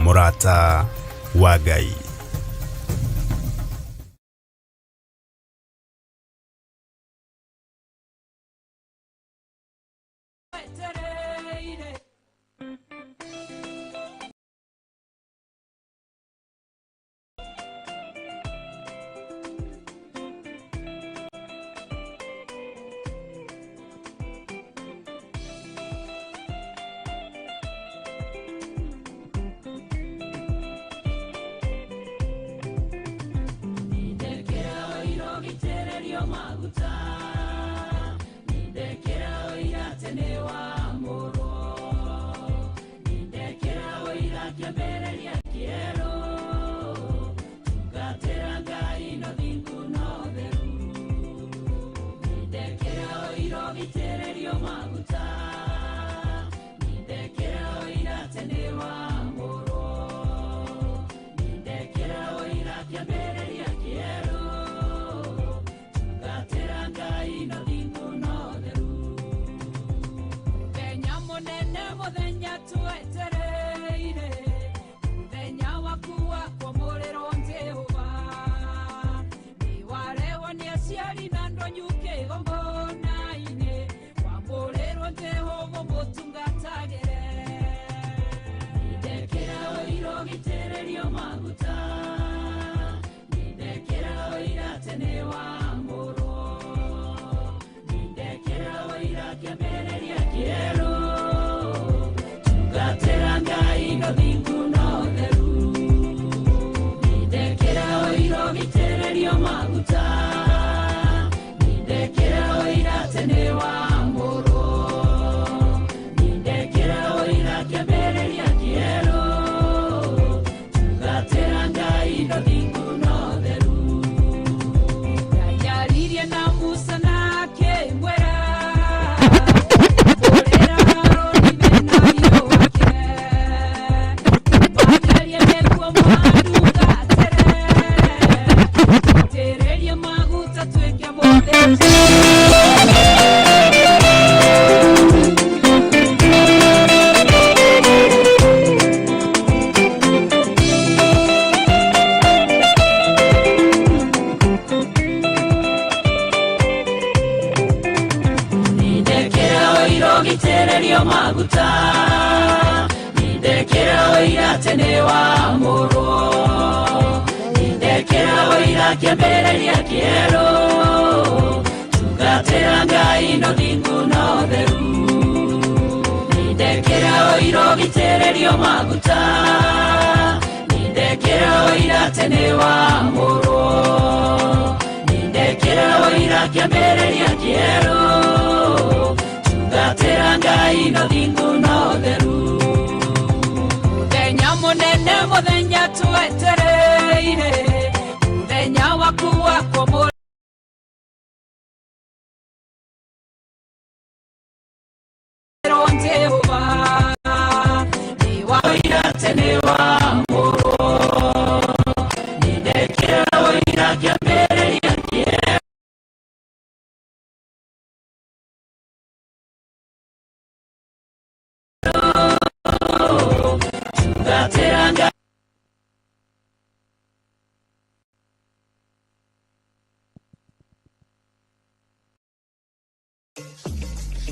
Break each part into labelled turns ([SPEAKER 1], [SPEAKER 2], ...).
[SPEAKER 1] Mũrata wa Ngai.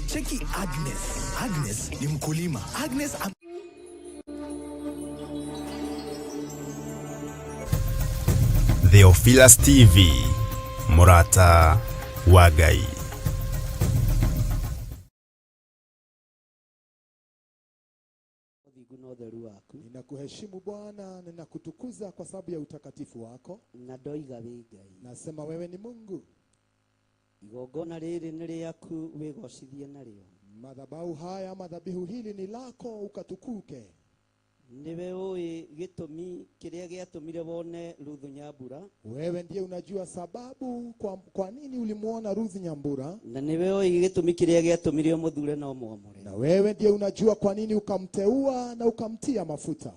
[SPEAKER 2] Cheki Agnes. Agnes ni mkulima. Agnes
[SPEAKER 1] Theophilus TV, Mũrata wa Ngai.
[SPEAKER 3] Ninakuheshimu Bwana, ninakutukuza kwa sababu ya utakatifu wako. Nasema wewe ni Mungu. Madhabahu haya, madhabihu hili ni lako, ukatukuke. Wewe ndiye unajua sababu kwa nini ulimuona Ruth Nyambura. Na wewe ndiye unajua kwa nini ukamteua na ukamtia mafuta.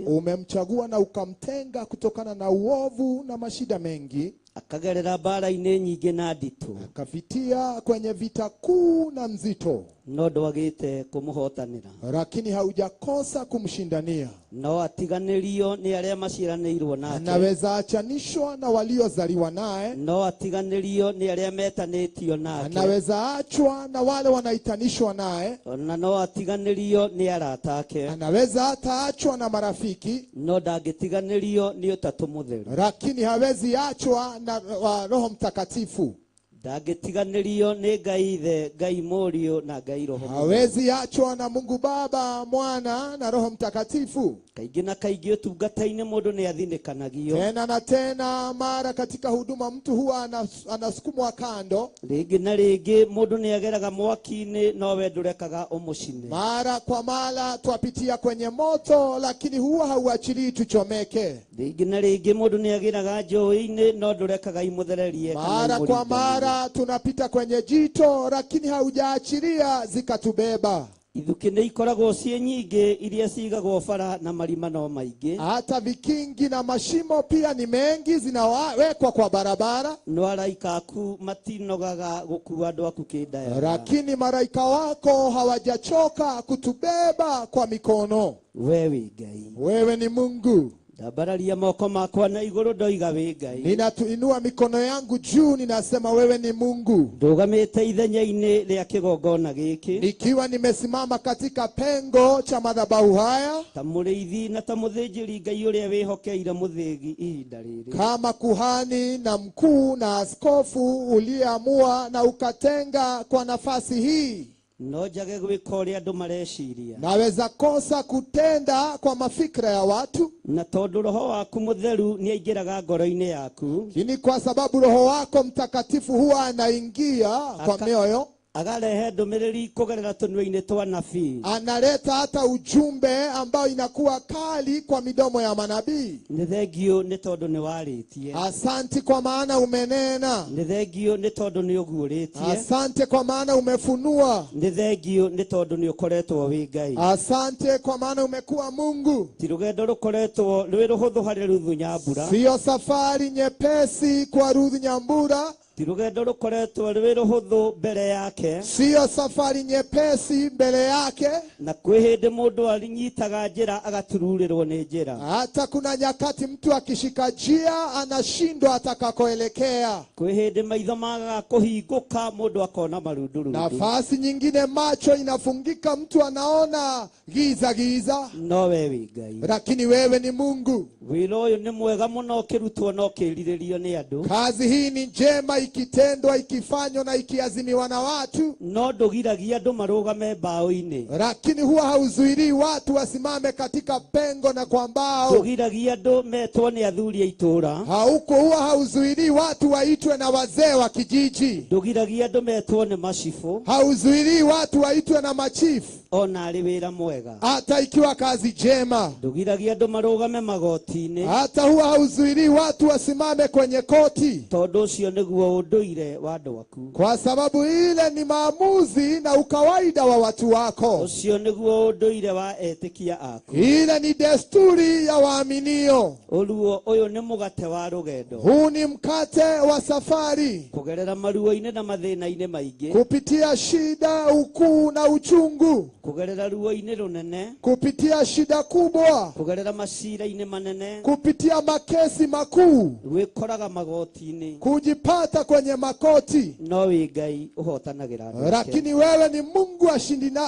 [SPEAKER 3] Umemchagua na ukamtenga kutokana na uovu na mashida mengi.
[SPEAKER 4] Akagerera bara-inĩ nyingĩ na nditũ.
[SPEAKER 3] Akapitia kwenye vita kuu na nzito.
[SPEAKER 4] No ndwagĩte kũmũhotanĩra.
[SPEAKER 3] Lakini haujakosa kumshindania.
[SPEAKER 4] No atiganĩrio nĩ arĩa maciaranĩirwo nake.
[SPEAKER 3] Anaweza achanishwa na waliozaliwa naye.
[SPEAKER 4] No atiganĩrio nĩ arĩa metanĩtio nake.
[SPEAKER 3] Anaweza achwa na wale wanaitanishwa naye.
[SPEAKER 4] Ona no atiganĩrio nĩ arata ake.
[SPEAKER 3] Anaweza hata achwa na marafiki.
[SPEAKER 4] No ndangĩtiganĩrio nĩ Ũtatũ Mũtheru.
[SPEAKER 3] Lakini hawezi achwa na Roho Mtakatifu.
[SPEAKER 4] Ndangĩtiganĩrio nĩ Ngai Ithe, Ngai Mũriũ na Ngai Roho Mũtheru.
[SPEAKER 3] Hawezi achwa na Mungu Baba, Mwana na Roho Mtakatifu.
[SPEAKER 4] Kaingĩ na kaingĩ ũtungata-inĩ mũndũ nĩ athinĩkanagio.
[SPEAKER 3] Tena na tena mara katika huduma mtu huwa anasukumwa kando.
[SPEAKER 4] Rĩngĩ na rĩngĩ mũndũ nĩ ageraga mwaki-inĩ no we ndũrekaga ũmũcine.
[SPEAKER 3] Mara kwa mara twapitia kwenye moto lakini huwa hauachilii tuchomeke.
[SPEAKER 4] Rĩngĩ na rĩngĩ mũndũ nĩ ageraga njũĩ-inĩ no ndũrekaga imũthererie kana
[SPEAKER 3] Mara kwa
[SPEAKER 4] imũringanie.
[SPEAKER 3] mara tunapita kwenye jito lakini haujaachilia zikatubeba.
[SPEAKER 4] Ithuki nĩ ikoragwo ciĩ nyingĩ iria cigagwo bara na marima no maingĩ.
[SPEAKER 3] Hata vikingi na mashimo pia ni mengi zinawekwa kwa barabara.
[SPEAKER 4] No araika aku matinogaga gũkua andũ aku kĩndaya.
[SPEAKER 3] Lakini maraika wako hawajachoka kutubeba kwa mikono.
[SPEAKER 4] We wĩ Ngai.
[SPEAKER 3] Wewe ni Mungu.
[SPEAKER 4] Ndambararia moko makwa na igũrũ ndoiga wĩ Ngai.
[SPEAKER 3] Ninatuinua mikono yangu juu ninasema wewe ni Mungu.
[SPEAKER 4] Ndũgamĩte ithenya-inĩ rĩa kĩgongona gĩkĩ.
[SPEAKER 3] Nikiwa nimesimama katika pengo cha madhabahu haya.
[SPEAKER 4] Ta mũrĩithi na ta mũthĩnjĩri Ngai ũrĩa wĩhokeire mũthĩgi ihinda rĩrĩ.
[SPEAKER 3] Kama kuhani na mkuu na askofu uliyeamua na ukatenga kwa nafasi hii.
[SPEAKER 4] No njage gwĩka ũrĩa andũ mareciria.
[SPEAKER 3] Naweza kosa kutenda kwa mafikra ya watu.
[SPEAKER 4] Na tondũ Roho waku Mũtheru nĩaingĩraga ngoro-inĩ yaku.
[SPEAKER 3] Lakini kwa sababu Roho wako Mtakatifu huwa anaingia kwa mioyo.
[SPEAKER 4] Agarehe ndũmĩrĩri kũgerera tũnua-inĩ twa nabii.
[SPEAKER 3] Analeta hata ujumbe ambao inakuwa kali kwa midomo ya manabii.
[SPEAKER 4] Nĩ thengiũ nĩ tondũ nĩ warĩtie.
[SPEAKER 3] Asante kwa maana umenena.
[SPEAKER 4] Nĩ thengiũ nĩ tondũ nĩ ũguũrĩtie.
[SPEAKER 3] Asante kwa maana umefunua.
[SPEAKER 4] Nĩ thengiũ nĩ tondũ nĩ ũkoretwo wĩ Ngai.
[SPEAKER 3] Asante kwa maana umekuwa Mungu.
[SPEAKER 4] Ti rũgendo rũkoretwo rwĩ rũhũthũ harĩ Ruthu Nyambura.
[SPEAKER 3] Sio safari nyepesi kwa Ruthu Nyambura.
[SPEAKER 4] Ti rũgendo rũkoretwo rwĩ rũhũthũ mbere yake.
[SPEAKER 3] Sio safari nyepesi mbele yake.
[SPEAKER 4] Na kwĩ hĩndĩ mũndũ anyitaga njĩra agatururĩrwo nĩ njĩra.
[SPEAKER 3] Hata kuna nyakati mtu akishika njia anashindwa atakakoelekea.
[SPEAKER 4] Kwĩ hĩndĩ maitho magaga kũhingũka mũndũ akona marundurundu.
[SPEAKER 3] Nafasi nyingine macho inafungika mtu anaona giza giza.
[SPEAKER 4] No we wĩ Ngai.
[SPEAKER 3] Lakini wewe ni Mungu.
[SPEAKER 4] Wĩra ũyũ nĩ mwega mũno ũkĩrutwo na ũkĩrirĩrio nĩ andũ.
[SPEAKER 3] Kazi hii ni njema ikitendwa, ikifanywa na ikiazimiwa na watu.
[SPEAKER 4] No ndũgiragia andũ marũgame mbaũ-inĩ.
[SPEAKER 3] Lakini huwa hauzuilii watu wasimame katika pengo na kwa mbao.
[SPEAKER 4] Ndũgiragia andũ metwo nĩ athuri a itũũra.
[SPEAKER 3] Hauko huwa hauzuilii watu waitwe na wazee wa kijiji.
[SPEAKER 4] Ndũgiragia andũ metwo nĩ macibũ.
[SPEAKER 3] Hauzuilii watu waitwe na machifu.
[SPEAKER 4] Ona arĩ wĩra mwega.
[SPEAKER 3] Hata ikiwa kazi njema.
[SPEAKER 4] Ndũgiragia andũ marũgame magoti-inĩ.
[SPEAKER 3] Hata huwa hauzuilii watu wasimame kwenye koti.
[SPEAKER 4] Tondũ ũcio nĩguo ũndũire wa andũ aku.
[SPEAKER 3] Kwa sababu ile ni maamuzi na ukawaida wa watu wako.
[SPEAKER 4] Ũcio nĩguo ũndũire wa etĩkia aku.
[SPEAKER 3] Ile ni desturi ya waaminio.
[SPEAKER 4] Ũruo ũyũ nĩ mũgate wa rũgendo.
[SPEAKER 3] Huu ni mkate wa safari.
[SPEAKER 4] Kũgerera maruo-inĩ na mathĩna-inĩ maingĩ.
[SPEAKER 3] Kupitia shida, ukuu na uchungu.
[SPEAKER 4] Kũgerera ruo-inĩ rũnene.
[SPEAKER 3] Kupitia shida kubwa.
[SPEAKER 4] Kũgerera macira-inĩ manene.
[SPEAKER 3] Kupitia makesi makuu.
[SPEAKER 4] Gwĩkoraga magoti-inĩ.
[SPEAKER 3] Kujipata kwenye makoti.
[SPEAKER 4] No wĩ Ngai ũhotanagĩra andũ ake.
[SPEAKER 3] Lakini wewe ni Mungu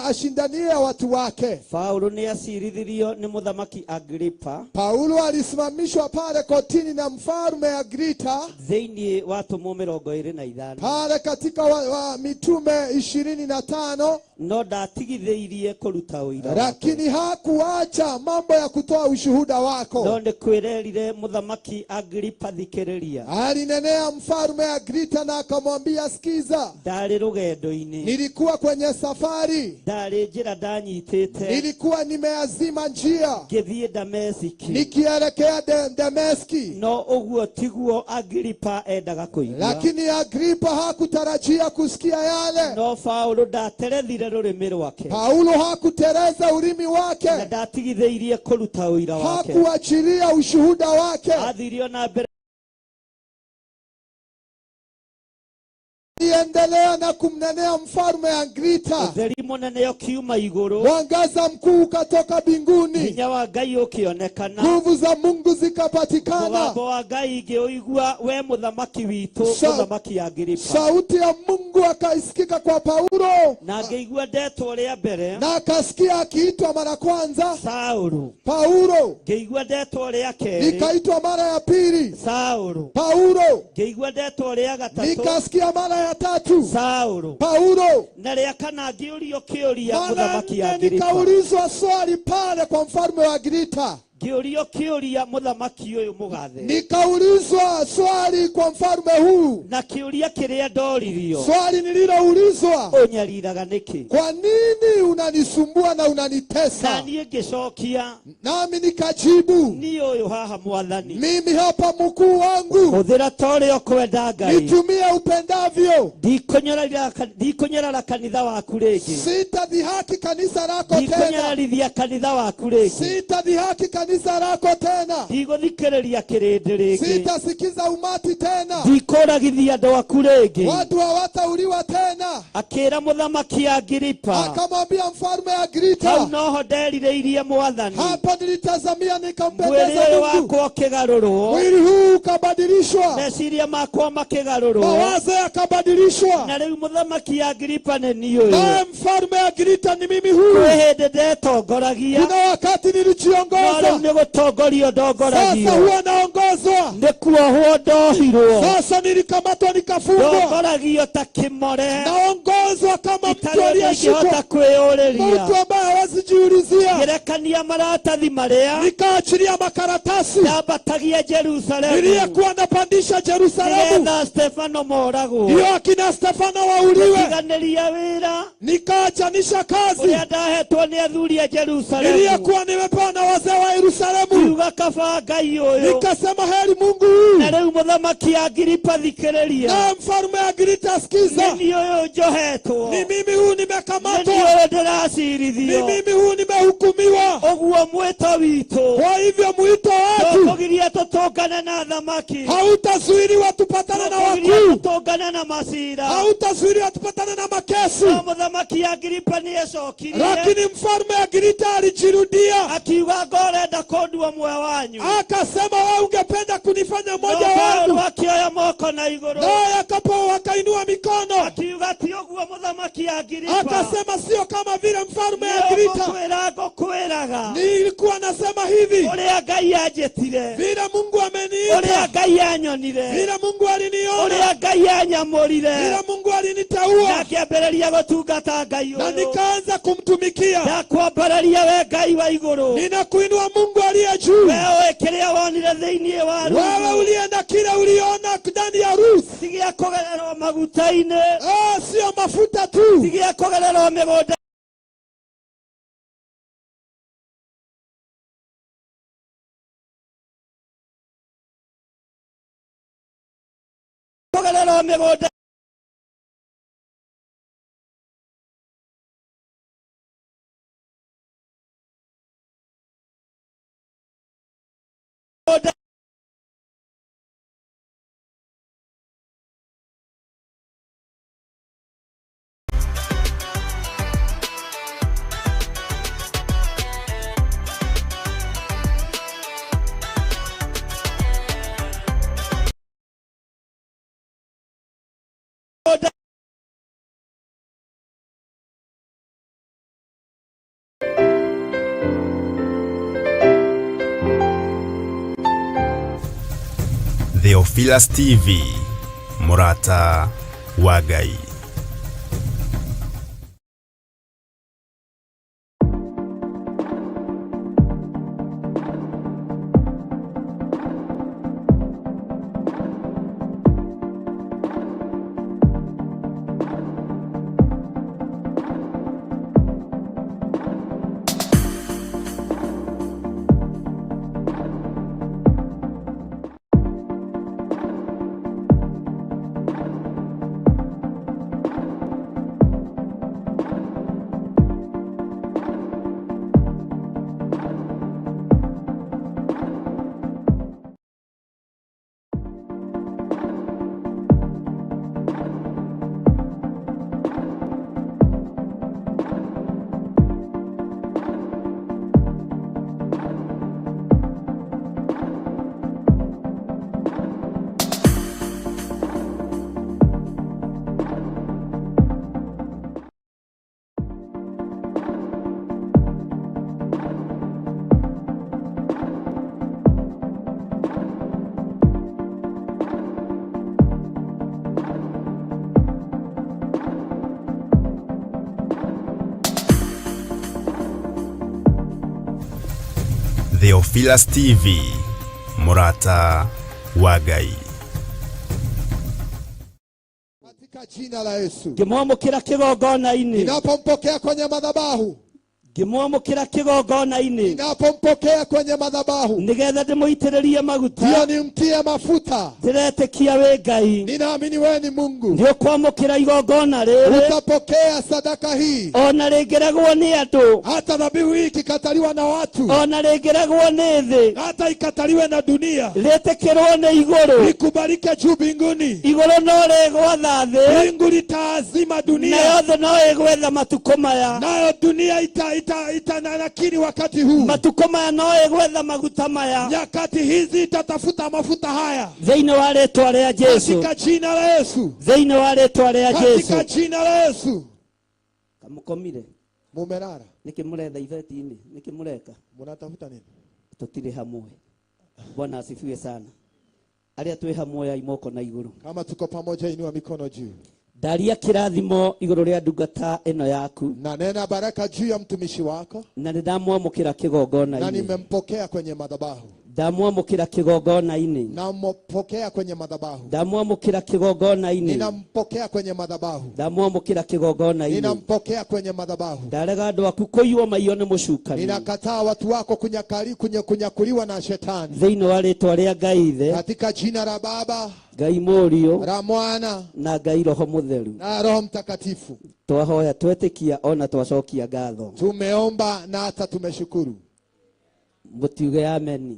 [SPEAKER 3] ashindanie watu wake.
[SPEAKER 4] Paulo nĩ acirithirio nĩ mũthamaki Agripa.
[SPEAKER 3] Paulo alisimamishwa pale kotini na mfalme Agripa.
[SPEAKER 4] Thĩinĩ wa atũmwo mĩrongo ĩrĩ na ithano.
[SPEAKER 3] Pale katika wa mitume 25.
[SPEAKER 4] No ndatigithĩirie kũruta ũira wake.
[SPEAKER 3] Lakini hakuacha mambo ya kutoa ushuhuda wako.
[SPEAKER 4] No nĩ kwĩrerire mũthamaki Agripa thikĩrĩria.
[SPEAKER 3] Alinenea mfalme Agripa na akamwambia sikiza.
[SPEAKER 4] Ndarĩ rũgendo-inĩ.
[SPEAKER 3] Nilikuwa kwenye safari.
[SPEAKER 4] Ndarĩ njĩra ndanyitĩte.
[SPEAKER 3] Nilikuwa nimeazima njia.
[SPEAKER 4] Ngĩthiĩ Dameski.
[SPEAKER 3] Nikielekea Dameski.
[SPEAKER 4] No ũguo tiguo Agripa endaga kũigua.
[SPEAKER 3] Lakini Agripa hakutarajia kusikia yale.
[SPEAKER 4] No Paulo ndaterethire rũrĩmĩ rwake.
[SPEAKER 3] Paulo hakutereza ulimi wake.
[SPEAKER 4] Na ndatigithĩirie kũruta ũira wake.
[SPEAKER 3] Hakuachilia ushuhuda wake.
[SPEAKER 4] Athirio na mbere
[SPEAKER 3] Aliendelea na kumnenea mfalme Agrita.
[SPEAKER 4] Ũtheri mũnene ũkiuma igũrũ.
[SPEAKER 3] Mwangaza mkuu ukatoka mbinguni.
[SPEAKER 4] Hinya wa Ngai ũkĩonekana.
[SPEAKER 3] Nguvu za Mungu zikapatikana.
[SPEAKER 4] Mũgambo wa Ngai ngĩũigua, we mũthamaki witũ, mũthamaki Agiripa.
[SPEAKER 3] Sauti ya Mungu akaisikika kwa Paulo.
[SPEAKER 4] Na ngĩigua ndetwo rĩa mbere.
[SPEAKER 3] Na akasikia akiitwa mara kwanza
[SPEAKER 4] Saulu.
[SPEAKER 3] Paulo.
[SPEAKER 4] Ngĩigua ndetwo rĩa kerĩ.
[SPEAKER 3] Nikaitwa mara ya pili
[SPEAKER 4] Saulu.
[SPEAKER 3] Paulo.
[SPEAKER 4] Ngĩigua ndetwo rĩa gatatũ.
[SPEAKER 3] Nikasikia mara ya tatu
[SPEAKER 4] Saulu.
[SPEAKER 3] Paulo.
[SPEAKER 4] Na rĩa kana ngĩũrio kĩũria
[SPEAKER 3] Mara
[SPEAKER 4] mũthamaki
[SPEAKER 3] nne
[SPEAKER 4] Agiripa.
[SPEAKER 3] nikaulizwa swali pale kwa mfalme wa Agrita.
[SPEAKER 4] Ngĩũrio kĩũria mũthamaki ũyũ mũgathe.
[SPEAKER 3] Nikaulizwa swali kwa mfalme huu.
[SPEAKER 4] Na kĩũria kĩrĩa ndoririo.
[SPEAKER 3] Swali nililoulizwa,
[SPEAKER 4] Ũnyariraga nĩkĩ?
[SPEAKER 3] kwa nini unanisumbua na unanitesa?
[SPEAKER 4] Na niĩ ngĩcokia,
[SPEAKER 3] Nami nikajibu,
[SPEAKER 4] niĩ ũyũ haha mwathani.
[SPEAKER 3] mimi hapa mkuu wangu,
[SPEAKER 4] Hũthĩra ta ũrĩa ũkwenda Ngai.
[SPEAKER 3] nitumie upendavyo.
[SPEAKER 4] Ndikũnyarara kanitha waku rĩngĩ.
[SPEAKER 3] Sitadhihaki kanisa lako tena.
[SPEAKER 4] Ndikũnyararithia kanitha waku rĩngĩ.
[SPEAKER 3] Sitadhihaki kanisa lako tena.
[SPEAKER 4] Ndigũthikĩrĩria kĩrĩndĩ rĩngĩ.
[SPEAKER 3] Sitasikiza umati tena.
[SPEAKER 4] Ndikũragithia andũ aku rĩngĩ.
[SPEAKER 3] Watu hawatauliwa tena.
[SPEAKER 4] Akĩra mũthamaki Agiripa,
[SPEAKER 3] Akamwambia mfalme
[SPEAKER 4] hau
[SPEAKER 3] Agrita,
[SPEAKER 4] noho nderirĩirie mwathani.
[SPEAKER 3] hapa nilitazamia
[SPEAKER 4] Mwĩrĩ
[SPEAKER 3] nikampendeza
[SPEAKER 4] ũyũ
[SPEAKER 3] Mungu.
[SPEAKER 4] wakwa ũkĩgarũrwo,
[SPEAKER 3] Mwili huu ukabadilishwa,
[SPEAKER 4] meciria makwa makĩgarũrwo,
[SPEAKER 3] mawazo yakabadilishwa.
[SPEAKER 4] na rĩu mũthamaki Agiripa nĩ niĩ ũyũ.
[SPEAKER 3] Naye mfalme Agrita ni mimi huyu.
[SPEAKER 4] Kwĩ hĩndĩ ndetongoragia,
[SPEAKER 3] Kuna wakati
[SPEAKER 4] no rĩu
[SPEAKER 3] nilijiongoza,
[SPEAKER 4] nĩ gũtongorio
[SPEAKER 3] sasa
[SPEAKER 4] ndongoragio.
[SPEAKER 3] huwa naongozwa.
[SPEAKER 4] Nĩ kuohwo ndohirwo.
[SPEAKER 3] Sasa nilikamatwa nikafungwa,
[SPEAKER 4] Ndongoragio ta kĩmore.
[SPEAKER 3] naongozwa kama mtu
[SPEAKER 4] Itarĩ ũndũ
[SPEAKER 3] aliyeshikwa,
[SPEAKER 4] ingĩhota kwĩyũrĩria.
[SPEAKER 3] mtu ambaye hawezi jiulizia.
[SPEAKER 4] Ngĩrekania maratathi marĩa
[SPEAKER 3] Nikaachilia makaratasi
[SPEAKER 4] ndambatagia Jerusalemu
[SPEAKER 3] niliyekuwa napandisha Yerusalemu,
[SPEAKER 4] nĩgetha Stefano moragwo.
[SPEAKER 3] ndiyo akina Stefano wauliwe.
[SPEAKER 4] Ngĩtiganĩria wĩra
[SPEAKER 3] Nikaachanisha kazi
[SPEAKER 4] ũrĩa ndahetwo nĩ athuri a Jerusalemu.
[SPEAKER 3] niliyekuwa nimepewa na wazee wa Yerusalemu,
[SPEAKER 4] Ngiuga kaba Ngai ũyũ.
[SPEAKER 3] nikasema heri Mungu huyu.
[SPEAKER 4] Na rĩu mũthamaki Agiripa thikĩrĩria.
[SPEAKER 3] Naye mfalme Agrita, sikiza,
[SPEAKER 4] Nĩ niĩ ũyũ njohetwo.
[SPEAKER 3] ni mimi huyu
[SPEAKER 4] Nĩ
[SPEAKER 3] nimekamatwa,
[SPEAKER 4] niĩ ũyũ
[SPEAKER 3] ni
[SPEAKER 4] ndĩracirithio.
[SPEAKER 3] mimi huyu nimehukumiwa.
[SPEAKER 4] Ũguo mwĩto witũ
[SPEAKER 3] Kwa hivyo mwito wetu
[SPEAKER 4] ndũkũgiria tũtũngane na thamaki.
[SPEAKER 3] hautazuiliwa tupatane na
[SPEAKER 4] Ndũkũgiria
[SPEAKER 3] wakuu,
[SPEAKER 4] tũtũngane na macira.
[SPEAKER 3] hautazuiliwa tupatane na makesi.
[SPEAKER 4] No mũthamaki Agiripa nĩ ecokirie
[SPEAKER 3] Lakini mfalme Agrita alijirudia
[SPEAKER 4] akiuga ngo ũrenda kũndua ũmwe wanyu.
[SPEAKER 3] akasema, wewe ungependa kunifanya
[SPEAKER 4] No
[SPEAKER 3] mmoja
[SPEAKER 4] Paulo
[SPEAKER 3] wangu.
[SPEAKER 4] akĩoya moko na igũrũ
[SPEAKER 3] Naye akapo wakainua mikono
[SPEAKER 4] akiuga ti ũguo mũthamaki Agiripa.
[SPEAKER 3] akasema, sio kama vile mfalme
[SPEAKER 4] Nĩ
[SPEAKER 3] Agrita,
[SPEAKER 4] ngũkwĩra ngũkwĩraga
[SPEAKER 3] nilikuwa nasema hivi
[SPEAKER 4] ũrĩa Ngai anjĩtire,
[SPEAKER 3] vile Mungu ameniita,
[SPEAKER 4] ũrĩa Ngai anyonire,
[SPEAKER 3] vile Mungu aliniona,
[SPEAKER 4] ũrĩa Ngai anyamũrire,
[SPEAKER 3] vile Mungu
[SPEAKER 4] na
[SPEAKER 3] aliniteua
[SPEAKER 4] ngĩambĩrĩria gũtungata Ngai
[SPEAKER 3] na
[SPEAKER 4] ũyũ.
[SPEAKER 3] nikaanza kumtumikia.
[SPEAKER 4] Ndakwambararia we Ngai wa igũrũ,
[SPEAKER 3] Ninakuinua Mungu aliye juu,
[SPEAKER 4] we ũĩ kĩrĩa wonire thĩinĩ wa
[SPEAKER 3] wewe
[SPEAKER 4] Ruthu.
[SPEAKER 3] uliye na kile uliona ndani ya Ruth.
[SPEAKER 4] Ti gĩa kũgererwo maguta-inĩ,
[SPEAKER 3] Ah, sio mafuta tu,
[SPEAKER 4] ti gĩa kũgererwo mĩgũnda kũgererwo mĩgũnda
[SPEAKER 1] Theophilus TV, Murata wa Ngai. Theophilus TV, Murata wa Ngai.
[SPEAKER 3] Katika jina la Yesu.
[SPEAKER 4] Ngĩmwamũkĩra kĩgongona-inĩ.
[SPEAKER 3] Ninapompokea kwenye madhabahu.
[SPEAKER 4] Ngĩmwamũkĩra kĩgongona-inĩ.
[SPEAKER 3] Ninapompokea kwenye madhabahu.
[SPEAKER 4] Nĩgetha ndĩmũitĩrĩrie maguta.
[SPEAKER 3] Ndio nimtie mafuta.
[SPEAKER 4] Ndĩretĩkia wĩ Ngai.
[SPEAKER 3] Ninaamini wewe ni Mungu.
[SPEAKER 4] Nĩũkwamũkĩra igongona rĩrĩ.
[SPEAKER 3] Utapokea sadaka hii.
[SPEAKER 4] Ona rĩngĩregwo nĩ andũ.
[SPEAKER 3] Hata dhabihu hii ikikataliwa na watu.
[SPEAKER 4] Ona rĩngĩregwo nĩ thĩ.
[SPEAKER 3] Hata ikataliwe na dunia.
[SPEAKER 4] Rĩtĩkĩrwo nĩ igũrũ.
[SPEAKER 3] Likubalike juu mbinguni.
[SPEAKER 4] Igũrũ no rĩgwatha thĩ.
[SPEAKER 3] Mbingu litaazima dunia.
[SPEAKER 4] Nayo thĩ no ĩgwetha matukũ maya.
[SPEAKER 3] Nayo dunia ita wakati huu.
[SPEAKER 4] Matukũ maya no ĩgwetha maguta maya.
[SPEAKER 3] Nyakati hizi itatafuta mafuta haya.
[SPEAKER 4] Thĩinĩ wa rĩtwa rĩa Jesu.
[SPEAKER 3] Katika jina la Yesu.
[SPEAKER 4] Thĩinĩ wa rĩtwa rĩa Jesu.
[SPEAKER 3] Katika jina la Yesu.
[SPEAKER 4] Kamukomire.
[SPEAKER 3] Mumerara.
[SPEAKER 4] Nĩkĩ mũretha ibeti-inĩ? Nĩkĩ mũreka?
[SPEAKER 3] Munatafuta nini?
[SPEAKER 4] Tũtirĩ hamwe. Bwana asifiwe sana. Arĩa twĩ hamwe oyai moko na igũrũ.
[SPEAKER 3] Kama tuko pamoja inua mikono juu.
[SPEAKER 4] Ndaria kĩrathimo igũrũ rĩa ndungata ĩno yaku.
[SPEAKER 3] Na nena baraka juu ya mtumishi wako.
[SPEAKER 4] Na nĩndamwamũkĩra kĩgongona-inĩ.
[SPEAKER 3] Na nimempokea kwenye madhabahu.
[SPEAKER 4] Ndamwamũkĩra kĩgongona-inĩ.
[SPEAKER 3] Nampokea kwenye madhabahu.
[SPEAKER 4] Ndamwamũkĩra kĩgongona-inĩ.
[SPEAKER 3] Ninampokea kwenye madhabahu.
[SPEAKER 4] Ndamwamũkĩra kĩgongona-inĩ.
[SPEAKER 3] Ninampokea kwenye madhabahu.
[SPEAKER 4] Ndarega andũ aku kũiywo maiyo nĩ mũcukani.
[SPEAKER 3] Ninakataa watu wako kunyakuliwa na shetani.
[SPEAKER 4] Thĩinĩ wa rĩtwa rĩa Ngai Ithe.
[SPEAKER 3] Katika jina la Baba.
[SPEAKER 4] Ngai Mũriũ.
[SPEAKER 3] La Mwana.
[SPEAKER 4] Na Ngai Roho Mũtheru.
[SPEAKER 3] Na Roho Mtakatifu.
[SPEAKER 4] Twahoya twetĩkia ona twacokia ngatho.
[SPEAKER 3] Tumeomba na hata tumeshukuru.
[SPEAKER 4] Mũtiuge ameni.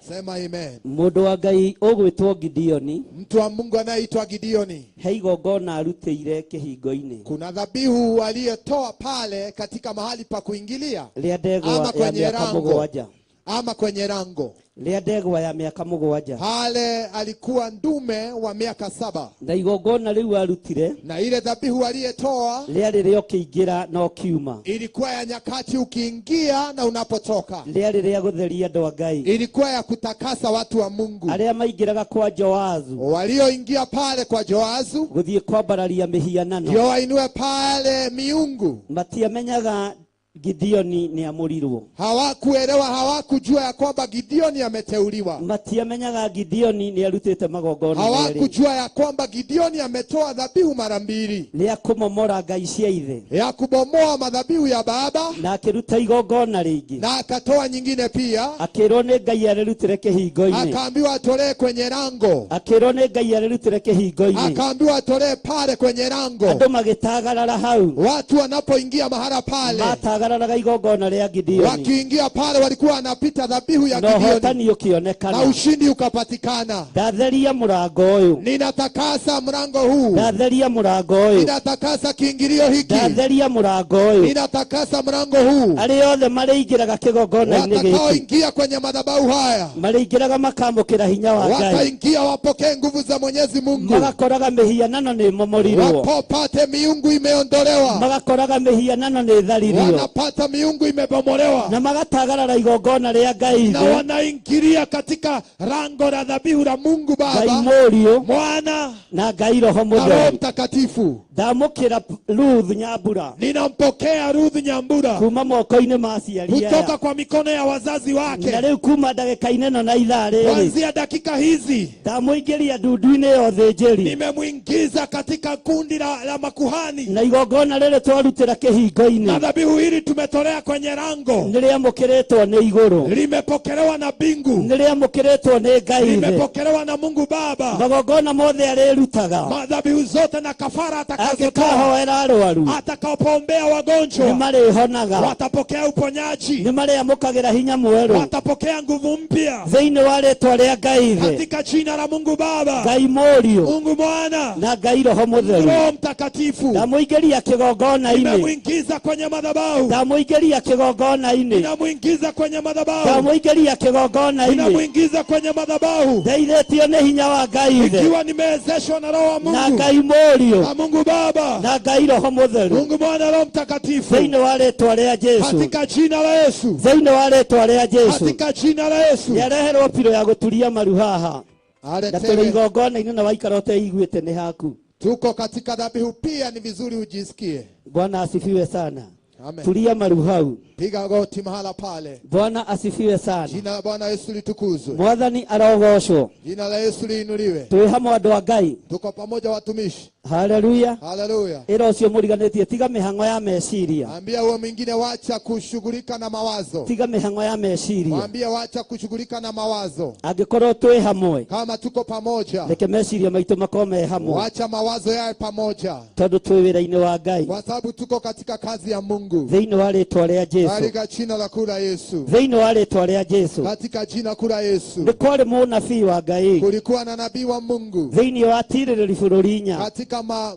[SPEAKER 3] Sema amen.
[SPEAKER 4] Mũndũ wa Ngai ũgwĩtwo Gideoni.
[SPEAKER 3] Mtu wa Mungu anayeitwa Gideoni.
[SPEAKER 4] He igongona arutĩire kĩhingo-inĩ.
[SPEAKER 3] Kuna dhabihu aliyetoa pale katika mahali pa kuingilia.
[SPEAKER 4] Rĩa ndegwa
[SPEAKER 3] Ama
[SPEAKER 4] ya
[SPEAKER 3] kwenye
[SPEAKER 4] mĩaka
[SPEAKER 3] lango.
[SPEAKER 4] mũgwanja.
[SPEAKER 3] Ama kwenye lango.
[SPEAKER 4] Rĩa ndegwa ya mĩaka mũgwanja.
[SPEAKER 3] Pale alikuwa ndume wa miaka 7.
[SPEAKER 4] Na igongona rĩu arutire.
[SPEAKER 3] Na ile dhabihu aliyetoa
[SPEAKER 4] rĩarĩ rĩa ũkĩingĩra na ũkiuma.
[SPEAKER 3] Ilikuwa ya nyakati ukiingia na unapotoka.
[SPEAKER 4] Rĩarĩ rĩa gũtheria andũ a Ngai.
[SPEAKER 3] Ilikuwa ya kutakasa watu wa Mungu.
[SPEAKER 4] Arĩa maingĩraga kwa Joazu.
[SPEAKER 3] Walioingia pale kwa Joazu.
[SPEAKER 4] Gũthiĩ kwambararia mĩhianano.
[SPEAKER 3] Ndio wainue pale miungu.
[SPEAKER 4] Matiamenyaga Gideoni nĩamũrirwo.
[SPEAKER 3] Hawakuelewa, hawakujua ya kwamba Gideoni ameteuliwa.
[SPEAKER 4] Matiamenyaga Gideoni nĩarutĩte magongona merĩ.
[SPEAKER 3] Hawakujua ya kwamba Gideoni ametoa dhabihu mara mbili.
[SPEAKER 4] Rĩa kũmomora ngai cia ithe.
[SPEAKER 3] Ya kubomoa madhabihu ya baba.
[SPEAKER 4] Na akĩruta igongona rĩngĩ.
[SPEAKER 3] Na akatoa nyingine pia.
[SPEAKER 4] Akĩrwo nĩ Ngai arĩrutĩre kĩhingo-inĩ.
[SPEAKER 3] Akaambiwa atolee kwenye lango.
[SPEAKER 4] Akĩrwo nĩ Ngai arĩrutĩre kĩhingo-inĩ.
[SPEAKER 3] Akaambiwa atolee pale kwenye lango.
[SPEAKER 4] Andũ magĩtagarara hau.
[SPEAKER 3] Watu wanapoingia mahala pale.
[SPEAKER 4] Matagararaga igongona rĩa Gideoni.
[SPEAKER 3] Wakiingia pale walikuwa wanapita dhabihu ya
[SPEAKER 4] Na
[SPEAKER 3] Gideoni.
[SPEAKER 4] ũhotani ũkĩonekana.
[SPEAKER 3] Na ushindi ukapatikana.
[SPEAKER 4] Ndatheria mũrango ũyũ.
[SPEAKER 3] Ninatakasa mlango huu.
[SPEAKER 4] Ndatheria mũrango ũyũ.
[SPEAKER 3] Ninatakasa kiingilio hiki.
[SPEAKER 4] Ndatheria mũrango ũyũ.
[SPEAKER 3] Ninatakasa mlango huu.
[SPEAKER 4] Arĩa othe marĩingĩraga kĩgongona-inĩ gĩkĩ.
[SPEAKER 3] Watakaoingia kwenye madhabahu haya.
[SPEAKER 4] Marĩingĩraga makamũkĩra hinya wa Ngai.
[SPEAKER 3] Wataingia wapokee nguvu za Mwenyezi Mungu.
[SPEAKER 4] Magakoraga mĩhianano nĩ ĩmomorirwo.
[SPEAKER 3] Wapopate miungu imeondolewa.
[SPEAKER 4] Magakoraga mĩhianano nĩ ĩtharirio.
[SPEAKER 3] Wanapata miungu imebomolewa.
[SPEAKER 4] Na magatagarara igongona rĩa Ngai
[SPEAKER 3] Na
[SPEAKER 4] Ithe.
[SPEAKER 3] wanaingilia katika lango la dhabihu la Mungu Baba,
[SPEAKER 4] Ngai Mũriũ,
[SPEAKER 3] Mwana
[SPEAKER 4] na Ngai Roho
[SPEAKER 3] na Roho
[SPEAKER 4] Mũtheru.
[SPEAKER 3] Mtakatifu.
[SPEAKER 4] Ndamũkĩra Ruth Nyambura.
[SPEAKER 3] Ninampokea Ruth Nyambura
[SPEAKER 4] kuma moko-inĩ ma aciari aya.
[SPEAKER 3] kutoka kwa mikono ya wazazi wake.
[SPEAKER 4] Na rĩu kuma ndagĩka-inĩ ĩno na ithaa rĩrĩ.
[SPEAKER 3] Kuanzia dakika hizi
[SPEAKER 4] ndamũingĩria ndundu-inĩ ya ũthĩnjĩri.
[SPEAKER 3] Nimemwingiza katika kundi la makuhani.
[SPEAKER 4] Na igongona rĩrĩ twarutĩra kĩhingo-inĩ.
[SPEAKER 3] Na dhabihu hili tumetolea kwenye lango.
[SPEAKER 4] Nĩrĩamũkĩrĩtwo nĩ igũrũ.
[SPEAKER 3] Limepokelewa na mbingu.
[SPEAKER 4] Nĩrĩamũkĩrĩtwo nĩ Ngai Ithe.
[SPEAKER 3] Limepokelewa na Mungu Baba.
[SPEAKER 4] Magongona mothe arĩrutaga.
[SPEAKER 3] Madhabihu zote na kafara atakazotoa.
[SPEAKER 4] Angĩkahoera arwaru.
[SPEAKER 3] Atakapombea wagonjwa.
[SPEAKER 4] Nĩmarĩhonaga.
[SPEAKER 3] Watapokea uponyaji.
[SPEAKER 4] Nĩmarĩamũkagĩra hinya mwerũ.
[SPEAKER 3] Watapokea nguvu mpya.
[SPEAKER 4] Thĩinĩ wa rĩtwa rĩa Ngai Ithe.
[SPEAKER 3] Katika jina la Mungu Baba.
[SPEAKER 4] Ngai Mũriũ.
[SPEAKER 3] Mungu Mwana.
[SPEAKER 4] Na Ngai Roho Mũtheru.
[SPEAKER 3] Roho Mtakatifu.
[SPEAKER 4] Ndamũingĩria kĩgongona-inĩ.
[SPEAKER 3] Nimemwingiza kwenye madhabahu.
[SPEAKER 4] Ndamũingĩria kĩgongona-inĩ.
[SPEAKER 3] Ninamwingiza kwenye madhabahu.
[SPEAKER 4] Ndamũingĩria kĩgongona-inĩ.
[SPEAKER 3] Ninamwingiza kwenye madhabahu.
[SPEAKER 4] Ndeithĩtio nĩ hinya wa Ngai Ithe.
[SPEAKER 3] Ikiwa nimewezeshwa na Roho wa
[SPEAKER 4] Na
[SPEAKER 3] Mungu.
[SPEAKER 4] Ngai Mũriũ.
[SPEAKER 3] Na Mungu Baba.
[SPEAKER 4] Na Ngai Roho Mũtheru.
[SPEAKER 3] Mungu Mwana Roho Mtakatifu.
[SPEAKER 4] Thĩinĩ wa rĩtwa rĩa Jesu.
[SPEAKER 3] Katika jina la Yesu.
[SPEAKER 4] Thĩinĩ wa rĩtwa rĩa Jesu.
[SPEAKER 3] Katika jina la Yesu.
[SPEAKER 4] Nĩareherwo piro ya gũturia maru haha. Na tũrĩ
[SPEAKER 3] Aletewe.
[SPEAKER 4] igongona-inĩ na waikara ũteiguĩte nĩ haku.
[SPEAKER 3] Tuko katika dhabihu pia, ni vizuri ujisikie.
[SPEAKER 4] Bwana asifiwe sana.
[SPEAKER 3] Amen.
[SPEAKER 4] Tulia maru hau.
[SPEAKER 3] Piga goti mahala pale.
[SPEAKER 4] Bwana asifiwe sana.
[SPEAKER 3] Jina la Bwana Yesu litukuzwe.
[SPEAKER 4] Mwathani arogocwo.
[SPEAKER 3] Jina la Yesu liinuliwe.
[SPEAKER 4] Twĩ hamwe andũ a Ngai.
[SPEAKER 3] Tuko pamoja watumishi.
[SPEAKER 4] Haleluya.
[SPEAKER 3] Haleluya.
[SPEAKER 4] Ĩra ũcio mũriganĩtie tiga mĩhang'o ya meciria.
[SPEAKER 3] Ambia huo mwingine wacha kushughulika na mawazo.
[SPEAKER 4] Tiga mĩhang'o ya meciria.
[SPEAKER 3] Mwambie wacha kushughulika na mawazo.
[SPEAKER 4] Angĩkorwo twĩ hamwe,
[SPEAKER 3] Kama tuko pamoja,
[SPEAKER 4] reke meciria maitũ makorwo me hamwe,
[SPEAKER 3] wacha mawazo yawe pamoja,
[SPEAKER 4] tondũ twĩ wĩra-inĩ wa Ngai
[SPEAKER 3] kwa sababu tuko katika kazi ya Mungu.
[SPEAKER 4] thĩinĩ wa rĩtwa rĩa Jesu,
[SPEAKER 3] Katika jina la kula Yesu,
[SPEAKER 4] thĩinĩ wa rĩtwa rĩa Jesu.
[SPEAKER 3] katika jina kula Yesu.
[SPEAKER 4] Nĩ kwarĩ mũnabii wa Ngai
[SPEAKER 3] Kulikuwa na nabii wa Mungu
[SPEAKER 4] thĩinĩ wa atirĩrĩri bũrũri inya,
[SPEAKER 3] katika ma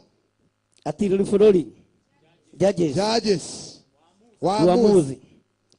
[SPEAKER 4] atirĩrĩri bũrũri judges,
[SPEAKER 3] judges, waamuzi.
[SPEAKER 4] uamuzi.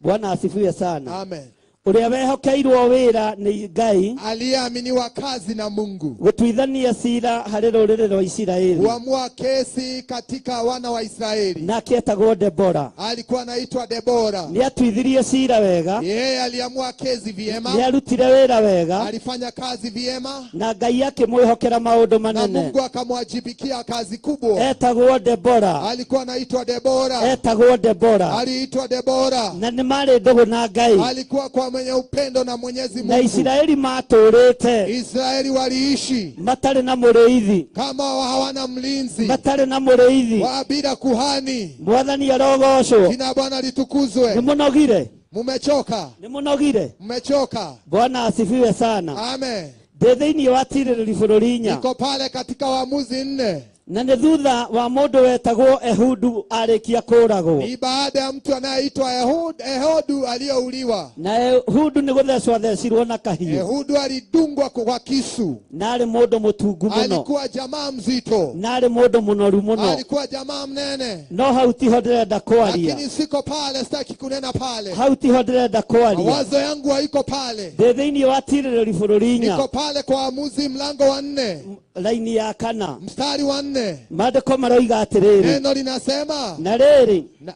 [SPEAKER 4] Bwana asifiwe sana.
[SPEAKER 3] Amen.
[SPEAKER 4] Ũrĩa wehokeirwo wĩra nĩ Ngai
[SPEAKER 3] Aliyeaminiwa kazi na Mungu
[SPEAKER 4] gũtuithania cira harĩ rũrĩrĩ rwa Isiraeli,
[SPEAKER 3] kuamua kesi katika wana wa Israeli,
[SPEAKER 4] nake etagwo Debora.
[SPEAKER 3] alikuwa anaitwa Debora.
[SPEAKER 4] Nĩ atuithirie cira wega,
[SPEAKER 3] Yeye aliamua kesi
[SPEAKER 4] nĩ
[SPEAKER 3] vyema,
[SPEAKER 4] arutire wĩra wega,
[SPEAKER 3] alifanya kazi vyema,
[SPEAKER 4] na Ngai akĩmwĩhokera maũndũ
[SPEAKER 3] na
[SPEAKER 4] manene.
[SPEAKER 3] Mungu akamwajibikia kazi kubwa.
[SPEAKER 4] Etagwo Debora,
[SPEAKER 3] Alikuwa anaitwa Debora,
[SPEAKER 4] etagwo Debora,
[SPEAKER 3] aliitwa Debora.
[SPEAKER 4] na nĩ marĩ ndũgũ na Ngai,
[SPEAKER 3] Alikuwa kwa mwenye upendo na Mwenyezi
[SPEAKER 4] na
[SPEAKER 3] Mungu.
[SPEAKER 4] Isiraeli matũrĩte
[SPEAKER 3] Israeli waliishi
[SPEAKER 4] matarĩ na mũrĩithi,
[SPEAKER 3] kama hawana mlinzi
[SPEAKER 4] matarĩ na mũrĩithi.
[SPEAKER 3] wa bila kuhani.
[SPEAKER 4] Mwathani arogocwo.
[SPEAKER 3] Jina la Bwana
[SPEAKER 4] Nĩ
[SPEAKER 3] litukuzwe.
[SPEAKER 4] mũnogire,
[SPEAKER 3] Mumechoka,
[SPEAKER 4] nĩ mũnogire.
[SPEAKER 3] mmechoka.
[SPEAKER 4] Bwana asifiwe sana.
[SPEAKER 3] Amen.
[SPEAKER 4] Ndĩ thĩinĩ wa tirĩrĩri bũrũri inya,
[SPEAKER 3] Niko pale katika Waamuzi 4.
[SPEAKER 4] na nĩ thutha wa mũndũ wetagwo Ehudu arĩkia kũragwo.
[SPEAKER 3] Ni baada ya mtu anayeitwa Ehudu aliyeuliwa.
[SPEAKER 4] Na Ehudu nĩ gũthecwo athecirwo na kahiũ,
[SPEAKER 3] Ehudu alidungwa kwa kisu.
[SPEAKER 4] na arĩ mũndũ mũtungu mũno,
[SPEAKER 3] Alikuwa jamaa mzito,
[SPEAKER 4] na arĩ mũndũ mũnoru mũno.
[SPEAKER 3] alikuwa jamaa mnene,
[SPEAKER 4] No hau tiho ndĩrenda kwaria,
[SPEAKER 3] lakini siko pale, sitaki kunena pale.
[SPEAKER 4] hau tiho ndĩrenda kwaria.
[SPEAKER 3] Mawazo yangu haiko pale,
[SPEAKER 4] Ndĩ thĩinĩ wa tirĩrĩri bũrũri inya,
[SPEAKER 3] niko pale kwa Waamuzi mlango wa 4
[SPEAKER 4] raini ya kana,
[SPEAKER 3] mstari wa 4.
[SPEAKER 4] maandĩko maroiga atĩrĩrĩ,
[SPEAKER 3] Neno linasema
[SPEAKER 4] na rĩrĩ
[SPEAKER 3] na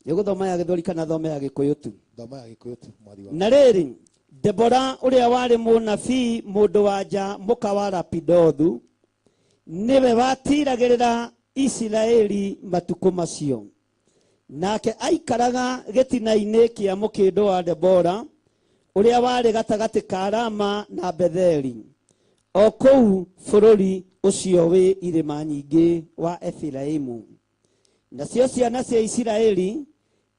[SPEAKER 4] nĩgũthoma ya Gĩthweri kana thome ya Gĩkũyũ tu.
[SPEAKER 3] Thoma ya Gĩkũyũ tu, mwathi wa.
[SPEAKER 4] Na rĩrĩ, Debora ũrĩa warĩ mũnabii mũndũ wa nja mũka wa Lapidothu nĩwe watiragĩrĩra Isiraeli matukũ macio. Nake aikaraga gĩtina-inĩ kĩa mũkĩndũ wa Debora ũrĩa warĩ gatagatĩ ka Rama na Betheli, o kũu bũrũri ũcio wĩ irĩma nyingĩ wa Efiraimu. Nacio ciana cia Isiraeli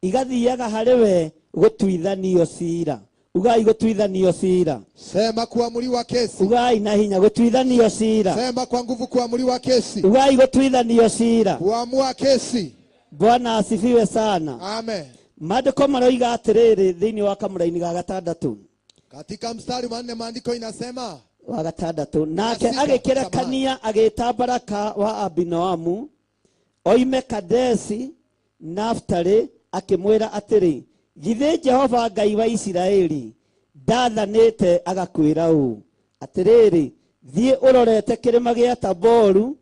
[SPEAKER 4] igathiaga harĩ we gũtuithanio cira. Ugai gũtuithanio cira.
[SPEAKER 3] Sema kuamuliwa kesi.
[SPEAKER 4] Ugai na hinya gũtuithanio cira.
[SPEAKER 3] Sema kwa nguvu kuamuliwa kesi.
[SPEAKER 4] Ugai gũtuithanio cira.
[SPEAKER 3] Kuamua kesi.
[SPEAKER 4] Bwana asifiwe sana.
[SPEAKER 3] Amen.
[SPEAKER 4] Maandĩko maroiga atĩrĩrĩ thĩinĩ wa kamũraini ga gatandatũ.
[SPEAKER 3] Katika mstari wa 4 maandiko inasema
[SPEAKER 4] Wa gatandatũ, nake
[SPEAKER 3] Sita,
[SPEAKER 4] agĩkĩrekania agĩĩta Baraka wa Abinoamu oime Kadesi Naftali, akĩmwĩra atĩrĩ, githĩ Jehova Ngai wa Isiraeli ndathanĩte agakwĩra ũũ atĩrĩrĩ, thiĩ ũrorete kĩrĩma gĩa Taboru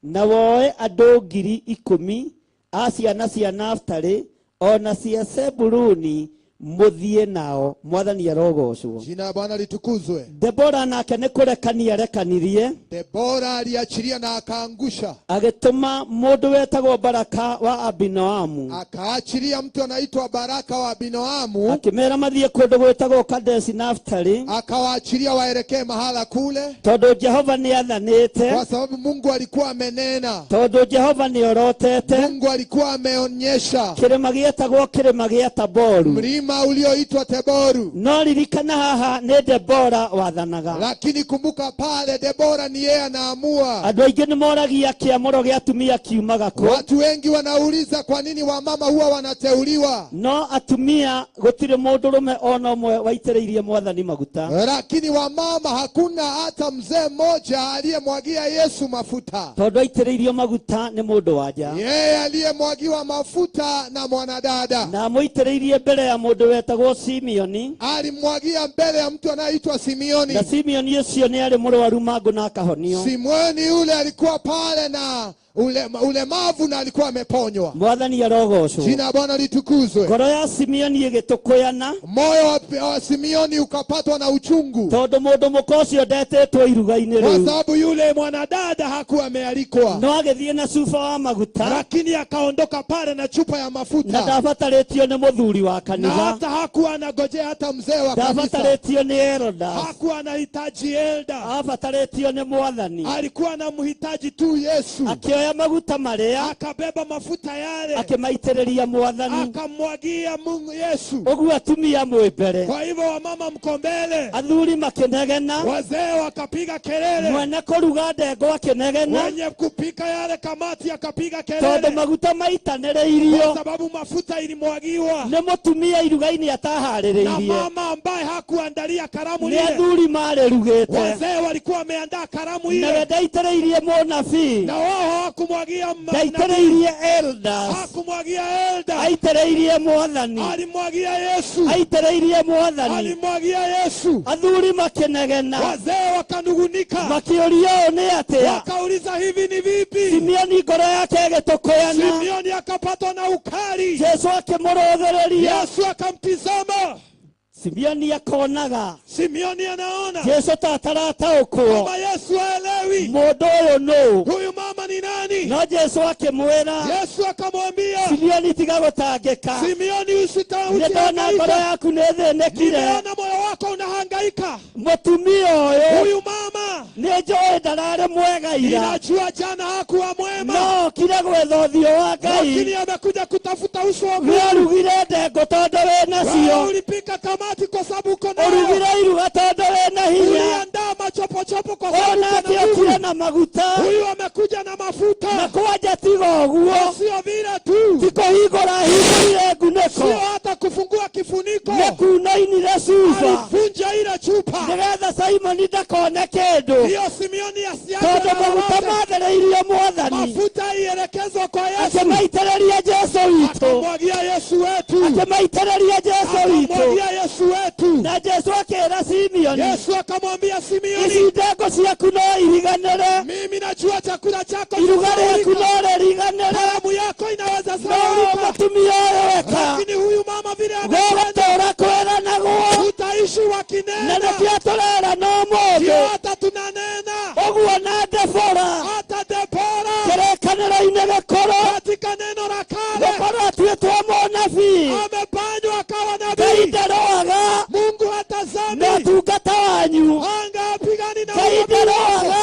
[SPEAKER 4] na woe andũ 10,000 a ciana cia Naftali o na cia Sebuluni mũthiĩ nao. Mwathani arogocwo.
[SPEAKER 3] Jina la Bwana litukuzwe.
[SPEAKER 4] Debora nake nĩ kũrekania arekanirie.
[SPEAKER 3] Debora aliachilia na akaangusha.
[SPEAKER 4] Agĩtũma mũndũ wetagwo Baraka wa Abinoamu.
[SPEAKER 3] Akaachilia mtu anaitwa Baraka wa Abinoamu.
[SPEAKER 4] Akĩmera mathiĩ kũndũ gwĩtagwo Kadeshi Naftali.
[SPEAKER 3] Akawaachilia waelekee mahala kule.
[SPEAKER 4] Tondũ Jehova nĩ athanĩte.
[SPEAKER 3] Kwa sababu Mungu alikuwa amenena.
[SPEAKER 4] Tondũ Jehova nĩ orotete.
[SPEAKER 3] Mungu alikuwa ameonyesha.
[SPEAKER 4] Kĩrĩma gĩetagwo kĩrĩma gĩa Taboru.
[SPEAKER 3] Mlima ulioitwa Taboru.
[SPEAKER 4] No ririkana haha nĩ Debora wathanaga.
[SPEAKER 3] Lakini kumbuka pale Debora ni yeye anaamua.
[SPEAKER 4] Andũ aingĩ nĩ moragia kĩamũro gĩa atumia kiumaga kũ.
[SPEAKER 3] Watu wengi wanauliza kwa nini wamama huwa wanateuliwa.
[SPEAKER 4] No atumia gũtirĩ mũndũrũme ona ũmwe waitĩrĩirie mwathani maguta.
[SPEAKER 3] Lakini wamama hakuna hata mzee mmoja aliyemwagia Yesu mafuta.
[SPEAKER 4] Tondũ aitĩrĩirio maguta nĩ mũndũ wa nja.
[SPEAKER 3] Yeye aliyemwagiwa mafuta na mwanadada.
[SPEAKER 4] Na amũitĩrĩirie mbere ya mũndũ wetagwo Simeoni.
[SPEAKER 3] Alimwagia mbele ya mtu anayeitwa Simeoni.
[SPEAKER 4] Na Simeoni ũcio nĩ arĩ mũrwaru mangũ na akahonio.
[SPEAKER 3] Simeoni yule alikuwa pale na ulemavu na alikuwa ameponywa.
[SPEAKER 4] Mwathani arogocwo.
[SPEAKER 3] Jina la Bwana litukuzwe.
[SPEAKER 4] Ngoro ya Simeoni ĩgĩtũkũyana.
[SPEAKER 3] Moyo wa Simeoni ukapatwa na uchungu,
[SPEAKER 4] tondũ mũndũ mũka ũcio ndetĩtwo iruga-inĩ
[SPEAKER 3] kwa
[SPEAKER 4] rĩu,
[SPEAKER 3] sababu yule mwanadada hakuwa amealikwa,
[SPEAKER 4] no agĩthiĩ na cuba wa maguta,
[SPEAKER 3] lakini akaondoka pale na chupa ya
[SPEAKER 4] na
[SPEAKER 3] mafuta,
[SPEAKER 4] ndabatarĩtio nĩ mũthuri wa
[SPEAKER 3] na
[SPEAKER 4] kanitha,
[SPEAKER 3] hata hakuwa anagojea hata mzee wa kanisa,
[SPEAKER 4] ndabatarĩtio nĩ elders,
[SPEAKER 3] hakuwa anahitaji elder,
[SPEAKER 4] abatarĩtio nĩ Mwathani.
[SPEAKER 3] Alikuwa anamhitaji tu Yesu.
[SPEAKER 4] Akĩoya maguta marĩa,
[SPEAKER 3] Akabeba mafuta yale,
[SPEAKER 4] akĩmaitĩrĩria Mwathani.
[SPEAKER 3] Akamwagia Mungu Yesu.
[SPEAKER 4] Ũguo atumia mwĩ mbere,
[SPEAKER 3] Kwa hivyo wamama mko mbele,
[SPEAKER 4] athuri makĩnegena,
[SPEAKER 3] wazee wakapiga kelele,
[SPEAKER 4] mwene kũruga ndengwa akĩnegena,
[SPEAKER 3] wenye kupika yale kamati akapiga
[SPEAKER 4] tondũ
[SPEAKER 3] kelele,
[SPEAKER 4] maguta
[SPEAKER 3] kwa
[SPEAKER 4] maitanĩrĩirio
[SPEAKER 3] sababu mafuta ilimwagiwa
[SPEAKER 4] nĩ mũtumia iruga-inĩ
[SPEAKER 3] na
[SPEAKER 4] ataharĩrĩirie,
[SPEAKER 3] mama ambaye hakuandalia karamu
[SPEAKER 4] nĩ
[SPEAKER 3] ile.
[SPEAKER 4] athuri marĩrugĩte,
[SPEAKER 3] Wazee walikuwa wameandaa karamu
[SPEAKER 4] nawe
[SPEAKER 3] ile,
[SPEAKER 4] ndaitĩrĩirie mũnabii,
[SPEAKER 3] na wao hawakumwagia nabii,
[SPEAKER 4] ndaitĩrĩirie elders,
[SPEAKER 3] hakumwagia elder,
[SPEAKER 4] aitĩrĩirie Mwathani,
[SPEAKER 3] alimwagia Yesu,
[SPEAKER 4] aitĩrĩirie Mwathani.
[SPEAKER 3] Alimwagia Yesu.
[SPEAKER 4] Athuri makĩnegena,
[SPEAKER 3] Wazee wakanugunika,
[SPEAKER 4] makĩũria ũũ nĩ atĩa?
[SPEAKER 3] Wakauliza hivi ni vipi?
[SPEAKER 4] Simeoni ngoro yake ĩgĩtũkũyana.
[SPEAKER 3] Simeoni akapatwa na ukali,
[SPEAKER 4] Jesu akĩmũrũthĩrĩria.
[SPEAKER 3] Yesu akamtizama.
[SPEAKER 4] Simeoni akonaga
[SPEAKER 3] Simeoni anaona
[SPEAKER 4] Jesu ta atarataũkwo
[SPEAKER 3] kama Yesu haelewi
[SPEAKER 4] mũndũ ũyũ nũ.
[SPEAKER 3] Huyu mama ni nani.
[SPEAKER 4] No Jesu akĩmwĩra,
[SPEAKER 3] Yesu akamwambia,
[SPEAKER 4] Simeoni, tiga gũtangĩka,
[SPEAKER 3] Simeoni,
[SPEAKER 4] nĩ ndona ngoro
[SPEAKER 3] usihangaike,
[SPEAKER 4] yaku nĩ ĩthĩnĩkire.
[SPEAKER 3] nimeona moyo wako unahangaika.
[SPEAKER 4] Mũtumia ũyũ,
[SPEAKER 3] Huyu mama,
[SPEAKER 4] nĩ njũĩ ndararĩ mwega ira,
[SPEAKER 3] ninajua jana hakuwa mwema,
[SPEAKER 4] no okire gwetha ũthiũ wa Ngai.
[SPEAKER 3] Lakini amekuja kutafuta uso wa Mungu.
[SPEAKER 4] Wĩrugire ndengũ tondũ wĩ
[SPEAKER 3] Wewe
[SPEAKER 4] nacio,
[SPEAKER 3] ulipika kamati kwa sababu uko nayo,
[SPEAKER 4] ũrugire iruga tondũ wĩ na hinya,
[SPEAKER 3] uliandaa machopochopo kwa sababu
[SPEAKER 4] ona
[SPEAKER 3] uko na
[SPEAKER 4] okire
[SPEAKER 3] nguvu.
[SPEAKER 4] Na maguta.
[SPEAKER 3] Huyu amekuja na
[SPEAKER 4] Na
[SPEAKER 3] mafuta,
[SPEAKER 4] kwanja tiga ũguo,
[SPEAKER 3] sio vile tu,
[SPEAKER 4] ti kũhingũra hingũrire ngunĩko,
[SPEAKER 3] sio hata kufungua kifuniko,
[SPEAKER 4] nĩ kuuna inire cuba
[SPEAKER 3] alivunja ile chupa
[SPEAKER 4] nĩgetha Simoni ndakone kĩndũ,
[SPEAKER 3] ndiyo Simeoni asiache
[SPEAKER 4] tondũ
[SPEAKER 3] na
[SPEAKER 4] maguta
[SPEAKER 3] lolote.
[SPEAKER 4] mathereirio Mwathani,
[SPEAKER 3] Mafuta ielekezwa kwa Yesu,
[SPEAKER 4] akĩmaitĩrĩria Jesu witũ,
[SPEAKER 3] akamwagia Yesu wetu,
[SPEAKER 4] akĩmaitĩrĩria Jesu witũ.
[SPEAKER 3] Akamwagia Yesu wetu.
[SPEAKER 4] Na Jesu akĩra Simeoni,
[SPEAKER 3] Yesu akamwambia
[SPEAKER 4] ici
[SPEAKER 3] Simeoni,
[SPEAKER 4] ndengũ ciaku no iriganĩre,
[SPEAKER 3] mimi najua chakula chako
[SPEAKER 4] iruga rĩaku
[SPEAKER 3] kitasahaulika,
[SPEAKER 4] no rĩriganĩre,
[SPEAKER 3] karamu yako inaweza
[SPEAKER 4] no
[SPEAKER 3] sahaulika,
[SPEAKER 4] mũtumia ũyũ weka
[SPEAKER 3] lakini huyu mama vile ametenda,
[SPEAKER 4] gũgũtũra kwĩranagwo,
[SPEAKER 3] utaishi
[SPEAKER 4] na
[SPEAKER 3] wakinena,
[SPEAKER 4] nĩkĩo tũrerana
[SPEAKER 3] ndio
[SPEAKER 4] ũmũthĩ
[SPEAKER 3] hata tunanena,
[SPEAKER 4] ũguo na Debora
[SPEAKER 3] hata Debora
[SPEAKER 4] kĩrĩkanĩro-inĩ gĩkũrũ,
[SPEAKER 3] katika neno la kale
[SPEAKER 4] gũkorwo atuĩtwo mũnabii,
[SPEAKER 3] amefanywa akawa
[SPEAKER 4] Ngai
[SPEAKER 3] nabii.
[SPEAKER 4] ndarũaga
[SPEAKER 3] Mungu
[SPEAKER 4] na
[SPEAKER 3] hatazami,
[SPEAKER 4] ũtungata wanyu,
[SPEAKER 3] anga hapigani na
[SPEAKER 4] Ngai
[SPEAKER 3] unabii wako,
[SPEAKER 4] ndarũaga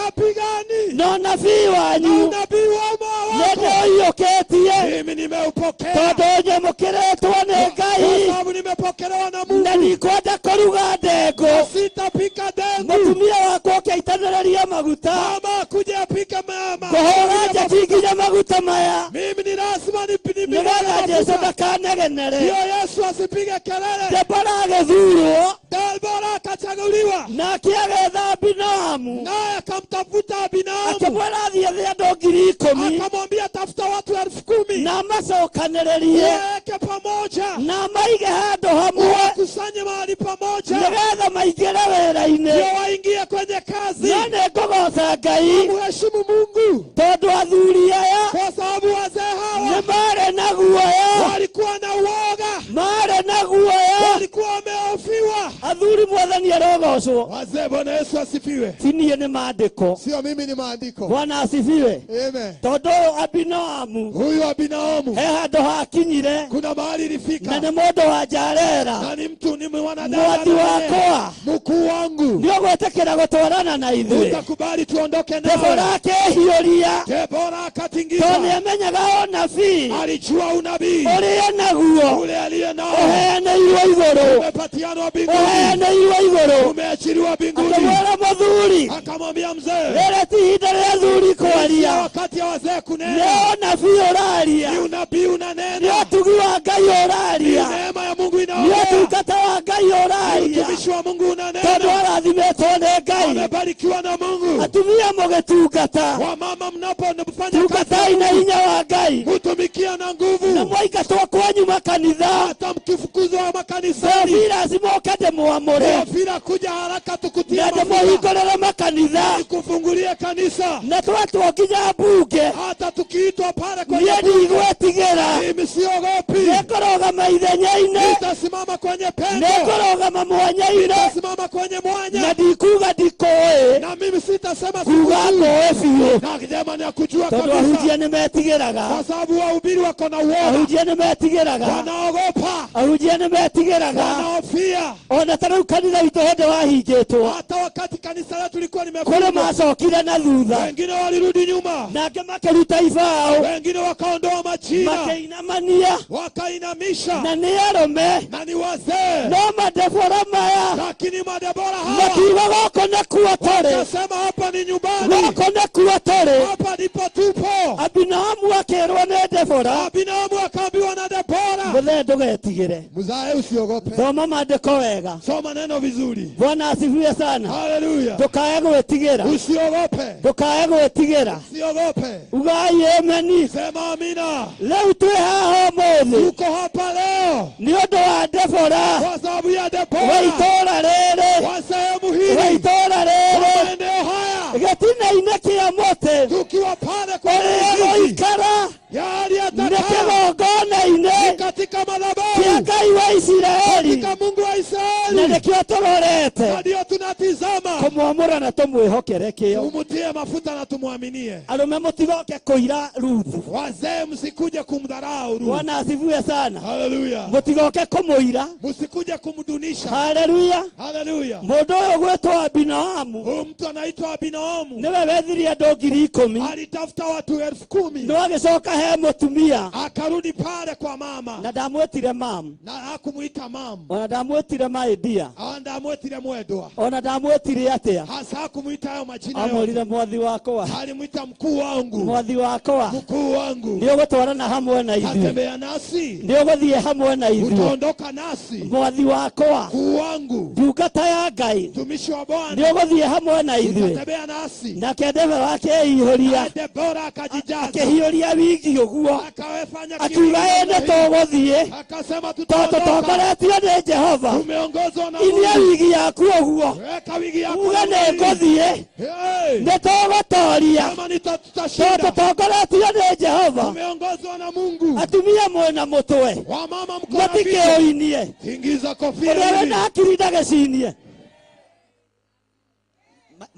[SPEAKER 3] hapigani
[SPEAKER 4] na ũnabii
[SPEAKER 3] na
[SPEAKER 4] wanyu,
[SPEAKER 3] unabii wa
[SPEAKER 4] nĩ
[SPEAKER 3] wako.
[SPEAKER 4] ndĩũiyũkĩtie,
[SPEAKER 3] Mimi nimeupokea
[SPEAKER 4] tondũ nyamũkĩrĩtwo nĩ
[SPEAKER 3] kwa
[SPEAKER 4] Ngai,
[SPEAKER 3] sababu nimepokelewa na
[SPEAKER 4] na
[SPEAKER 3] Mungu,
[SPEAKER 4] ndikwenda kũruga ndengũ.
[SPEAKER 3] sitapika dengu.
[SPEAKER 4] Mũtumia wakwa ũkĩaitanĩrĩria maguta,
[SPEAKER 3] Mama kuja apike mama,
[SPEAKER 4] kũhũra njeki nginya maguta maya,
[SPEAKER 3] mimi ni lazima nipimie
[SPEAKER 4] nĩgetha Jesu
[SPEAKER 3] mafuta,
[SPEAKER 4] ndakanegenere.
[SPEAKER 3] ndio Yesu asipige kelele.
[SPEAKER 4] Debora agĩthurwo,
[SPEAKER 3] Debora akachaguliwa,
[SPEAKER 4] nake agĩetha Abinoamu,
[SPEAKER 3] naye akamtafuta Abinamu,
[SPEAKER 4] akĩmwĩra athiĩ ethe andũ 10,000,
[SPEAKER 3] akamwambia tafuta watu 10,000
[SPEAKER 4] na amacokanĩrĩrie,
[SPEAKER 3] uwaweke pamoja,
[SPEAKER 4] na maige handũ hamwe,
[SPEAKER 3] uwakusanye mahali pamoja,
[SPEAKER 4] nĩgetha maingĩre wĩra-inĩ.
[SPEAKER 3] ndio waingie kwenye kazi.
[SPEAKER 4] No nĩ ngũgoca Ngai
[SPEAKER 3] Mheshimu Mungu
[SPEAKER 4] tondũ athuri aya
[SPEAKER 3] kwa sababu wazee
[SPEAKER 4] nĩ
[SPEAKER 3] hawa
[SPEAKER 4] marĩ na guoya,
[SPEAKER 3] walikuwa na uoga,
[SPEAKER 4] marĩ na guoya.
[SPEAKER 3] Walikuwa wamehofiwa.
[SPEAKER 4] Athuri, Mwathani arogocwo.
[SPEAKER 3] Wazee, Bwana Yesu asifiwe.
[SPEAKER 4] Ti niĩ, nĩ maandĩko.
[SPEAKER 3] Sio mimi, ni maandiko.
[SPEAKER 4] Bwana asifiwe.
[SPEAKER 3] Amen.
[SPEAKER 4] Tondũ ũyũ Abinoamu
[SPEAKER 3] Huyu Abinaomu
[SPEAKER 4] he handũ hakinyire,
[SPEAKER 3] kuna mahali
[SPEAKER 4] na
[SPEAKER 3] ilifika,
[SPEAKER 4] nĩ mũndũ wa njarera,
[SPEAKER 3] na ni mtu, ni mwanadamu,
[SPEAKER 4] mwathi wakwa,
[SPEAKER 3] mkuu wangu,
[SPEAKER 4] nĩ ũgwĩtĩkĩra gũtwarana na ithuĩ?
[SPEAKER 3] Utakubali tuondoke
[SPEAKER 4] Debora
[SPEAKER 3] nawe?
[SPEAKER 4] akĩhiũria,
[SPEAKER 3] Debora
[SPEAKER 4] tondũ
[SPEAKER 3] akatingiza,
[SPEAKER 4] nĩ amenyaga ũnabii
[SPEAKER 3] alijua unabii
[SPEAKER 4] ũrĩa naguo
[SPEAKER 3] ule aliye nao
[SPEAKER 4] ũheanĩirwo igũrũ,
[SPEAKER 3] umepatianwa mbinguni,
[SPEAKER 4] ũheanĩirwo igũrũ.
[SPEAKER 3] Umeachiliwa mbinguni.
[SPEAKER 4] Akĩmwĩra mũthuri,
[SPEAKER 3] Akamwambia mzee,
[SPEAKER 4] rĩrĩ ti ihinda rĩa thuri
[SPEAKER 3] si
[SPEAKER 4] kwaria,
[SPEAKER 3] wakati ya wazee
[SPEAKER 4] nĩ
[SPEAKER 3] kunena,
[SPEAKER 4] ũnabii ũraria,
[SPEAKER 3] ni unabii
[SPEAKER 4] nĩ
[SPEAKER 3] unanena,
[SPEAKER 4] ũtugi wa Ngai
[SPEAKER 3] ni
[SPEAKER 4] ũraria,
[SPEAKER 3] neema ya Mungu
[SPEAKER 4] nĩ
[SPEAKER 3] inaongea,
[SPEAKER 4] ũtungata wa Ngai
[SPEAKER 3] ni
[SPEAKER 4] ũraria,
[SPEAKER 3] utumishi wa Mungu
[SPEAKER 4] tondũ
[SPEAKER 3] unanena,
[SPEAKER 4] arathimĩtwo nĩ Ngai.
[SPEAKER 3] Amebarikiwa na Mungu.
[SPEAKER 4] Atumia mũgĩtungata,
[SPEAKER 3] Wamama mnapofanya kazi
[SPEAKER 4] tungatai
[SPEAKER 3] ya
[SPEAKER 4] na
[SPEAKER 3] Mungu,
[SPEAKER 4] hinya wa Ngai,
[SPEAKER 3] mutumikia na
[SPEAKER 4] na
[SPEAKER 3] nguvu,
[SPEAKER 4] mwaingatwo kwanyu makanitha.
[SPEAKER 3] Hata mkifukuzwa makanisani,
[SPEAKER 4] Theophilus moke ndĩmwamũre.
[SPEAKER 3] Theofila, kuja haraka tukutie
[SPEAKER 4] Na
[SPEAKER 3] mafuta,
[SPEAKER 4] ndĩmũhingũrĩre makanitha.
[SPEAKER 3] nikufungulie kanisa.
[SPEAKER 4] Na twetwo nginya mbunge,
[SPEAKER 3] Hata tukiitwa pale kwenye
[SPEAKER 4] niĩ
[SPEAKER 3] bunge,
[SPEAKER 4] ndigwĩtigĩra.
[SPEAKER 3] mimi siogopi.
[SPEAKER 4] Nĩngũrũgama ithenya-inĩ,
[SPEAKER 3] Nitasimama kwenye pengo,
[SPEAKER 4] nĩngũrũgama mwanya-inĩ,
[SPEAKER 3] nitasimama kwenye
[SPEAKER 4] na
[SPEAKER 3] mwanya,
[SPEAKER 4] ndikuga ndikũĩ,
[SPEAKER 3] na mimi sitasema
[SPEAKER 4] kuga
[SPEAKER 3] sikujui.
[SPEAKER 4] ngũĩ biũ,
[SPEAKER 3] Na jamani, nakujua
[SPEAKER 4] tondũ
[SPEAKER 3] kabisa,
[SPEAKER 4] ahunjia nĩmetigĩraga.
[SPEAKER 3] kwa sababu wahubiri wako na uoga,
[SPEAKER 4] Ahunjia nĩmetigĩraga.
[SPEAKER 3] wanaogopa,
[SPEAKER 4] Ahunjia nĩmetigĩraga.
[SPEAKER 3] wanahofia.
[SPEAKER 4] Ona ta rĩu kanitha witũ hĩndĩ wahingĩtwo,
[SPEAKER 3] Hata wakati kanisa letu lilikuwa
[SPEAKER 4] kũrĩ
[SPEAKER 3] limefungwa,
[SPEAKER 4] macokire na thutha,
[SPEAKER 3] wengine walirudi nyuma,
[SPEAKER 4] na angĩ makĩruta ibaũ,
[SPEAKER 3] wengine wakaondoa majina,
[SPEAKER 4] makĩinamania,
[SPEAKER 3] wakainamisha,
[SPEAKER 4] na nĩ arũme.
[SPEAKER 3] na ni wazee.
[SPEAKER 4] No madebora maya
[SPEAKER 3] Lakini madebora hawa
[SPEAKER 4] makiuga gũkũ nĩkuo tũrĩ,
[SPEAKER 3] wakasema, hapa ni nyumbani,
[SPEAKER 4] gũkũ nĩkuo tũrĩ.
[SPEAKER 3] hapa ndipo tupo.
[SPEAKER 4] Abinoamu akĩrwo nĩ Debora,
[SPEAKER 3] Abinamu akaambiwa na Debora,
[SPEAKER 4] mũthee ndũgetigĩre.
[SPEAKER 3] mzae, usiogope,
[SPEAKER 4] Thoma maandĩko wega.
[SPEAKER 3] soma neno vizuri.
[SPEAKER 4] Bwana asifiwe sana.
[SPEAKER 3] Haleluya,
[SPEAKER 4] Ndũkae gwĩtigĩra,
[SPEAKER 3] usiogope,
[SPEAKER 4] ndũkae gwĩtigĩra.
[SPEAKER 3] usiogope,
[SPEAKER 4] Ugai ameni.
[SPEAKER 3] sema amina.
[SPEAKER 4] Rĩu twĩ haha ũmũthĩ
[SPEAKER 3] Tuko hapa leo
[SPEAKER 4] nĩ ũndũ wa Debora
[SPEAKER 3] kwa sababu ya
[SPEAKER 4] wa
[SPEAKER 3] Debora
[SPEAKER 4] itũũra rĩrĩ,
[SPEAKER 3] wa sehemu
[SPEAKER 4] wa
[SPEAKER 3] hili,
[SPEAKER 4] itũũra
[SPEAKER 3] wa
[SPEAKER 4] rĩrĩ,
[SPEAKER 3] maeneo haya,
[SPEAKER 4] gĩtina-inĩ kĩa mũtĩ
[SPEAKER 3] tukiwa pale kwenye
[SPEAKER 4] ũrĩa
[SPEAKER 3] mizizi
[SPEAKER 4] gũikara
[SPEAKER 3] yali
[SPEAKER 4] nĩ
[SPEAKER 3] atakaa
[SPEAKER 4] kĩgongona-inĩ
[SPEAKER 3] katika
[SPEAKER 4] kĩa
[SPEAKER 3] madhabahu
[SPEAKER 4] Ngai wa Isiraeli,
[SPEAKER 3] katika Mungu wa
[SPEAKER 4] na
[SPEAKER 3] Israeli,
[SPEAKER 4] nĩkĩo tũrorete
[SPEAKER 3] na ndio tunatizama
[SPEAKER 4] kũmwamũra na tũmwĩhokere kĩo.
[SPEAKER 3] tumutie mafuta na tumwaminie.
[SPEAKER 4] Arũme mũtigoke kũira Ruthu.
[SPEAKER 3] Wazee, msikuje kumdharau Ruth.
[SPEAKER 4] Bwana asifiwe sana.
[SPEAKER 3] Haleluya,
[SPEAKER 4] Mũtigoke kũmũira.
[SPEAKER 3] msikuje kumdunisha.
[SPEAKER 4] Haleluya.
[SPEAKER 3] Haleluya,
[SPEAKER 4] Mũndũ ũyũ gwĩtwo Abinoamu
[SPEAKER 3] huyu mtu anaitwa Abinoamu
[SPEAKER 4] nĩwe wethirie andũ 10,000,
[SPEAKER 3] alitafuta watu 10,000
[SPEAKER 4] no agĩcoka he mũtumia,
[SPEAKER 3] akarudi pale kwa mama
[SPEAKER 4] na ndamwĩtire mam,
[SPEAKER 3] na hakumuita mam,
[SPEAKER 4] ona ndamwĩtire my dear,
[SPEAKER 3] ndamwetire mwendwa,
[SPEAKER 4] ona ndamwĩtire atĩa,
[SPEAKER 3] hasa hakumuita hayo majina yote,
[SPEAKER 4] amwĩrire mwathi wakwa,
[SPEAKER 3] alimwita mkuu wangu,
[SPEAKER 4] mwathi wakwa,
[SPEAKER 3] mkuu wangu,
[SPEAKER 4] nĩ ũgũtwarana hamwe na ithuĩ,
[SPEAKER 3] tatembea nasi,
[SPEAKER 4] nĩ ũgũthiĩ hamwe na ithuĩ,
[SPEAKER 3] utaondoka nasi,
[SPEAKER 4] mwathi wakwa,
[SPEAKER 3] mkuu wangu,
[SPEAKER 4] ndungata ya Ngai,
[SPEAKER 3] mtumishi wa
[SPEAKER 4] nĩ
[SPEAKER 3] Bwana,
[SPEAKER 4] ũgũthiĩ hamwe na ithuĩ.
[SPEAKER 3] utatembea nasi.
[SPEAKER 4] Nake Debora akĩihũria,
[SPEAKER 3] Debora akajijaza,
[SPEAKER 4] akĩhiũria wigi ũguo,
[SPEAKER 3] akawefanya
[SPEAKER 4] akiuga ĩ nĩ tũgũthiĩ,
[SPEAKER 3] akasema
[SPEAKER 4] tondũ
[SPEAKER 3] tutaondoka,
[SPEAKER 4] tongoretio nĩ Jehova.
[SPEAKER 3] tumeongozwa na
[SPEAKER 4] Inia
[SPEAKER 3] Mungu.
[SPEAKER 4] wigi yaku ũguo,
[SPEAKER 3] Weka wigi yako
[SPEAKER 4] uge
[SPEAKER 3] namna
[SPEAKER 4] nĩ
[SPEAKER 3] hii.
[SPEAKER 4] ngũthiĩ,
[SPEAKER 3] Hey!
[SPEAKER 4] nĩ tũgũtoria,
[SPEAKER 3] Kama
[SPEAKER 4] tondũ
[SPEAKER 3] tutashinda,
[SPEAKER 4] tongoretio nĩ Jehova.
[SPEAKER 3] tumeongozwa na Mungu.
[SPEAKER 4] Atumia mwĩna mũtwe,
[SPEAKER 3] Wamama mko na vichwa,
[SPEAKER 4] mũtikĩũinie,
[SPEAKER 3] ingiza kofia
[SPEAKER 4] ũrĩa
[SPEAKER 3] hivi.
[SPEAKER 4] wĩna hakiri ndagĩcinie.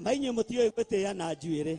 [SPEAKER 4] Mainyuĩ mũtiũĩ gwĩtĩĩa na njuĩrĩ.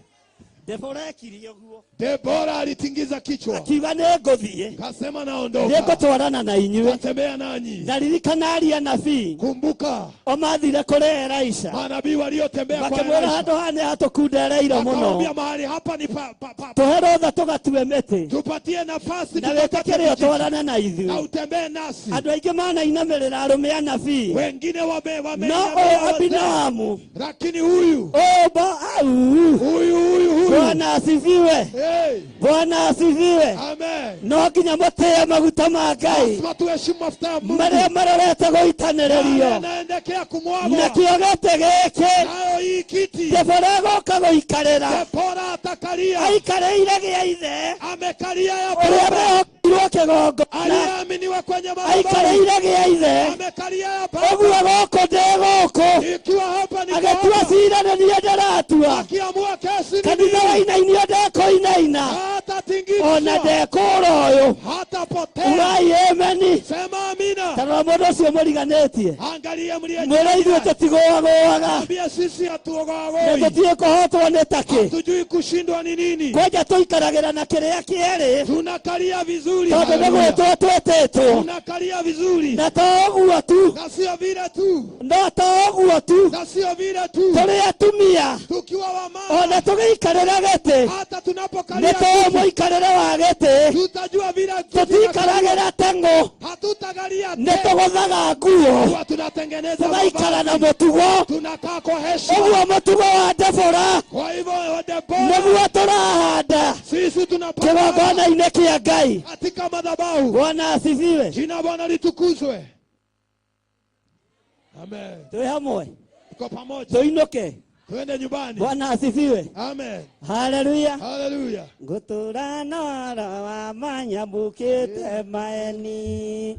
[SPEAKER 4] Debora ekire ũguo,
[SPEAKER 3] Debora alitingiza kichwa,
[SPEAKER 4] akiuga nĩ ngũthiĩ,
[SPEAKER 3] kasema
[SPEAKER 4] nĩ
[SPEAKER 3] naondoka,
[SPEAKER 4] ngũtwarana na inyuĩ.
[SPEAKER 3] tatembea nanyi.
[SPEAKER 4] Na ririkana aria nabii
[SPEAKER 3] Kumbuka
[SPEAKER 4] o mathire kũrĩ Elisha,
[SPEAKER 3] manabii waliotembea kwa
[SPEAKER 4] makĩmwĩra
[SPEAKER 3] Elisha,
[SPEAKER 4] handũ haha nĩ hatũkundereire mũno,
[SPEAKER 3] akamwambia mahali hapa ni pa, pa, pa,
[SPEAKER 4] tũhe rũtha tũgatue mĩtĩ,
[SPEAKER 3] tupatie nafasi
[SPEAKER 4] na
[SPEAKER 3] tukakate
[SPEAKER 4] wĩtĩkĩre
[SPEAKER 3] vijiti,
[SPEAKER 4] ũtwarane na
[SPEAKER 3] na
[SPEAKER 4] ithuĩ.
[SPEAKER 3] utembee nasi.
[SPEAKER 4] Andũ aingĩ manainamĩrĩra arũme anabii,
[SPEAKER 3] Wengine
[SPEAKER 4] no
[SPEAKER 3] wameinamia
[SPEAKER 4] ũyũ
[SPEAKER 3] wazee,
[SPEAKER 4] Abinoamu
[SPEAKER 3] lakini huyu
[SPEAKER 4] ũyũ au
[SPEAKER 3] huyu huyu huyu,
[SPEAKER 4] Bwana asifiwe,
[SPEAKER 3] hey,
[SPEAKER 4] Bwana asifiwe.
[SPEAKER 3] amen.
[SPEAKER 4] No nginya mũtĩe maguta ma Ngai
[SPEAKER 3] Lazima tuheshimu mafuta ya Mungu
[SPEAKER 4] marĩa marorete gũitanĩrĩrio,
[SPEAKER 3] yanaendekea kumwagwa,
[SPEAKER 4] nakĩo gĩtĩ gĩkĩ
[SPEAKER 3] nayo hii kiti
[SPEAKER 4] Debora egũka gũikarĩra,
[SPEAKER 3] Debora atakalia,
[SPEAKER 4] aikarĩire gĩa ithe
[SPEAKER 3] amekalia ya
[SPEAKER 4] ũrĩa
[SPEAKER 3] baba
[SPEAKER 4] mehokeirwo kĩgongona,
[SPEAKER 3] aliyeaminiwa kwenye madhabahu,
[SPEAKER 4] aikarĩire gĩa ithe.
[SPEAKER 3] amekalia ya baba.
[SPEAKER 4] Ũguo gũkũ ndĩ gũkũ,
[SPEAKER 3] Ikiwa hapa niko
[SPEAKER 4] agĩtua
[SPEAKER 3] hapa,
[SPEAKER 4] cira nĩ niĩ ndĩratua,
[SPEAKER 3] akiamua kesi ni
[SPEAKER 4] kanitha
[SPEAKER 3] mimi,
[SPEAKER 4] wainainio ndekũinaina, ona
[SPEAKER 3] hatatingishwa,
[SPEAKER 4] ndekũra ũyũ.
[SPEAKER 3] hatapotea.
[SPEAKER 4] Ugai ameni.
[SPEAKER 3] Sema amina.
[SPEAKER 4] Ta rora mũndũ ũcio mũriganĩtie,
[SPEAKER 3] Angalia mliye
[SPEAKER 4] mwĩre ithuĩ tũtigũagũaga,
[SPEAKER 3] ambia, sisi
[SPEAKER 4] na
[SPEAKER 3] hatuogoagoi,
[SPEAKER 4] tũtiĩ kũhotwo nĩ takĩ.
[SPEAKER 3] hatujui kushindwa ni nini,
[SPEAKER 4] Kwanja tũikaragĩra na kĩrĩa kĩerĩ,
[SPEAKER 3] tunakalia vizuri,
[SPEAKER 4] tondũ nĩ
[SPEAKER 3] Haleluya.
[SPEAKER 4] gwĩtwo twĩtĩtwo,
[SPEAKER 3] tunakalia vizuri,
[SPEAKER 4] na to ũguo tu,
[SPEAKER 3] na sio vile tu,
[SPEAKER 4] no to ũguo tu,
[SPEAKER 3] na sio vile tu,
[SPEAKER 4] tũrĩ atumia
[SPEAKER 3] tukiwa wamama,
[SPEAKER 4] ona tũgĩikarĩra gĩtĩ,
[SPEAKER 3] hata
[SPEAKER 4] nĩ
[SPEAKER 3] tunapokalia
[SPEAKER 4] tũĩ
[SPEAKER 3] kiti,
[SPEAKER 4] mũikarĩre wa gĩtĩ,
[SPEAKER 3] tutajua vile kiti
[SPEAKER 4] tũtiikaragĩra teng'ũ,
[SPEAKER 3] hatutagalia
[SPEAKER 4] nĩ tũgũthaga nguo,
[SPEAKER 3] huwa tunatengeneza
[SPEAKER 4] tũgaikara na
[SPEAKER 3] mavazi,
[SPEAKER 4] mũtugo.
[SPEAKER 3] tunakaa kwa heshima.
[SPEAKER 4] Ũguo mũtugo wa Debora
[SPEAKER 3] Kwa hivyo Debora,
[SPEAKER 4] nĩguo tũrahanda
[SPEAKER 3] sisi tunapanda
[SPEAKER 4] kĩgongona-inĩ kĩa Ngai.
[SPEAKER 3] katika madhabahu.
[SPEAKER 4] Bwana asifiwe.
[SPEAKER 3] Jina Bwana litukuzwe. Amen.
[SPEAKER 4] Twĩ hamwe,
[SPEAKER 3] Tuko pamoja,
[SPEAKER 4] tũinũke.
[SPEAKER 3] Twende nyumbani.
[SPEAKER 4] Bwana asifiwe.
[SPEAKER 3] Amen.
[SPEAKER 4] Haleluya.
[SPEAKER 3] Haleluya.
[SPEAKER 4] Ngutura nora wa manyambukite maeni.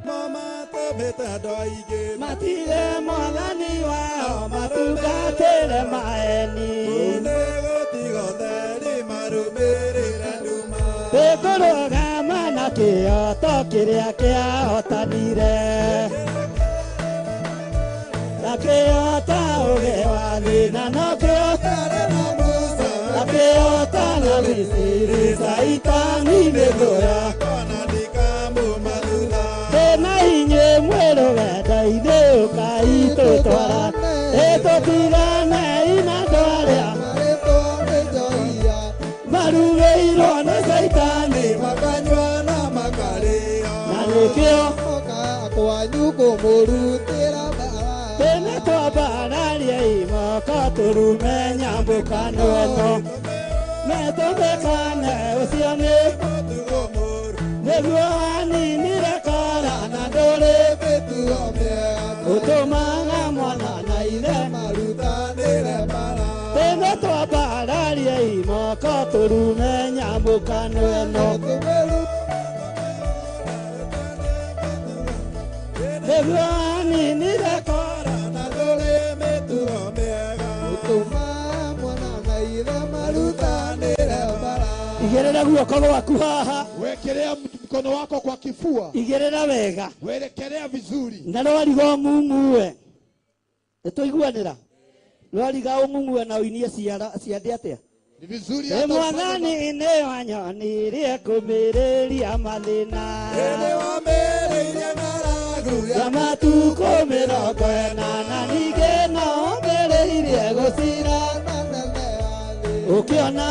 [SPEAKER 1] Mama tobeta doige
[SPEAKER 4] Matige mwathani wao matungatĩre maeni.
[SPEAKER 1] Unego tigotheri marũmĩrĩre nduma.
[SPEAKER 4] Tũkũrũgama na kĩoto kĩrĩa kĩahotanire. Na kĩoto ũgĩ wa thĩ na no kĩoto na kĩoto na Misiri Caitani nĩ thũ yakwa. Tena inyuĩ mwĩ rũgendo-inĩ ũkai tũtwara ĩtũtiganei na andũ arĩa marugĩirwo nĩ Caitani
[SPEAKER 1] Makanyua na makarĩo.
[SPEAKER 4] Na nĩkĩo
[SPEAKER 5] kwanyu kũmũrutĩra mbara.
[SPEAKER 4] Tene twambararie imoko tũrume nyambũkano ĩno metũmĩkane ũcio nĩ
[SPEAKER 1] Mũtugo mũũru.
[SPEAKER 4] nĩguo waninire kora na ndũrĩ
[SPEAKER 5] Mĩtugo mĩega
[SPEAKER 4] ũtũmaga mwana na ithe
[SPEAKER 5] marutanĩre mbara.
[SPEAKER 4] Tene twambararie imoko tũrume nyambũkano ĩno nĩguo waninire kora
[SPEAKER 1] Na ndũrĩ mĩtugo mĩega.
[SPEAKER 5] Ũtũmaga mwana na ithe marutanĩre mbara.
[SPEAKER 4] Igĩrĩra guoko gwaku haha.
[SPEAKER 3] Wekelea mkono wako kwa kifua.
[SPEAKER 4] Igĩrĩra wega.
[SPEAKER 3] Wekelea vizuri.
[SPEAKER 4] Na rwariga ũng'ung'ue. Nĩtũiguanĩra? Rwariga ũng'ung'ue na ũinie ciande atĩa?
[SPEAKER 3] Ni vizuri
[SPEAKER 4] Ĩ
[SPEAKER 3] hata ufanye
[SPEAKER 4] mwathani nĩ wanyonirie kũmĩrĩria mathĩna.
[SPEAKER 1] Nĩ wamĩrĩirie ng'aragu
[SPEAKER 4] Ya matukũ 40 na ningĩ no ũmĩrĩirie gũcira. Ũkĩona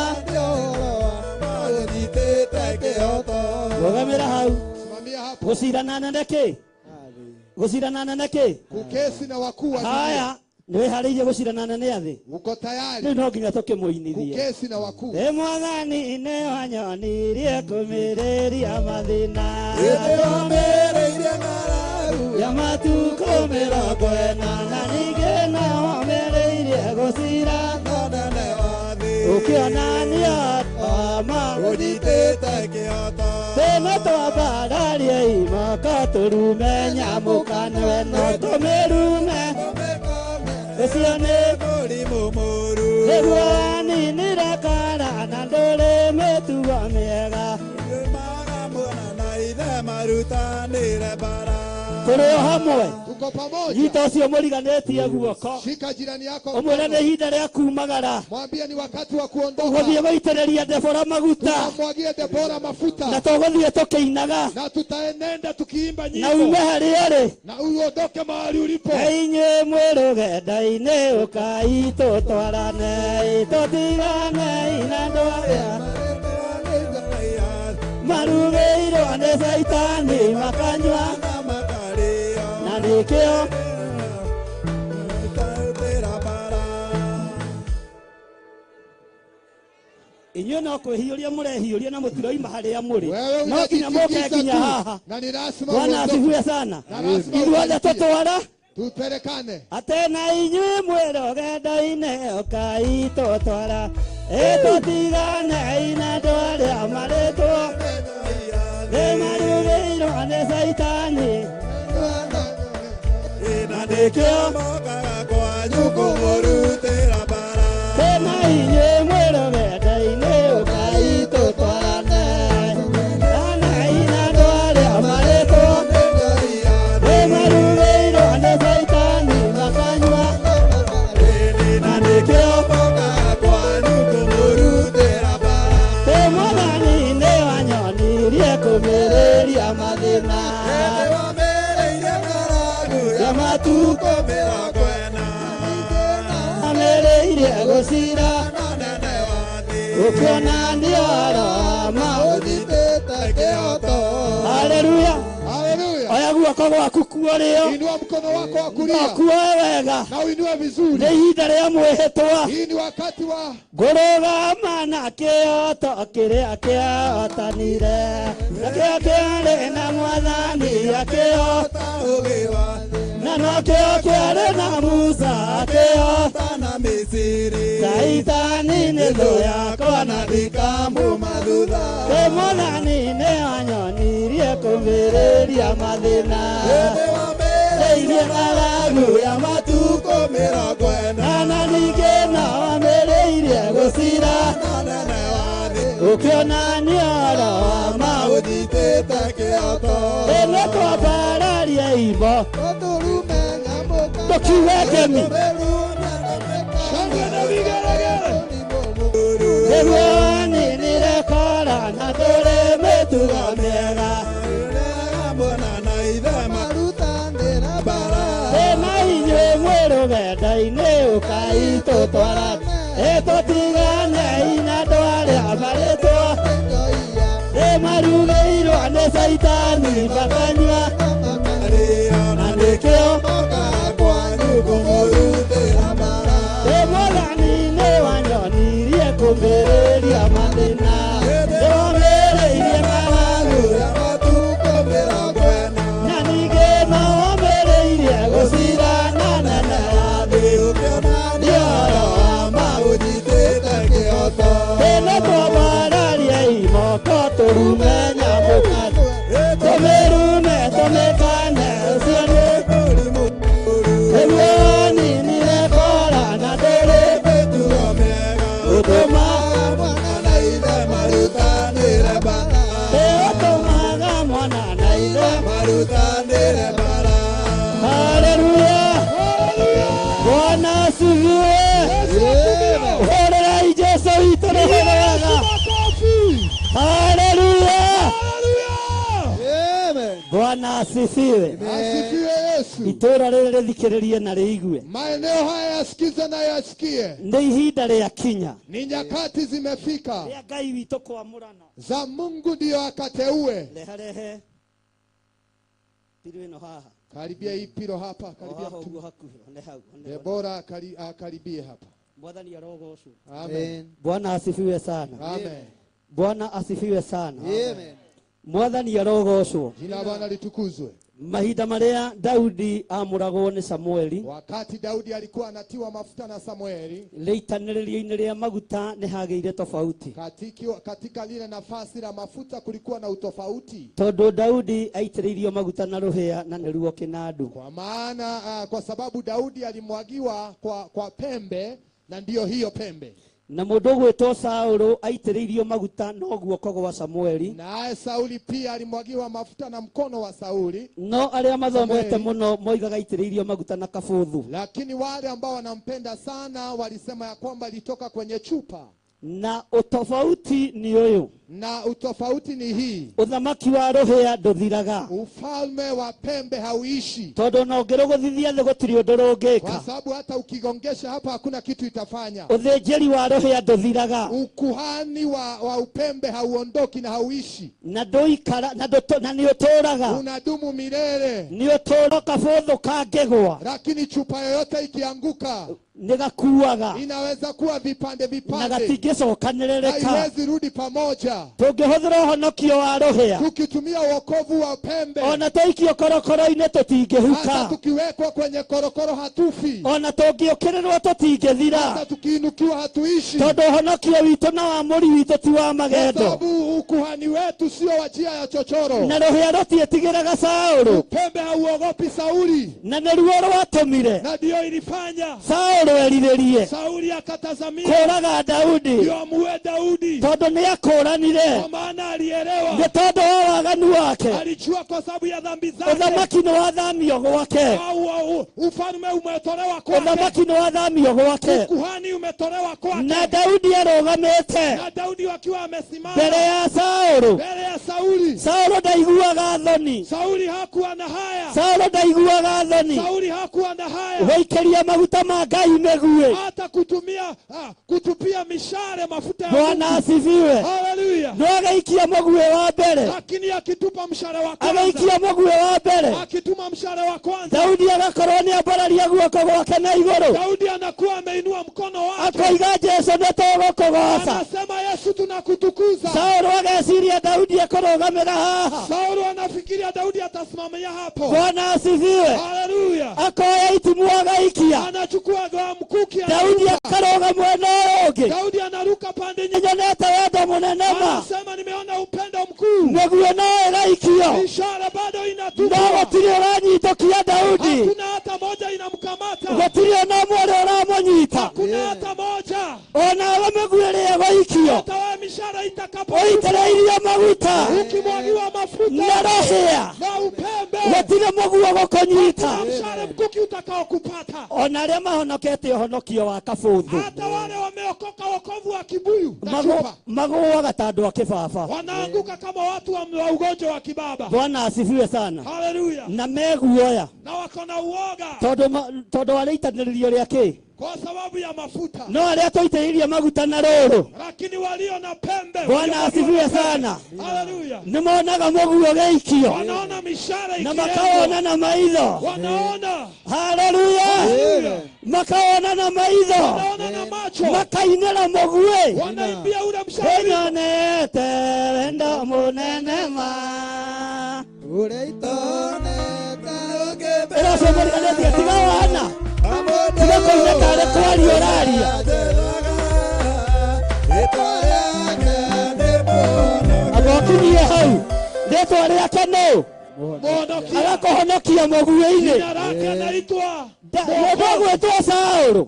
[SPEAKER 1] ũnyitĩte kĩhoto.
[SPEAKER 4] rũgamĩra hau.
[SPEAKER 3] Simamia hapo.
[SPEAKER 4] Gũcira na nene kĩ? Gũcira na nene kĩ?
[SPEAKER 3] Kukesi na wakuu wa dunia.
[SPEAKER 4] Haya, nĩwĩharĩirie gũcira na nene a thĩ?
[SPEAKER 3] Uko tayari
[SPEAKER 4] Rĩu no nginya tũkĩmũinithie.
[SPEAKER 3] kukesi na wakuu.
[SPEAKER 4] Ĩ mwathani nĩ wanyonirie kũmĩrĩria mathĩna.
[SPEAKER 1] Nĩ wamĩrĩirie ng'aragu
[SPEAKER 4] Ya matukũ 40 na ningĩ no ũmĩrĩirie gũcira.
[SPEAKER 1] na nene wa thĩ.
[SPEAKER 4] Ũkĩona nĩo ma
[SPEAKER 1] Ũnyitĩte kĩhoto.
[SPEAKER 4] Tene twambararie imoko tũrume nyamũkano ĩno tũmĩrume. Ũcio nĩ
[SPEAKER 1] Mũrimũ mũũru.
[SPEAKER 4] nĩguo waninire kara na ndũrĩ mĩtugo mĩega.
[SPEAKER 1] Ũtũmaga mwana na ithe marutanĩre mbara.
[SPEAKER 4] Tũrĩ o hamwe.
[SPEAKER 3] Tuko pamoja.
[SPEAKER 4] Nyita ũcio mũriganĩtie guoko.
[SPEAKER 3] Shika jirani yako
[SPEAKER 4] Ũmwĩre nĩ
[SPEAKER 3] mkono.
[SPEAKER 4] ihinda rĩa kumagara.
[SPEAKER 3] Mwambie ni wakati wa kuondoka.
[SPEAKER 4] Tũgũthiĩ gũitĩrĩria Debora maguta.
[SPEAKER 3] Tukamwagie Debora
[SPEAKER 4] Na
[SPEAKER 3] mafuta.
[SPEAKER 4] tũgũthiĩ tũkĩinaga.
[SPEAKER 3] Na tutaenenda tukiimba
[SPEAKER 4] Na ume
[SPEAKER 3] nyimbo.
[SPEAKER 4] harĩa ũrĩ.
[SPEAKER 3] Na uondoke mahali ulipo.
[SPEAKER 4] Na inyuĩ mwĩ rũgendo-inĩ ũkai tũtwarane tũtiganei na andũ arĩa marugĩirwo nĩ Caitani makanyua
[SPEAKER 1] Na makarĩo.
[SPEAKER 4] na nĩkĩo
[SPEAKER 1] Marutanĩre mbara.
[SPEAKER 4] Inyuĩ no kwĩhiũria mũrehiũria na mũtiroima harĩa mũrĩ.
[SPEAKER 3] Wewe
[SPEAKER 4] No nginya mũke
[SPEAKER 3] unajitikisa
[SPEAKER 4] nginya
[SPEAKER 3] tu.
[SPEAKER 4] haha.
[SPEAKER 3] Na ni lazima
[SPEAKER 4] Bwana
[SPEAKER 3] uondoke.
[SPEAKER 4] asifiwe sana.
[SPEAKER 3] Na lazima
[SPEAKER 4] Ithuothe
[SPEAKER 3] ubarikiwe.
[SPEAKER 4] tũtwara
[SPEAKER 3] Tupelekane.
[SPEAKER 4] Ate na inyuĩ mwĩ rũgendo-inĩ ũkai tũtwara ĩtũtiganei na andũ arĩa marĩtwo nĩ marugĩirwo nĩ Caitani
[SPEAKER 1] Na nĩkĩo mokaga kwanyu kũmũrutĩra mbara.
[SPEAKER 4] Tena inyuĩ mwĩ rũgendo-inĩ ũkai tũtwarane Tanai na andũ arĩa marĩtwo nĩ marugĩirwo nĩ Caitani makanyua
[SPEAKER 1] Na nĩkĩo mokaga kwanyu kũmũrutĩra mbara.
[SPEAKER 4] Ĩ mwathani nĩ wanyonirie kũmĩrĩria mathĩna.
[SPEAKER 1] Nĩ wamĩrĩirie ng'aragu
[SPEAKER 4] Ya matukũ
[SPEAKER 1] 40.
[SPEAKER 4] Amĩrĩirie gũcira
[SPEAKER 1] Na nene wa thĩ.
[SPEAKER 4] ũkĩona nĩoroma.
[SPEAKER 5] Ũnyitĩte kĩhoto.
[SPEAKER 4] Haleluya.
[SPEAKER 3] Haleluya.
[SPEAKER 4] Oya guoko gwaku kuorĩo.
[SPEAKER 3] Inua mkono wako wa kulia
[SPEAKER 4] Kuoe wega.
[SPEAKER 3] na uinue vizuri.
[SPEAKER 4] Nĩ ihinda rĩa mwĩhĩtwa.
[SPEAKER 3] Hii ni wakati wa
[SPEAKER 4] Ngũrũgama na kĩoto kĩrĩa kĩahotanire. Na kĩo kĩarĩ na mwathani akĩo
[SPEAKER 1] Ũgĩ wa thĩ.
[SPEAKER 4] na Na nokĩo kĩarĩ na Musa akĩhota
[SPEAKER 1] na Misiri.
[SPEAKER 4] Saitani nĩ thũ yakwa na
[SPEAKER 1] ndikamuma thutha.
[SPEAKER 4] Mwathani nĩ wanyonirie kũmĩrĩria mathĩna.
[SPEAKER 1] Hĩndĩ wambĩrĩirie ng'aragu ya matukũ 40.
[SPEAKER 4] Na ningĩ no wambĩrĩirie gũcira
[SPEAKER 1] Na nene wa thĩ.
[SPEAKER 4] Ũkĩonania ũhoro wa ma
[SPEAKER 1] Ũnyitĩte kĩoto.
[SPEAKER 4] Ĩno twambararie imbo
[SPEAKER 5] Tũturume nyamũka.
[SPEAKER 4] Tũkiuge ngemi.
[SPEAKER 1] Shangwe na vigelegele.
[SPEAKER 4] Nĩguo waninire kora na tũrĩ mĩtugo mĩega.
[SPEAKER 1] Mwana na ithe
[SPEAKER 5] Marutanĩra
[SPEAKER 1] mbara.
[SPEAKER 4] Ĩna inyuĩ mwĩ rũgendo-inĩ ũkai tũtwara. Ĩtũtiganei na andũ arĩa marĩtwo. Ĩ marugĩirwo nĩ caitani makanyua.
[SPEAKER 1] Na
[SPEAKER 4] Nĩkĩo
[SPEAKER 1] moka kwanyu kũmũrutĩra mbara.
[SPEAKER 4] Ĩ Mwathani nĩ wanyonirie kũmĩrĩria mathĩna. Nĩwambĩrĩirie ng'aragu
[SPEAKER 1] Ya matukũ 40.
[SPEAKER 4] na ningĩ no wambĩrĩirie gũcira na nene wa thĩ.
[SPEAKER 1] Ũkĩonania ũhoro wa ma ũnyitĩte kĩoto.
[SPEAKER 4] Ĩno twambararie imoko tũrume nyamũkano. Tũmĩrume tũmĩkane ũcio nĩ
[SPEAKER 1] Mũrimũ
[SPEAKER 4] nĩguo waninire kora na ndũrĩ
[SPEAKER 1] mĩtugo mĩega.
[SPEAKER 4] ũtũma
[SPEAKER 1] Mwana na ithe marutanĩre mbara.
[SPEAKER 4] Ĩ ũtũmaga mwana na ithe
[SPEAKER 1] Marutanĩre mbara.
[SPEAKER 4] Haleluya. Bwana asifiwe. Hũrĩrai Jesũ witũ nĩ wega. Haleluya.
[SPEAKER 5] Amen.
[SPEAKER 4] Bwana asifiwe.
[SPEAKER 3] Asifiwe Yesu.
[SPEAKER 4] Itũũra rĩrĩ rĩthikĩrĩrie na rĩigue.
[SPEAKER 3] Maeneo haya yasikize na yasikie.
[SPEAKER 4] Nĩ ihinda rĩa kinya
[SPEAKER 3] Ni nyakati zimefika
[SPEAKER 4] rĩa Ngai witũ kwamũrana.
[SPEAKER 3] za Mungu ndiyo akateue.
[SPEAKER 4] Reha rehe piru ĩno haha.
[SPEAKER 3] Karibia hii pilo hapa,
[SPEAKER 4] O
[SPEAKER 3] karibia
[SPEAKER 4] haha
[SPEAKER 3] mtu.
[SPEAKER 4] ũguo hakuhĩ, one hau, one hau.
[SPEAKER 3] Debora akaribie hapa.
[SPEAKER 4] Mwathani arogocwo.
[SPEAKER 3] Amen.
[SPEAKER 4] Bwana asifiwe sana.
[SPEAKER 3] Amen.
[SPEAKER 4] Bwana asifiwe sana.
[SPEAKER 5] Amen.
[SPEAKER 4] Mwathani arogocwo.
[SPEAKER 3] Jina la Bwana litukuzwe.
[SPEAKER 4] Mahinda marĩa Daudi amũragwo nĩ Samueli,
[SPEAKER 3] Wakati Daudi alikuwa anatiwa mafuta na Samueli,
[SPEAKER 4] rĩitanĩrĩrio-inĩ rĩa maguta nĩ hagĩire tofauti.
[SPEAKER 3] katika lile nafasi la mafuta kulikuwa na utofauti,
[SPEAKER 4] Tondũ Daudi aitĩrĩirio maguta na rũhĩa na nĩruo kĩnandu.
[SPEAKER 3] kwa maana kwa sababu Daudi alimwagiwa kwa pembe na ndiyo hiyo pembe.
[SPEAKER 4] Na mũndũ ũgwĩtwo Saũlũ aitĩrĩirio maguta no guoko gwa Samueli.
[SPEAKER 3] Naye Sauli pia alimwagiwa mafuta na mkono wa Sauli.
[SPEAKER 4] No arĩa mathomete
[SPEAKER 3] Samueli.
[SPEAKER 4] mũno moigaga aitĩrĩirio maguta na kabuthu.
[SPEAKER 3] Lakini wale ambao wanampenda sana walisema ya kwamba ilitoka kwenye chupa.
[SPEAKER 4] Na utofauti nĩ ũyũ.
[SPEAKER 3] Na utofauti ni hii,
[SPEAKER 4] Ũthamaki wa rũhĩa ndũthiraga.
[SPEAKER 3] ufalme wa pembe hauishi,
[SPEAKER 4] Tondũ ona ũngĩrũgũthithia thĩ gũtirĩ ũndũ rũngĩka.
[SPEAKER 3] kwa sababu hata ukigongesha hapa hakuna kitu itafanya.
[SPEAKER 4] Ũthĩnjĩri wa rũhĩa ndũthiraga.
[SPEAKER 3] Ukuhani wa upembe hauondoki na hauishi,
[SPEAKER 4] Na ndũikara na na nĩ ũtũraga.
[SPEAKER 3] unadumu milele.
[SPEAKER 4] Nĩ ũtũra kabũthũ kangĩgwa
[SPEAKER 3] Lakini chupa yoyote ikianguka
[SPEAKER 4] nĩ gakuaga
[SPEAKER 3] inaweza kuwa vipande
[SPEAKER 4] na
[SPEAKER 3] vipande,
[SPEAKER 4] gatingĩcokanĩrĩrĩka.
[SPEAKER 3] haiwezi rudi pamoja.
[SPEAKER 4] Tũngĩhũthĩra ũhonokio wa rũhĩa
[SPEAKER 3] Tukitumia wokovu wa pembe,
[SPEAKER 4] ona twaikio korokoro-inĩ
[SPEAKER 3] hata
[SPEAKER 4] tũtingĩhuka,
[SPEAKER 3] tukiwekwa kwenye korokoro hatufi,
[SPEAKER 4] ona tũngĩũkĩrĩrwo tũtingĩthira,
[SPEAKER 3] hata tukiinukiwa hatuishi,
[SPEAKER 4] tondũ ũhonokio witũ na wamũri witũ ti wa
[SPEAKER 3] kwa
[SPEAKER 4] magendo.
[SPEAKER 3] sababu ukuhani wetu sio wa njia ya chochoro.
[SPEAKER 4] Na rũhĩa rũtiĩtigĩraga Saũlũ,
[SPEAKER 3] Upembe hauogopi Sauli,
[SPEAKER 4] na nĩruo rwatũmire
[SPEAKER 1] Na ndiyo ilifanya
[SPEAKER 4] Saũlũ erirĩrie
[SPEAKER 1] Sauli akatazamia
[SPEAKER 4] kũũraga Daudi,
[SPEAKER 1] ndio amue Daudi,
[SPEAKER 4] tondũ nĩ akũũranire
[SPEAKER 1] kwa maana alielewa,
[SPEAKER 4] nĩ tondũ wa waganu wake.
[SPEAKER 1] alijua kwa sababu ya dhambi zake.
[SPEAKER 4] Ũthamaki nĩ wathamio gwake.
[SPEAKER 1] Au ufalme umetolewa kwake,
[SPEAKER 4] Ũthamaki nĩ wathamio gwake.
[SPEAKER 1] ukuhani umetolewa kwake,
[SPEAKER 4] Na Daudi arũgamĩte
[SPEAKER 1] na Daudi akiwa amesimama
[SPEAKER 4] mbere ya Saũlũ.
[SPEAKER 1] mbele ya Sauli.
[SPEAKER 4] Saũlũ ndaiguaga thoni.
[SPEAKER 1] Sauli hakuwa na haya,
[SPEAKER 4] Saũlũ ndaiguaga thoni
[SPEAKER 1] Sauli hakuwa na haya
[SPEAKER 4] gũikĩria maguta ma Ngai mĩguĩ.
[SPEAKER 1] hata kutumia kutupia mishale mafuta ya
[SPEAKER 4] Bwana
[SPEAKER 1] Mungu.
[SPEAKER 4] asifiwe.
[SPEAKER 1] Haleluya!
[SPEAKER 4] No agaikia mũguĩ wa mbere,
[SPEAKER 1] Lakini akitupa mshale wa kwanza,
[SPEAKER 4] agaikia mũguĩ wa mbere,
[SPEAKER 1] akituma mshale wa kwanza,
[SPEAKER 4] Daudi agakorwo nĩ ambararia guoko gwake na igũrũ,
[SPEAKER 1] Daudi anakuwa ameinua mkono wake,
[SPEAKER 4] akoiga Jesũ nĩ tũgũkũgooca.
[SPEAKER 1] anasema Yesu, tunakutukuza.
[SPEAKER 4] Saũlũ ageciria Daudi ekũrũgamĩra arũgamaga haha.
[SPEAKER 3] Saulo anafikiria Daudi atasimamia hapo.
[SPEAKER 4] Bwana asifiwe.
[SPEAKER 3] Haleluya.
[SPEAKER 4] Akoya itimu agaikia.
[SPEAKER 3] Anachukua mkuki.
[SPEAKER 4] Daudi akaroga mwena ũyũ ũngĩ.
[SPEAKER 3] Daudi anaruka pande nyingine.
[SPEAKER 4] Nyonete wendo mũnene ma.
[SPEAKER 3] Anasema nimeona upendo mkuu.
[SPEAKER 4] Mĩguĩ no ĩraikio.
[SPEAKER 3] Ishara bado inatupwa.
[SPEAKER 4] No gũtirĩ ũranyitũkia Daudi.
[SPEAKER 3] Hakuna hata moja inamkamata.
[SPEAKER 4] Gũtirĩ ona ũmwe ũrĩa ũramũnyita.
[SPEAKER 3] Hakuna hata moja.
[SPEAKER 4] Onawe mĩguĩ ĩrĩa ĩgũikio.
[SPEAKER 3] Hata wewe mishara itakapo.
[SPEAKER 4] Ũitĩrĩirio maguta.
[SPEAKER 3] Ukimwagiwa mafuta.
[SPEAKER 4] Na rũhĩa.
[SPEAKER 3] Na upembe.
[SPEAKER 4] Gũtirĩ mũguo gũkũnyita.
[SPEAKER 3] Mshale mkuki utakaokupata.
[SPEAKER 4] Ona arĩa mahonokete ũhonokio wa kabũthũ.
[SPEAKER 3] Hata wale wameokoka wokovu wa kibuyu na chupa.
[SPEAKER 4] Magũaga ta andũ a kĩbaba.
[SPEAKER 3] Wanaanguka kama watu wa ugonjwa wa kibaba.
[SPEAKER 4] Bwana asifiwe sana.
[SPEAKER 3] Haleluya.
[SPEAKER 4] Na meguoya.
[SPEAKER 3] Na wako na uoga.
[SPEAKER 4] Tondũ wa rĩitanĩrĩrio rĩa kĩ?
[SPEAKER 3] Kwa sababu ya mafuta.
[SPEAKER 4] No arĩa tũitĩrĩirie maguta na rũrũ.
[SPEAKER 3] Lakini walio na pembe.
[SPEAKER 4] Bwana asifiwe sana.
[SPEAKER 3] Haleluya.
[SPEAKER 4] Nĩmonaga mũguo ũgĩikio.
[SPEAKER 3] Wanaona mishara
[SPEAKER 4] Na
[SPEAKER 3] ikienda.
[SPEAKER 4] makawona na maitho.
[SPEAKER 3] Wanaona.
[SPEAKER 4] Haleluya. Makawona na maitho.
[SPEAKER 3] Wanaona na macho.
[SPEAKER 4] Makainĩra mũguĩ.
[SPEAKER 3] Wanaimbia ule mshale.
[SPEAKER 4] Nĩnyonete wendo mũnene ma.
[SPEAKER 1] Ũrĩa itoneka ũngĩmenya.
[SPEAKER 4] Ĩra ũcio mũriganĩtie tiga wana. Tiga kũina tarĩ kwaria ũraria. Anga ũkinyie hau. Rĩtwa rĩake nũ? Agakũhonokia mũguĩ-inĩ.
[SPEAKER 3] Jina lake anaitwa
[SPEAKER 4] Mũndũ ũgwĩtwo Saũlũ.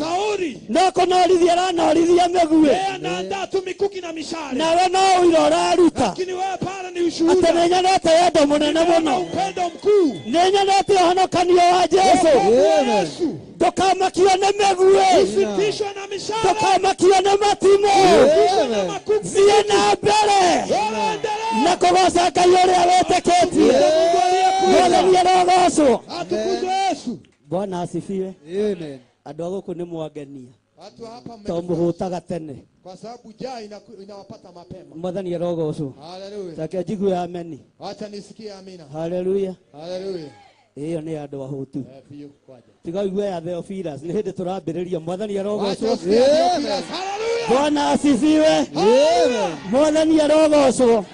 [SPEAKER 3] Sauli.
[SPEAKER 4] No kũnorithia aranorithia mĩguĩ.
[SPEAKER 3] Yeye anaandaa tu mikuki na mishale.
[SPEAKER 4] Nawe no ũira ũraruta.
[SPEAKER 3] Lakini wewe pale ni ushuhuda.
[SPEAKER 4] Atĩ nĩnyonete wendo mũnene mũno.
[SPEAKER 3] Upendo mkuu.
[SPEAKER 4] Nĩnyonete ũhonokanio wa Jesũ.
[SPEAKER 3] Yesu.
[SPEAKER 4] Ndũkamakio nĩ mĩguĩ.
[SPEAKER 3] Usitishwe na mishale.
[SPEAKER 4] Ndũkamakio nĩ matimũ.
[SPEAKER 3] Usitishwe na makuki.
[SPEAKER 4] Thiĩ na mbere.
[SPEAKER 3] Wewe endelea.
[SPEAKER 4] Na kũgoca Ngai ũrĩa wĩtĩkĩtie.
[SPEAKER 3] Mungu aliyekuita.
[SPEAKER 4] Mwathani arogocwo.
[SPEAKER 3] Atukuzwe Yesu.
[SPEAKER 4] Bwana asifiwe.
[SPEAKER 1] Amen.
[SPEAKER 4] Andũ a gũkũ nĩ mwangenia.
[SPEAKER 3] Watu hapa
[SPEAKER 4] To mũhũtaga tene.
[SPEAKER 3] Kwa sababu jaa inawapata mapema.
[SPEAKER 4] Mwathani arogocwo.
[SPEAKER 3] Haleluya.
[SPEAKER 4] Take njigue ameni.
[SPEAKER 3] Acha nisikie amina.
[SPEAKER 4] Haleluya.
[SPEAKER 3] Haleluya.
[SPEAKER 4] Ĩyo nĩ andũ ahũtu.
[SPEAKER 3] Biũ kwaja.
[SPEAKER 4] Tiga ũigue ya Theophilus nĩ hĩndĩ tũrambĩrĩria. Mwathani
[SPEAKER 3] Acha
[SPEAKER 4] arogocwo.
[SPEAKER 3] usikie Theophilus. Haleluya.
[SPEAKER 4] Bwana asifiwe.
[SPEAKER 1] Amen.
[SPEAKER 4] Mwathani arogocwo.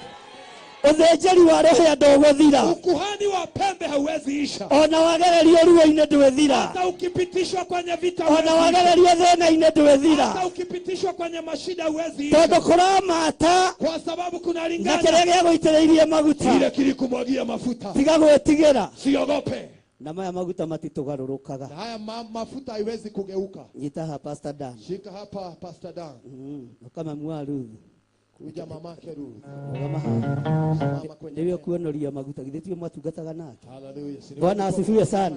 [SPEAKER 4] Ũthĩnjĩri wa rũhĩa ndũgũthira.
[SPEAKER 3] Ukuhani wa pembe hauwezi isha.
[SPEAKER 4] Ona wagererio ruo-inĩ ndwĩthira.
[SPEAKER 3] Hata ukipitishwa kwenye vita
[SPEAKER 4] Ona
[SPEAKER 3] huwezi isha.
[SPEAKER 4] wagererio thĩna-inĩ ndwĩthira.
[SPEAKER 3] Hata ukipitishwa kwenye mashida huwezi isha.
[SPEAKER 4] Tondũ kũramata
[SPEAKER 3] Kwa sababu
[SPEAKER 4] na
[SPEAKER 3] kunalingana
[SPEAKER 4] kĩrĩa gĩagũitĩrĩirie maguta.
[SPEAKER 3] kile kilikumwagia mafuta.
[SPEAKER 4] Tiga gwĩtigĩra.
[SPEAKER 3] Siogope.
[SPEAKER 4] Na maya maguta matitũgarũrũkaga.
[SPEAKER 3] Na haya mafuta haiwezi kugeuka.
[SPEAKER 4] Nyita haha Pastor Dan.
[SPEAKER 3] Shika hapa Pastor Dan.
[SPEAKER 4] Ũkama mwa Ruth.
[SPEAKER 3] Kuja mamake Ruth.
[SPEAKER 4] Rũgama haha.
[SPEAKER 3] Simama kwenye.
[SPEAKER 4] Nĩwe ũkuonoria maguta githĩ tiwe mwatungataga nake.
[SPEAKER 3] Haleluya.
[SPEAKER 4] Bwana asifiwe sana.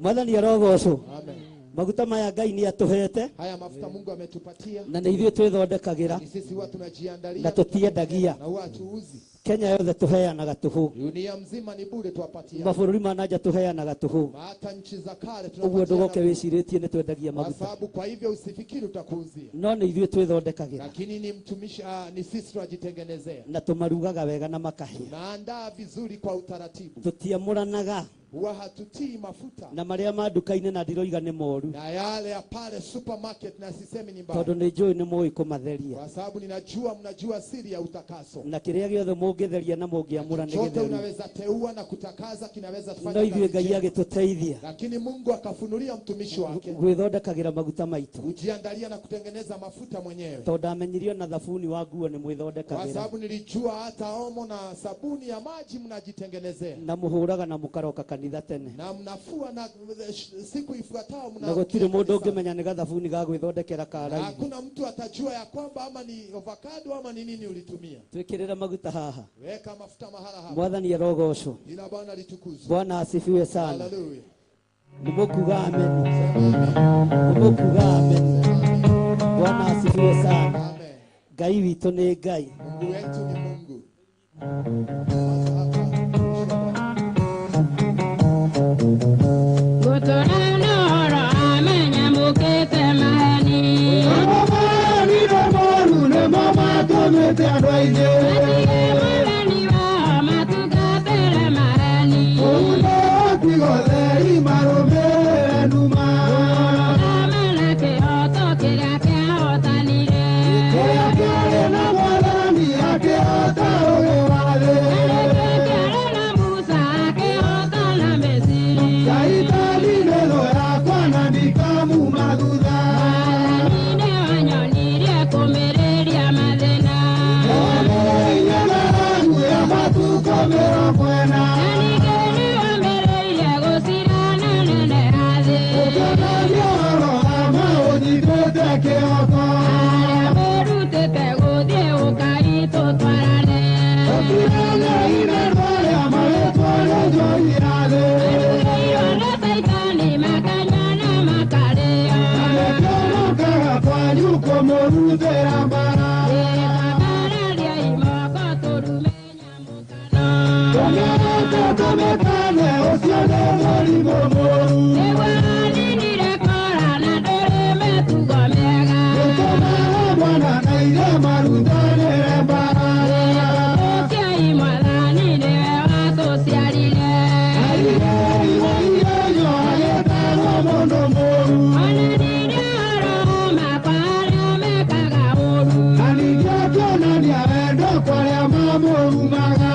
[SPEAKER 4] Mwathani arogocwo.
[SPEAKER 3] Amen.
[SPEAKER 4] Maguta maya Ngai nĩ atũhete.
[SPEAKER 3] Haya mafuta Mungu ametupatia.
[SPEAKER 4] Na nĩ ithuĩ twĩthondekagĩra.
[SPEAKER 3] Ni sisi huwa tunajiandalia.
[SPEAKER 4] Na tũtiendagia.
[SPEAKER 3] Na huwa hatuuzi.
[SPEAKER 4] Kenya yothe tũheanaga tũhũ.
[SPEAKER 3] Dunia mzima ni bure tuwapatia.
[SPEAKER 4] Mabũrũri ma nanja tũheanaga tũhũ.
[SPEAKER 3] Hata nchi za kale
[SPEAKER 4] Ũguo
[SPEAKER 3] tunapatia.
[SPEAKER 4] ndũgoke wĩcirĩtie nĩ twendagia
[SPEAKER 3] Kwa
[SPEAKER 4] maguta.
[SPEAKER 3] sababu kwa hivyo usifikiri utakuuzia.
[SPEAKER 4] No nĩ ithuĩ twĩthondekagĩra.
[SPEAKER 3] Lakini ni mtumishi ni sisi tunajitengenezea.
[SPEAKER 4] Na tũmarugaga wega na makahĩa.
[SPEAKER 3] Tunaandaa vizuri kwa utaratibu.
[SPEAKER 4] Tũtiamũranaga.
[SPEAKER 3] Huwa hatutii mafuta.
[SPEAKER 4] Na marĩa ma nduka-inĩ na ndiroiga nĩ moru.
[SPEAKER 3] Na yale ya pale supermarket na sisemi ni mbaya.
[SPEAKER 4] Tondũ nĩ njũĩ nĩ mũĩ kũmatheria.
[SPEAKER 3] Kwa sababu ninajua mnajua siri ya utakaso.
[SPEAKER 4] Na kĩrĩa gĩothe mũngĩtheria na mũngĩamũra nĩ
[SPEAKER 3] Chote
[SPEAKER 4] gĩtheru.
[SPEAKER 3] unaweza teua na kutakaza kinaweza
[SPEAKER 4] No
[SPEAKER 3] kufanya
[SPEAKER 4] ithuĩ
[SPEAKER 3] kazi
[SPEAKER 4] Ngai
[SPEAKER 3] njema.
[SPEAKER 4] agĩtũteithia.
[SPEAKER 3] Lakini Mungu akafunulia mtumishi wake
[SPEAKER 4] Gwĩthondekagĩra maguta maitũ.
[SPEAKER 3] kujiandalia na kutengeneza mafuta mwenyewe.
[SPEAKER 4] Tondũ ndamenyirio na thabuni wa nguo nĩ
[SPEAKER 3] Kwa
[SPEAKER 4] mwĩthondekagĩra.
[SPEAKER 3] sababu nilijua hata omo na sabuni ya maji mnajitengenezea.
[SPEAKER 4] Na mũhũraga na mũkaroka kanitha tene.
[SPEAKER 3] Na mnafua na siku ifuatao
[SPEAKER 4] Na gũtirĩ
[SPEAKER 3] mna
[SPEAKER 4] mũndũ ũngĩmenya nĩ gathabuni ga gwĩthondekera ka raithi.
[SPEAKER 3] Hakuna mtu atajua ya kwamba ama ni avocado ama ni nini ulitumia.
[SPEAKER 4] Twĩkĩrĩre maguta haha.
[SPEAKER 3] Weka mafuta mahala hapa.
[SPEAKER 4] Mwathani arogocwo.
[SPEAKER 3] Ila Bwana litukuzwe.
[SPEAKER 4] Bwana asifiwe sana.
[SPEAKER 3] Haleluya.
[SPEAKER 4] Nĩ mũkuga ameni. Nĩ mũkuga ameni. Bwana asifiwe sana.
[SPEAKER 3] Amen.
[SPEAKER 4] Ngai witũ nĩ Ngai.
[SPEAKER 3] Mungu wetu ni Mungu.
[SPEAKER 1] Kĩrĩa kĩarĩ na mwathani akĩhota ũgĩ wa thĩ. Mĩrongo ĩna.
[SPEAKER 6] Na ningĩ nĩwambĩrĩirie gũcirana nene ya thĩ.
[SPEAKER 1] Ũkĩonagia ũhoro wa ma ũnyitĩte kĩhooto.
[SPEAKER 6] Harĩa mũrutĩte gũthiĩ ũkai tũtwarane.
[SPEAKER 1] Ũtiganei na andũ arĩa marĩtwo nĩ njohi ya thĩ.
[SPEAKER 6] Marugĩirwo nĩ Caitani makanyua na makarĩo.
[SPEAKER 1] Na nĩkĩo mokaga kwanyu kũmũrutĩra mbara.
[SPEAKER 6] Ĩkakarariai moko tũrume nyamũkano.
[SPEAKER 1] Tũmĩrete tũmĩkane ũcio nĩ mũrimũ mũũru.
[SPEAKER 6] Nĩguo aninire kora na ndũrĩ mĩtugo mĩega.
[SPEAKER 1] Gĩtũmaga mwana na ithe marutanĩre mbara.
[SPEAKER 6] Ĩtũkiai Mwathani nĩwe watũciarire.
[SPEAKER 1] Airĩirwo igenyo agĩtarwo mũndũ mũũru.
[SPEAKER 6] Onanirie ũhoro wa ma kwa arĩa mekaga ũũru.
[SPEAKER 1] Na ningĩ akĩonania wendo kwa arĩa mamũrumaga.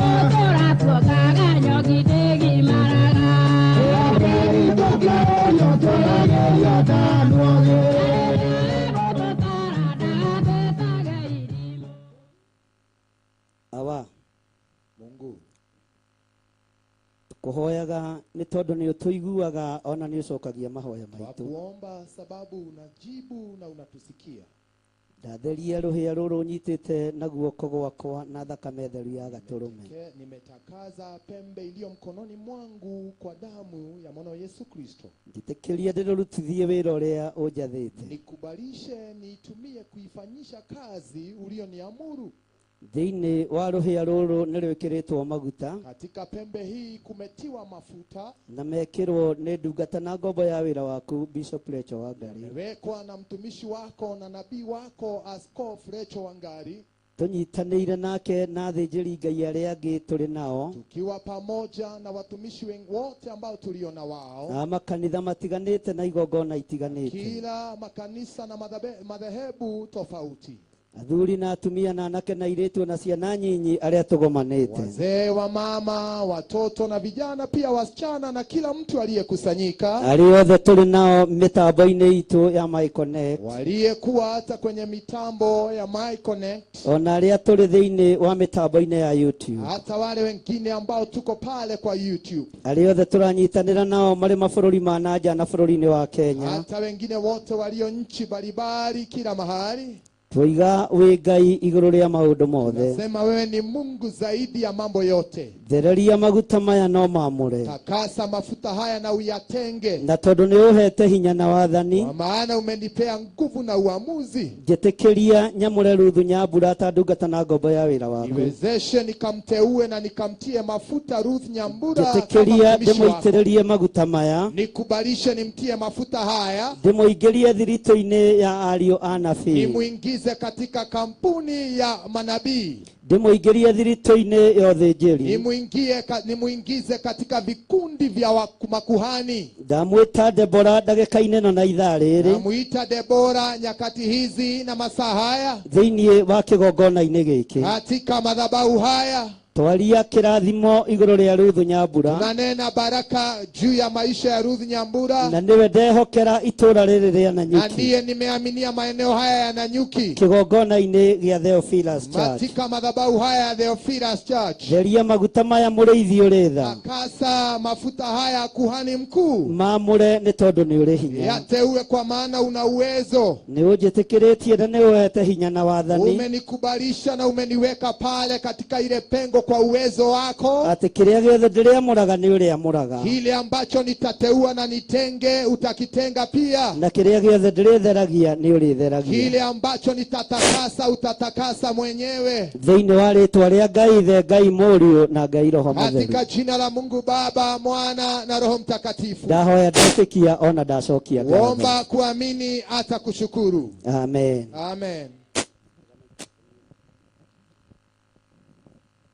[SPEAKER 6] Gũtũra tuongaga nyoki ndĩgimaraga.
[SPEAKER 1] Rekei tũkĩũrio tũragĩrio ta andũ ogĩ.
[SPEAKER 6] Gũtũtara ndagatwĩtage irimũ.
[SPEAKER 4] Awa
[SPEAKER 3] Mungu,
[SPEAKER 4] kũhoyaga nĩ tondũ nĩ ũtũiguaga ona nĩ ũcokagia mahoya maitũ.
[SPEAKER 3] Twakuomba sababu unajibu na unatusikia.
[SPEAKER 4] Ndatheria rũhĩa rũrũ nyitĩte na guoko gwakwa na thakame theru ya gatũrũme.
[SPEAKER 3] Nimetakaza pembe iliyo mkononi mwangu kwa damu ya mwana wa Yesu Kristo.
[SPEAKER 4] Njĩtĩkĩria ndĩrũrutithie wĩra ũrĩa ũnjathĩte.
[SPEAKER 3] Nikubalishe niitumie kuifanyisha kazi ulioniamuru.
[SPEAKER 4] Thĩinĩ wa rũhĩa rũrũ nĩ rwĩkĩrĩtwo maguta.
[SPEAKER 3] Katika pembe hii kumetiwa mafuta.
[SPEAKER 4] Na mekĩrwo nĩ ndungata na ngombo ya wĩra waku Bishop Rachel Wangari.
[SPEAKER 3] Mewekwa na mtumishi wako na nabii wako Askofu Rachel Wangari.
[SPEAKER 4] Tũnyitanĩire nake na athĩnjĩri Ngai arĩa angĩ tũrĩ nao.
[SPEAKER 3] Tukiwa pamoja na watumishi wote ambao tulio na wao.
[SPEAKER 4] Na makanitha matiganĩte na igongona itiganĩte.
[SPEAKER 3] Kila makanisa na madhehebu tofauti.
[SPEAKER 4] Athuri na atumia na anake na airĩtu na ciana nyinyi arĩa tũgomanĩte.
[SPEAKER 3] Wazee wa mama, watoto na vijana, pia wasichana na kila mtu aliyekusanyika.
[SPEAKER 4] Arĩa othe tũrĩ nao mĩtambo-inĩ itũ ya My Connect.
[SPEAKER 3] Waliyekuwa hata kwenye mitambo ya My Connect.
[SPEAKER 4] Ona arĩa tũrĩ thĩinĩ wa mĩtambo-inĩ ya YouTube.
[SPEAKER 3] Hata wale wengine ambao tuko pale kwa YouTube.
[SPEAKER 4] Arĩa othe tũranyitanĩra nao marĩ mabũrũri ma na nja na bũrũri-inĩ wa Kenya.
[SPEAKER 3] Hata wengine wote walio nchi mbalimbali kila mahali.
[SPEAKER 4] Twoiga wĩ Ngai igũrũ rĩa maũndũ mothe.
[SPEAKER 3] Nasema wewe ni Mungu zaidi ya mambo yote.
[SPEAKER 4] Thereria maguta maya no mamũre.
[SPEAKER 3] Takasa mafuta haya na uyatenge.
[SPEAKER 4] Na tondũ nĩ ũhete hinya na wathani.
[SPEAKER 3] Kwa maana umenipea nguvu na uamuzi.
[SPEAKER 4] Njĩtĩkĩria nyamũre Ruthu Nyambura ta ndungata na ngombo ya wĩra waku.
[SPEAKER 3] Niwezeshe nikamteue na nikamtie mafuta Ruth Nyambura kama
[SPEAKER 4] Njĩtĩkĩria
[SPEAKER 3] mtumishi wako.
[SPEAKER 4] ndĩmũitĩrĩrie maguta maya.
[SPEAKER 3] Nikubalishe nimtie mafuta haya.
[SPEAKER 4] Ndĩmũingĩrie thiritũ-inĩ ya ariũ a nabii.
[SPEAKER 3] Nimuingize katika kampuni ya manabii.
[SPEAKER 4] Ndĩmũingĩrie thiritũ-inĩ ya ũthĩnjĩri.
[SPEAKER 3] Nimuingize katika vikundi vya makuhani.
[SPEAKER 4] Ndamwĩta Debora ndagĩka-inĩ ĩno na ithaa rĩrĩ.
[SPEAKER 3] Namuita Debora nyakati hizi na masaa haya.
[SPEAKER 4] Thĩinĩ wa kĩgongona-inĩ gĩkĩ.
[SPEAKER 3] Katika madhabahu haya.
[SPEAKER 4] Twaria kĩrathimo igũrũ rĩa Ruthu Nyambura.
[SPEAKER 3] Tunanena baraka juu ya maisha ya Ruth Nyambura.
[SPEAKER 4] Na nĩwe ndehokera itũra rĩrĩ rĩa
[SPEAKER 3] Na
[SPEAKER 4] Nanyuki.
[SPEAKER 3] ndiye nimeaminia maeneo haya ya Nanyuki.
[SPEAKER 4] Kĩgongona-inĩ gĩa Theophilus Church.
[SPEAKER 3] Katika madhabahu haya ya Theophilus Church.
[SPEAKER 4] Theria maguta maya mũrĩithi ũrĩ tha.
[SPEAKER 3] Takasa mafuta haya kuhani mkuu.
[SPEAKER 4] Mamũre nĩ tondũ nĩ ũrĩ hinya.
[SPEAKER 3] Yateue kwa maana una uwezo.
[SPEAKER 4] Nĩ ũnjĩtĩkĩrĩtie na nĩ ũhete hinya na wathani.
[SPEAKER 3] Umenikubalisha na umeniweka pale katika ile pengo kwa uwezo wako.
[SPEAKER 4] Atĩ kĩrĩa gĩothe ndĩrĩamũraga nĩ ũrĩamũraga.
[SPEAKER 3] Kile ambacho nitateua na nitenge utakitenga pia.
[SPEAKER 4] Na kĩrĩa gĩothe ndĩrĩtheragia nĩ ũrĩtheragia.
[SPEAKER 3] Kile ambacho nitatakasa utatakasa mwenyewe.
[SPEAKER 4] Thĩinĩ wa rĩtwa rĩa Ngai Ithe, Ngai Mũriũ na Ngai Roho Mũtheru.
[SPEAKER 3] Katika jina la Mungu Baba, Mwana na Roho Mtakatifu.
[SPEAKER 4] Ndahoya ndetĩkia ona ndacokia ngatho.
[SPEAKER 3] Omba kuamini hata kushukuru.
[SPEAKER 4] Amen.
[SPEAKER 3] Amen.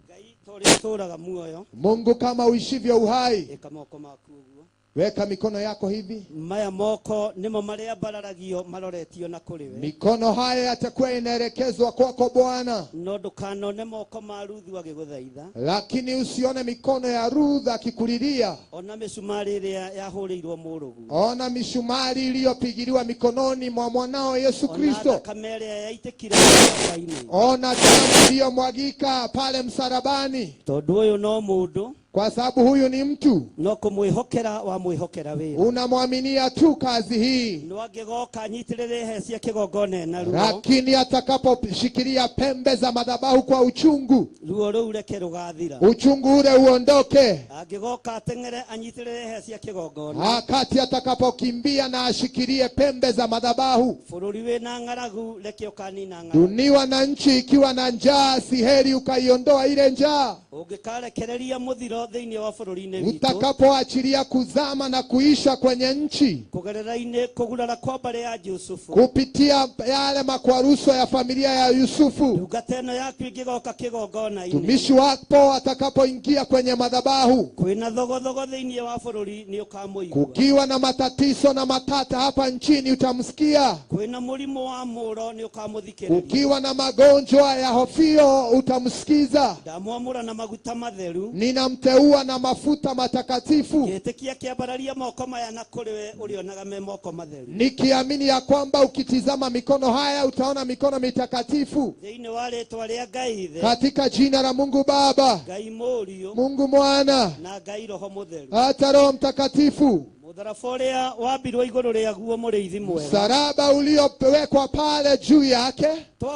[SPEAKER 4] Ngai ta ũrĩa ũtũũraga muoyo.
[SPEAKER 3] Mungu kama uishivyo uhai.
[SPEAKER 4] Ĩka moko maku ũguo.
[SPEAKER 3] Weka mikono yako hivi.
[SPEAKER 4] Maya moko nĩmo marĩa mbararagio maroretio na kũrĩ we.
[SPEAKER 3] Mikono haya yatakuwa inaelekezwa kwako Bwana,
[SPEAKER 4] No ndũkanone moko ma Ruthu agĩgũthaitha.
[SPEAKER 3] lakini usione mikono ya Ruth akikulilia.
[SPEAKER 4] Ona mĩcumarĩ ĩrĩa yahũrĩirwo mũrũguo.
[SPEAKER 3] Ona mishumari iliyopigiliwa mikononi mwa mwanao Yesu
[SPEAKER 4] Ona
[SPEAKER 3] Kristo.
[SPEAKER 4] thakame ĩrĩa yaitĩkire mũtharaba-inĩ.
[SPEAKER 3] Ona damu iliyomwagika pale msalabani,
[SPEAKER 4] Tondũ ũyũ no mũndũ,
[SPEAKER 3] kwa sababu huyu ni mtu,
[SPEAKER 4] no kũmwĩhokera wamwĩhokera wĩra.
[SPEAKER 3] unamwaminia tu kazi hii,
[SPEAKER 4] No angĩgoka anyitĩrĩre hĩa cia kĩgongona ena ruo,
[SPEAKER 3] lakini atakaposhikilia pembe za madhabahu kwa uchungu,
[SPEAKER 4] ruo rũu reke rũgathira.
[SPEAKER 3] uchungu ule uondoke.
[SPEAKER 4] Angĩgoka ateng'ere anyitĩrĩre hĩa cia kĩgongona,
[SPEAKER 3] Wakati atakapokimbia na ashikilie pembe za madhabahu,
[SPEAKER 4] bũrũri wĩna ng'aragu reke ũkanina ng'aragu.
[SPEAKER 3] dunia na nchi ikiwa na njaa, si heri ukaiondoa ile njaa.
[SPEAKER 4] Ũngĩkarekereria mũthiro thĩinĩ wa bũrũri-inĩ witũ,
[SPEAKER 3] Utakapoachilia kuzama na kuisha kwenye nchi
[SPEAKER 4] kũgerera-inĩ kũgurara kwa mbarĩ ya Jusufu,
[SPEAKER 3] kupitia yale makwaruso ya familia ya Yusufu,
[SPEAKER 4] ndungata ĩno yaku ĩngĩgoka kĩgongona-inĩ,
[SPEAKER 3] mtumishi wako atakapoingia kwenye madhabahu,
[SPEAKER 4] kwĩna thogothogo thĩinĩ wa bũrũri nĩ ũkamũigua,
[SPEAKER 3] kukiwa na matatizo na matata hapa nchini utamsikia,
[SPEAKER 4] kwĩna mũrimũ wa mũro nĩ ũkamũthikĩrĩria,
[SPEAKER 3] kukiwa na magonjwa ya hofio utamsikiza.
[SPEAKER 4] Ndamwamũra na maguta matheru,
[SPEAKER 3] Ninamteua na mafuta matakatifu,
[SPEAKER 4] ngĩtĩkia kĩambararia moko maya na kũrĩ we ũrĩonaga me moko matheru,
[SPEAKER 3] nikiamini ya kwamba ukitizama mikono haya utaona mikono mitakatifu,
[SPEAKER 4] thĩinĩ wa rĩtwa rĩa Ngai Ithe,
[SPEAKER 3] katika jina la Mungu Baba,
[SPEAKER 4] Ngai Mũriũ
[SPEAKER 3] Mungu Mwana,
[SPEAKER 4] na Ngai Roho Mũtheru.
[SPEAKER 3] hata Roho Mtakatifu.
[SPEAKER 4] Mũtharaba ũrĩa wambirwo igũrũ rĩaguo mũrĩithi mwega,
[SPEAKER 3] Msalaba uliowekwa pale juu yake,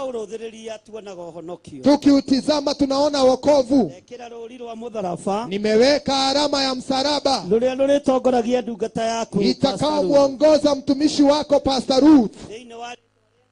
[SPEAKER 4] twaũrũthĩrĩria tuonaga ũhonokio.
[SPEAKER 3] tukiutizama tunaona wokovu.
[SPEAKER 4] Ekĩra rũũri rwa mũtharaba
[SPEAKER 3] Nimeweka alama ya msalaba
[SPEAKER 4] rũrĩa rũrĩtongoragia ndungata yaku Pastor Ruth.
[SPEAKER 3] itakaomwongoza mtumishi wako Pastor Ruth,
[SPEAKER 4] Thĩinĩ wa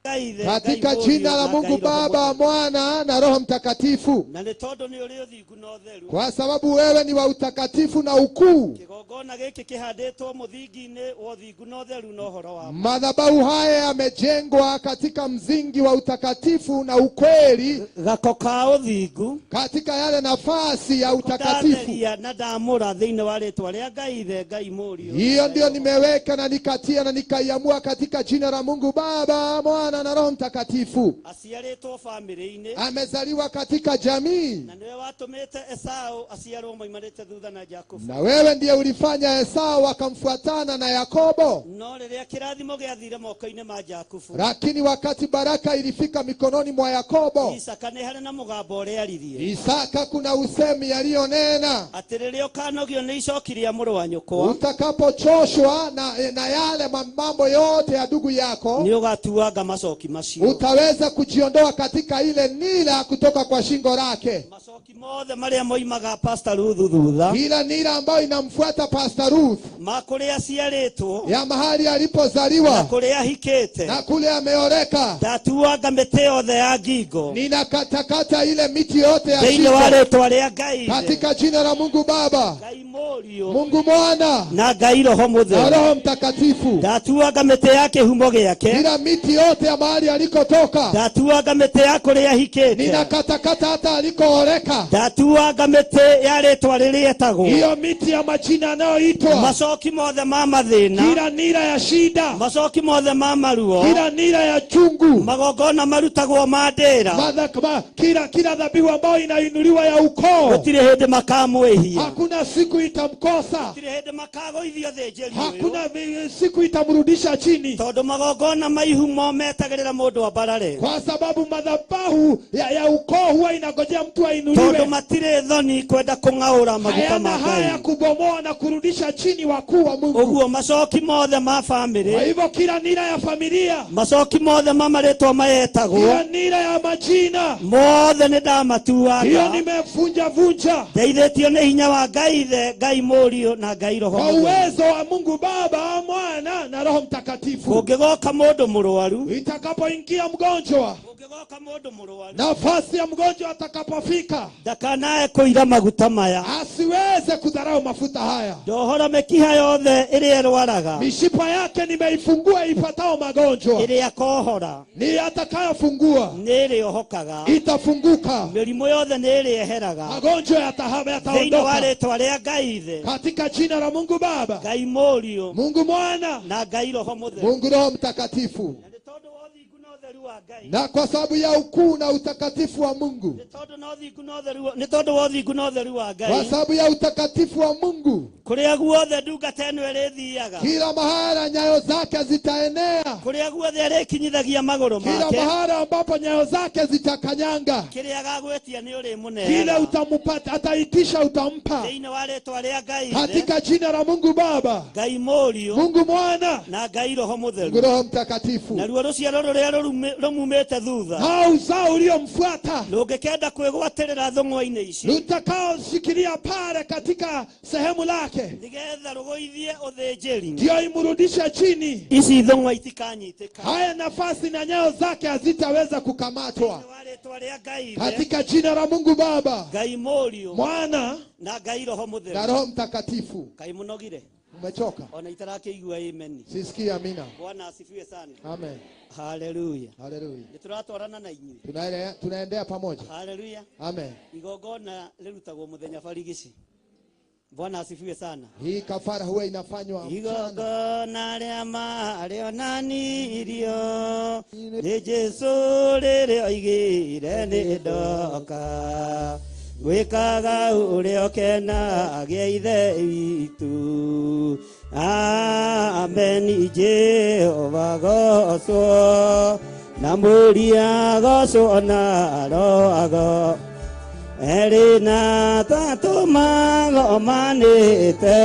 [SPEAKER 4] Ngai Ithe, Ngai
[SPEAKER 3] katika
[SPEAKER 4] Mũriũ
[SPEAKER 3] jina la
[SPEAKER 4] na
[SPEAKER 3] Mungu
[SPEAKER 4] Ngai Roho
[SPEAKER 3] Baba,
[SPEAKER 4] Mũtheru.
[SPEAKER 3] Mwana na Roho Mtakatifu,
[SPEAKER 4] Na nĩ tondũ nĩ ũrĩ ũthingu na ũtheru,
[SPEAKER 3] kwa sababu wewe ni wa utakatifu na ukuu.
[SPEAKER 4] kĩgongona gĩkĩ kĩhandĩtwo mũthingi-inĩ wa ũthingu na ũtheru na ũhoro wa ma.
[SPEAKER 3] Madhabahu haya yamejengwa katika msingi wa utakatifu na ukweli,
[SPEAKER 4] Gako ka ũthingu
[SPEAKER 3] katika yale nafasi ya utakatifu.
[SPEAKER 4] ndatheria na ndamũra thĩinĩ wa rĩtwa rĩa Ngai Ithe, Ngai Mũriũ
[SPEAKER 3] Hiyo
[SPEAKER 4] na
[SPEAKER 3] ndiyo
[SPEAKER 4] Ngai Roho.
[SPEAKER 3] nimeweka na nikatia na nikaiamua katika jina la Mungu Baba, Mwana na Roho Mtakatifu.
[SPEAKER 4] Aciarĩtwo bamĩrĩ-inĩ
[SPEAKER 3] Amezaliwa katika jamii,
[SPEAKER 4] na nĩwe watũmĩte Esau aciarwo maimanĩte thutha na Jakubu.
[SPEAKER 3] na wewe ndiye ulifanya Esau akamfuatana na Yakobo.
[SPEAKER 4] No rĩrĩa kĩrathimo gĩathire moko-inĩ ma Jakubu,
[SPEAKER 3] Lakini wakati baraka ilifika mikononi mwa Yakobo,
[SPEAKER 4] Isaka nĩ harĩ na mũgambo ũrĩa aririe
[SPEAKER 3] Isaka kuna usemi aliyonena,
[SPEAKER 4] atĩ rĩrĩa ũkanogio nĩ icoki rĩa mũrũ wa nyũkwa,
[SPEAKER 3] utakapochoshwa na yale mambo yote ya ndugu yako,
[SPEAKER 4] nĩ ũgatuanga macoki macio.
[SPEAKER 3] utaweza kujiondoa katika ile nira kutoka kwa shingo lake,
[SPEAKER 4] Macoki mothe marĩa moimaga Pastor Ruth thutha
[SPEAKER 3] ila nira ambayo inamfuata Pastor Ruth
[SPEAKER 4] ma kũrĩa aciarĩtwo
[SPEAKER 3] ya mahali
[SPEAKER 4] na
[SPEAKER 3] alipozaliwa
[SPEAKER 4] kũrĩa ahikĩte,
[SPEAKER 3] na kule ameoreka.
[SPEAKER 4] ndatuanga mĩtĩ yothe ya ngingo
[SPEAKER 3] Ninakatakata ile miti yote ya
[SPEAKER 4] thĩinĩ wa
[SPEAKER 3] shingo
[SPEAKER 4] rĩtwa rĩa Ngai Ithe,
[SPEAKER 3] katika jina la Mungu Baba,
[SPEAKER 4] Ngai Mũriũ
[SPEAKER 3] Mungu Mwana
[SPEAKER 4] na Ngai Roho
[SPEAKER 3] na
[SPEAKER 4] Mũtheru.
[SPEAKER 3] Roho Mtakatifu.
[SPEAKER 4] Ndatuanga mĩtĩ ya kĩhumo gĩake,
[SPEAKER 3] Ila miti yote ya mahali alikotoka
[SPEAKER 4] ndatuanga mĩtĩ ya kũrĩa ahikĩte,
[SPEAKER 3] ninakatakata hata alikooreka.
[SPEAKER 4] ndatuanga mĩtĩ ya rĩtwa rĩrĩa etagwo,
[SPEAKER 3] Hiyo miti ya majina anayoitwa,
[SPEAKER 4] macoki mothe ma mathĩna,
[SPEAKER 3] kila nira ya shida,
[SPEAKER 4] macoki mothe ma maruo,
[SPEAKER 3] kila nira ya chungu,
[SPEAKER 4] magongona marutagwo ma ndĩra,
[SPEAKER 3] kila dhabihu ambayo inainuliwa ya ukoo,
[SPEAKER 4] gũtirĩ hĩndĩ makamwĩhia,
[SPEAKER 3] hakuna siku itamkosa,
[SPEAKER 4] gũtirĩ hĩndĩ makagũithio thĩnjĩri ũyũ,
[SPEAKER 3] hakuna siku itamrudisha chini,
[SPEAKER 4] tondũ magongona ma ihumo metagĩrĩra mũndũ ambarare,
[SPEAKER 3] kwa sababu madhabahu ya ukoo huwa inagojea mtu
[SPEAKER 4] tondũ
[SPEAKER 3] ainuliwe.
[SPEAKER 4] matirĩ thoni kwenda kũng'aũra maguta
[SPEAKER 3] Hayana
[SPEAKER 4] ma
[SPEAKER 3] haya
[SPEAKER 4] Ngai.
[SPEAKER 3] kubomoa na kurudisha chini wakuu wa Mungu.
[SPEAKER 4] Ũguo macoki mothe ma
[SPEAKER 3] Kwa
[SPEAKER 4] bamĩrĩ,
[SPEAKER 3] hivyo kila nira ya familia,
[SPEAKER 4] macoki mothe ma marĩtwa maetagwo
[SPEAKER 3] kila nira ya majina,
[SPEAKER 4] mothe nĩ
[SPEAKER 3] hiyo
[SPEAKER 4] ndamatuanga,
[SPEAKER 3] nimevunja vunja
[SPEAKER 4] ndeithĩtio nĩ hinya wa Ngai Ithe, Ngai Mũriũ na Ngai Roho
[SPEAKER 3] kwa
[SPEAKER 4] Mũtheru.
[SPEAKER 3] uwezo wa Mungu Baba, Mwana na Roho Mtakatifu.
[SPEAKER 4] Kũngĩgoka mũndũ mũrwaru,
[SPEAKER 3] Itakapoingia mgonjwa, nafasi ya mgonjwa atakapofika,
[SPEAKER 4] ndakanae kũira maguta maya,
[SPEAKER 3] asiweze kudharau mafuta haya.
[SPEAKER 4] Ndohora mĩkiha yothe ĩrĩa ĩrwaraga,
[SPEAKER 3] mishipa yake nimeifungua ipatao magonjwa,
[SPEAKER 4] ĩrĩa kohora
[SPEAKER 3] ni atakayofungua
[SPEAKER 4] nĩ ĩrĩohokaga,
[SPEAKER 3] itafunguka.
[SPEAKER 4] Mĩrimũ yothe nĩ ĩrĩeheraga,
[SPEAKER 3] magonjwa
[SPEAKER 4] thĩinĩ wa
[SPEAKER 3] yataondoka
[SPEAKER 4] rĩtwa rĩa Ngai Ithe,
[SPEAKER 3] katika jina la Mungu Baba,
[SPEAKER 4] Ngai Mũriũ,
[SPEAKER 3] Mungu Mwana
[SPEAKER 4] na Ngai Roho Mũtheru.
[SPEAKER 1] Mungu Roho Mtakatifu. Na kwa sababu ya ukuu na utakatifu wa Mungu, kwa sababu ya utakatifu wa Mungu, kila mahala nyayo zake zitaenea,
[SPEAKER 3] kila mahala ambapo nyayo zake zitakanyanga, kile utampata, ataitisha utampa, katika jina la Mungu Baba, Mungu Mwana
[SPEAKER 4] na Ngai Roho Mũtheru,
[SPEAKER 1] Mungu Roho Mtakatifu.
[SPEAKER 4] Naruo rũciaro rũrĩa rũmumĩte thutha,
[SPEAKER 3] na uzao uliomfuata,
[SPEAKER 4] rũngĩkenda kwĩgwatĩrĩra thũng'wa-inĩ ici,
[SPEAKER 3] rutakaoshikilia pale katika sehemu lake,
[SPEAKER 4] nĩgetha rũgũithie ũthĩnjĩri,
[SPEAKER 3] ndio imrudishe chini,
[SPEAKER 4] ici thũng'wa itikanyitĩka,
[SPEAKER 3] haya nafasi na nyayo zake hazitaweza kukamatwa, katika jina la Mungu Baba,
[SPEAKER 4] Ngai Mũriũ,
[SPEAKER 3] Mwana
[SPEAKER 4] na Ngai Roho Mũtheru,
[SPEAKER 1] na Roho Mtakatifu.
[SPEAKER 4] Ngai mũnogire,
[SPEAKER 1] Umechoka?
[SPEAKER 4] Ona itarakĩigua amen.
[SPEAKER 1] Sisikii amina.
[SPEAKER 4] Bwana asifiwe sana.
[SPEAKER 1] Amen.
[SPEAKER 4] Haleluya.
[SPEAKER 1] Haleluya.
[SPEAKER 4] Nĩtũratwarana na inyuĩ.
[SPEAKER 1] Tunaendea pamoja.
[SPEAKER 4] Haleluya.
[SPEAKER 1] Amen.
[SPEAKER 4] Igongona rĩrutagwo mũthenya barigici. Bwana asifiwe sana.
[SPEAKER 1] Hii kafara huwa inafanywa mchana.
[SPEAKER 4] Igongona rĩa marĩonanirio nĩ Jesũ rĩrĩa oigire nĩ ndoka, gwĩkaga ũrĩa ũkenagia Ithe witũ. Amen. Jehova gocwo na Mũriũ gocwo na Roho, erĩ na tatũ magomanĩte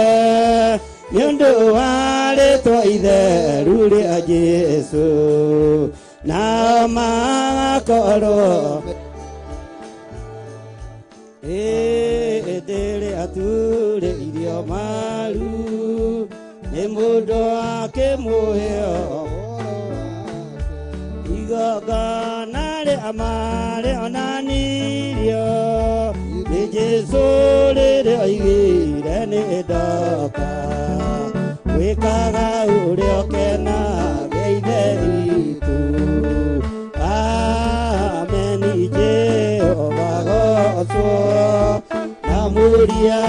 [SPEAKER 4] nĩ ũndũ wa rĩtwa itheru rĩa Jesũ, nao magakorwo ĩndĩ rĩrĩa aturĩirio maru nĩ mũndũ akĩmũhe igongona rĩa marĩonanirio nĩ Jesũ rĩrĩa oigire nĩ ndoka, gwĩkaga ũrĩa ũkenagia Ithe witũ. Amen. Jehova gocwo na Mũriũ.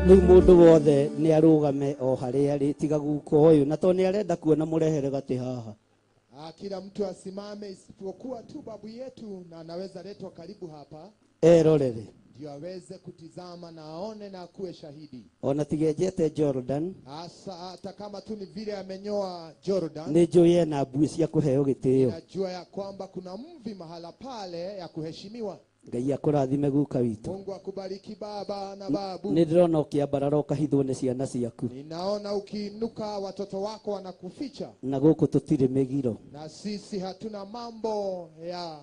[SPEAKER 4] Rĩu mũndũ wothe nĩ arũgame o harĩa arĩ, tiga guka ũyũ, na tondũ nĩ arenda kuona mũrehere gatĩ haha.
[SPEAKER 1] Kila mtu asimame isipokuwa tu babu yetu, na anaweza letwa karibu hapa
[SPEAKER 4] erorere,
[SPEAKER 1] ndio aweze kutizama na aone na akuwe shahidi.
[SPEAKER 4] Ona tigenjete Jordan,
[SPEAKER 1] hasa hata kama tu ni vile amenyoa Jordan,
[SPEAKER 4] nĩ njũĩ ena mbuĩ cia kũheo gĩtĩo.
[SPEAKER 1] Najua ya kwamba kuna mvi mahala pale ya kuheshimiwa.
[SPEAKER 4] Ngai akũrathime guka witũ.
[SPEAKER 1] Mungu akubariki baba na babu.
[SPEAKER 4] Nĩ ndĩrona ũkĩambarara ũkahithwo nĩ ciana ciaku.
[SPEAKER 1] Ninaona ukiinuka watoto wako wanakuficha.
[SPEAKER 4] Na gũkũ tũtirĩ mĩgiro.
[SPEAKER 1] Na sisi hatuna mambo ya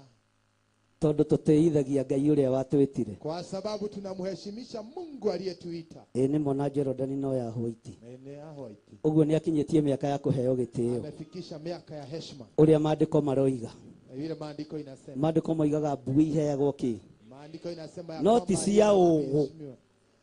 [SPEAKER 4] tondũ tũtĩithagia Ngai ũrĩa watwĩtire.
[SPEAKER 1] Kwa sababu tunamheshimisha Mungu aliyetuita.
[SPEAKER 4] Ĩ nĩ mona Jordan no ya white.
[SPEAKER 1] Nĩ ya white.
[SPEAKER 4] Ũguo nĩ akinyĩtie mĩaka ya kũheo gĩtĩo.
[SPEAKER 1] Amefikisha miaka ya heshima.
[SPEAKER 4] Ũrĩa maandĩko maroiga.
[SPEAKER 1] Vile maandiko inasema.
[SPEAKER 4] Maandĩko moigaga mbui iheagwo kĩ?
[SPEAKER 1] Maandiko inasema ya
[SPEAKER 4] No
[SPEAKER 1] kwamba
[SPEAKER 4] ti cia ũgũ.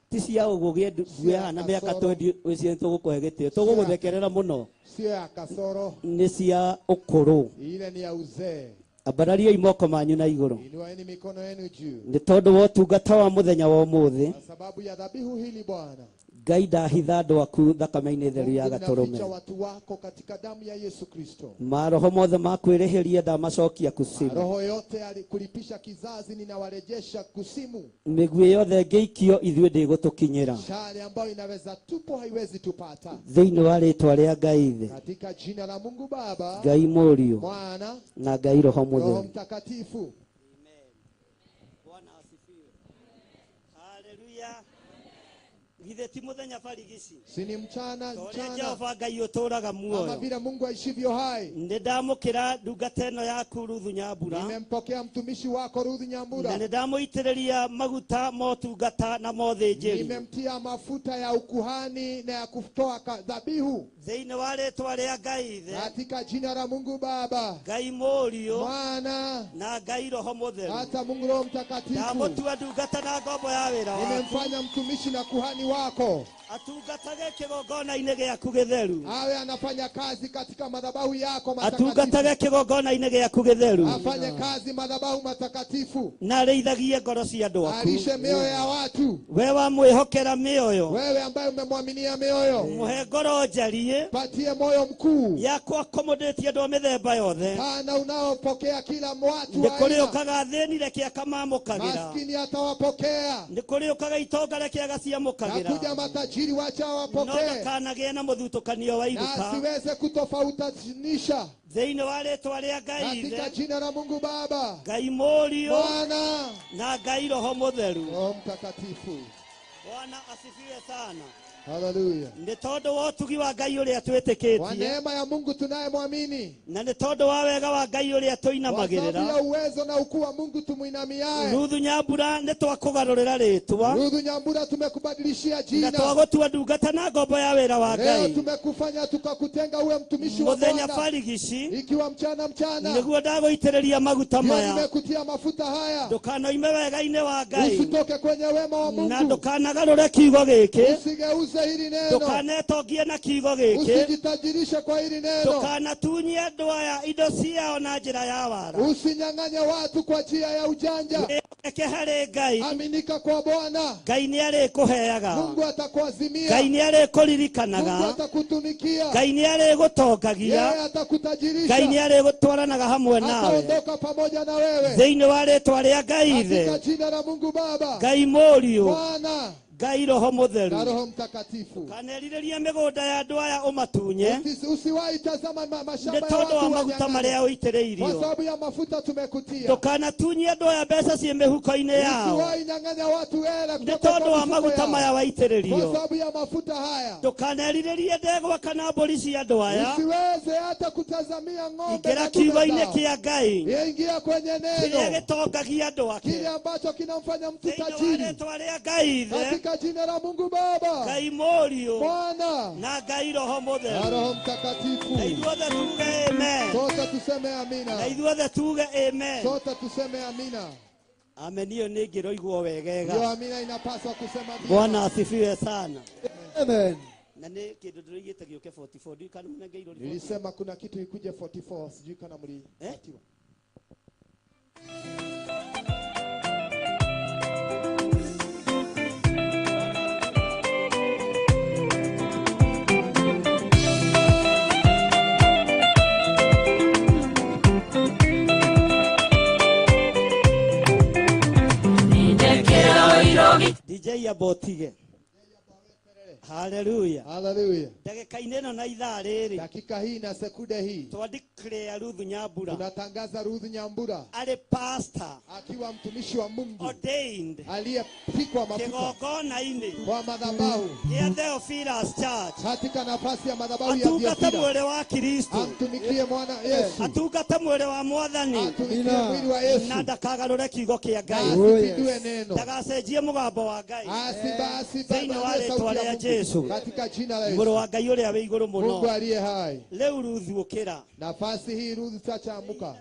[SPEAKER 4] Ti cia ũgũ gĩe mbui hana mĩaka 20 ũcio tũgũkũhe gĩtĩo. Tũgũgũthekerera mũno.
[SPEAKER 1] Sio ya kasoro.
[SPEAKER 4] Nĩ cia ũkũrũ.
[SPEAKER 1] Ile ni ya uzee.
[SPEAKER 4] Ambarariai moko manyu na igũrũ.
[SPEAKER 1] Inueni mikono yenu juu.
[SPEAKER 4] Nĩ tondũ wa ũtungata wa mũthenya wa ũmũthĩ.
[SPEAKER 1] Kwa sababu ya dhabihu hili Bwana.
[SPEAKER 4] Ngai ndahitha andũ aku thakame-inĩ theru ya gatũrũme.
[SPEAKER 1] Ninaficha watu wako katika damu ya Yesu Kristo.
[SPEAKER 4] Maroho mothe ma kwĩrĩhĩria ndamacokia kusimu.
[SPEAKER 1] Maroho yote kulipisha kizazi ninawarejesha kusimu.
[SPEAKER 4] Mĩguĩ yothe ĩngĩikio ithuĩ ndĩgũtũkinyĩra.
[SPEAKER 1] Shale ambayo inaweza tupo haiwezi tupata.
[SPEAKER 4] Thĩinĩ wa rĩtwa rĩa Ngai Ithe,
[SPEAKER 1] Katika jina la Mungu Baba,
[SPEAKER 4] Ngai Mũriũ,
[SPEAKER 1] Mwana
[SPEAKER 4] na Ngai Roho Mũtheru.
[SPEAKER 1] Roho Mtakatifu.
[SPEAKER 4] Amen. Bwana asifiwe. Haleluya. Githĩ ti mũthenya barigici?
[SPEAKER 1] Si ni mchana
[SPEAKER 4] Ta ũrĩa
[SPEAKER 1] mchana,
[SPEAKER 4] Jehova Ngai ũtũũraga
[SPEAKER 1] kama
[SPEAKER 4] muoyo.
[SPEAKER 1] vile Mungu aishivyo hai.
[SPEAKER 4] Nĩ ndamũkĩra ndungata ĩno yaku Ruthu Nyambura.
[SPEAKER 1] Nimempokea mtumishi wako Ruthu
[SPEAKER 4] Na
[SPEAKER 1] Nyambura.
[SPEAKER 4] nĩ ndamũitĩrĩria maguta motungata na mothĩnjĩri.
[SPEAKER 1] Nimemtia mafuta ya ukuhani na ya kutoa dhabihu.
[SPEAKER 4] Thĩinĩ wa rĩtwa rĩa Ngai Ithe,
[SPEAKER 1] Katika jina la Mungu Baba,
[SPEAKER 4] Ngai Mũriũ,
[SPEAKER 1] Mwana,
[SPEAKER 4] na Ngai Roho Mũtheru.
[SPEAKER 1] hata Mungu Roho Mtakatifu.
[SPEAKER 4] Ndamũtua ndungata na ngombo ya wĩra waku.
[SPEAKER 1] Nimemfanya mtumishi na kuhani wako.
[SPEAKER 4] Atungatage kĩgongona-inĩ gĩaku gĩtheru.
[SPEAKER 1] Awe anafanya kazi katika madhabahu yako matakatifu.
[SPEAKER 4] Atungatage kĩgongona-inĩ gĩaku gĩtheru.
[SPEAKER 1] Afanye kazi madhabahu matakatifu.
[SPEAKER 4] Na arĩithagie ngoro cia andũ aku.
[SPEAKER 1] Alishe mioyo ya watu.
[SPEAKER 4] We wamwĩhokera mĩoyo.
[SPEAKER 1] Wewe ambaye umemwaminia mioyo,
[SPEAKER 4] Mũhe ngoro njarie
[SPEAKER 1] patie moyo mkuu.
[SPEAKER 4] ya kũ-accommodate andũ a mĩthemba yothe.
[SPEAKER 1] Pana unaopokea kila watu
[SPEAKER 4] Nĩ
[SPEAKER 1] wa
[SPEAKER 4] kũrĩ
[SPEAKER 1] aina.
[SPEAKER 4] ũkaga athĩni reke akamamũkagĩra.
[SPEAKER 1] Maskini atawapokea.
[SPEAKER 4] Nĩ kũrĩ ũkaga itonga reke agaciamũkagĩra.
[SPEAKER 1] Nakuja matajiri, wacha
[SPEAKER 4] No
[SPEAKER 1] wapokee.
[SPEAKER 4] ndakanagĩe na mũthutũkanio wa
[SPEAKER 1] Na
[SPEAKER 4] iruka.
[SPEAKER 1] asiweze kutofautanisha.
[SPEAKER 4] Thĩinĩ wa rĩtwa rĩa Ngai
[SPEAKER 1] Katika
[SPEAKER 4] Ithe,
[SPEAKER 1] jina la Mungu Baba,
[SPEAKER 4] Ngai Mũriũ,
[SPEAKER 1] Mwana,
[SPEAKER 4] na Ngai Roho Mũtheru.
[SPEAKER 1] Roho Mtakatifu.
[SPEAKER 4] Bwana asifiwe sana.
[SPEAKER 1] Haleluya.
[SPEAKER 4] Nĩ tondũ wa ũtugi wa Ngai ũrĩa
[SPEAKER 1] Kwa
[SPEAKER 4] twĩtĩkĩtie,
[SPEAKER 1] neema ya Mungu tunayemwamini,
[SPEAKER 4] na nĩ tondũ wa wega wa Ngai ũrĩa
[SPEAKER 1] kwa sababu
[SPEAKER 4] tũinamagĩrĩra,
[SPEAKER 1] ya uwezo na ukuu wa Mungu tumuinamiaye.
[SPEAKER 4] Ruthu Nyambura nĩ twakũgarũrĩra rĩtwa,
[SPEAKER 1] Ruthu Nyambura tumekubadilishia
[SPEAKER 4] na
[SPEAKER 1] jina.
[SPEAKER 4] twagũtua ndungata na ngombo ya wĩra wa
[SPEAKER 1] Leo
[SPEAKER 4] Ngai.
[SPEAKER 1] tumekufanya tukakutenga uwe mtumishi wa
[SPEAKER 4] Mũthenya
[SPEAKER 1] Bwana.
[SPEAKER 4] barigici
[SPEAKER 1] Ikiwa mchana mchana,
[SPEAKER 4] nĩguo ndagũitĩrĩria maguta
[SPEAKER 1] ndio
[SPEAKER 4] maya,
[SPEAKER 1] nimekutia mafuta haya.
[SPEAKER 4] ndũkanoime wega-inĩ wa Ngai,
[SPEAKER 1] Usitoke kwenye wema wa
[SPEAKER 4] na
[SPEAKER 1] Mungu,
[SPEAKER 4] ndũkanagarũre kiugo gĩkĩ,
[SPEAKER 1] usigeuze hili neno,
[SPEAKER 4] ndũkanetongie na kiugo gĩkĩ,
[SPEAKER 1] usijitajirishe kwa hili neno,
[SPEAKER 4] ndũkanatunye andũ aya indo ciao na njĩra ya wara.
[SPEAKER 1] usinyang'anye watu kwa njia ya ujanja.
[SPEAKER 4] Wĩhokeke harĩ Ngai,
[SPEAKER 1] Aminika kwa Bwana,
[SPEAKER 4] Ngai nĩ arĩkũheaga,
[SPEAKER 1] Mungu atakuazimia,
[SPEAKER 4] Ngai nĩ
[SPEAKER 1] Mungu
[SPEAKER 4] arĩkũririkanaga,
[SPEAKER 1] atakutunikia,
[SPEAKER 4] Ngai nĩ arĩgũtongagia,
[SPEAKER 1] yeye
[SPEAKER 4] Ngai nĩ
[SPEAKER 1] atakutajirisha,
[SPEAKER 4] arĩgũtwaranaga hamwe nawe.
[SPEAKER 1] ataondoka pamoja na wewe.
[SPEAKER 4] Thĩinĩ wa rĩtwa rĩa Ngai Ithe,
[SPEAKER 1] Katika jina la Mungu Baba,
[SPEAKER 4] Ngai Mũriũ,
[SPEAKER 1] Mwana
[SPEAKER 4] Ngai Roho
[SPEAKER 1] na
[SPEAKER 4] Mũtheru.
[SPEAKER 1] Roho Mtakatifu.
[SPEAKER 4] Kanerirĩria mĩgũnda ya andũ aya ũmatunye,
[SPEAKER 1] Usiwahi tazama mashamba
[SPEAKER 4] nĩ
[SPEAKER 1] ya
[SPEAKER 4] tondũ wa
[SPEAKER 1] watu
[SPEAKER 4] maguta
[SPEAKER 1] wanyang'anye.
[SPEAKER 4] marĩa
[SPEAKER 1] Kwa
[SPEAKER 4] ũitĩrĩirio.
[SPEAKER 1] sababu ya mafuta tumekutia.
[SPEAKER 4] Ndũkanatunye andũ aya mbeca ciĩ mĩhuko-inĩ yao,
[SPEAKER 1] Usiwahi nyang'anya watu hela
[SPEAKER 4] nĩ
[SPEAKER 1] kutoka
[SPEAKER 4] tondũ
[SPEAKER 1] kwa
[SPEAKER 4] wa
[SPEAKER 1] mifuko
[SPEAKER 4] maguta
[SPEAKER 1] yao.
[SPEAKER 4] maya
[SPEAKER 1] Kwa
[SPEAKER 4] waitĩrĩrio.
[SPEAKER 1] sababu ya mafuta haya.
[SPEAKER 4] Ndũkanerirĩrie ndegwa kana mbũri cia andũ aya.
[SPEAKER 1] Usiweze hata kutazamia ng'ombe
[SPEAKER 4] Ingĩra
[SPEAKER 1] na dume
[SPEAKER 4] kiugo-inĩ
[SPEAKER 1] zao.
[SPEAKER 4] kĩa Ngai
[SPEAKER 1] Ingia kwenye
[SPEAKER 4] kĩrĩa
[SPEAKER 1] neno
[SPEAKER 4] gĩtongagia andũ ake.
[SPEAKER 1] kile ambacho kinamfanya mtu
[SPEAKER 4] Thĩinĩ wa
[SPEAKER 1] tajiri.
[SPEAKER 4] rĩtwa rĩa Ngai Ithe,
[SPEAKER 1] Katika jina la Mungu Baba,
[SPEAKER 4] Ngai Mũriũ,
[SPEAKER 1] Mwana
[SPEAKER 4] na Ngai Roho
[SPEAKER 1] na
[SPEAKER 4] Mũtheru.
[SPEAKER 1] Roho Mtakatifu.
[SPEAKER 4] Na ithuothe tuge amen.
[SPEAKER 1] Sote tuseme
[SPEAKER 4] Na
[SPEAKER 1] amina.
[SPEAKER 4] ithuothe tuge amen.
[SPEAKER 1] Sote tuseme amina.
[SPEAKER 4] Amen hiyo nĩ ngĩroigwo wegega.
[SPEAKER 1] Hiyo amina inapaswa kusema vyema.
[SPEAKER 4] Bwana asifiwe sana.
[SPEAKER 5] Amen.
[SPEAKER 4] Na nĩ kĩndũ ndĩroigĩte gĩũke 44 ndiũĩ kana mũnengeirwo riboti.
[SPEAKER 1] Nilisema kuna kitu ikuje 44, sijui kana mlipatiwa.
[SPEAKER 4] DJ abotige. Haleluya.
[SPEAKER 1] Haleluya.
[SPEAKER 4] Ndagĩka-inĩ ĩno na ithaa rĩrĩ,
[SPEAKER 1] Dakika hii na sekunde hii
[SPEAKER 4] twa declare Ruthu Nyambura
[SPEAKER 1] tunatangaza Ruthu Nyambura
[SPEAKER 4] arĩ pastor
[SPEAKER 1] akiwa mtumishi wa Mungu
[SPEAKER 4] ordained
[SPEAKER 1] aliyepikwa mafuta
[SPEAKER 4] kĩgongona-inĩ
[SPEAKER 1] kwa madhabahu
[SPEAKER 4] gĩa Theophilus Church,
[SPEAKER 1] katika nafasi ya madhabahu ya
[SPEAKER 4] atungate
[SPEAKER 1] Theophilus,
[SPEAKER 4] mwĩrĩ wa Kristo,
[SPEAKER 1] amtumikie Mwana Yesu,
[SPEAKER 4] atungate mwĩrĩ wa Mwathani,
[SPEAKER 1] atumikie mwili wa Yesu
[SPEAKER 4] na ndakagarũre kiugo kĩa
[SPEAKER 1] na
[SPEAKER 4] Ngai,
[SPEAKER 1] asipindue neno,
[SPEAKER 4] ndagacenjie mũgambo wa Ngai
[SPEAKER 1] asibadili
[SPEAKER 4] Thĩinĩ wa
[SPEAKER 1] sauti
[SPEAKER 4] rĩtwa
[SPEAKER 1] ya
[SPEAKER 4] rĩa
[SPEAKER 1] Mungu
[SPEAKER 4] Jesu,
[SPEAKER 1] katika jina la
[SPEAKER 4] mũrũ
[SPEAKER 1] Yesu,
[SPEAKER 4] wa Ngai ũrĩa wĩ igũrũ
[SPEAKER 1] Mungu
[SPEAKER 4] mũno.
[SPEAKER 1] aliye hai.
[SPEAKER 4] Rĩu Ruthu ũkĩra.
[SPEAKER 1] Nafasi hii Ruth sasa amuka,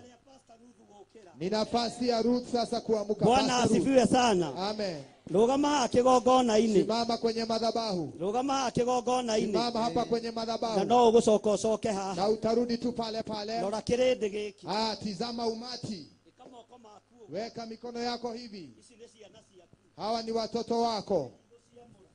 [SPEAKER 1] ni nafasi ya Ruth sasa kuamuka.
[SPEAKER 4] Bwana
[SPEAKER 1] Pastor Ruth.
[SPEAKER 4] asifiwe sana.
[SPEAKER 1] Amen.
[SPEAKER 4] Rũgama haha kĩgongona-inĩ,
[SPEAKER 1] Simama kwenye madhabahu,
[SPEAKER 4] rũgama haha kĩgongona-inĩ,
[SPEAKER 1] simama hapa kwenye
[SPEAKER 4] na
[SPEAKER 1] madhabahu
[SPEAKER 4] no ũgũcoka ũcoke haha.
[SPEAKER 1] na utarudi tu pale pale.
[SPEAKER 4] Rora kĩrĩndĩ gĩkĩ.
[SPEAKER 1] Ah, tizama umati,
[SPEAKER 4] Ĩka moko maku ũguo.
[SPEAKER 1] weka mikono yako hivi.
[SPEAKER 4] Ici nĩ ciana ciaku.
[SPEAKER 1] Hawa ni watoto wako,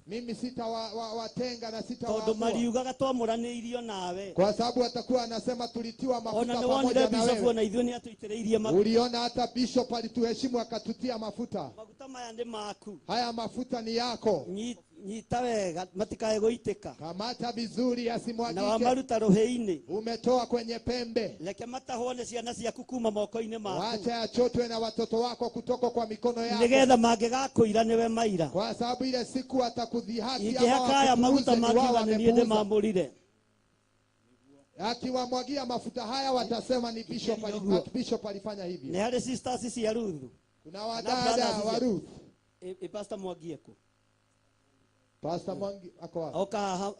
[SPEAKER 1] mimi sitawatenga na
[SPEAKER 4] Tondũ
[SPEAKER 1] sitawaamua,
[SPEAKER 4] mariugaga twamũranĩirio nawe.
[SPEAKER 1] kwa sababu watakuwa anasema tulitiwa
[SPEAKER 4] Ona
[SPEAKER 1] mafuta
[SPEAKER 4] nĩ wonire
[SPEAKER 1] pamoja na
[SPEAKER 4] bishop
[SPEAKER 1] wewe.
[SPEAKER 4] ona ithuĩ nĩ atũitĩrĩirie maguta.
[SPEAKER 1] Uliona hata bishop alituheshimu akatutia mafuta.
[SPEAKER 4] Maguta maya nĩ maku.
[SPEAKER 1] Haya mafuta ni yako.
[SPEAKER 4] Nyita wega matikae gũitĩka.
[SPEAKER 1] Kamata vizuri
[SPEAKER 4] Na
[SPEAKER 1] yasimwagike.
[SPEAKER 4] wamaruta rũhĩ-inĩ.
[SPEAKER 1] Umetoa kwenye pembe.
[SPEAKER 4] Reke matahwo nĩ ciana ciaku kuma moko-inĩ maku.
[SPEAKER 1] Wacha yachotwe na watoto wako kutoka kwa mikono yako.
[SPEAKER 4] Nĩgetha mangĩgakũira nĩwe maira.
[SPEAKER 1] Kwa sababu ile siku watakudhihaki ama
[SPEAKER 4] Ingĩhakaya maguta
[SPEAKER 1] wakupuuze, ni wao
[SPEAKER 4] makiuga nĩ niĩ
[SPEAKER 1] wamepuuza.
[SPEAKER 4] ndĩmamũrire.
[SPEAKER 1] Akiwamwagia mafuta haya watasema ni bishop, bishop alifanya
[SPEAKER 4] Nĩ
[SPEAKER 1] hivyo.
[SPEAKER 4] harĩ sisters cia Ruthu.
[SPEAKER 1] Kuna wadada wa Ruth.
[SPEAKER 4] E Pastor Mwangi eko.
[SPEAKER 1] Pastor Mwangi ako wapi?
[SPEAKER 4] Oka haha,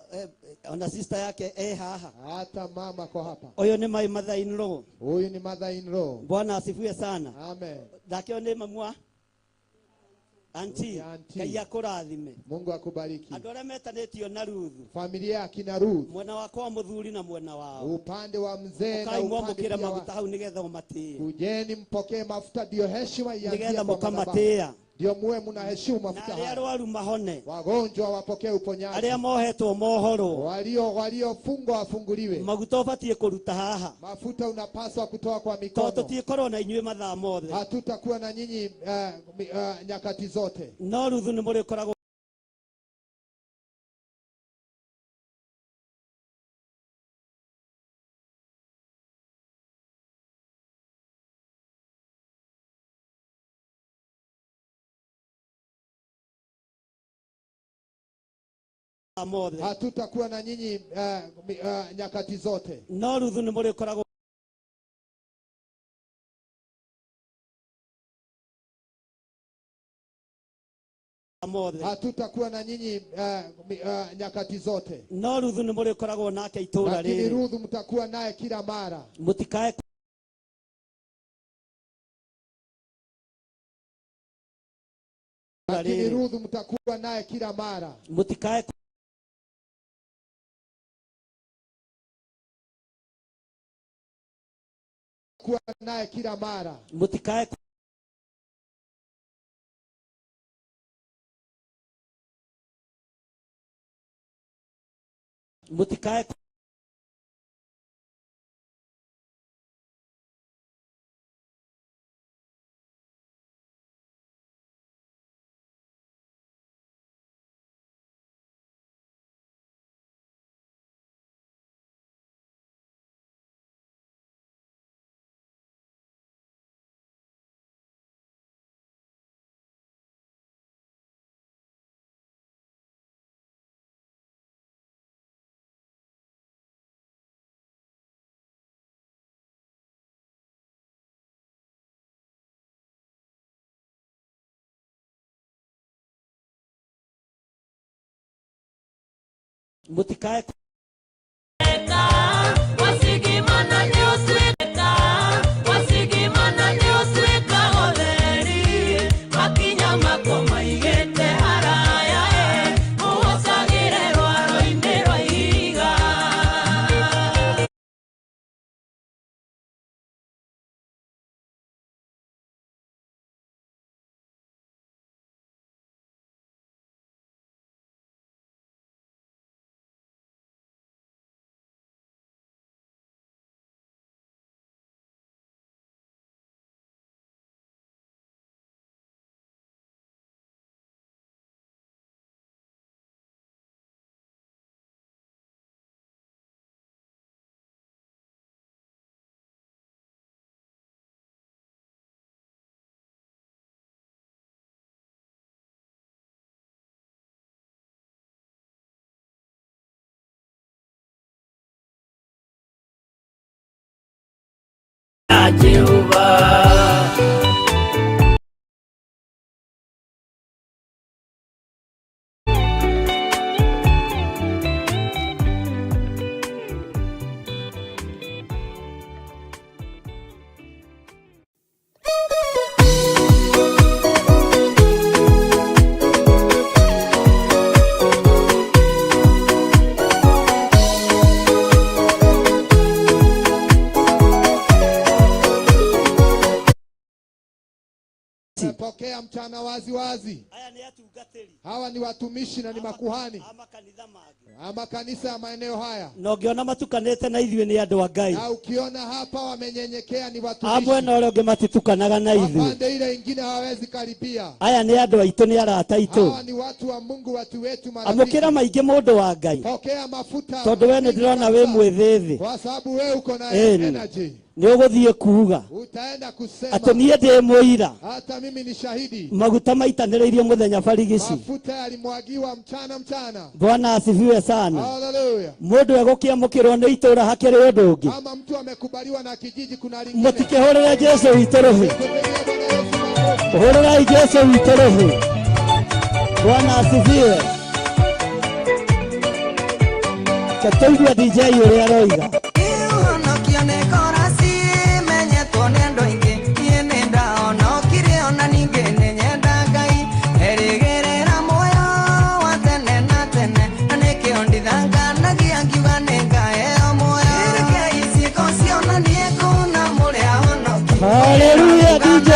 [SPEAKER 4] ona sister yake haha.
[SPEAKER 1] Hata mama ako hapa.
[SPEAKER 4] Ũyũ nĩ my mother in law.
[SPEAKER 1] Huyu ni mother in law.
[SPEAKER 4] Bwana asifiwe sana.
[SPEAKER 1] Amen.
[SPEAKER 4] Nake nĩ mamu wa auntie.
[SPEAKER 1] Auntie.
[SPEAKER 4] Ngai akũrathime.
[SPEAKER 1] Mungu akubariki.
[SPEAKER 4] Andũ arĩa metanĩtio na Ruthu.
[SPEAKER 1] Familia ya kina Ruth.
[SPEAKER 4] Mwena wakwa wa mũthuri na mwena wao.
[SPEAKER 1] Upande wa mzee na
[SPEAKER 4] Ũkai
[SPEAKER 1] upande
[SPEAKER 4] mwamũkĩre
[SPEAKER 1] pia
[SPEAKER 4] maguta
[SPEAKER 1] wa...
[SPEAKER 4] hau nĩgetha ũmatĩe.
[SPEAKER 1] Kujeni mpokee mafuta ndio heshima ianzie
[SPEAKER 4] Nĩgetha
[SPEAKER 1] kwa madhabahu.
[SPEAKER 4] mũkamatĩĩa.
[SPEAKER 1] Ndio muwe mnaheshimu
[SPEAKER 4] Na
[SPEAKER 1] mafuta
[SPEAKER 4] arĩa
[SPEAKER 1] haya.
[SPEAKER 4] arwaru mahone.
[SPEAKER 1] Wagonjwa wapokee uponyaji.
[SPEAKER 4] Arĩa mohetwo mohorwo.
[SPEAKER 1] Waliofungwa wafunguliwe.
[SPEAKER 4] Maguta ũbatiĩ kũruta haha.
[SPEAKER 1] Mafuta unapaswa kutoa kwa
[SPEAKER 4] Tondũ
[SPEAKER 1] mikono.
[SPEAKER 4] tũtiĩkorwo na inyuĩ mathaa mothe.
[SPEAKER 1] Hatutakuwa na nyinyi nyakati zote.
[SPEAKER 4] No Ruthu nĩ mũrĩkoragwo mothe.
[SPEAKER 1] Hatutakuwa na nyinyi nyakati zote.
[SPEAKER 4] No Ruthu nĩ mũrĩkoragwo mothe.
[SPEAKER 1] Hatutakuwa na nyinyi nyakati zote.
[SPEAKER 4] No Ruthu nĩ mũrĩkoragwo nake itũũra
[SPEAKER 1] Lakini
[SPEAKER 4] rĩrĩ.
[SPEAKER 1] Ruthu mtakuwa naye kila mara.
[SPEAKER 4] Mũtikae
[SPEAKER 1] Lakini
[SPEAKER 4] rĩrĩ.
[SPEAKER 1] Ruthu mtakuwa naye kila mara.
[SPEAKER 4] Mũtikae
[SPEAKER 1] Kuwa naye kila mara.
[SPEAKER 4] Mũtikae Mũtikae Mũtikae
[SPEAKER 6] Wasigimana nĩ ũtuĩka, wasigimana nĩ ũtuĩka ũtheri, makinya makwa maigĩte haraya, ũhocagĩre rwaro-inĩ rwa ihiga. Jehovah.
[SPEAKER 1] Tumepokea mchana wazi wazi.
[SPEAKER 4] Aya nĩ atungatĩri.
[SPEAKER 1] Hawa ni watumishi na ni makuhani
[SPEAKER 4] A makanitha mangĩ.
[SPEAKER 1] ama kanisa ya maeneo haya,
[SPEAKER 4] Na ũngĩona matukanĩte na ithuĩ nĩ andũ a Ngai.
[SPEAKER 1] na ukiona hapa wamenyenyekea ni
[SPEAKER 4] A
[SPEAKER 1] watumishi.
[SPEAKER 4] mwena ũrĩa ũngĩ matitukanaga na ithuĩ.
[SPEAKER 1] Wapande ile ingine hawawezi karibia.
[SPEAKER 4] Aya nĩ andũ aitũ, nĩ arata aitũ.
[SPEAKER 1] Hawa ni watu wa Mungu, watu wetu, marafiki.
[SPEAKER 4] Amũkĩra maingĩ mũndũ wa Ngai.
[SPEAKER 1] Pokea mafuta
[SPEAKER 4] Tondũ we nĩ
[SPEAKER 1] mingi
[SPEAKER 4] ndĩrona wĩ
[SPEAKER 1] kabisa.
[SPEAKER 4] mwĩthĩ thĩ.
[SPEAKER 1] Kwa sababu wewe uko na
[SPEAKER 4] Ĩni.
[SPEAKER 1] energy,
[SPEAKER 4] Nĩ ũgũthiĩ kuuga
[SPEAKER 1] utaenda kusema
[SPEAKER 4] atĩ niĩ ndĩ mũira.
[SPEAKER 1] hata mimi ni shahidi.
[SPEAKER 4] Maguta maitanĩrĩirio mũthenya barigici.
[SPEAKER 1] Mafuta yalimwagiwa mchana mchana.
[SPEAKER 4] Bwana asifiwe sana.
[SPEAKER 1] Haleluya!
[SPEAKER 4] Mũndũ egũkĩamũkĩrwo nĩ itũũra hakĩrĩ ũndũ ũngĩ.
[SPEAKER 1] Kama mtu amekubaliwa na kijiji, kuna lingine.
[SPEAKER 4] Mũtikĩhũrĩre Jesu witũ rũhĩ.
[SPEAKER 1] Tupigie Bwana Yesu makofi.
[SPEAKER 4] Hũrĩrai Jesu witũ rũhĩ. Bwana asifiwe. Reke tũigue DJ ũrĩa aroiga.
[SPEAKER 7] Ũhonokio nĩ korasi menyetwo nĩ andũ aingĩ. Niĩ nĩ ndahonokirie ona ningĩ nĩ nyenda Ngai. Erĩgĩrĩra muoyo wa tene na tene, na nĩkĩo ndithanganagia ngiuga nĩ ngaheo muoyo. Rekei ciĩko cionanie kũna mũrĩ ahonoki.
[SPEAKER 4] Haleluya, DJ.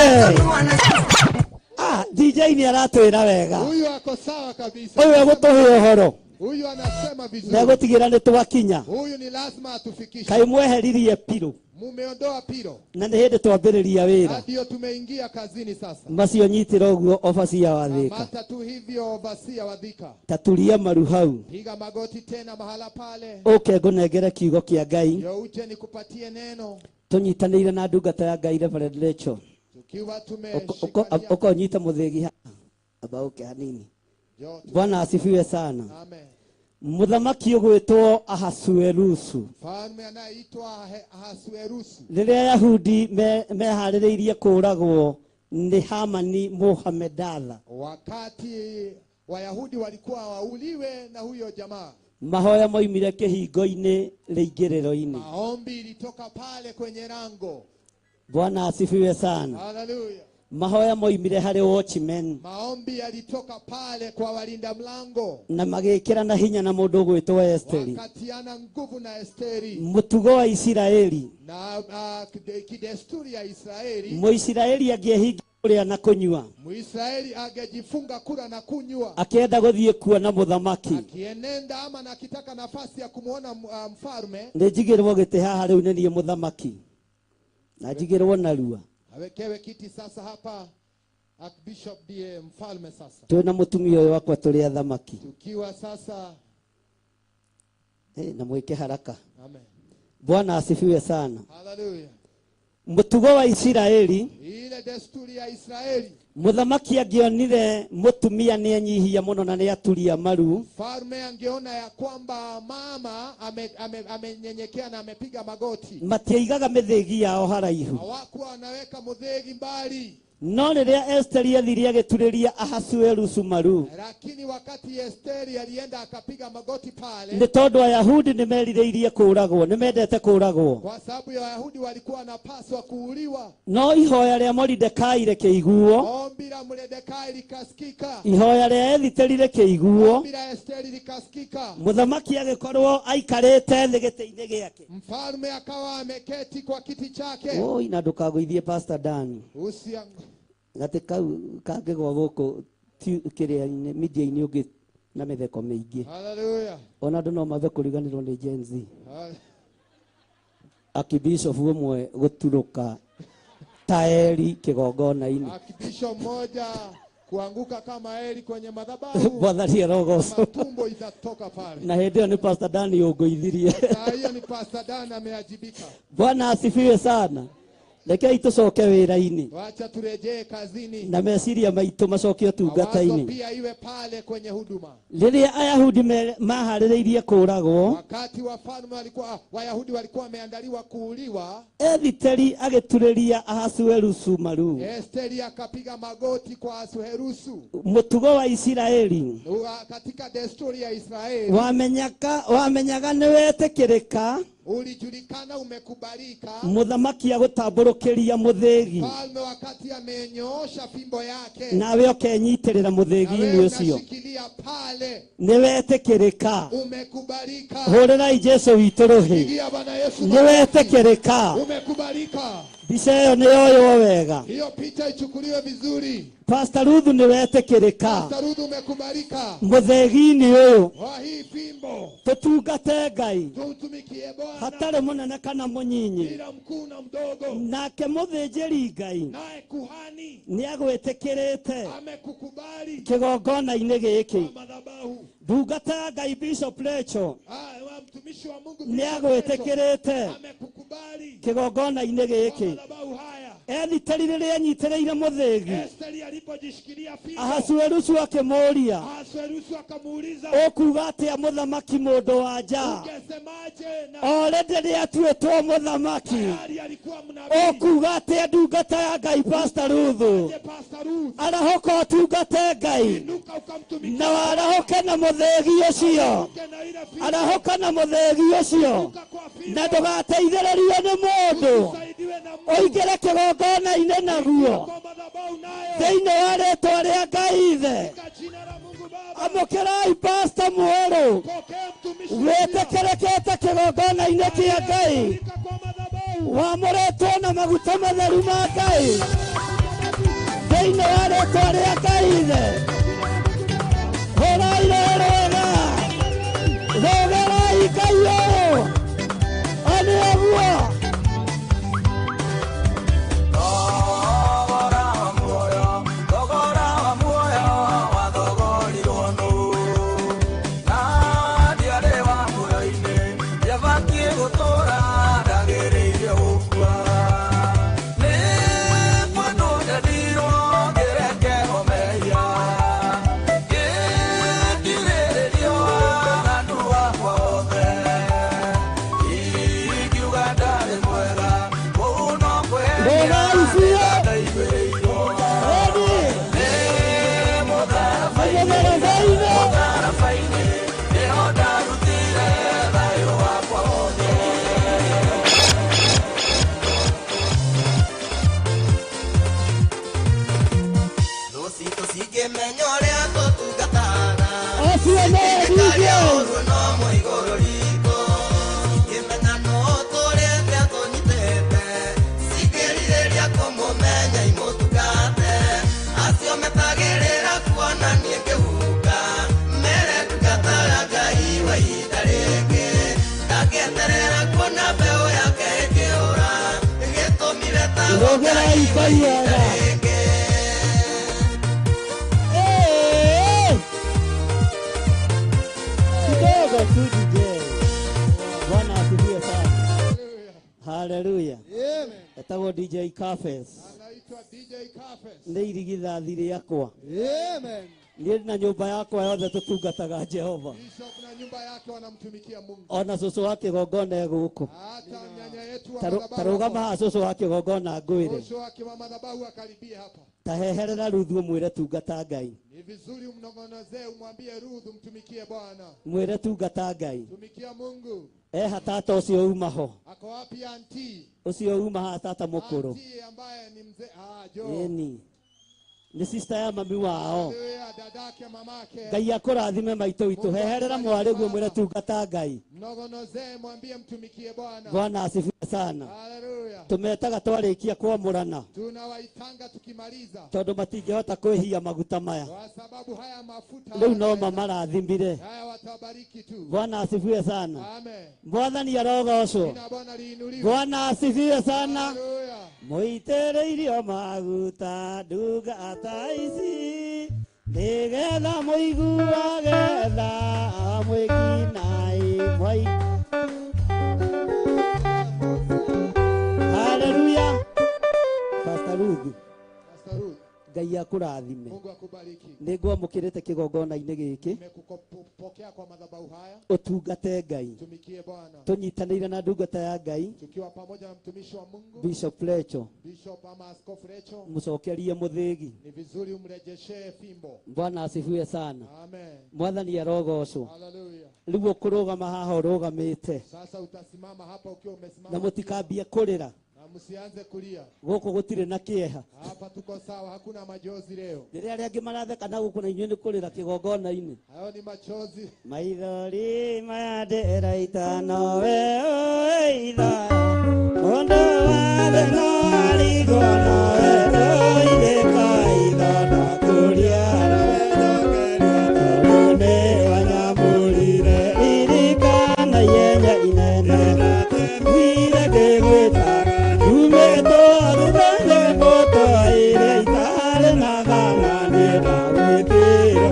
[SPEAKER 4] Ah, DJ nĩ aratwĩra wega.
[SPEAKER 1] Huyu ako sawa kabisa.
[SPEAKER 4] Ũyũ egũtũhe ũhoro.
[SPEAKER 1] Huyu anasema vizuri.
[SPEAKER 4] Na egũtigĩra nĩ twakinya.
[SPEAKER 1] Huyu ni lazima atufikishe.
[SPEAKER 4] Kaĩ mweheririe pillow.
[SPEAKER 1] Mumeondoa pillow
[SPEAKER 4] Na nĩ hĩndĩ twambĩrĩria wĩra.
[SPEAKER 1] ndio tumeingia kazini sasa.
[SPEAKER 4] Macio nyitĩra ũguo obacia wa Thĩka.
[SPEAKER 1] Kamata tu hivyo overseer wa Thika,
[SPEAKER 4] Taturia maru hau.
[SPEAKER 1] piga magoti tena mahala pale,
[SPEAKER 4] Ũke ngũnengere kiugo kĩa Ngai.
[SPEAKER 1] ndio uje nikupatie neno
[SPEAKER 4] Tũnyitanĩire na ndungata ya Ngai Reverend Rachel.
[SPEAKER 1] tukiwa tumeshikania.
[SPEAKER 4] Ũka ũnyite mũthĩgi haha. Amba ũke hanini.
[SPEAKER 1] Ndio
[SPEAKER 4] Bwana asifiwe sana.
[SPEAKER 1] Amen.
[SPEAKER 4] Mũthamaki ũgwĩtwo Ahasuerusu.
[SPEAKER 1] Mfalme anayeitwa Ahasuerusu,
[SPEAKER 4] Rĩrĩa Ayahudi meharĩrĩirie kũũragwo nĩ Hamani Mũhamedatha,
[SPEAKER 1] wakati Wayahudi walikuwa wauliwe na huyo jamaa,
[SPEAKER 4] mahoya moimire kĩhingo-inĩ rĩingĩrĩro-inĩ.
[SPEAKER 1] maombi ilitoka pale kwenye lango.
[SPEAKER 4] Bwana asifiwe sana.
[SPEAKER 1] Haleluya!
[SPEAKER 4] Mahoya moimire harĩ watchmen
[SPEAKER 1] Maombi yalitoka pale kwa walinda mlango,
[SPEAKER 4] na magĩkĩra na hinya na mũndũ ũgwĩtwo Esteri.
[SPEAKER 1] wakatiana nguvu na Esteri
[SPEAKER 4] Mũtugo wa Isiraeli,
[SPEAKER 1] na kidesturi ya Israeli.
[SPEAKER 4] Mũisiraeli angĩehinga kũrĩa na kũnyua,
[SPEAKER 1] Muisraeli angejifunga kula na kunywa,
[SPEAKER 4] akĩenda gũthiĩ kuona mũthamaki,
[SPEAKER 1] akienenda ama na akitaka nafasi ya kumwona mfalme,
[SPEAKER 4] nĩ njigĩrwo gĩtĩ haha rĩu nĩ niĩ mũthamaki, na njigĩrwo narua.
[SPEAKER 1] awekewe kiti sasa hapa. Archbishop ndiye mfalme sasa,
[SPEAKER 4] Twĩna mũtumia ũyũ wakwa tũrĩ athamaki.
[SPEAKER 1] tukiwa sasa.
[SPEAKER 4] Na mwĩke haraka.
[SPEAKER 1] Amen.
[SPEAKER 4] Bwana asifiwe sana.
[SPEAKER 1] Haleluya.
[SPEAKER 4] Mũtugo wa Isiraeli,
[SPEAKER 1] Ile desturi ya Israeli,
[SPEAKER 4] mũthamaki angĩonire mũtumia nĩ enyihia mũno na nĩ aturia maru,
[SPEAKER 1] mfalme angeona ya kwamba mama amenyenyekea na amepiga magoti,
[SPEAKER 4] matiaigaga mĩthĩgi yao haraihu.
[SPEAKER 1] hawakuwa wanaweka muthegi mbali.
[SPEAKER 4] No rĩrĩa Esteri athire agĩturĩria Ahasuerusu maru,
[SPEAKER 1] Lakini wakati Esteri alienda akapiga magoti pale,
[SPEAKER 4] nĩ tondũ Ayahudi nĩ merirĩirie kũũragwo, nĩ mendete kũũragwo.
[SPEAKER 1] kwa sababu ya Wayahudi walikuwa wanapaswa kuuliwa.
[SPEAKER 4] No ihoya rĩa Moridekai rĩkĩiguo,
[SPEAKER 1] Ombi la Mordekai likasikika,
[SPEAKER 4] ihoya rĩa Ethiteri rĩkĩiguo,
[SPEAKER 1] ombi la Esteri likasikika.
[SPEAKER 4] mũthamaki agĩkorwo aikarĩte thĩ gĩtĩ-inĩ gĩake.
[SPEAKER 1] Mfalme akawa ameketi kwa kiti chake.
[SPEAKER 4] Oi, na ndũkagũithie Pastor Dan.
[SPEAKER 1] Usiang-
[SPEAKER 4] Gatĩ kau kangĩgwa gũkũ kĩrĩa-inĩ, media-inĩ ũngĩ na mĩtheko mĩingĩ.
[SPEAKER 1] Haleluya.
[SPEAKER 4] Ona andũ no mambe kũriganĩrwo nĩ Gen Z. Akibishop ũmwe gũturũka taeri kĩgongona-inĩ.
[SPEAKER 1] Akibishop mmoja kuanguka kama Eli kwenye madhabahu.
[SPEAKER 4] Mwathani arogocwo.
[SPEAKER 1] Matumbo itatoka pale.
[SPEAKER 4] Na hĩndĩ ĩyo nĩ Pastor Dan ũngũithirie.
[SPEAKER 1] Saa hiyo ni Pastor Dan ameajibika.
[SPEAKER 4] Bwana asifiwe sana. Rekei tũcoke wĩra-inĩ.
[SPEAKER 1] Wacha turejee kazini.
[SPEAKER 4] Na meciria maitũ macoke ũtungata-inĩ.
[SPEAKER 1] Mawazo pia iwe pale kwenye huduma.
[SPEAKER 4] Rĩrĩa Ayahudi maharĩrĩirie kũũragwo,
[SPEAKER 1] wakati wafalme walikuwa, Wayahudi walikuwa wameandaliwa kuuliwa,
[SPEAKER 4] Ethiteri agĩturĩria Ahasuerusu maru.
[SPEAKER 1] Esteri akapiga magoti kwa Ahasuerusu.
[SPEAKER 4] Mũtugo wa Isiraeli
[SPEAKER 1] Katika desturi ya Israeli
[SPEAKER 4] wamenyaga nĩ wetĩkĩrĩka,
[SPEAKER 1] ulijulikana umekubalika.
[SPEAKER 4] Mũthamaki agũtambũrũkĩria mũthĩgi.
[SPEAKER 1] Mfalme wakati amenyoosha fimbo yake,
[SPEAKER 4] Nawe ũkenyitĩrĩra mũthĩgi-inĩ
[SPEAKER 1] na wewe
[SPEAKER 4] ũcio.
[SPEAKER 1] unashikilia pale,
[SPEAKER 4] Nĩ wetĩkĩrĩka.
[SPEAKER 1] Umekubalika.
[SPEAKER 4] Hũrĩrai Jesũ witũ rũhĩ.
[SPEAKER 1] Pigia Bwana Yesu
[SPEAKER 4] Nĩ
[SPEAKER 1] makofi.
[SPEAKER 4] wetĩkĩrĩka.
[SPEAKER 1] Umekubalika.
[SPEAKER 4] Mbica ĩyo nĩ yoywo wega.
[SPEAKER 1] Hiyo picha ichukuliwe vizuri.
[SPEAKER 4] Pastor Ruth nĩ wetĩkĩrĩka.
[SPEAKER 1] Pastor Ruth umekubalika.
[SPEAKER 4] Mũthegi-inĩ ũyũ.
[SPEAKER 1] Wa hii fimbo.
[SPEAKER 4] Tũtungate Ngai.
[SPEAKER 1] Tumtumikie Bwana.
[SPEAKER 4] Hatarĩ mũnene kana mũnyinyi.
[SPEAKER 1] Bila mkuu na mdogo.
[SPEAKER 4] Nake mũthĩnjĩri Ngai.
[SPEAKER 1] Naye kuhani.
[SPEAKER 4] Nĩ agwĩtĩkĩrĩte.
[SPEAKER 1] Amekukubali.
[SPEAKER 4] Kĩgongona-inĩ gĩkĩ.
[SPEAKER 1] Kwa madhabahu.
[SPEAKER 4] Ndungata ya Ngai Bishop Rachel.
[SPEAKER 1] Mtumishi wa Mungu
[SPEAKER 4] Nĩ agwĩtĩkĩrĩte.
[SPEAKER 1] Amekukubali.
[SPEAKER 4] Kĩgongona-inĩ gĩkĩ.
[SPEAKER 1] Kwa madhabahu haya.
[SPEAKER 4] Ethiteri rĩrĩa anyitĩrĩire mũthĩgi.
[SPEAKER 1] Esteri alipojishikilia fimbo.
[SPEAKER 4] Ahasuerusu akĩmũũria.
[SPEAKER 1] Ahasuerusu akamuuliza.
[SPEAKER 4] Ũkuuga atĩa mũthamaki mũndũ wa nja?
[SPEAKER 1] Ungesemaje na
[SPEAKER 4] Already nĩatuĩtwo mũthamaki.
[SPEAKER 1] Tayari alikuwa mnabii.
[SPEAKER 4] Ũkuuga atĩa ndungata ya Ngai Pastor Ruth?
[SPEAKER 1] Je, Pastor Ruth.
[SPEAKER 4] Arahũka ũtungate Ngai.
[SPEAKER 1] Inuka ukamtumikie.
[SPEAKER 4] Na warahũke na mũthĩgi ũcio.
[SPEAKER 1] Uke na ile fimbo.
[SPEAKER 4] Arahũka na mũthĩgi ũcio.
[SPEAKER 1] Inuka kwa fimbo.
[SPEAKER 4] Na ndũgateithĩrĩrio nĩ mũndũ.
[SPEAKER 1] Usaidiwe na Mungu.
[SPEAKER 4] Ũingĩre kĩgongona-inĩ naguo.
[SPEAKER 1] Kwa madhabahu nayo.
[SPEAKER 4] Thĩinĩ wa rĩtwa rĩa Ngai Ithe.
[SPEAKER 1] Katika jina la Mungu Baba.
[SPEAKER 4] Amũkĩrai Pastor mwerũ.
[SPEAKER 1] Pokea mtumishi mpya.
[SPEAKER 4] Wĩtĩkĩrĩkĩte kĩgongona-inĩ kĩa Ngai.
[SPEAKER 1] Aliyekubalika kwa madhabahu.
[SPEAKER 4] Wamũrĩtwo na maguta matheru ma Ngai. Thĩinĩ wa rĩtwa rĩa Ngai Ithe. Hũrai rwega. Rũgĩrai Ngai ũyũ. Nĩ ũguo. Kidogo tu DJ. Bwana asifiwe sana. Hallelujah.
[SPEAKER 5] Amen.
[SPEAKER 4] Etagwo DJ Cafes.
[SPEAKER 1] Anaitwa DJ Cafes.
[SPEAKER 4] Nĩ irigithathi rĩakwa.
[SPEAKER 5] Amen.
[SPEAKER 4] Niĩ na nyũmba yakwa yothe tũtungataga Jehova.
[SPEAKER 1] Bishop na nyumba yake wanamtumikia Mungu.
[SPEAKER 4] Ona cũcũ wa kĩgongona e gũkũ.
[SPEAKER 1] Hata nyanya yetu wa
[SPEAKER 4] Ta rũgama haha cũcũ wa kĩgongona ngwĩre.
[SPEAKER 1] Cũcũ wa madhabahu akaribie hapa.
[SPEAKER 4] Ta heherera Ruthu ũmwĩre tungata Ngai.
[SPEAKER 1] Ni vizuri umnong'onezee umwambie Ruth umtumikie Bwana.
[SPEAKER 4] Mwĩre tungata Ngai.
[SPEAKER 1] Tumikia Mungu.
[SPEAKER 4] Eha tata ũcio uma ho.
[SPEAKER 1] Ako wapi auntie?
[SPEAKER 4] Ũcio uma haha tata mũkũrũ.
[SPEAKER 1] Auntie ambaye ni mzee. Ah, jo.
[SPEAKER 4] Ĩni. Nĩ sister ya mami wao.
[SPEAKER 1] Haleluya, dadake mamake.
[SPEAKER 4] Ngai akũrathime maitũ witũ. Heherera mwarĩguo mwĩre tungata Ngai.
[SPEAKER 1] Mnogonozee mwambie mtumikie Bwana.
[SPEAKER 4] Bwana asifiwe sana.
[SPEAKER 1] Haleluya.
[SPEAKER 4] Tumetaga twarĩkia kwamũrana.
[SPEAKER 1] Tunawaitanga tukimaliza.
[SPEAKER 4] Tondũ matingĩhota kwĩhia maguta maya.
[SPEAKER 1] Kwa sababu haya mafuta
[SPEAKER 4] Rĩu no mamarathimire.
[SPEAKER 1] Haya watabariki tu.
[SPEAKER 4] Bwana asifiwe sana.
[SPEAKER 1] Amen.
[SPEAKER 4] Mwathani arogocwo.
[SPEAKER 1] Jina Bwana liinuliwe.
[SPEAKER 4] Bwana asifiwe sana.
[SPEAKER 1] Haleluya.
[SPEAKER 4] Mũitĩrĩirio maguta ndungata ici nĩgetha mũiguage tha mwĩkinai mwai. Haleluya. Pastor Ruth.
[SPEAKER 1] Pastor Ruth.
[SPEAKER 4] Ngai akũrathime.
[SPEAKER 1] Mungu akubariki.
[SPEAKER 4] Nĩngwamũkĩrĩte kĩgongona-inĩ gĩkĩ.
[SPEAKER 1] Nimekupokea kwa madhabahu haya.
[SPEAKER 4] Ũtungate Ngai.
[SPEAKER 1] Tumikie Bwana.
[SPEAKER 4] Tũnyitanĩire na ndungata ya Ngai.
[SPEAKER 1] Tukiwa pamoja na mtumishi wa Mungu.
[SPEAKER 4] Bishop Rachel.
[SPEAKER 1] Bishop ama Askofu Rachel.
[SPEAKER 4] Mũcokerie mũthĩgi.
[SPEAKER 1] Ni vizuri umrejeshee fimbo.
[SPEAKER 4] Bwana asifiwe sana.
[SPEAKER 1] Amen.
[SPEAKER 4] Mwathani arogocwo.
[SPEAKER 1] Haleluya.
[SPEAKER 4] Rĩu ũkũrũgama haha ũrũgamĩte.
[SPEAKER 1] Sasa utasimama hapa ukiwa umesimama.
[SPEAKER 4] Na mũtikambie kũrĩra.
[SPEAKER 1] Na Msianze kulia.
[SPEAKER 4] Gũkũ gũtirĩ na kĩeha.
[SPEAKER 1] Hapa tuko sawa, hakuna majozi leo.
[SPEAKER 4] Rĩrĩa arĩa angĩ maratheka na gũkũ na inyuĩ nĩ kũrĩra kĩgongona-inĩ.
[SPEAKER 1] Hayo ni machozi.
[SPEAKER 4] Maithori maya ndĩraita nowe ũitha mũndũ wathe no arigwo nowe ũithĩka itho ndakũria tondũ nĩ wanyamũrire ririkana ihenya inene wire ngĩgwĩtaga nyumĩtwo thutha-inĩ mbũtũ ĩrĩa itarĩ na thana niĩ ndagwĩtire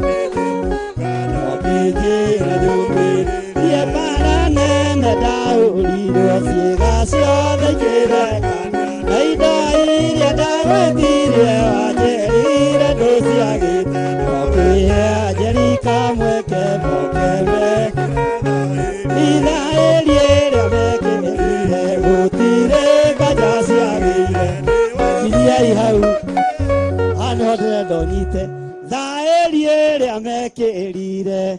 [SPEAKER 4] ndokĩnjĩra nyumĩrĩrie mbara nene ndahũrirwo ciĩga ciothe ikĩrekania na indo iria ndagwĩtirie wanjĩrire ndũciagĩte ndokĩhe anjeri kamweke moke meke Isiraeli ĩrĩa mekĩrire gũtirĩ nganja ciagĩire. Kinyai hau haha nĩho ndĩrenda ũnyite thaĩri ĩrĩa mekĩrire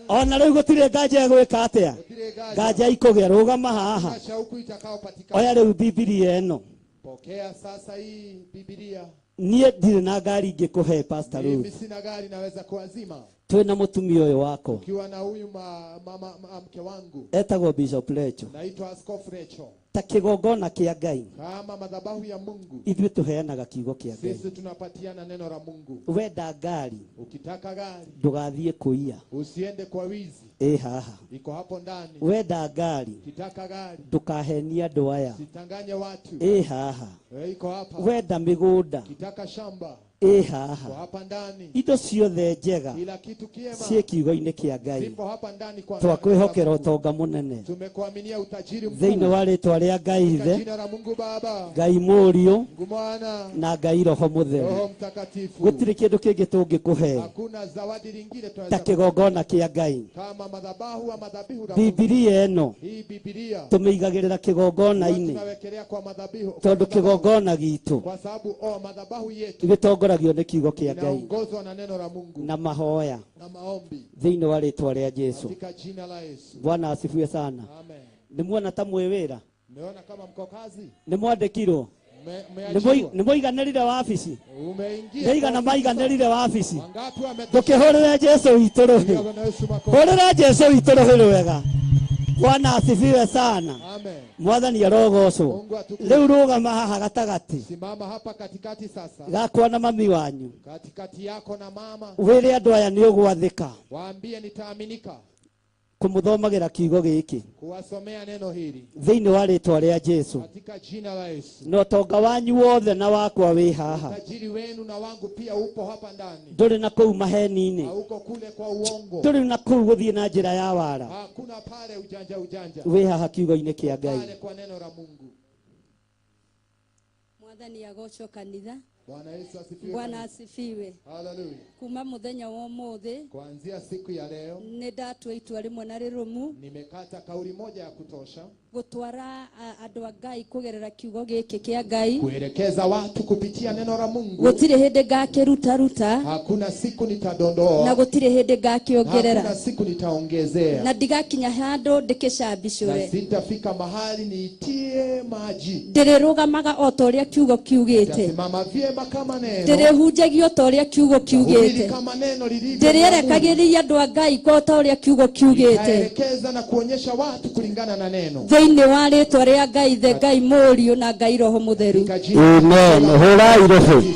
[SPEAKER 4] ona rĩu gũtirĩ nganja ĩgwĩka atĩa
[SPEAKER 1] Gũtirĩ nganja.
[SPEAKER 4] Nganja ikũgĩa rũgama haha.
[SPEAKER 1] Hakuna shauku itakayopatikana.
[SPEAKER 4] Oya rĩu Bibilia ĩno.
[SPEAKER 1] Pokea sasa hii Biblia.
[SPEAKER 4] Niĩ ndirĩ na ngari ingĩkũhe Pastor
[SPEAKER 1] Mimi
[SPEAKER 4] Ruth.
[SPEAKER 1] sina gari naweza kuazima.
[SPEAKER 4] Twĩna mũtumia ũyũ wakwa.
[SPEAKER 1] Ukiwa na huyu mama mke wangu.
[SPEAKER 4] Etagwo Bishop Recho.
[SPEAKER 1] Naitwa Askofu Recho.
[SPEAKER 4] Ta kĩgongona kĩa Ngai.
[SPEAKER 1] Kama madhabahu ya Mungu.
[SPEAKER 4] Ithuĩ tũheanaga kiugo kĩa Ngai.
[SPEAKER 1] Sisi tunapatiana neno la Mungu.
[SPEAKER 4] Wenda ngari.
[SPEAKER 1] Ukitaka gari.
[SPEAKER 4] Ndũgathiĩ kũiya.
[SPEAKER 1] Usiende kwa wizi.
[SPEAKER 4] Ĩ haha.
[SPEAKER 1] Iko hapo ndani.
[SPEAKER 4] Wenda ngari.
[SPEAKER 1] Ukitaka gari.
[SPEAKER 4] Ndũkahenie andũ aya.
[SPEAKER 1] Usitanganye watu.
[SPEAKER 4] Ĩ haha.
[SPEAKER 1] Iko hapa.
[SPEAKER 4] Wenda mĩgũnda.
[SPEAKER 1] Ukitaka shamba.
[SPEAKER 4] Ĩ haha.
[SPEAKER 1] Iko hapa ndani.
[SPEAKER 4] Indo ciothe njega
[SPEAKER 1] Kila kitu kiema.
[SPEAKER 4] ciĩ kiugo-inĩ kĩa Ngai.
[SPEAKER 1] Zipo hapa ndani kwa
[SPEAKER 4] Twakwĩhokera ũtonga mũnene.
[SPEAKER 1] Tumekuaminia utajiri mkuu.
[SPEAKER 4] Thĩinĩ wa rĩtwa rĩa Ngai
[SPEAKER 1] Katika
[SPEAKER 4] Ithe,
[SPEAKER 1] jina la Mungu Baba,
[SPEAKER 4] Ngai Mũriũ,
[SPEAKER 1] Mungu Mwana,
[SPEAKER 4] na Ngai Roho Mũtheru.
[SPEAKER 1] Roho Mtakatifu.
[SPEAKER 4] Gũtirĩ kĩndũ kĩngĩ tũngĩkũhe
[SPEAKER 1] Hakuna zawadi lingine
[SPEAKER 4] ta
[SPEAKER 1] tunaweza
[SPEAKER 4] kĩgongona kĩa Ngai.
[SPEAKER 1] kama madhabahu ama dhabihu la Mungu.
[SPEAKER 4] Bibilia ĩno
[SPEAKER 1] Hii Biblia
[SPEAKER 4] tũmĩigagĩrĩra kĩgongona-inĩ
[SPEAKER 1] tunawekelea kwa madhabihu, kwa
[SPEAKER 4] tondũ
[SPEAKER 1] madhabahu.
[SPEAKER 4] kĩgongona gitũ
[SPEAKER 1] Kwa sababu madhabahu yetu
[SPEAKER 4] gĩtongoragio nĩ kiugo kĩa Ngai
[SPEAKER 1] inaongozwa na neno la Mungu
[SPEAKER 4] na mahoya
[SPEAKER 1] na maombi
[SPEAKER 4] thĩinĩ wa rĩtwa rĩa Jesu.
[SPEAKER 1] katika jina la Yesu.
[SPEAKER 4] Bwana asifiwe sana.
[SPEAKER 1] Amen.
[SPEAKER 4] Nĩ muona ta mwĩ wĩra?
[SPEAKER 1] Mmeona kama mko kazi?
[SPEAKER 4] Nĩ mwandĩkirwo?
[SPEAKER 1] Mmeajiriwa?
[SPEAKER 4] Nĩ mũiganĩrire wabici?
[SPEAKER 1] Umeingia.
[SPEAKER 4] Nĩ igana maiganĩrire wabici?
[SPEAKER 1] Wangapi wametoka?
[SPEAKER 4] Ndũkĩhũrĩre Jesu witũ rũhĩ.
[SPEAKER 1] Bwana Yesu makofi.
[SPEAKER 4] Hũrĩra Jesu witũ rũhĩ rwega. Bwana asifiwe sana.
[SPEAKER 1] Amen.
[SPEAKER 4] Mwathani arogocwo.
[SPEAKER 1] Mungu atukuzwe.
[SPEAKER 4] Rĩu rũgama haha gatagatĩ
[SPEAKER 1] Simama hapa katikati sasa.
[SPEAKER 4] gakwa na mami wanyu.
[SPEAKER 1] Katikati yako na mama.
[SPEAKER 4] Wĩre andũ aya nĩ ũgwathĩka.
[SPEAKER 1] Waambie nitaaminika.
[SPEAKER 4] Kũmũthomagĩra kiugo gĩkĩ.
[SPEAKER 1] Kuwasomea neno hili.
[SPEAKER 4] Thĩinĩ wa rĩtwa rĩa Jesu.
[SPEAKER 1] Katika jina la Yesu.
[SPEAKER 4] Na ũtonga wanyu wothe na wakwa wĩ haha.
[SPEAKER 1] Utajiri wenu na wangu pia upo hapa ndani.
[SPEAKER 4] Ndũrĩ na kũu maheni-inĩ.
[SPEAKER 1] Hauko kule kwa uongo.
[SPEAKER 4] Ndũrĩ na kũu gũthiĩ na njĩra ya wara.
[SPEAKER 1] Hakuna pale ujanja ujanja.
[SPEAKER 4] Wĩ haha kiugo-inĩ kĩa Ngai.
[SPEAKER 1] Pale kwa neno la Mungu.
[SPEAKER 8] Mwathani agocwo kanitha.
[SPEAKER 1] Bwana Yesu asifiwe.
[SPEAKER 8] Bwana asifiwe.
[SPEAKER 1] Hallelujah.
[SPEAKER 8] Kuma muthenya wa umuthi,
[SPEAKER 1] kuanzia siku ya leo,
[SPEAKER 8] nĩ ndatua itua rĩmwe na rĩrũmu,
[SPEAKER 1] nimekata kauli moja ya kutosha,
[SPEAKER 8] gũtwara andũ a Ngai kũgerera kiugo gĩkĩ kĩa Ngai,
[SPEAKER 1] kuelekeza watu kupitia neno la Mungu.
[SPEAKER 8] Gũtirĩ hĩndĩ ngakĩrutaruta,
[SPEAKER 1] hakuna siku nitadondoa,
[SPEAKER 8] na gũtirĩ hĩndĩ ngakĩongerera,
[SPEAKER 1] hakuna siku nitaongezea,
[SPEAKER 8] na ndigakinya handũ ndĩkĩcambicũre,
[SPEAKER 1] na sitafika mahali niitie maji.
[SPEAKER 8] Ndĩrĩrũgamaga o ta ũrĩa kiugo kiugĩte,
[SPEAKER 1] nitasimama vyema kama neno,
[SPEAKER 8] ndĩrĩhunjagia o ta ũrĩa kiugo kiugĩte,
[SPEAKER 1] nitahubiri kama neno lilivyo,
[SPEAKER 8] ndĩrĩerekagĩria andũ a Ngai o ta ũrĩa kiugo kiugĩte,
[SPEAKER 1] nitaelekeza na kuonyesha watu kulingana na neno,
[SPEAKER 8] thĩinĩ wa rĩtwa rĩa Ngai Ithe, Ngai Mũriũ na Ngai Roho Mũtheru.
[SPEAKER 4] Amen. Hũrai rũhĩ.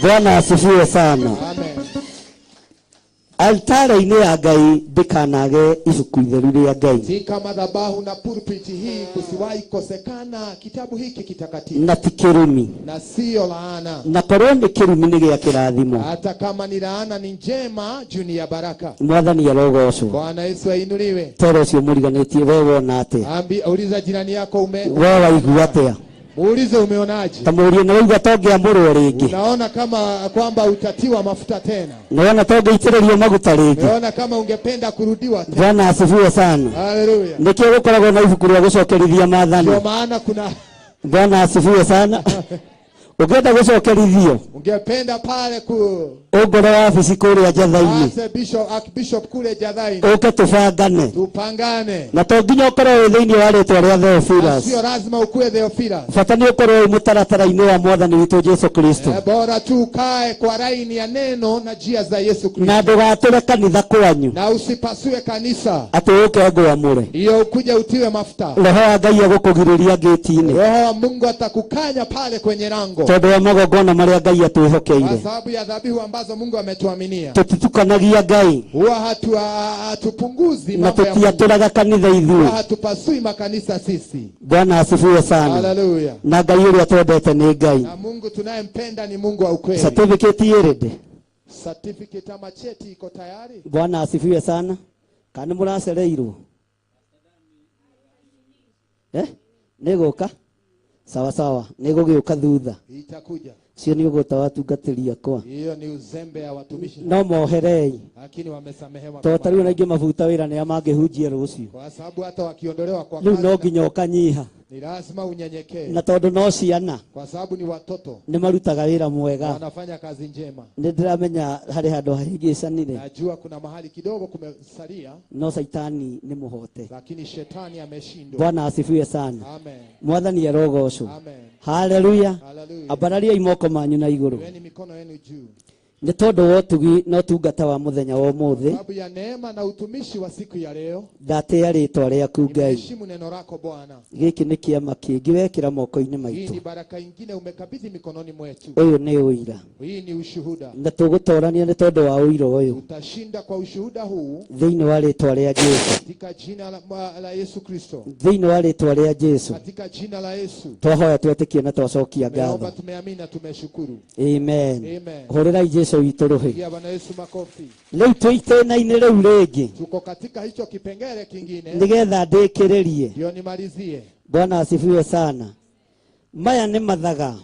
[SPEAKER 4] Bwana asifiwe sana.
[SPEAKER 1] Amen.
[SPEAKER 4] Altare-inĩ ya Ngai ndĩkanage ibuku itheru rĩa Ngai.
[SPEAKER 1] Katika madhabahu na pulpiti hii kusiwahi kosekana kitabu hiki kitakatifu.
[SPEAKER 4] Na ti kĩrumi.
[SPEAKER 1] Na sio laana.
[SPEAKER 4] Na korwo nĩ kĩrumi nĩ gĩa kĩrathimo.
[SPEAKER 1] Hata kama ni laana ni njema juu ni ya baraka.
[SPEAKER 4] Mwathani arogocwo.
[SPEAKER 1] Bwana Yesu ainuliwe.
[SPEAKER 4] Toro ũcio mũriganĩtie we wona atĩa?
[SPEAKER 1] Ambi, uliza jirani yako ume.
[SPEAKER 4] We waigua atĩa?
[SPEAKER 1] Muulize umeonaje?
[SPEAKER 4] Ta mũrie nĩ waigua ta ũngĩamũrwo rĩngĩ?
[SPEAKER 1] Unaona kama kwamba utatiwa mafuta tena?
[SPEAKER 4] Nĩwona ta ũngĩitĩrĩrio maguta rĩngĩ?
[SPEAKER 1] Umeona kama ungependa kurudiwa tena?
[SPEAKER 4] Bwana asifiwe sana.
[SPEAKER 1] Haleluya.
[SPEAKER 4] Nĩkĩo gũkoragwo na ibuku rĩa gũcokerithia maathani.
[SPEAKER 1] Ndio maana kuna
[SPEAKER 4] Bwana asifiwe sana. Ũngĩenda gũcokerithio,
[SPEAKER 1] Ningependa pale ku
[SPEAKER 4] Ũngore wabici kũrĩa Njatha-inĩ.
[SPEAKER 1] Ase Bishop, Archbishop kule Jadhaini,
[SPEAKER 4] Ũke tũbangane.
[SPEAKER 1] tupangane.
[SPEAKER 4] Na to nginya ũkorwo wĩ thĩinĩ wa rĩtwa rĩa Theophilus.
[SPEAKER 1] Sio lazima ukuwe Theophilus.
[SPEAKER 4] Bata nĩ ũkorwo wĩ mũtaratara-inĩ wa Mwathani witũ Jesu Kristo.
[SPEAKER 1] Bora tu ukae kwa raini ya neno na njia za Yesu Kristo,
[SPEAKER 4] Na ndũgatũre kanitha kwanyu
[SPEAKER 1] na usipasue kanisa
[SPEAKER 4] atĩ ũke ngwamũre.
[SPEAKER 1] ndiyo ukuje utiwe mafuta.
[SPEAKER 4] Roho wa Ngai egũkũgirĩria ngĩti-inĩ
[SPEAKER 1] Roho wa Mungu atakukanya pale kwenye lango,
[SPEAKER 4] tondũ wa magongona marĩa Ngai
[SPEAKER 1] kwa
[SPEAKER 4] atwĩhokeire.
[SPEAKER 1] sababu ya dhabihu ambazo Mungu ametuaminia.
[SPEAKER 4] Tũtitukanagia Ngai
[SPEAKER 1] Huwa hatupunguzi
[SPEAKER 4] na
[SPEAKER 1] mambo ya Mungu,
[SPEAKER 4] tũtiatũraga kanitha
[SPEAKER 1] huwa
[SPEAKER 4] ithuĩ.
[SPEAKER 1] hatupasui makanisa sisi.
[SPEAKER 4] Bwana asifiwe sana.
[SPEAKER 1] Haleluya!
[SPEAKER 4] Na Ngai ũrĩa twendete nĩ Ngai.
[SPEAKER 1] Na Mungu tunayempenda ni Mungu wa ukweli.
[SPEAKER 4] Certificate ĩ ready.
[SPEAKER 1] Certificate ama cheti iko tayari.
[SPEAKER 4] Bwana asifiwe sana. Kana nĩ mũracereirwo? Nĩ gũka? Sawa sawa, nĩ gũgĩũka thutha.
[SPEAKER 1] Itakuja.
[SPEAKER 4] Cio nĩ ũgũta watungatĩri akwa.
[SPEAKER 1] Hiyo ni uzembe ya watumishi,
[SPEAKER 4] No moherei.
[SPEAKER 1] lakini wamesamehewa
[SPEAKER 4] To
[SPEAKER 1] kwa
[SPEAKER 4] ta rĩu na ingĩ mabuta wĩra nĩ mangĩhunjia rũciũ.
[SPEAKER 1] kwa sababu hata wakiondolewa kwa
[SPEAKER 4] Rĩu
[SPEAKER 1] kazi
[SPEAKER 4] no nginya ũkanyiha.
[SPEAKER 1] ni lazima unyenyekee,
[SPEAKER 4] Na tondũ no ciana
[SPEAKER 1] kwa sababu ni watoto
[SPEAKER 4] nĩ marutaga wĩra mwega.
[SPEAKER 1] wanafanya kazi njema.
[SPEAKER 4] Nĩ ndĩramenya harĩ handũ hahĩngĩcanire,
[SPEAKER 1] Najua kuna mahali kidogo kumesalia,
[SPEAKER 4] no caitani nĩ mũhote.
[SPEAKER 1] lakini shetani ameshindwa.
[SPEAKER 4] Bwana asifiwe sana.
[SPEAKER 1] Amen.
[SPEAKER 4] Mwathani arogocwo.
[SPEAKER 1] Amen.
[SPEAKER 4] Haleluya.
[SPEAKER 1] Haleluya.
[SPEAKER 4] Ambarariai moko manyu na igũrũ.
[SPEAKER 1] Iweni mikono yenu juu.
[SPEAKER 4] Nĩ tondũ wa ũtugi na ũtungata wa mũthenya wa ũmũthĩ,
[SPEAKER 1] Sababu ya neema na utumishi wa siku ya leo,
[SPEAKER 4] ndatĩĩa rĩtwa rĩaku Ngai.
[SPEAKER 1] nimeheshimu neno lako Bwana.
[SPEAKER 4] Gĩkĩ nĩ kĩama kĩngĩ wekĩra moko-inĩ
[SPEAKER 1] Hii
[SPEAKER 4] maitũ.
[SPEAKER 1] ni baraka ingine umekabidhi mikononi mwetu.
[SPEAKER 4] Ũyũ nĩ ũira.
[SPEAKER 1] Hii ni ushuhuda.
[SPEAKER 4] Na tũgũtorania nĩ tondũ wa ũira ũyũ
[SPEAKER 1] Utashinda kwa ushuhuda huu
[SPEAKER 4] thĩinĩ wa rĩtwa rĩa Jesu.
[SPEAKER 1] katika jina la Yesu Kristo,
[SPEAKER 4] Thĩinĩ wa rĩtwa rĩa Jesu.
[SPEAKER 1] katika jina la Yesu.
[SPEAKER 4] Twahoya twetĩkie na twacokia
[SPEAKER 1] Tumeomba,
[SPEAKER 4] ngatho.
[SPEAKER 1] tumeamini na tumeshukuru.
[SPEAKER 4] Amen.
[SPEAKER 1] Amen.
[SPEAKER 4] Hũrĩrai Jesu witũ rũhĩ.
[SPEAKER 1] Pigia Bwana Yesu makofi.
[SPEAKER 4] Rĩu twĩ itĩna-inĩ rĩu rĩngĩ
[SPEAKER 1] Tuko katika hicho kipengele kingine,
[SPEAKER 4] nĩgetha ndĩkĩrĩrie.
[SPEAKER 1] ndio nimalizie.
[SPEAKER 4] Bwana asifiwe sana. Maya nĩ mathaga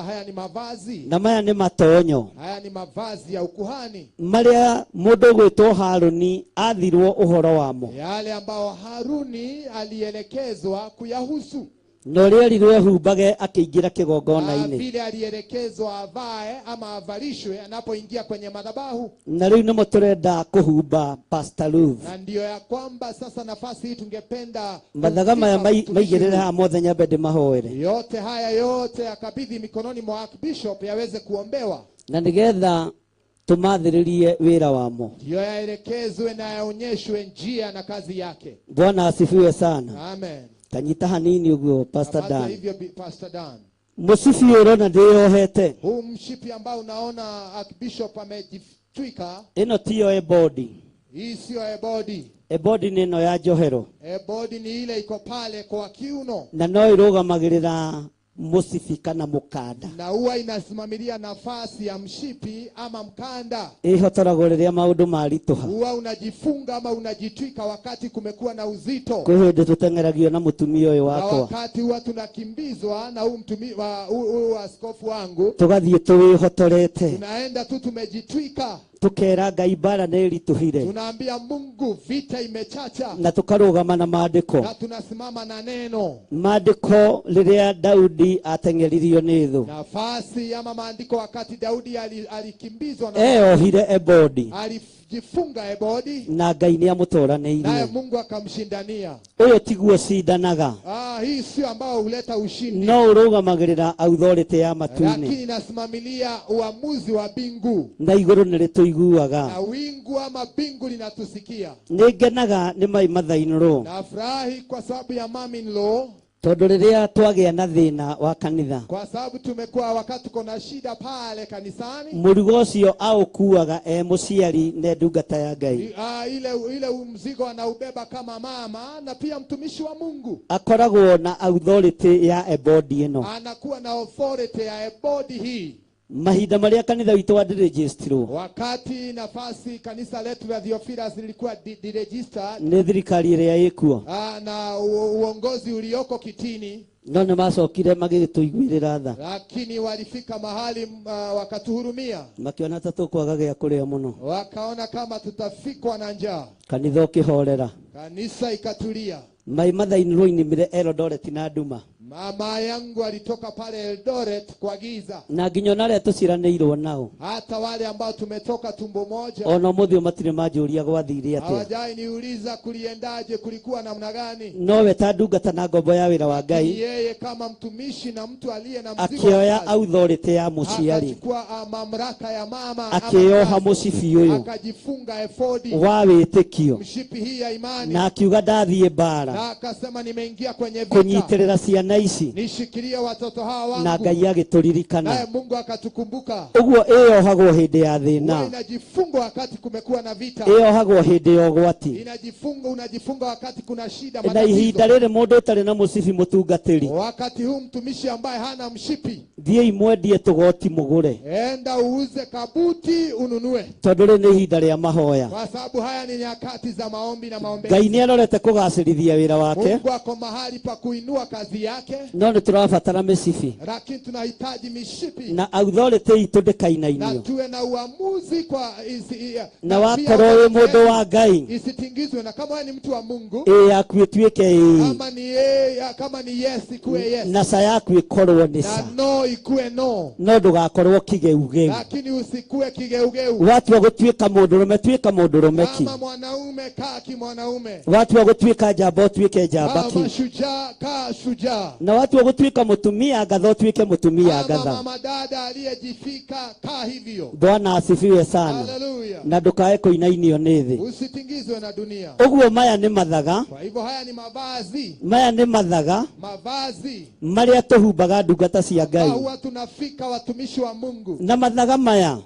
[SPEAKER 1] Haya ni mavazi,
[SPEAKER 4] na maya nĩ matonyo
[SPEAKER 1] haya ni mavazi ya ukuhani,
[SPEAKER 4] marĩa mũndũ ũgwĩtwo Harũni athirwo ũhoro wamo,
[SPEAKER 1] yale ambao Haruni alielekezwa kuyahusu,
[SPEAKER 4] na ũrĩa erirwo ehumbage akĩingĩra kĩgongona-inĩ,
[SPEAKER 1] vile alielekezwa avae ama avalishwe anapoingia kwenye madhabahu.
[SPEAKER 4] na rĩu nĩmo tũrenda kũhumba Pastor Ruth.
[SPEAKER 1] Na ndiyo ya kwamba sasa nafasi hii tungependa
[SPEAKER 4] Mathaga maya
[SPEAKER 1] kumsifa
[SPEAKER 4] maigĩrĩre
[SPEAKER 1] mtumishi
[SPEAKER 4] haha mothe nyambe ndĩmahoere,
[SPEAKER 1] yote haya yote akabidhi mikononi mwa Archbishop yaweze kuombewa,
[SPEAKER 4] na nĩgetha tũmathĩrĩrie wĩra wamo.
[SPEAKER 1] ndiyo yaelekezwe na yaonyeshwe njia na kazi yake.
[SPEAKER 4] Bwana asifiwe sana.
[SPEAKER 1] Amen.
[SPEAKER 4] Kanyita hanini ũguo Pastor
[SPEAKER 1] Kamata
[SPEAKER 4] Dan.
[SPEAKER 1] hivyo Pastor Dan.
[SPEAKER 4] Mũcibi ũyũ ũrona ndĩyohete,
[SPEAKER 1] Huu mshipi ambao unaona Archbishop amejitwika,
[SPEAKER 4] ĩno tiyo ebodi.
[SPEAKER 1] hii sio ebodi.
[SPEAKER 4] Ebodi nĩ ĩno ya njohero,
[SPEAKER 1] Ebodi ni ile iko pale kwa kiuno,
[SPEAKER 4] na no ĩrũgamagĩrĩra mũcibi kana mũkanda.
[SPEAKER 1] na huwa inasimamilia nafasi ya mshipi ama mkanda.
[SPEAKER 4] Ĩhotoragwo rĩrĩa maũndũ maritũha.
[SPEAKER 1] Huwa unajifunga ama unajitwika wakati kumekuwa na uzito,
[SPEAKER 4] Kwĩ hĩndĩ tũteng'eragio na mũtumia ũyũ
[SPEAKER 1] na
[SPEAKER 4] wakwa,
[SPEAKER 1] wakati huwa tunakimbizwa na huu mtumi wa huu askofu wangu,
[SPEAKER 4] tũgathiĩ tũwĩhotorete,
[SPEAKER 1] tunaenda tu tumejitwika,
[SPEAKER 4] tũkera Ngai mbara nĩ ĩritũhire,
[SPEAKER 1] tunaambia Mungu vita imechacha,
[SPEAKER 4] na tũkarũgama na maandĩko.
[SPEAKER 1] na tunasimama na neno.
[SPEAKER 4] Maandĩko rĩrĩa Daudi ateng'eririo nĩ thũ,
[SPEAKER 1] Nafasi ama maandiko, wakati Daudi alikimbizwa na
[SPEAKER 4] eyohire ebodi
[SPEAKER 1] alijifunga ebodi,
[SPEAKER 4] na Ngai nĩ
[SPEAKER 1] naye
[SPEAKER 4] amũtoranĩirie.
[SPEAKER 1] Mungu akamshindania.
[SPEAKER 4] Ũyũ tiguo cindanaga,
[SPEAKER 1] Hii sio ambao huleta ushindi,
[SPEAKER 4] no ũrũgamagĩrĩra authority ya matu-inĩ,
[SPEAKER 1] lakini inasimamilia uamuzi wa bingu,
[SPEAKER 4] na igũrũ nĩ rĩtũiguaga.
[SPEAKER 1] na wingu ama bingu linatusikia.
[SPEAKER 4] Nĩ ngenaga nĩ mai mother-in-law,
[SPEAKER 1] Nafurahi kwa sababu ya mom in law,
[SPEAKER 4] tondũ rĩrĩa twagĩa na thĩna wa kanitha,
[SPEAKER 1] kwa sababu tumekuwa wakati tuko na shida pale kanisani,
[SPEAKER 4] mũrigo ũcio aũkuaga e mũciari na ndungata ya Ngai.
[SPEAKER 1] Ile mzigo anaubeba kama mama na pia mtumishi wa Mungu.
[SPEAKER 4] Akoragwo na authority ya ebodi ĩno.
[SPEAKER 1] Anakuwa na authority ya ebodi hii.
[SPEAKER 4] Mahinda marĩa kanitha witũ wandiregisterirwo
[SPEAKER 1] Wakati nafasi kanisa letu la Theophilus lilikuwa deregistered,
[SPEAKER 4] nĩ thirikari ĩrĩa ĩkuo,
[SPEAKER 1] na uongozi ulioko kitini,
[SPEAKER 4] no nĩ macokire magĩtũiguĩrĩra tha,
[SPEAKER 1] lakini walifika mahali wakatuhurumia,
[SPEAKER 4] makiona ta tũkwaga gĩa kũrĩa mũno,
[SPEAKER 1] wakaona kama tutafikwa na njaa,
[SPEAKER 4] kanitha ũkĩhorera.
[SPEAKER 1] kanisa ikatulia.
[SPEAKER 4] My mother-in-law inimire Eldoret na nduma.
[SPEAKER 1] Mama yangu alitoka pale Eldoret kwa giza.
[SPEAKER 4] Na nginya ona arĩa tũciranĩirwo nao,
[SPEAKER 1] Hata wale ambao tumetoka tumbo moja
[SPEAKER 4] ona ũmũthĩ ũyũ matirĩ manjũria gwathire atĩa.
[SPEAKER 1] Hawajai niuliza kuliendaje, kulikuwa namna gani.
[SPEAKER 4] Nowe ta ndungata na ngombo ya wĩra wa Ngai,
[SPEAKER 1] Yeye kama mtumishi na mtu aliye na mzigo wa
[SPEAKER 4] akĩoya
[SPEAKER 1] kazi,
[SPEAKER 4] authority ya mũciari,
[SPEAKER 1] akachukua mamlaka ya mama ama
[SPEAKER 4] akĩoha
[SPEAKER 1] mzazi,
[SPEAKER 4] mũcibi ũyũ
[SPEAKER 1] akajifunga efodi,
[SPEAKER 4] wa wĩtĩkio,
[SPEAKER 1] mshipi hii ya imani,
[SPEAKER 4] na akiuga ndathiĩ mbara
[SPEAKER 1] na akasema nimeingia kwenye vita,
[SPEAKER 4] kũnyitĩrĩra ciana ici,
[SPEAKER 1] nishikilie watoto hawa
[SPEAKER 4] na
[SPEAKER 1] wangu.
[SPEAKER 4] Ngai agĩtũririkana.
[SPEAKER 1] Naye Mungu akatukumbuka.
[SPEAKER 4] Ũguo ĩyohagwo hĩndĩ ya
[SPEAKER 1] Huwa
[SPEAKER 4] thĩna,
[SPEAKER 1] inajifunga wakati kumekuwa na vita,
[SPEAKER 4] ĩyohagwo hĩndĩ ya ũgwati,
[SPEAKER 1] inajifunga, unajifunga wakati kuna shida,
[SPEAKER 4] na ihinda
[SPEAKER 1] matatizo.
[SPEAKER 4] rĩrĩ mũndũ ũtarĩ na mũcibi mũtungatĩri,
[SPEAKER 1] Wakati huu mtumishi ambaye hana mshipi,
[SPEAKER 4] thiĩi mwendie tũgoti mũgũre,
[SPEAKER 1] enda uuze kabuti ununue,
[SPEAKER 4] tondũ rĩrĩ nĩ ihinda rĩa mahoya.
[SPEAKER 1] kwa sababu haya ni nyakati za maombi na maombezi.
[SPEAKER 4] Ngai nĩ arorete kũgacĩrithia wĩra wake,
[SPEAKER 1] Mungu ako mahali pa kuinua kazi yake,
[SPEAKER 4] no nĩ tũrabatara mĩcibi
[SPEAKER 1] lakini tunahitaji mishipi
[SPEAKER 4] na authority itũ
[SPEAKER 1] na
[SPEAKER 4] ndĩkainainio,
[SPEAKER 1] tuwe na uamuzi kwa isi,
[SPEAKER 4] na
[SPEAKER 1] na pia
[SPEAKER 4] wakorwo wĩ
[SPEAKER 1] authority
[SPEAKER 4] mũndũ
[SPEAKER 1] yetu
[SPEAKER 4] wa Ngai,
[SPEAKER 1] isitingizwe. Na kama wewe ni mtu wa Mungu,
[SPEAKER 4] ĩ yaku ĩtuĩke ĩĩ,
[SPEAKER 1] kama ni ye, kama ni yes ikuwe yes
[SPEAKER 4] na ca yaku ĩkorwo nĩ
[SPEAKER 1] na
[SPEAKER 4] ca,
[SPEAKER 1] no ikuwe no,
[SPEAKER 4] no ndũgakorwo kĩgeugeu.
[SPEAKER 1] lakini usikue kigeugeu.
[SPEAKER 4] Watua gũtuĩka mũndũrũme tuĩka mũndũrũme ki,
[SPEAKER 1] Kama mwanaume kaa kimwanaume,
[SPEAKER 4] watua gũtuĩka njamba ũtuĩke njamba
[SPEAKER 1] kama
[SPEAKER 4] ki,
[SPEAKER 1] shujaa kaa shujaa,
[SPEAKER 4] na watua gũtuĩka mũtumia ngatha ũtuĩke mũtumia
[SPEAKER 1] kama
[SPEAKER 4] ngatha.
[SPEAKER 1] mama dada aliyejifika kaa hivyo.
[SPEAKER 4] Bwana asifiwe sana.
[SPEAKER 1] Haleluya!
[SPEAKER 4] Na ndũkae kũinainio nĩ thĩ.
[SPEAKER 1] Usitingizwe na dunia.
[SPEAKER 4] Ũguo maya nĩ mathaga,
[SPEAKER 1] Kwa hivyo haya ni mavazi,
[SPEAKER 4] maya nĩ mathaga
[SPEAKER 1] mavazi
[SPEAKER 4] marĩa tũhumbaga ndungata cia
[SPEAKER 1] ambao
[SPEAKER 4] Ngai,
[SPEAKER 1] huwa tunafika watumishi wa Mungu
[SPEAKER 4] na mathaga maya,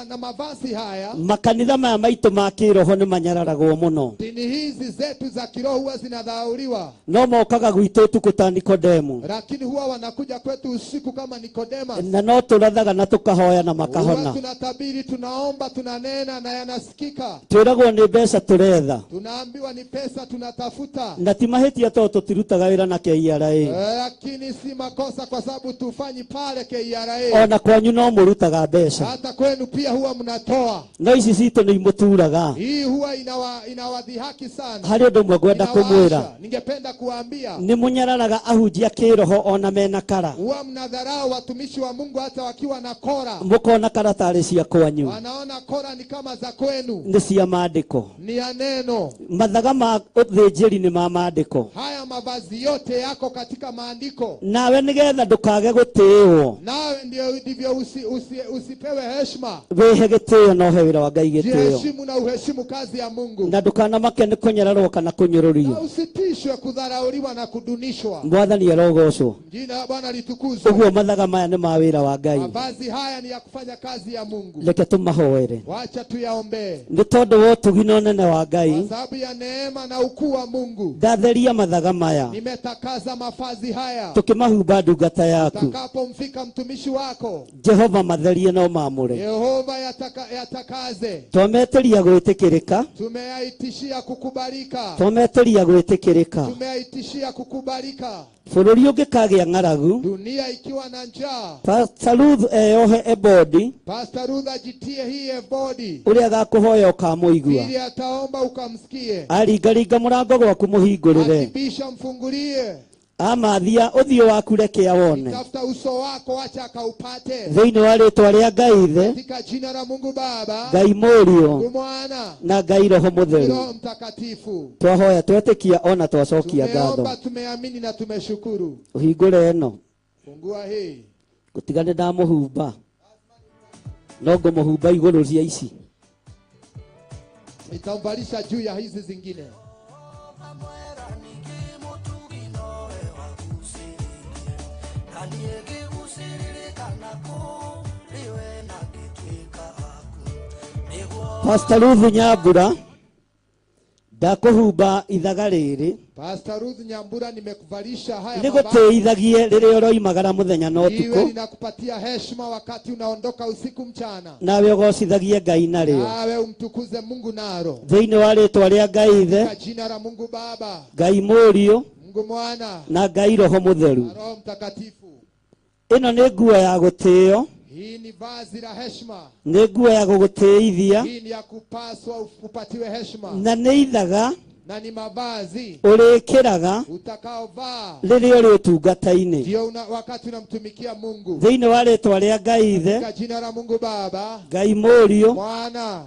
[SPEAKER 1] na mavazi haya,
[SPEAKER 4] makanitha maya maitũ ma kĩroho nĩ manyararagwo mũno,
[SPEAKER 1] dini hizi zetu za kiroho huwa zinadharauliwa,
[SPEAKER 4] no mokaga gwitũ ũtukũ ta Nikodemu,
[SPEAKER 1] lakini huwa wanakuja kwetu usiku kama Nikodema.
[SPEAKER 4] Na no tũrathaga na tũkahoya na
[SPEAKER 1] Huwa
[SPEAKER 4] makahona.
[SPEAKER 1] tunatabiri, tunaomba, tunanena na yanasikika.
[SPEAKER 4] Twĩragwo nĩ mbeca tũretha,
[SPEAKER 1] Tunaambiwa ni pesa tunatafuta,
[SPEAKER 4] na ti mahĩtia tondũ tũtirutaga wĩra na KRA.
[SPEAKER 1] Lakini si makosa kwa sababu tufanyi pale KRA.
[SPEAKER 4] Ona kwanyu no mũrutaga mbeca,
[SPEAKER 1] Hata kwenu pia huwa mnatoa.
[SPEAKER 4] no ici citũ nĩ imũturaga.
[SPEAKER 1] Hii huwa inawadhihaki sana,
[SPEAKER 4] Harĩ ũndũ ũmwe ngwenda kũmwĩra,
[SPEAKER 1] Inawaasha. Ningependa kuwaambia
[SPEAKER 4] nĩ mũnyararaga ahunjia kĩroho ona mena kara,
[SPEAKER 1] huwa mnadharau watumishi wa Mungu hata wakiwa na kora.
[SPEAKER 4] Mũkona kara tarĩ cia kwanyu.
[SPEAKER 1] Wanaona kora ni kama za kwenu,
[SPEAKER 4] Nĩ cia maandĩko.
[SPEAKER 1] Ni ya neno.
[SPEAKER 4] Mathaga ma ũthĩnjĩri nĩ ma maandĩko.
[SPEAKER 1] Haya mavazi yote yako katika maandiko,
[SPEAKER 4] Nawe nĩgetha ndũkage gũtĩĩwo,
[SPEAKER 1] nawe ndio ndivyo usipewe heshima.
[SPEAKER 4] Wĩhe gĩtĩo na ũhe wĩra wa Ngai gĩtĩo,
[SPEAKER 1] Jiheshimu na uheshimu kazi ya Mungu,
[SPEAKER 4] na ndũkanamake nĩ kũnyararwo kana
[SPEAKER 1] na
[SPEAKER 4] kũnyũrũrio.
[SPEAKER 1] usitishwe kudharauliwa na kudunishwa.
[SPEAKER 4] Mwathani arogocwo.
[SPEAKER 1] Jina la Bwana litukuzwe.
[SPEAKER 4] Ũguo mathaga maya nĩ ma wĩra wa Ngai.
[SPEAKER 1] Mavazi haya ni ya kufanya kazi ya Mungu,
[SPEAKER 4] Reke tũmahoere,
[SPEAKER 1] wacha tuyaombee
[SPEAKER 4] nĩ tondũ wa ũtugi na ũnene wa
[SPEAKER 1] kwa
[SPEAKER 4] Ngai.
[SPEAKER 1] sababu ya neema na ukuu wa Mungu.
[SPEAKER 4] Ndatheria mathaga maya,
[SPEAKER 1] Nimetakaza mavazi haya,
[SPEAKER 4] tũkĩmahumba ndungata yaku.
[SPEAKER 1] takapomfika mtumishi wako
[SPEAKER 4] Jehova, matherie na ũmamũre.
[SPEAKER 1] Yehova, yatakaze.
[SPEAKER 4] Twametĩria gwĩtĩkĩrĩka.
[SPEAKER 1] Tumeyaitishia kukubalika,
[SPEAKER 4] Twametĩria gwĩtĩkĩrĩka.
[SPEAKER 1] Tumeyaitishia kukubalika.
[SPEAKER 4] Bũrũri ũngĩkagĩa ng'aragu,
[SPEAKER 1] Dunia ikiwa na njaa,
[SPEAKER 4] Pastor Ruth eyohe ebodi,
[SPEAKER 1] Pastor Ruth ajitie hii ebodi,
[SPEAKER 4] ũrĩa agakũhoya ũkamũigua,
[SPEAKER 1] ili ataomba ukamsikie,
[SPEAKER 4] aringaringa mũrango gwaku mũhingũrĩre,
[SPEAKER 1] akibisha mfungulie,
[SPEAKER 4] amathia ũthiũ waku reke awone.
[SPEAKER 1] Tafuta uso wako, acha akaupate,
[SPEAKER 4] Thĩinĩ wa rĩtwa rĩa Ngai Ithe,
[SPEAKER 1] katika jina la Mungu Baba,
[SPEAKER 4] Ngai Mũriũ,
[SPEAKER 1] Mungu Mwana,
[SPEAKER 4] na Ngai Roho Mũtheru.
[SPEAKER 1] Roho Mtakatifu.
[SPEAKER 4] Twahoya twetĩkia ona twacokia ngatho.
[SPEAKER 1] Tumeomba, tumeamini na tumeshukuru.
[SPEAKER 4] Ũhingũre ĩno.
[SPEAKER 1] Fungua hii.
[SPEAKER 4] Gũtiga nĩ ndamũhumba, no ngũmũhumba igũrũ cia ici.
[SPEAKER 1] Nitamvalisha juu ya hizi zingine.
[SPEAKER 4] Pastor Ruth Nyambura, ndakũhumba ithaga rĩrĩ.
[SPEAKER 1] Pastor Ruth Nyambura, nimekuvalisha haya mavazi.
[SPEAKER 4] Nĩgũtĩithagie rĩrĩa ũroimagara mũthenya na
[SPEAKER 1] Iwe
[SPEAKER 4] ũtukũ,
[SPEAKER 1] linakupatia heshima wakati unaondoka usiku mchana,
[SPEAKER 4] nawe ũgocithagie Ngai narĩo.
[SPEAKER 1] Nawe umtukuze Mungu naro,
[SPEAKER 4] Thĩinĩ wa rĩtwa rĩa Ngai Ithe,
[SPEAKER 1] katika jina la Mungu Baba,
[SPEAKER 4] Ngai Mũriũ,
[SPEAKER 1] Mungu Mwana
[SPEAKER 4] na Ngai Roho Mũtheru.
[SPEAKER 1] na Roho Mtakatifu.
[SPEAKER 4] Ĩno nĩ nguo ya gũtĩo,
[SPEAKER 1] Hii ni vazi la heshima,
[SPEAKER 4] nĩ nguo ya gũgũtĩithia,
[SPEAKER 1] hii ni ya kupaswa upatiwe heshima,
[SPEAKER 4] na nĩ ithaga
[SPEAKER 1] Na ni mavazi
[SPEAKER 4] ũrĩkĩraga
[SPEAKER 1] utakaovaa
[SPEAKER 4] rĩrĩa ũrĩ ũtungata-inĩ.
[SPEAKER 1] Ndio wakati unamtumikia Mungu.
[SPEAKER 4] Thĩinĩ wa rĩtwa rĩa Ngai Ithe,
[SPEAKER 1] Katika jina la Mungu Baba,
[SPEAKER 4] Ngai Mũriũ,
[SPEAKER 1] Mwana,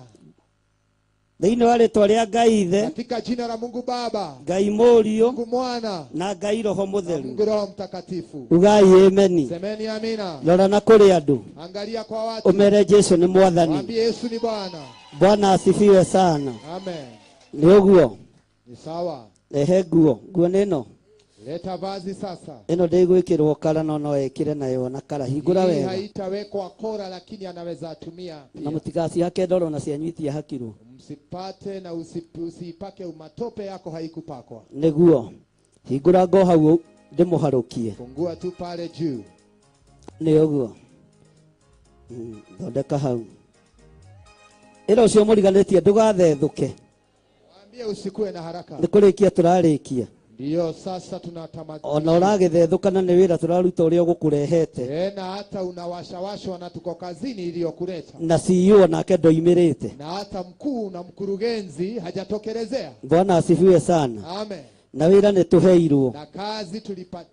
[SPEAKER 4] thĩinĩ wa rĩtwa rĩa Ngai Ithe,
[SPEAKER 1] katika jina la Mungu Baba,
[SPEAKER 4] Ngai Mũriũ,
[SPEAKER 1] Mungu Mwana,
[SPEAKER 4] na Ngai Roho
[SPEAKER 1] na
[SPEAKER 4] Mũtheru.
[SPEAKER 1] Mungu Roho Mtakatifu.
[SPEAKER 4] Ugai ameni.
[SPEAKER 1] Semeni amina.
[SPEAKER 4] Rora na kũrĩ andũ,
[SPEAKER 1] Angalia kwa watu,
[SPEAKER 4] ũmere Jesu nĩ Mwathani.
[SPEAKER 1] waambie Yesu ni Bwana.
[SPEAKER 4] Bwana asifiwe sana.
[SPEAKER 1] Amen.
[SPEAKER 4] Nĩ ũguo.
[SPEAKER 1] Ni sawa.
[SPEAKER 4] Rehe nguo. Nguo nĩ ĩno.
[SPEAKER 1] Leta vazi sasa.
[SPEAKER 4] Ĩno ndĩgwĩkĩrwo kara no no ĩkĩre nayo na kara. Hingũra
[SPEAKER 1] Hii
[SPEAKER 4] wega.
[SPEAKER 1] haitawekwa kora, lakini anaweza tumia
[SPEAKER 4] Na
[SPEAKER 1] pia.
[SPEAKER 4] mũtigacihake ndoro na cianyu itiahakirwo.
[SPEAKER 1] Msipate na usiipake matope yako haikupakwa.
[SPEAKER 4] Nĩguo. Hingũra ngo hau ndĩmũharũkie.
[SPEAKER 1] Fungua tu pale juu.
[SPEAKER 4] Nĩ ũguo. Thondeka hau. Ĩra ũcio mũriganĩtie ndũgathethũke.
[SPEAKER 1] Waambie usikue na haraka.
[SPEAKER 4] Nĩ kũrĩkia tũrarĩkia.
[SPEAKER 1] Ndio sasa tunatamatisha.
[SPEAKER 4] Ona ũragĩthethũka na nĩ wĩra tũraruta ũrĩa ũgũkũrehete.
[SPEAKER 1] Tena hata unawashawashwa na tuko kazini iliyokuleta.
[SPEAKER 4] Na CEO nake ndoimĩrĩte.
[SPEAKER 1] Na hata mkuu na mkurugenzi hajatokelezea.
[SPEAKER 4] Bwana asifiwe sana.
[SPEAKER 1] Amen.
[SPEAKER 4] Na wĩra nĩ tũheirwo.
[SPEAKER 1] Na kazi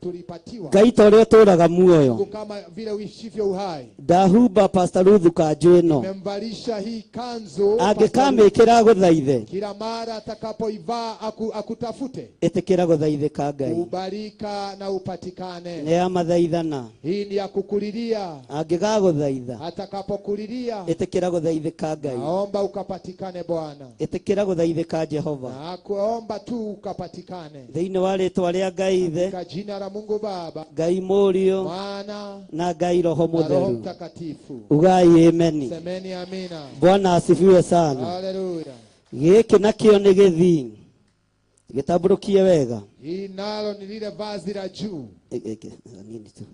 [SPEAKER 1] tulipatiwa.
[SPEAKER 4] Ngai ta ũrĩa ũtũũraga muoyo.
[SPEAKER 1] Mungu kama vile uishivyo uhai.
[SPEAKER 4] Ndahumba Pastor Ruth kanjũ ĩno.
[SPEAKER 1] Nimemvalisha hii kanzu.
[SPEAKER 4] Angĩkamĩkĩra agũthaithe.
[SPEAKER 1] Kila mara atakapoivaa akutafute.
[SPEAKER 4] Ĩtĩkĩra gũthaithĩka Ngai.
[SPEAKER 1] Kubalika na upatikane.
[SPEAKER 4] Nĩ ya mathaithana.
[SPEAKER 1] Hii ni ya kukulilia.
[SPEAKER 4] Angĩgagũthaitha.
[SPEAKER 1] Atakapokulilia.
[SPEAKER 4] Ĩtĩkĩra gũthaithĩka Ngai.
[SPEAKER 1] Naomba ukapatikane Bwana.
[SPEAKER 4] Ĩtĩkĩra gũthaithĩka Jehova.
[SPEAKER 1] Na kuomba tu ukapatikane.
[SPEAKER 4] Thĩinĩ wa rĩtwa rĩa Ngai Ithe,
[SPEAKER 1] Katika jina la Mungu Baba,
[SPEAKER 4] Ngai Mũriũ,
[SPEAKER 1] Mwana,
[SPEAKER 4] na Ngai Roho
[SPEAKER 1] na Roho
[SPEAKER 4] Mũtheru.
[SPEAKER 1] Mtakatifu.
[SPEAKER 4] Ugai ameni.
[SPEAKER 1] Semeni amina.
[SPEAKER 4] Bwana asifiwe sana.
[SPEAKER 1] Haleluya.
[SPEAKER 4] Gĩkĩ nakĩo nĩ gĩthii. Gĩtambũrũkie wega.
[SPEAKER 1] Hii nalo ni lile vazi la juu.
[SPEAKER 4] Nini tu.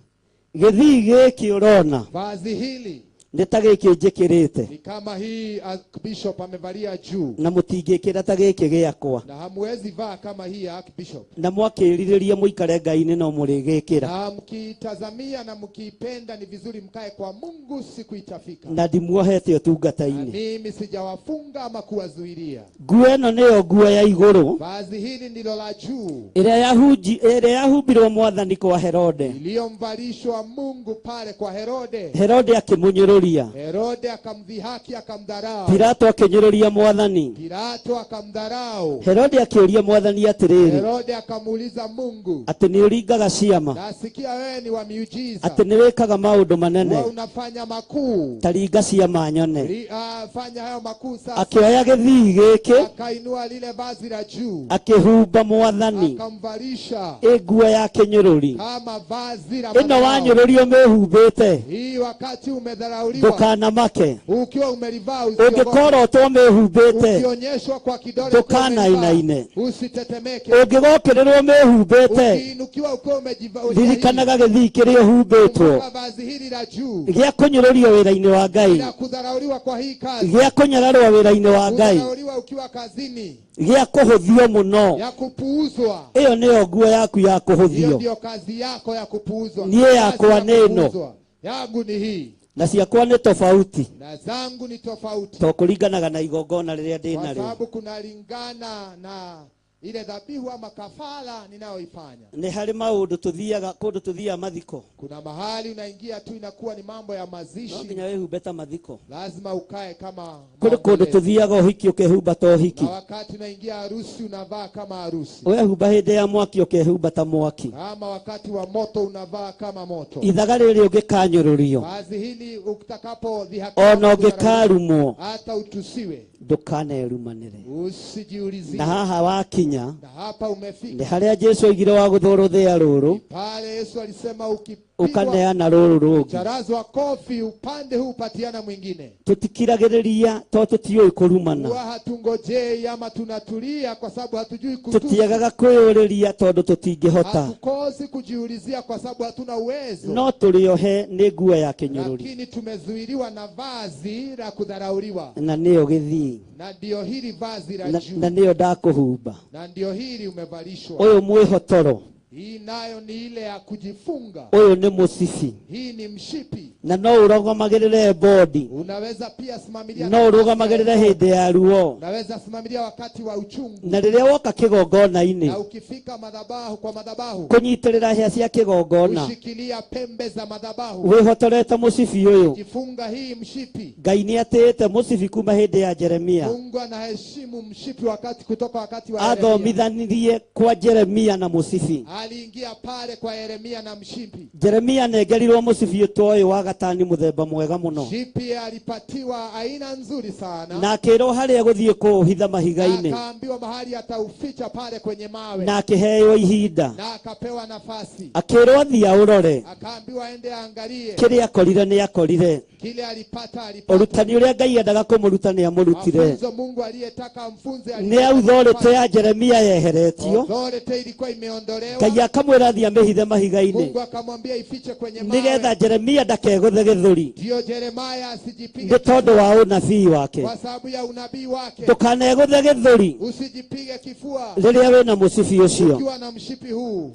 [SPEAKER 4] Gĩthii gĩkĩ ũrona
[SPEAKER 1] Vazi hili
[SPEAKER 4] nĩ ta gĩkĩ njĩkĩrĩte.
[SPEAKER 1] ni kama hii Bishop amevalia juu.
[SPEAKER 4] Na mũtingĩkĩra ta gĩkĩ gĩakwa.
[SPEAKER 1] Na hamwezi vaa kama hii ya Bishop.
[SPEAKER 4] Na mwakĩrirĩria mũikare Ngai-inĩ no mũrĩgĩkĩra.
[SPEAKER 1] Na mkitazamia na mkiipenda ni vizuri mkae kwa Mungu, siku itafika.
[SPEAKER 4] Na ndimuohete ũtungata-inĩ.
[SPEAKER 1] Na mimi sijawafunga ama kuwazuilia.
[SPEAKER 4] Nguo ĩno nĩyo nguo ya igũrũ.
[SPEAKER 1] Vazi hili ndilo la juu.
[SPEAKER 4] Ĩrĩa yahumbirwo Mwathani kwa Herode.
[SPEAKER 1] Iliyomvalishwa Mungu pale kwa Herode.
[SPEAKER 4] Herode akĩmũnyũrũria.
[SPEAKER 1] Herode akamdhihaki, akamdharau.
[SPEAKER 4] Pilato akĩnyũrũria Mwathani.
[SPEAKER 1] Pilato akamdharau.
[SPEAKER 4] Herode akĩũria Mwathani atĩrĩrĩ.
[SPEAKER 1] Herode akamuuliza Mungu.
[SPEAKER 4] Atĩ nĩ ũringaga ciama.
[SPEAKER 1] Nasikia wewe ni wa miujiza.
[SPEAKER 4] Atĩ nĩ wĩkaga maũndũ manene.
[SPEAKER 1] Wewe unafanya makuu.
[SPEAKER 4] Ta ringa ciama nyone.
[SPEAKER 1] Fanya hayo makuu sasa.
[SPEAKER 4] Akĩoya gĩthii gĩkĩ.
[SPEAKER 1] Akainua lile vazi la juu.
[SPEAKER 4] Akĩhumba Mwathani.
[SPEAKER 1] Akamvalisha.
[SPEAKER 4] Ĩ nguo ya kĩnyũrũri.
[SPEAKER 1] Kama vazi la
[SPEAKER 4] Ĩno
[SPEAKER 1] madharau.
[SPEAKER 4] wanyũrũrio mĩhumbĩte.
[SPEAKER 1] Hii wakati umedharauliwa.
[SPEAKER 4] Ndũkanamake.
[SPEAKER 1] Ukiwa umelivaa usiogope.
[SPEAKER 4] Ũngĩkorotwo mĩhumbĩte.
[SPEAKER 1] Ukionyeshwa kwa kidole
[SPEAKER 4] Ndũkanainaine.
[SPEAKER 1] Usitetemeke.
[SPEAKER 4] Ũngĩgokĩrĩrwo mĩhumbĩte.
[SPEAKER 1] Ukiinukiwa ukiwa umejivaa.
[SPEAKER 4] Ririkanaga gĩthii kĩrĩa ũhumbĩtwo.
[SPEAKER 1] Kumbuka vazi hili la juu.
[SPEAKER 4] Gĩa kũnyũrũrio wĩra-inĩ wa Ngai.
[SPEAKER 1] La kudharauliwa kwa hii kazi.
[SPEAKER 4] Gĩa kũnyararwo wĩra-inĩ wa Ngai.
[SPEAKER 1] Kudharauliwa ukiwa kazini.
[SPEAKER 4] Gĩa kũhũthio mũno.
[SPEAKER 1] Ya kupuuzwa.
[SPEAKER 4] Ĩyo nĩyo nguo yaku ya kũhũthio.
[SPEAKER 1] Hiyo ndio kazi yako ya kupuuzwa.
[SPEAKER 4] Niĩ yakwa
[SPEAKER 1] Kazi ya
[SPEAKER 4] nĩ ĩno.
[SPEAKER 1] kupuuzwa. Yangu ni hii.
[SPEAKER 4] Na ciakwa nĩ tofauti.
[SPEAKER 1] Na zangu ni tofauti.
[SPEAKER 4] To kũringanaga na igongona rĩrĩa ndĩ
[SPEAKER 1] Kwa
[SPEAKER 4] narĩo.
[SPEAKER 1] sababu kunalingana na ile dhabihu ama kafara ninayoifanya.
[SPEAKER 4] Nĩ harĩ maũndũ tũthiaga kũndũ tũthiaga mathiko.
[SPEAKER 1] Kuna mahali unaingia tu inakuwa ni mambo ya mazishi.
[SPEAKER 4] No nginya wĩhumbe ta mathiko.
[SPEAKER 1] Lazima ukae kama
[SPEAKER 4] Kũrĩ kũndũ
[SPEAKER 1] maombolezo.
[SPEAKER 4] tũthiaga ũhiki ũkehumba ta ũhiki.
[SPEAKER 1] Na wakati unaingia harusi unavaa kama harusi.
[SPEAKER 4] Wehumba hĩndĩ ya mwaki ũkehumba ta mwaki.
[SPEAKER 1] Ama wakati wa moto unavaa kama moto.
[SPEAKER 4] Ithaga rĩrĩ ũngĩkanyũrũrio.
[SPEAKER 1] Vazi hili utakapodhihakiwa,
[SPEAKER 4] Ona ũngĩkarumwo.
[SPEAKER 1] hata utusiwe.
[SPEAKER 4] Ndũkanerumanĩre.
[SPEAKER 1] Usijiulizie.
[SPEAKER 4] Na haha wakinya.
[SPEAKER 1] Na hapa umefika.
[SPEAKER 4] Nĩ harĩa Jesu oigire wa gũthwo rũthĩa rũrũ.
[SPEAKER 1] Pale Yesu alisema ukipigwa
[SPEAKER 4] Ũkaneana rũrũ rũngĩ.
[SPEAKER 1] charazwa kofi upande huu patiana mwingine.
[SPEAKER 4] Tũtikiragĩrĩria tondũ tũtiũĩ kũrumana.
[SPEAKER 1] Huwa hatungojei ama tunatulia kwa sababu hatujui kutusi.
[SPEAKER 4] Tũtiagaga kwĩyũrĩria tondũ tũtingĩhota.
[SPEAKER 1] Hatukosi kujiulizia kwa sababu hatuna uwezo.
[SPEAKER 4] No tũrĩohe nĩ nguo ya kĩnyũrũri.
[SPEAKER 1] Lakini tumezuiliwa na vazi la kudharauliwa.
[SPEAKER 4] Na nĩyo gĩthii.
[SPEAKER 1] Na ndio hili vazi la juu.
[SPEAKER 4] Na nĩyo ndakũhumba.
[SPEAKER 1] Na ndio hili umevalishwa.
[SPEAKER 4] Ũyũ mwĩhotoro.
[SPEAKER 1] Hii nayo ni ile ya kujifunga.
[SPEAKER 4] Ũyũ nĩ mũcibi.
[SPEAKER 1] Hii ni mshipi.
[SPEAKER 4] Na no ũrũgamagĩrĩre bodi.
[SPEAKER 1] Unaweza pia simamilia
[SPEAKER 4] No ũrũgamagĩrĩre hĩndĩ ya ruo.
[SPEAKER 1] Unaweza simamilia wakati wa uchungu.
[SPEAKER 4] Na rĩrĩa woka kĩgongona-inĩ,
[SPEAKER 1] Na ukifika madhabahu kwa madhabahu,
[SPEAKER 4] kũnyitĩrĩra hĩa cia kĩgongona,
[SPEAKER 1] kushikilia pembe za madhabahu,
[SPEAKER 4] wĩhotorete mũcibi ũyũ.
[SPEAKER 1] Jifunga hii mshipi.
[SPEAKER 4] Ngai nĩ atĩĩte mũcibi kuma hĩndĩ ya Jeremia.
[SPEAKER 1] Mungu anaheshimu mshipi wakati kutoka wakati wa Yeremia.
[SPEAKER 4] Athomithanirie kwa Jeremia na mũcibi.
[SPEAKER 1] Aliingia pale kwa Yeremia na mshipi.
[SPEAKER 4] Jeremia anengerirwo mũcibi ũtoĩ wa gatani mũthemba mwega mũno.
[SPEAKER 1] Mshipi alipatiwa aina nzuri sana.
[SPEAKER 4] Na akĩrwo harĩa gũthiĩ kũũhitha mahiga-inĩ.
[SPEAKER 1] Akaambiwa mahali atauficha pale kwenye mawe.
[SPEAKER 4] Na akĩheo ihinda.
[SPEAKER 1] Na akapewa nafasi.
[SPEAKER 4] Akĩrwo athiĩ aũrore.
[SPEAKER 1] Akaambiwa aende aangalie.
[SPEAKER 4] Kĩrĩa akorire nĩ akorire.
[SPEAKER 1] Kile alipata alipata.
[SPEAKER 4] Ũrutani ũrĩa Ngai endaga kũmũruta nĩ amũrutire.
[SPEAKER 1] Mafunzo Mungu aliyetaka amfunze
[SPEAKER 4] Nĩ authority ya Jeremia yeheretio.
[SPEAKER 1] Authority ilikuwa imeondolewa.
[SPEAKER 4] Ngai akamwĩra athiĩ amĩhithe mahiga-inĩ.
[SPEAKER 1] Mungu akamwambia ifiche kwenye mawe.
[SPEAKER 4] Nĩgetha Jeremia ndakegũthe gĩthũri.
[SPEAKER 1] Ndio Jeremia asijipige
[SPEAKER 4] Nĩ tondũ wa ũnabii wake.
[SPEAKER 1] kwa sababu ya unabii wake.
[SPEAKER 4] Ndũkanegũthe gĩthũri
[SPEAKER 1] Usijipige kifua
[SPEAKER 4] rĩrĩa wĩna mũcibi ũcio.
[SPEAKER 1] ukiwa na mshipi huu.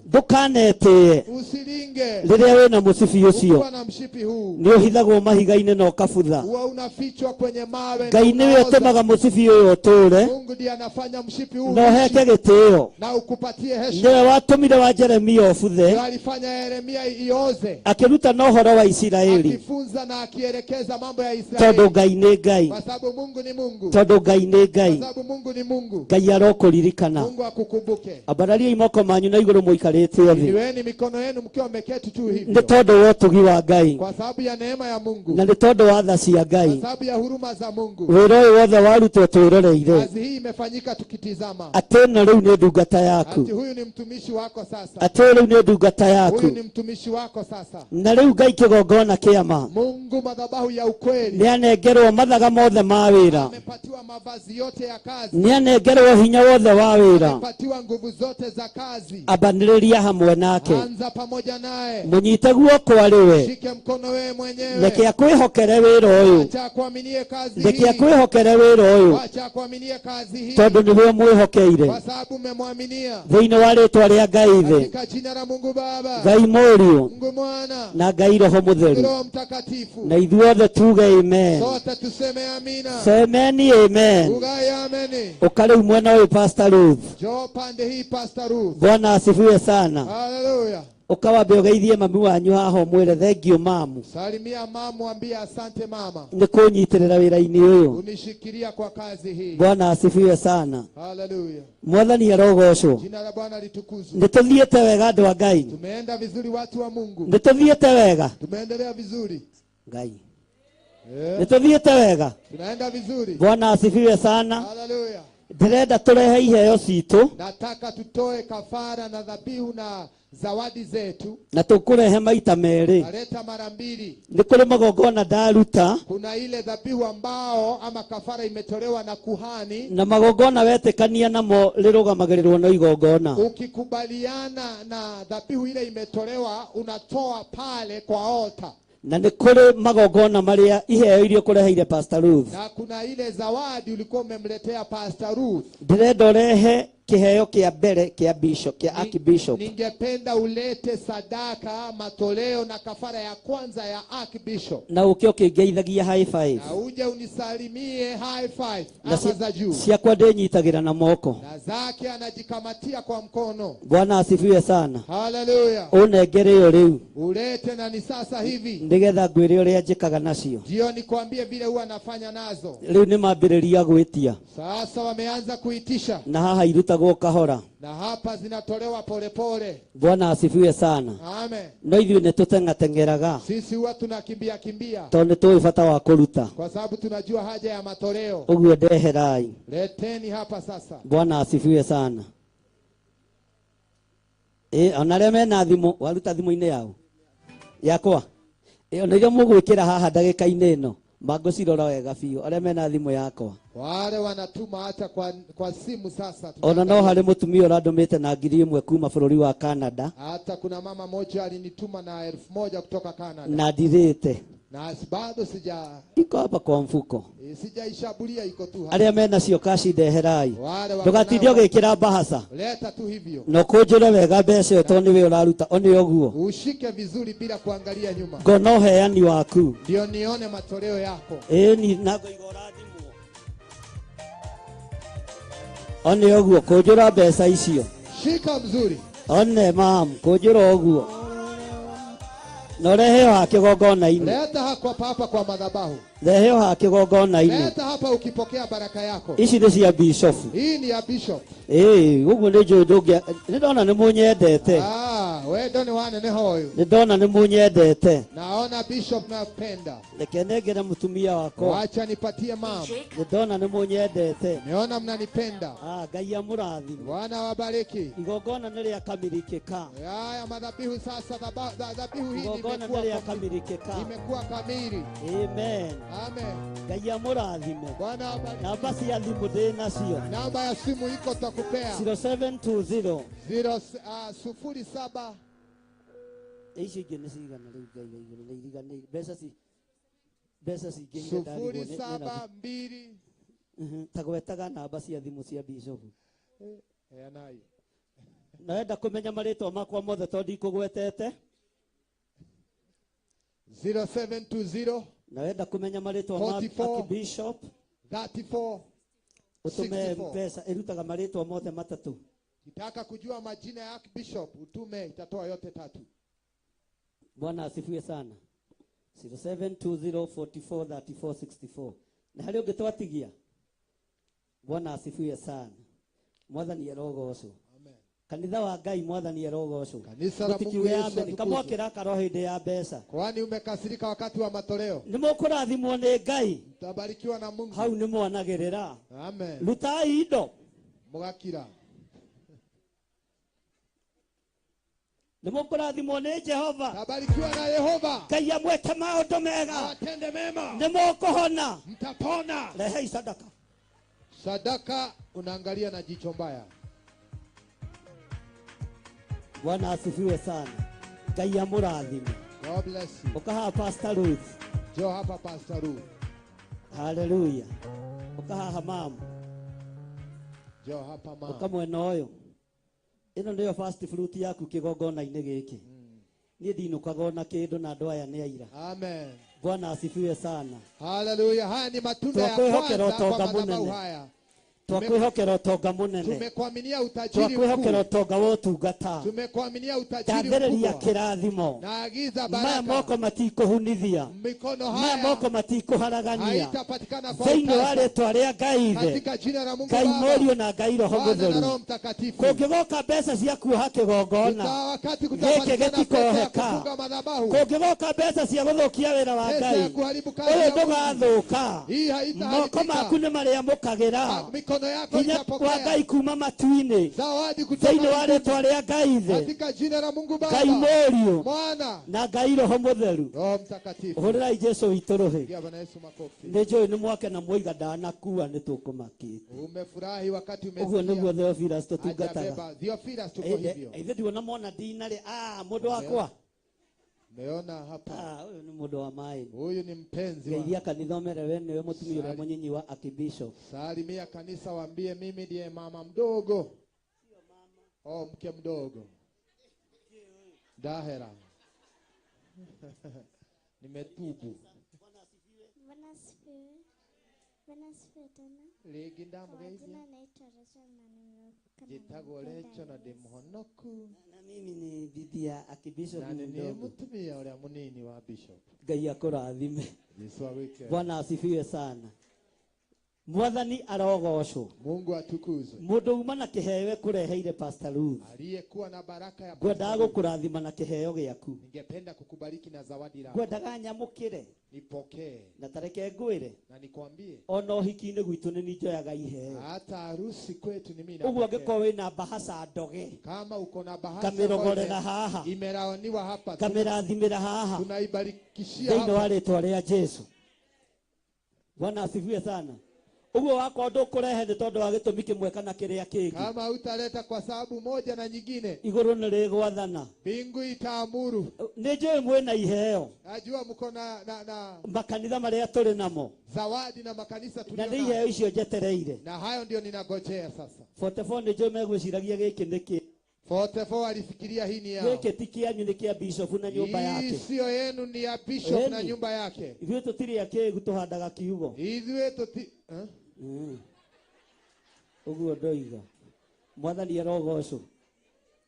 [SPEAKER 4] Ndũkanetĩe
[SPEAKER 1] Usilinge
[SPEAKER 4] rĩrĩa wĩna mũcibi ũcio.
[SPEAKER 1] ukiwa na mshipi huu.
[SPEAKER 4] Nĩ ũhithagwo mahiga-inĩ na ũkabutha.
[SPEAKER 1] Huwa unafichwa kwenye mawe na
[SPEAKER 4] Ngai nĩwe
[SPEAKER 1] unaoza.
[SPEAKER 4] ũtũmaga mũcibi ũyũ ũtũũre
[SPEAKER 1] Mungu ndiye anafanya mshipi huu
[SPEAKER 4] na ũheke
[SPEAKER 1] uishi
[SPEAKER 4] gĩtĩo.
[SPEAKER 1] na ukupatie heshima.
[SPEAKER 4] Nĩwe watũmire wa Jeremia ũbuthe,
[SPEAKER 1] Ndio alifanya Yeremia ioze,
[SPEAKER 4] akĩruta na ũhoro wa Isiraeli,
[SPEAKER 1] akifunza na akielekeza mambo ya Israeli,
[SPEAKER 4] tondũ Ngai nĩ Ngai,
[SPEAKER 1] kwa sababu Mungu ni Mungu,
[SPEAKER 4] tondũ Ngai nĩ
[SPEAKER 1] kwa
[SPEAKER 4] Ngai.
[SPEAKER 1] sababu Mungu ni Mungu.
[SPEAKER 4] Ngai arokũririkana.
[SPEAKER 1] Mungu akukumbuke.
[SPEAKER 4] Ambarariai moko manyu na igũrũ mũikarĩte thĩ,
[SPEAKER 1] Inueni mikono yenu mkiwa mmeketi tu
[SPEAKER 4] nĩ
[SPEAKER 1] hivyo,
[SPEAKER 4] tondũ wa ũtugi wa Ngai
[SPEAKER 1] kwa sababu ya neema ya Mungu,
[SPEAKER 4] na nĩ tondũ wa tha cia
[SPEAKER 1] kwa
[SPEAKER 4] Ngai.
[SPEAKER 1] sababu ya huruma za Mungu.
[SPEAKER 4] Wĩra ũyũ wothe warutwo twĩroreire,
[SPEAKER 1] Kazi hii imefanyika tukitizama,
[SPEAKER 4] atĩ ĩno rĩu nĩ ndungata yaku,
[SPEAKER 1] ati huyu ni mtumishi wako sasa,
[SPEAKER 4] atĩ rĩu nĩ ndungata yaku.
[SPEAKER 1] huyu ni mtumishi wako sasa.
[SPEAKER 4] Na rĩu Ngai kĩgongona kĩama
[SPEAKER 1] Mungu madhabahu ya ukweli,
[SPEAKER 4] nĩ anengerwo mathaga mothe ma wĩra,
[SPEAKER 1] amepatiwa mavazi yote ya kazi,
[SPEAKER 4] nĩ anengerwo hinya wothe wa wĩra.
[SPEAKER 1] amepatiwa nguvu zote za kazi.
[SPEAKER 4] Ambanĩrĩria hamwe nake,
[SPEAKER 1] Anza pamoja naye,
[SPEAKER 4] mũnyite guoko arĩ we,
[SPEAKER 1] shike mkono wewe mwenyewe,
[SPEAKER 4] reke akwĩhokere wĩra ũyũ,
[SPEAKER 1] acha akuaminie kazi
[SPEAKER 4] reke
[SPEAKER 1] hii,
[SPEAKER 4] akwĩhokere wĩra ũyũ,
[SPEAKER 1] acha akuaminie kazi hii,
[SPEAKER 4] tondũ nĩwe ũmwĩhokeire.
[SPEAKER 1] kwa sababu mmemwaminia
[SPEAKER 4] Thĩinĩ wa rĩtwa rĩa Ngai Ithe,
[SPEAKER 1] katika jina la Mungu Baba,
[SPEAKER 4] Ngai Mũriũ
[SPEAKER 1] Mungu Mwana,
[SPEAKER 4] na Ngai Roho Mũtheru,
[SPEAKER 1] Roho Mtakatifu.
[SPEAKER 4] na ithuothe tuge amen.
[SPEAKER 1] Sote tuseme amina,
[SPEAKER 4] Semeni amen.
[SPEAKER 1] ugaye ameni.
[SPEAKER 4] Ũka rĩu mwena ũyũ Pastor Ruth.
[SPEAKER 1] Njoo pande hii Pastor Ruth.
[SPEAKER 4] Bwana asifiwe sana.
[SPEAKER 1] Haleluya.
[SPEAKER 4] Ũka wambe ũgeithie mami wanyu haha ũmwĩre thank you mamu,
[SPEAKER 1] Salimia mama, ambia asante mama,
[SPEAKER 4] nĩ kũnyitĩrĩra wĩra-inĩ ũyũ.
[SPEAKER 1] unishikilia kwa kazi hii.
[SPEAKER 4] Bwana asifiwe sana.
[SPEAKER 1] Haleluya.
[SPEAKER 4] Mwathani arogocwo.
[SPEAKER 1] Jina la Bwana litukuzwe.
[SPEAKER 4] Nĩ tũthiĩte wega andũ a Ngai,
[SPEAKER 1] Tumeenda vizuri watu wa Mungu,
[SPEAKER 4] nĩ tũthiĩte wega
[SPEAKER 1] tumeendelea vizuri
[SPEAKER 4] Ngai,
[SPEAKER 1] eh,
[SPEAKER 4] nĩ tũthiĩte wega.
[SPEAKER 1] tunaenda vizuri.
[SPEAKER 4] Bwana asifiwe sana.
[SPEAKER 1] Haleluya.
[SPEAKER 4] Ndĩrenda tũrehe iheo citũ
[SPEAKER 1] Nataka tutoe kafara na dhabihu na zawadi zetu,
[SPEAKER 4] na tũkũrehe maita merĩ.
[SPEAKER 1] naleta mara mbili.
[SPEAKER 4] Nĩ kũrĩ magongona ndaruta
[SPEAKER 1] Kuna ile dhabihu ambao ama kafara imetolewa na kuhani,
[SPEAKER 4] na magongona wetĩkania namo rĩrũgamagĩrĩrwo no igongona.
[SPEAKER 1] ukikubaliana na dhabihu ile imetolewa unatoa pale kwa altar,
[SPEAKER 4] Na nĩ kũrĩ magongona marĩa iheo iria ũkũreheire Pastor Ruth.
[SPEAKER 1] na kuna ile zawadi ulikuwa umemletea Pastor Ruth.
[SPEAKER 4] Ndĩrenda ũrehe kĩheo kĩa mbere kĩa bishop, kĩa archbishop.
[SPEAKER 1] Ningependa ulete sadaka, matoleo na kafara ya kwanza ya archbishop,
[SPEAKER 4] Na ũke ũkĩngeithagia high five.
[SPEAKER 1] na uje unisalimie high five
[SPEAKER 4] Na
[SPEAKER 1] ama za juu,
[SPEAKER 4] ciakwa ndĩnyitagĩra na moko.
[SPEAKER 1] na zake anajikamatia kwa mkono.
[SPEAKER 4] Bwana asifiwe sana.
[SPEAKER 1] Haleluya!
[SPEAKER 4] Ũnengere ĩyo rĩu
[SPEAKER 1] Ulete na ni sasa hivi,
[SPEAKER 4] nĩgetha ngwĩre ũrĩa njĩkaga nacio.
[SPEAKER 1] ndio nikwambie vile huwa anafanya nazo.
[SPEAKER 4] Rĩu nĩ mambĩrĩria gwĩtia
[SPEAKER 1] Sasa wameanza kuitisha,
[SPEAKER 4] na haha irutagwo kahora.
[SPEAKER 1] na hapa zinatolewa polepole.
[SPEAKER 4] Bwana asifiwe sana.
[SPEAKER 1] Amen.
[SPEAKER 4] No ithuĩ nĩ tũteng'ateng'eraga
[SPEAKER 1] Sisi huwa tunakimbia kimbia
[SPEAKER 4] tondũ nĩ tũĩ bata wa kũruta.
[SPEAKER 1] kwa sababu tunajua haja ya matoleo.
[SPEAKER 4] Ũguo ndeherai.
[SPEAKER 1] Leteni hapa sasa.
[SPEAKER 4] Bwana asifiwe sana. Ona arĩa mena thimũ, waruta thimũ-inĩ yao yakwa, ona iria mũgwĩkĩra haha ndagĩka-inĩ ĩno mangũcirora wega biũ, arĩa mena thimũ yakwa.
[SPEAKER 1] Wale wanatuma hata kwa simu sasa.
[SPEAKER 4] Ona no harĩ mũtumia ũrandũmĩte na 1,000 kuma bũrũri wa Canada.
[SPEAKER 1] Hata kuna mama moja alinituma na 1,000 kutoka Canada.
[SPEAKER 4] Na ndirĩte.
[SPEAKER 1] Na bado sija
[SPEAKER 4] Iko hapa kwa mfuko.
[SPEAKER 1] Sijaishabulia, iko tu hapa.
[SPEAKER 4] Arĩa mena cio kaci ndeherai.
[SPEAKER 1] Wale wako
[SPEAKER 4] Ndũgatinde
[SPEAKER 1] nayo,
[SPEAKER 4] ũgĩkĩra mbahaca.
[SPEAKER 1] leta tu hivyo.
[SPEAKER 4] Na ũkũnjũre wega mbeca ĩyo tondũ nĩwe ũraruta o nĩ ũguo.
[SPEAKER 1] Ushike vizuri bila kuangalia nyuma.
[SPEAKER 4] Ngona ũheani waku.
[SPEAKER 1] Ndio nione matoleo yako.
[SPEAKER 4] Ĩni na ngoiga ũrathimwo. O nĩ ũguo kũnjũra mbeca icio.
[SPEAKER 1] Shika mzuri.
[SPEAKER 4] One mam kũnjũra ũguo. Na ũrehe ha kĩgongona-inĩ.
[SPEAKER 1] Leta hapa hapa kwa madhabahu.
[SPEAKER 4] Rehe ha kĩgongona-inĩ.
[SPEAKER 1] Leta hapa ukipokea baraka yako.
[SPEAKER 4] Ici nĩ cia bishofu.
[SPEAKER 1] Hii ni ya bishop.
[SPEAKER 4] Ĩĩ ũguo nĩ njũĩ ndũngĩa nĩ ndona nĩ mũnyendete.
[SPEAKER 1] Ah, wendo ni wanene hoyo.
[SPEAKER 4] Nĩ ndona nĩ mũnyendete.
[SPEAKER 1] Naona bishop napenda.
[SPEAKER 4] Reke nengere mũtumia wakwa.
[SPEAKER 1] Wacha nipatie mama.
[SPEAKER 4] Nĩ ndona nĩ mũnyendete.
[SPEAKER 1] Niona mnanipenda.
[SPEAKER 4] Ah, Ngai amũrathime.
[SPEAKER 1] Bwana wabariki.
[SPEAKER 4] Igongona nĩ rĩakamirikĩka.
[SPEAKER 1] Haya madhabihu sasa, dhabihu hii
[SPEAKER 4] Igongona nĩ rĩakamirikĩka.
[SPEAKER 1] imekuwa kamili.
[SPEAKER 4] Amen.
[SPEAKER 1] Amen.
[SPEAKER 4] Ngai amũrathime.
[SPEAKER 1] Bwana wabariki.
[SPEAKER 4] Namba cia thimũ ndĩ nacio.
[SPEAKER 1] Namba ya simu iko takupea.
[SPEAKER 4] 0720
[SPEAKER 1] 0 07
[SPEAKER 4] Ici ingĩ nĩ cigana rĩu Ngai wa igũrũ nĩ iriganĩire. Mbeca ci mbeca cingĩhire
[SPEAKER 1] sufuri
[SPEAKER 4] ndarigwo
[SPEAKER 1] saba mbili.
[SPEAKER 4] Ta gwetaga namba cia thimũ cia bishofu.
[SPEAKER 1] Heanai.
[SPEAKER 4] Na wenda kũmenya marĩtwa makwa mothe tondũ ndikũgwetete.
[SPEAKER 1] 0720
[SPEAKER 4] Na wenda kũmenya marĩtwa ma
[SPEAKER 1] 44
[SPEAKER 4] Archbishop
[SPEAKER 1] 34
[SPEAKER 4] ũtũme
[SPEAKER 1] 64.
[SPEAKER 4] mbeca ĩrutaga marĩtwa mothe matatũ.
[SPEAKER 1] Kitaka kujua majina ya Archbishop utume, itatoa yote tatu.
[SPEAKER 4] Bwana asifiwe sana. 0720443464. Na harĩ ũngĩ twatigia. Bwana asifiwe sana. Mwathani arogocwo.
[SPEAKER 1] Amen.
[SPEAKER 4] Kanitha wa Ngai Mwathani arogocwo.
[SPEAKER 1] Kanisa la Mungu
[SPEAKER 4] Mũtikiuge
[SPEAKER 1] Yesu
[SPEAKER 4] amen.
[SPEAKER 1] atukuzwe.
[SPEAKER 4] Kamwakĩra karo hĩndĩ ya mbeca.
[SPEAKER 1] Kwani umekasirika wakati wa matoleo?
[SPEAKER 4] Nĩ mũkũrathimwo nĩ Ngai.
[SPEAKER 1] Mtabarikiwa na Mungu.
[SPEAKER 4] Hau nĩ mwanagĩrĩra.
[SPEAKER 1] Amen.
[SPEAKER 4] Rutai indo.
[SPEAKER 1] Mugakira.
[SPEAKER 4] Nĩ mũkũrathimwo nĩ Jehova.
[SPEAKER 1] Tabarikiwa na Yehova.
[SPEAKER 4] Ngai amwĩke maũndũ mega.
[SPEAKER 1] Awatende mema.
[SPEAKER 4] Nĩ mũkũhona.
[SPEAKER 1] Mtapona.
[SPEAKER 4] Rehei sadaka.
[SPEAKER 1] Sadaka unaangalia na jicho mbaya.
[SPEAKER 4] Bwana asifiwe sana. Ngai amũrathime.
[SPEAKER 1] God bless you.
[SPEAKER 4] Ũka haha Pastor Ruth.
[SPEAKER 1] Njoo hapa Pastor Ruth.
[SPEAKER 4] Hallelujah. Ũka haha mama.
[SPEAKER 1] Njoo hapa mama.
[SPEAKER 4] Ũka mwena ũyũ. Ĩno nĩyo first fruit yaku kĩgongona-inĩ gĩkĩ. Niĩ ndinũkaga ona kĩndũ na andũ aya nĩ aira.
[SPEAKER 1] Amen.
[SPEAKER 4] Bwana asifiwe sana.
[SPEAKER 1] Hallelujah. Haya ni matunda ya
[SPEAKER 4] Twakwĩhokera
[SPEAKER 1] kwanza kwa
[SPEAKER 4] ũtonga
[SPEAKER 1] madhabahu
[SPEAKER 4] mũnene.
[SPEAKER 1] haya.
[SPEAKER 4] Twakwĩhokera ũtonga mũnene.
[SPEAKER 1] Tumekuaminia utajiri
[SPEAKER 4] Twakwĩhokera
[SPEAKER 1] mkuu.
[SPEAKER 4] ũtonga wa ũtungata.
[SPEAKER 1] Tumekuaminia utajiri
[SPEAKER 4] Ndathĩrĩria
[SPEAKER 1] mkubwa.
[SPEAKER 4] kĩrathimo.
[SPEAKER 1] Naagiza
[SPEAKER 4] Maya moko
[SPEAKER 1] baraka.
[SPEAKER 4] matikũhunithia.
[SPEAKER 1] Mikono
[SPEAKER 4] Maya
[SPEAKER 1] haya
[SPEAKER 4] moko matikũharagania.
[SPEAKER 1] haitapatikana kwa
[SPEAKER 4] Thĩinĩ wa
[SPEAKER 1] utasa.
[SPEAKER 4] rĩtwa rĩa Ngai Ithe,
[SPEAKER 1] Katika jina la Mungu
[SPEAKER 4] Ngai
[SPEAKER 1] Baba,
[SPEAKER 4] Mũriũ na Ngai Roho
[SPEAKER 1] Mwana na
[SPEAKER 4] Mũtheru.
[SPEAKER 1] Roho Mtakatifu.
[SPEAKER 4] Kũngĩgoka mbeca cia kuoha kĩgongona,
[SPEAKER 1] Kuta wakati
[SPEAKER 4] gĩkĩ
[SPEAKER 1] kutapatikana pesa ya
[SPEAKER 4] gĩtikoheka.
[SPEAKER 1] kufunga madhabahu,
[SPEAKER 4] Kũngĩgoka mbeca cia gũthũkia wĩra wa
[SPEAKER 1] pesa
[SPEAKER 4] Ngai,
[SPEAKER 1] ya kuharibu kazi
[SPEAKER 4] ũyũ
[SPEAKER 1] ya Mungu,
[SPEAKER 4] ndũgathũka.
[SPEAKER 1] hii
[SPEAKER 4] Moko
[SPEAKER 1] haitaharibika.
[SPEAKER 4] maku nĩ marĩamũkagĩra
[SPEAKER 1] Mikono yako
[SPEAKER 4] hinya wa
[SPEAKER 1] itapokea
[SPEAKER 4] Ngai kuma matu-inĩ
[SPEAKER 1] zawadi kutoka
[SPEAKER 4] thĩinĩ wa
[SPEAKER 1] mbinguni.
[SPEAKER 4] rĩtwa rĩa Ngai Ithe,
[SPEAKER 1] Katika jina la Mungu
[SPEAKER 4] Ngai
[SPEAKER 1] Baba,
[SPEAKER 4] Mũriũ
[SPEAKER 1] Mwana,
[SPEAKER 4] na Ngai Roho Mũtheru.
[SPEAKER 1] Roho Mtakatifu.
[SPEAKER 4] Hũrĩrai Jesũ witũ rũhĩ.
[SPEAKER 1] Pigia Bwana Yesu makofi.
[SPEAKER 4] Nĩ njũĩ nĩ mwake na mwoiga ndanakua nĩ tũkũmakĩte.
[SPEAKER 1] Umefurahi wakati
[SPEAKER 4] Ũguo
[SPEAKER 1] umesikia
[SPEAKER 4] nĩguo Theophilus tũtungataga.
[SPEAKER 1] hajabeba. Theophilus, tuko hivyo.
[SPEAKER 4] Ithe ndikuona mona ndinarĩ ah mũndũ wakwa.
[SPEAKER 1] Umeona hapa,
[SPEAKER 4] Ah ũyũ nĩ mũndũ wa maĩ.
[SPEAKER 1] huyu ni mpenzi wa
[SPEAKER 4] Geithia kanitha ũmere we nĩwe mũtumia ũrĩa
[SPEAKER 1] Sari.
[SPEAKER 4] mũnyinyi wa Archbishop.
[SPEAKER 1] Salimia kanisa, waambie mimi ndiye mama mdogo. Oh, mke mdogo. Dahera. Nimetubu.
[SPEAKER 9] Bwana asifiwe. Bwana asifiwe tena.
[SPEAKER 1] Rĩngĩ
[SPEAKER 9] Kwa
[SPEAKER 1] ndamũgeithia.
[SPEAKER 9] majina naitwa Rachel na nimeokoka na
[SPEAKER 1] Njĩtagwo
[SPEAKER 9] nampenda
[SPEAKER 1] Rachel na ndĩ
[SPEAKER 9] Yesu.
[SPEAKER 1] mũhonoku
[SPEAKER 4] Na mimi ni bibi ya Archbishop
[SPEAKER 1] na nĩ niĩ
[SPEAKER 4] mdogo.
[SPEAKER 1] mũtumia ũrĩa mũnini wa bishop.
[SPEAKER 4] Ngai akũrathime.
[SPEAKER 1] Yesu awike.
[SPEAKER 4] Bwana asifiwe sana. Mwathani arogocwo.
[SPEAKER 1] Mungu atukuzwe.
[SPEAKER 4] Mũndũ uma na kĩheo ekũreheire Pastor Ruth.
[SPEAKER 1] Aliyekuwa na baraka ya
[SPEAKER 4] Ngwendaga
[SPEAKER 1] Pastor Ruth.
[SPEAKER 4] gũkũrathima na kĩheo gĩaku.
[SPEAKER 1] Ningependa kukubariki na zawadi lako.
[SPEAKER 4] Ngwendaga nyamũkĩre
[SPEAKER 1] Nipokee
[SPEAKER 4] na tareke ngwĩre
[SPEAKER 1] na nikwambie
[SPEAKER 4] ona ũhiki-inĩ gwitũ nĩ niĩ njoyaga iheo.
[SPEAKER 1] hata harusi kwetu ni mimi
[SPEAKER 4] Ũguo
[SPEAKER 1] napokea.
[SPEAKER 4] angĩkorwo wĩna mbahaca ndoge
[SPEAKER 1] Kama uko na bahasha ambayo
[SPEAKER 4] ngamĩrogorera haha
[SPEAKER 1] imelaaniwa hapa,
[SPEAKER 4] ngamĩrathimĩra haha
[SPEAKER 1] tunaibarikishia
[SPEAKER 4] thĩinĩ wa
[SPEAKER 1] hapa
[SPEAKER 4] rĩtwa rĩa Jesu. Bwana asifiwe sana. Uguo wakwa ndukurehe ni tondu wa gitumi kimwe kana kiria kingi.
[SPEAKER 1] Kama utaleta kwa sababu moja na nyingine,
[SPEAKER 4] iguru ni rigwathana,
[SPEAKER 1] mbingu itaamuru.
[SPEAKER 4] Ni njui mwina iheo.
[SPEAKER 1] Najua mko na
[SPEAKER 4] makanitha maria turi namo,
[SPEAKER 1] zawadi na makanisa tulio
[SPEAKER 4] na ni iheo icio njetereire,
[SPEAKER 1] na hayo ndio ninagojea sasa.
[SPEAKER 4] 44 ni njui megwiciragia giki niki.
[SPEAKER 1] 44 alifikiria hii ni yao.
[SPEAKER 4] Giki ti kianyu ni kia bishop na nyumba yake.
[SPEAKER 1] Hii sio yenu, ni ya bishop na nyumba yake.
[SPEAKER 4] Ithuĩ tũtirĩ akĩgu tũhandaga kiugo.
[SPEAKER 1] Ithuĩ tũti
[SPEAKER 4] Ũguo ndoiga. Mwathani arogocwo.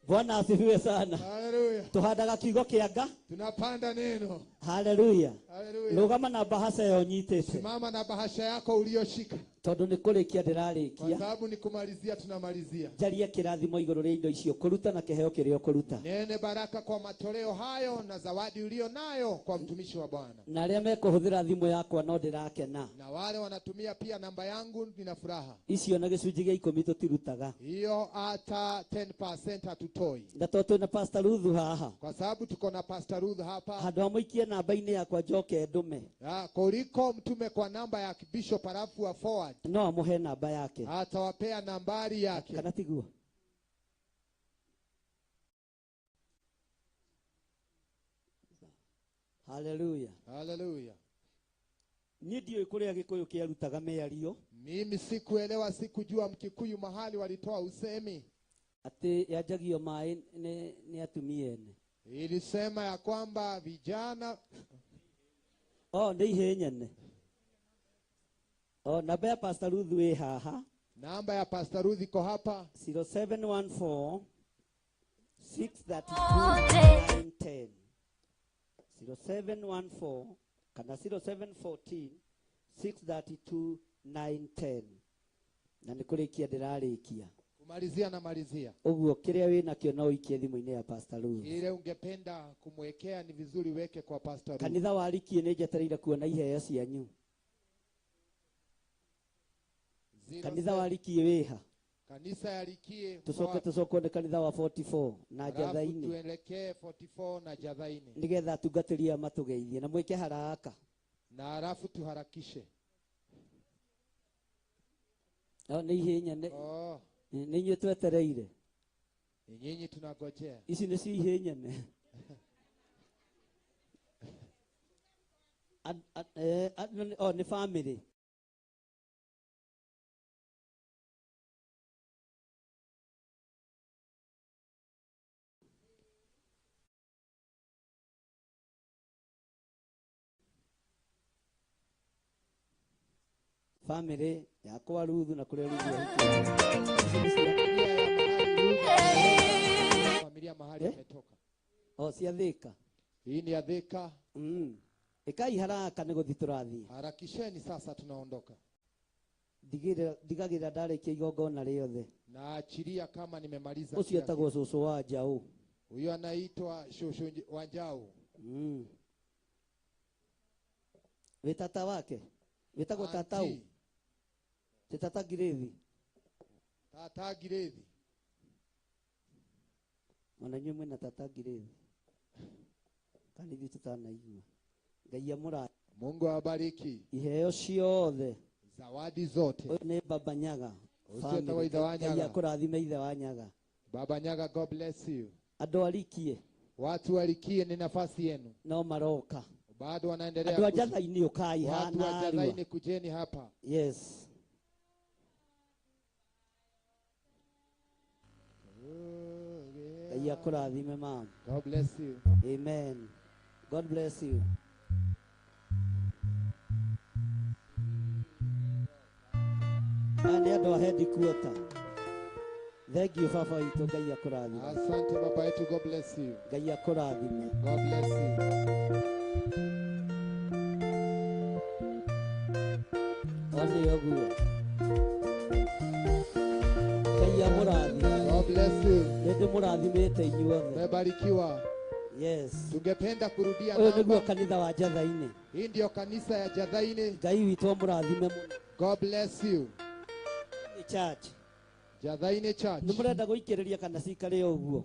[SPEAKER 4] Bwana asifiwe sana.
[SPEAKER 1] Haleluya.
[SPEAKER 4] Tũhandaga kiugo kĩa Nga.
[SPEAKER 1] Tunapanda neno.
[SPEAKER 4] Haleluya.
[SPEAKER 1] Haleluya.
[SPEAKER 4] Rũgama na bahasha ĩyo nyitĩte.
[SPEAKER 1] Simama na bahasha yako uliyoshika.
[SPEAKER 4] Tondu nĩ kũrĩkia ndĩrarĩkia.
[SPEAKER 1] Kwa sababu ni kumalizia tunamalizia.
[SPEAKER 4] Njarie kĩrathimo igũrũ rĩa indo icio kũruta na kĩheo kĩrĩa ũkũruta.
[SPEAKER 1] Nene baraka kwa matoleo hayo na zawadi ulio nayo kwa mtumishi wa Bwana.
[SPEAKER 4] Na arĩa mekũhũthĩra thimũ yakwa no ndĩrakena.
[SPEAKER 1] Na wale wanatumia pia namba yangu nina furaha.
[SPEAKER 4] Icio na gĩcunjĩ gĩa 10 tũtirutaga.
[SPEAKER 1] Hiyo hata 10% hatutoi.
[SPEAKER 4] Na tondũ twĩna Pastor Ruth haha.
[SPEAKER 1] Kwa sababu tuko na Pastor Ruth hapa.
[SPEAKER 4] Handũ ha mũikie namba-inĩ yakwa njoke ndume.
[SPEAKER 1] Kuliko mtume kwa namba ya Bishop halafu wa forward.
[SPEAKER 4] No amuhe namba yake.
[SPEAKER 1] Atawapea nambari yake.
[SPEAKER 4] Kana tiguo. Haleluya.
[SPEAKER 1] Haleluya.
[SPEAKER 4] Niĩ ndiũĩ kũrĩa Gĩkũyũ kĩarutaga mĩario.
[SPEAKER 1] Mimi sikuelewa, sikujua Mkikuyu mahali walitoa usemi
[SPEAKER 4] atĩ yanjagio maĩ nĩ atumia ene.
[SPEAKER 1] Ilisema ya kwamba vijana
[SPEAKER 4] nĩ ihĩ nyene. Namba ya Pastor Ruth ĩ haha.
[SPEAKER 1] Namba ya Pastor Ruth iko hapa.
[SPEAKER 4] 0714 632 910. 0714 kana 0714 632 910. Na nĩ kũrĩkia ndĩrarĩkia.
[SPEAKER 1] Kumalizia na malizia.
[SPEAKER 4] Ũguo kĩrĩa wĩnakĩo no ũikie thimũ-inĩ ya Pastor Ruth.
[SPEAKER 1] Ile ungependa kumwekea ni vizuri weke kwa Pastor Ruth.
[SPEAKER 4] Kanitha wa Rikie nĩ njetereire kuona iheo cianyu. Kanitha wa Rikie wĩha.
[SPEAKER 1] Kanisa ya Rikie.
[SPEAKER 4] Tucoke tucokwo nĩ kanitha wa 44 na Jathaini.
[SPEAKER 1] Tuelekee 44 na Jathaini.
[SPEAKER 4] Nigetha atungatĩri aya matũgeithie na mwĩke haraka.
[SPEAKER 1] Na halafu tuharakishe.
[SPEAKER 4] Nĩ ihĩ nyene. Nĩ inyuĩ twetereire.
[SPEAKER 1] Ni nyinyi tunagojea.
[SPEAKER 4] Ici nĩcio ihĩ nyene. Nĩ family. Family yakwa Ruthu na kũrĩa Ruthu
[SPEAKER 1] ahikĩte. Familia mahali ametoka.
[SPEAKER 4] Cia Thika.
[SPEAKER 1] Hii ni ya Thika.
[SPEAKER 4] Ĩkai haraka nĩ gũthiĩ tũrathiĩ.
[SPEAKER 1] Harakisheni sasa tunaondoka.
[SPEAKER 4] Ndigagĩrĩra ndarĩkia igongona rĩothe.
[SPEAKER 1] Na achilia kama nimemaliza.
[SPEAKER 4] Ũcio etagwo cũcũ wa Njaũ.
[SPEAKER 1] Huyo anaitwa shosho wa Njaũ.
[SPEAKER 4] Wĩ tata wake? Wĩtagwo tata ũ? Ti tata Ngirĩthi?
[SPEAKER 1] Tata Ngirĩthi.
[SPEAKER 4] Ona inyuĩ mwĩna tata Ngirĩthi. Kana ithuĩ tũtanaigua. Ngai amũrathime.
[SPEAKER 1] Mungu awabariki.
[SPEAKER 4] Iheo ciothe.
[SPEAKER 1] Zawadi zote.
[SPEAKER 4] Ũyũ nĩ Baba Nyaga.
[SPEAKER 1] Ũcio etagwo ithe wa
[SPEAKER 4] Ngai
[SPEAKER 1] Nyaga.
[SPEAKER 4] akũrathime ithe wa Nyaga.
[SPEAKER 1] Baba Nyaga, God bless you.
[SPEAKER 4] Andũ a Rikie.
[SPEAKER 1] Watu wa Rikie ni nafasi yenu.
[SPEAKER 4] No maroka.
[SPEAKER 1] Bado wanaendelea.
[SPEAKER 4] Andũ a Jathaini ũkai
[SPEAKER 1] Watu wa
[SPEAKER 4] hana
[SPEAKER 1] Jathaini kujeni hapa.
[SPEAKER 4] Yes. Ngai akũrathime mama.
[SPEAKER 1] God bless you.
[SPEAKER 4] Amen. God bless you. Aya nĩ andũ a headquarter. Thank you baba witũ, Ngai akũrathime.
[SPEAKER 1] Asante baba yetu, God bless you.
[SPEAKER 4] Ngai akũrathime.
[SPEAKER 1] God bless you.
[SPEAKER 4] One ũguo. Ngai amũrathime.
[SPEAKER 1] God bless you.
[SPEAKER 4] Nĩ ndĩmũrathimĩte inyuothe.
[SPEAKER 1] Mmebarikiwa.
[SPEAKER 4] Yes.
[SPEAKER 1] Tungependa kurudia
[SPEAKER 4] Ũyũ nĩguo
[SPEAKER 1] namba.
[SPEAKER 4] kanitha wa Jathaini.
[SPEAKER 1] Hii ndio kanisa ya Jathaini.
[SPEAKER 4] Ngai witũ amũrathime mũno.
[SPEAKER 1] God bless you.
[SPEAKER 4] Church.
[SPEAKER 1] Jathaini Church.
[SPEAKER 4] Nĩ mũrenda gũikĩrĩria kana cikare o ũguo?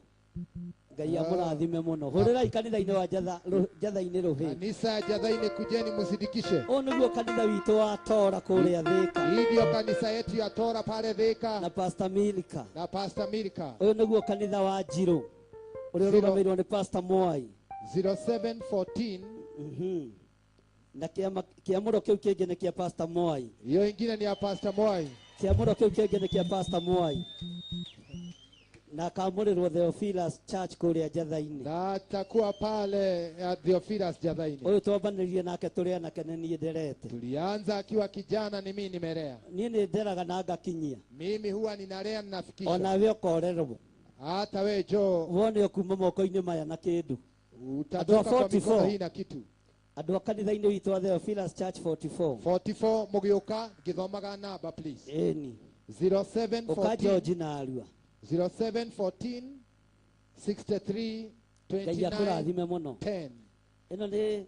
[SPEAKER 4] Ngai amũrathime mũno. Hũrĩrai kanitha-inĩ wa Njatha-inĩ Rũhĩ.
[SPEAKER 1] Kanisa ya Njatha-inĩ, kujeni msidikishe.
[SPEAKER 4] Ũyũ nĩguo kanitha witũ wa Tora kũrĩa Thika.
[SPEAKER 1] Hii ndio kanisa yetu ya Tora pale Thika.
[SPEAKER 4] Na Pastor Milka.
[SPEAKER 1] Na Pastor Milka.
[SPEAKER 4] Ũyũ nĩguo kanitha wa Njirũ ũrĩa ũrũgamĩrĩirwo nĩ Pastor Mwai.
[SPEAKER 1] 0714.
[SPEAKER 4] Na kĩamũro kĩu kĩngĩ nĩ kĩa Pastor Mwai.
[SPEAKER 1] Hiyo ingine ni ya Pastor Mwai.
[SPEAKER 4] Kĩamũro kĩu kĩngĩ nĩ kĩa Pastor Mwai. Na akamũrĩrwo Theophilus Church kũrĩa Njatha-inĩ.
[SPEAKER 1] Na atakuwa pale ya Theophilus Njatha-inĩ.
[SPEAKER 4] Ũyũ twambanĩrĩrie nake tũrĩ anake nĩ niĩ nderete.
[SPEAKER 1] Tulianza akiwa kijana, ni mimi nimelea.
[SPEAKER 4] Niĩ nĩ nderaga na ngakinyia.
[SPEAKER 1] Mimi huwa ninalea ninafikisha.
[SPEAKER 4] Onawe ũkorerwo.
[SPEAKER 1] Hata we jo.
[SPEAKER 4] Wone ũkuma moko-inĩ maya na kĩndũ.
[SPEAKER 1] Utatoka
[SPEAKER 4] Andũ a
[SPEAKER 1] kwa mikono
[SPEAKER 4] 44.
[SPEAKER 1] hii na kitu.
[SPEAKER 4] Andũ a kanitha-inĩ witũ wa Theophilus Church 44.
[SPEAKER 1] 44 mũgĩũka ngĩthomaga namba please.
[SPEAKER 4] Ĩni.
[SPEAKER 1] 07
[SPEAKER 4] Ũka
[SPEAKER 1] 14.
[SPEAKER 4] George na arua.
[SPEAKER 1] 0714 63
[SPEAKER 4] Ngai
[SPEAKER 1] 29
[SPEAKER 4] akũrathime mũno.
[SPEAKER 1] 10.
[SPEAKER 4] Ĩno nĩ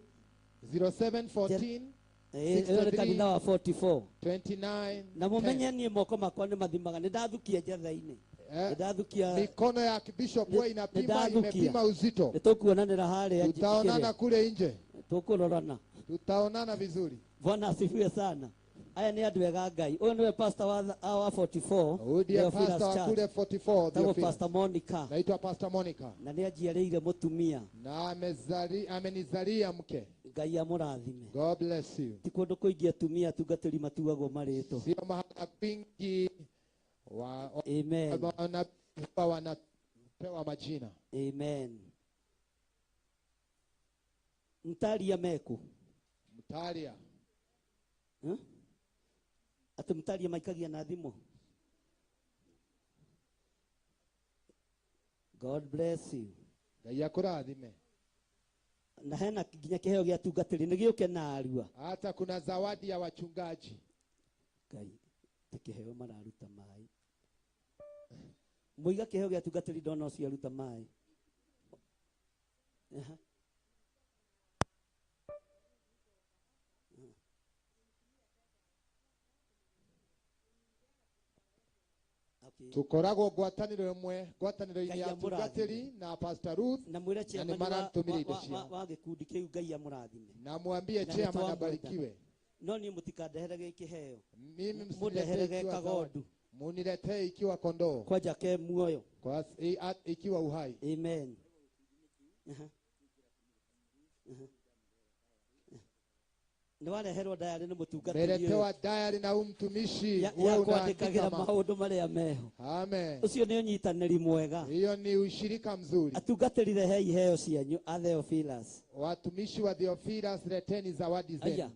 [SPEAKER 1] 0714
[SPEAKER 4] ĩno nĩ kanitha wa 44.
[SPEAKER 1] 29
[SPEAKER 4] Na mũmenye niĩ moko makwa nĩ mathimaga, nĩ ndathukia Njatha-inĩ. Nĩ ndathukia
[SPEAKER 1] mikono ya bishop wewe inapima,
[SPEAKER 4] ndathukia.
[SPEAKER 1] imepima uzito.
[SPEAKER 4] Nĩ tũkuonanĩra harĩa
[SPEAKER 1] Tutaonana
[SPEAKER 4] kĩrĩa.
[SPEAKER 1] kule nje.
[SPEAKER 4] Tũkũrorana.
[SPEAKER 1] Tutaonana vizuri.
[SPEAKER 4] Bwana asifiwe sana. Aya nĩ andũ ega Ngai. Ũyũ nĩwe pastor wa 44.
[SPEAKER 1] Huyu ndiye
[SPEAKER 4] Theophilus
[SPEAKER 1] pastor wa
[SPEAKER 4] Church.
[SPEAKER 1] kule 44,
[SPEAKER 4] Etagwo
[SPEAKER 1] Theophilus.
[SPEAKER 4] Pastor Monica.
[SPEAKER 1] Naitwa Pastor Monica.
[SPEAKER 4] Na nĩ anjiarĩire mũtumia.
[SPEAKER 1] Na amenizalia mke.
[SPEAKER 4] Ngai amũrathime.
[SPEAKER 1] God bless you.
[SPEAKER 4] Ti kũndũ kũingĩ atumia atungatĩri matuagwo marĩtwa.
[SPEAKER 1] Sio mahala kwingi
[SPEAKER 4] Amen.
[SPEAKER 1] wanapewa majina.
[SPEAKER 4] Amen. Mtaria meku.
[SPEAKER 1] Mtaria.
[SPEAKER 4] Ati mtaria maikagia na thimũ. God bless you.
[SPEAKER 1] Ngai akũrathime.
[SPEAKER 4] Na hena nginya kĩheo gĩa tungatĩri nĩ gĩũke na arua.
[SPEAKER 1] Hata kuna zawadi ya wachungaji.
[SPEAKER 4] Ngai, ti kĩheo mararuta maĩ. Mũiga kĩheo gĩa tungatĩri ndona ũcio aruta maĩ. Aha.
[SPEAKER 1] Tukoragwo ngwatanĩro ĩmwe, ngwatanĩro-inĩ
[SPEAKER 4] Ngai
[SPEAKER 1] ya
[SPEAKER 4] amũrathime.
[SPEAKER 1] tungatĩri na Pastor Ruth,
[SPEAKER 4] Na mwĩre
[SPEAKER 1] na nĩ
[SPEAKER 4] chairman
[SPEAKER 1] marantũmĩra indo ciao.
[SPEAKER 4] wa gĩkundi kĩu Ngai amũrathime.
[SPEAKER 1] Na mwambie
[SPEAKER 4] Na
[SPEAKER 1] chairman
[SPEAKER 4] nĩtwamwenda.
[SPEAKER 1] abarikiwe.
[SPEAKER 4] No niĩ mũtikandehere gĩ kĩheo.
[SPEAKER 1] Mimi msiniletee
[SPEAKER 4] Mũndehere
[SPEAKER 1] ikiwa
[SPEAKER 4] ge
[SPEAKER 1] zawadi.
[SPEAKER 4] kagondu.
[SPEAKER 1] Muniletee ikiwa kondoo.
[SPEAKER 4] Kwanja ke muoyo.
[SPEAKER 1] Kwa ikiwa uhai.
[SPEAKER 4] Amen. Aha. Aha. Nĩ wareherwo diary nĩ mũtungatĩri ũyũ.
[SPEAKER 1] Meletewa diary na huyu mtumishi, wewe
[SPEAKER 4] Ya
[SPEAKER 1] unaandika
[SPEAKER 4] kwandĩkagĩra
[SPEAKER 1] mambo.
[SPEAKER 4] maũndũ marĩa meho.
[SPEAKER 1] Amen.
[SPEAKER 4] Ũcio nĩ ũnyitanĩri mwega.
[SPEAKER 1] Hiyo ni ushirika mzuri.
[SPEAKER 4] Atungatĩri rehei iheo cianyu a Theophilus.
[SPEAKER 1] Watumishi wa Theophilus, leteni zawadi zenu.
[SPEAKER 4] Aya.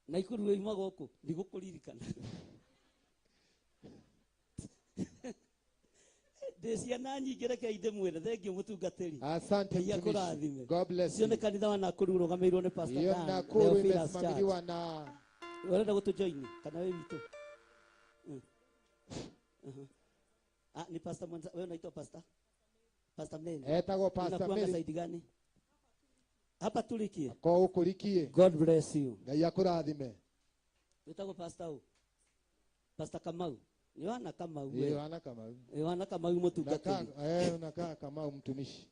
[SPEAKER 4] Na ikuru yoima gũkũ, ndigũkũririkana. Ndĩ ciana nyingĩ, reke ndĩmwĩre, thengiũ mũtungatĩri.
[SPEAKER 1] Asante
[SPEAKER 4] Ngai
[SPEAKER 1] mtumishi.
[SPEAKER 4] akũrathime.
[SPEAKER 1] God bless
[SPEAKER 4] Ũcio nĩ
[SPEAKER 1] you.
[SPEAKER 4] kanitha wa Nakuru ũrũgamĩrĩirwo nĩ Pastor
[SPEAKER 1] Hiyo
[SPEAKER 4] Dan,
[SPEAKER 1] Nakuru
[SPEAKER 4] Theophilus
[SPEAKER 1] imesimamiliwa
[SPEAKER 4] Church.
[SPEAKER 1] na
[SPEAKER 4] Ũrenda gũtũjoini kana wĩ witũ? Ah, ni pastor mwenza, wewe unaitwa pastor? Pastor Mary.
[SPEAKER 1] Etagwo Pastor
[SPEAKER 4] Unakuanga
[SPEAKER 1] Mary.
[SPEAKER 4] side gani? Hapa tulikie.
[SPEAKER 1] Kwa huku likie.
[SPEAKER 4] God bless you.
[SPEAKER 1] Ngai akũrathime.
[SPEAKER 4] Wĩtagwo pastor ũ? Pastor Kamau. Yohana Kamau we.
[SPEAKER 1] Yohana Kamau.
[SPEAKER 4] Yohana Kamau mũtungatĩri.
[SPEAKER 1] Unakaa Kamau mtumishi.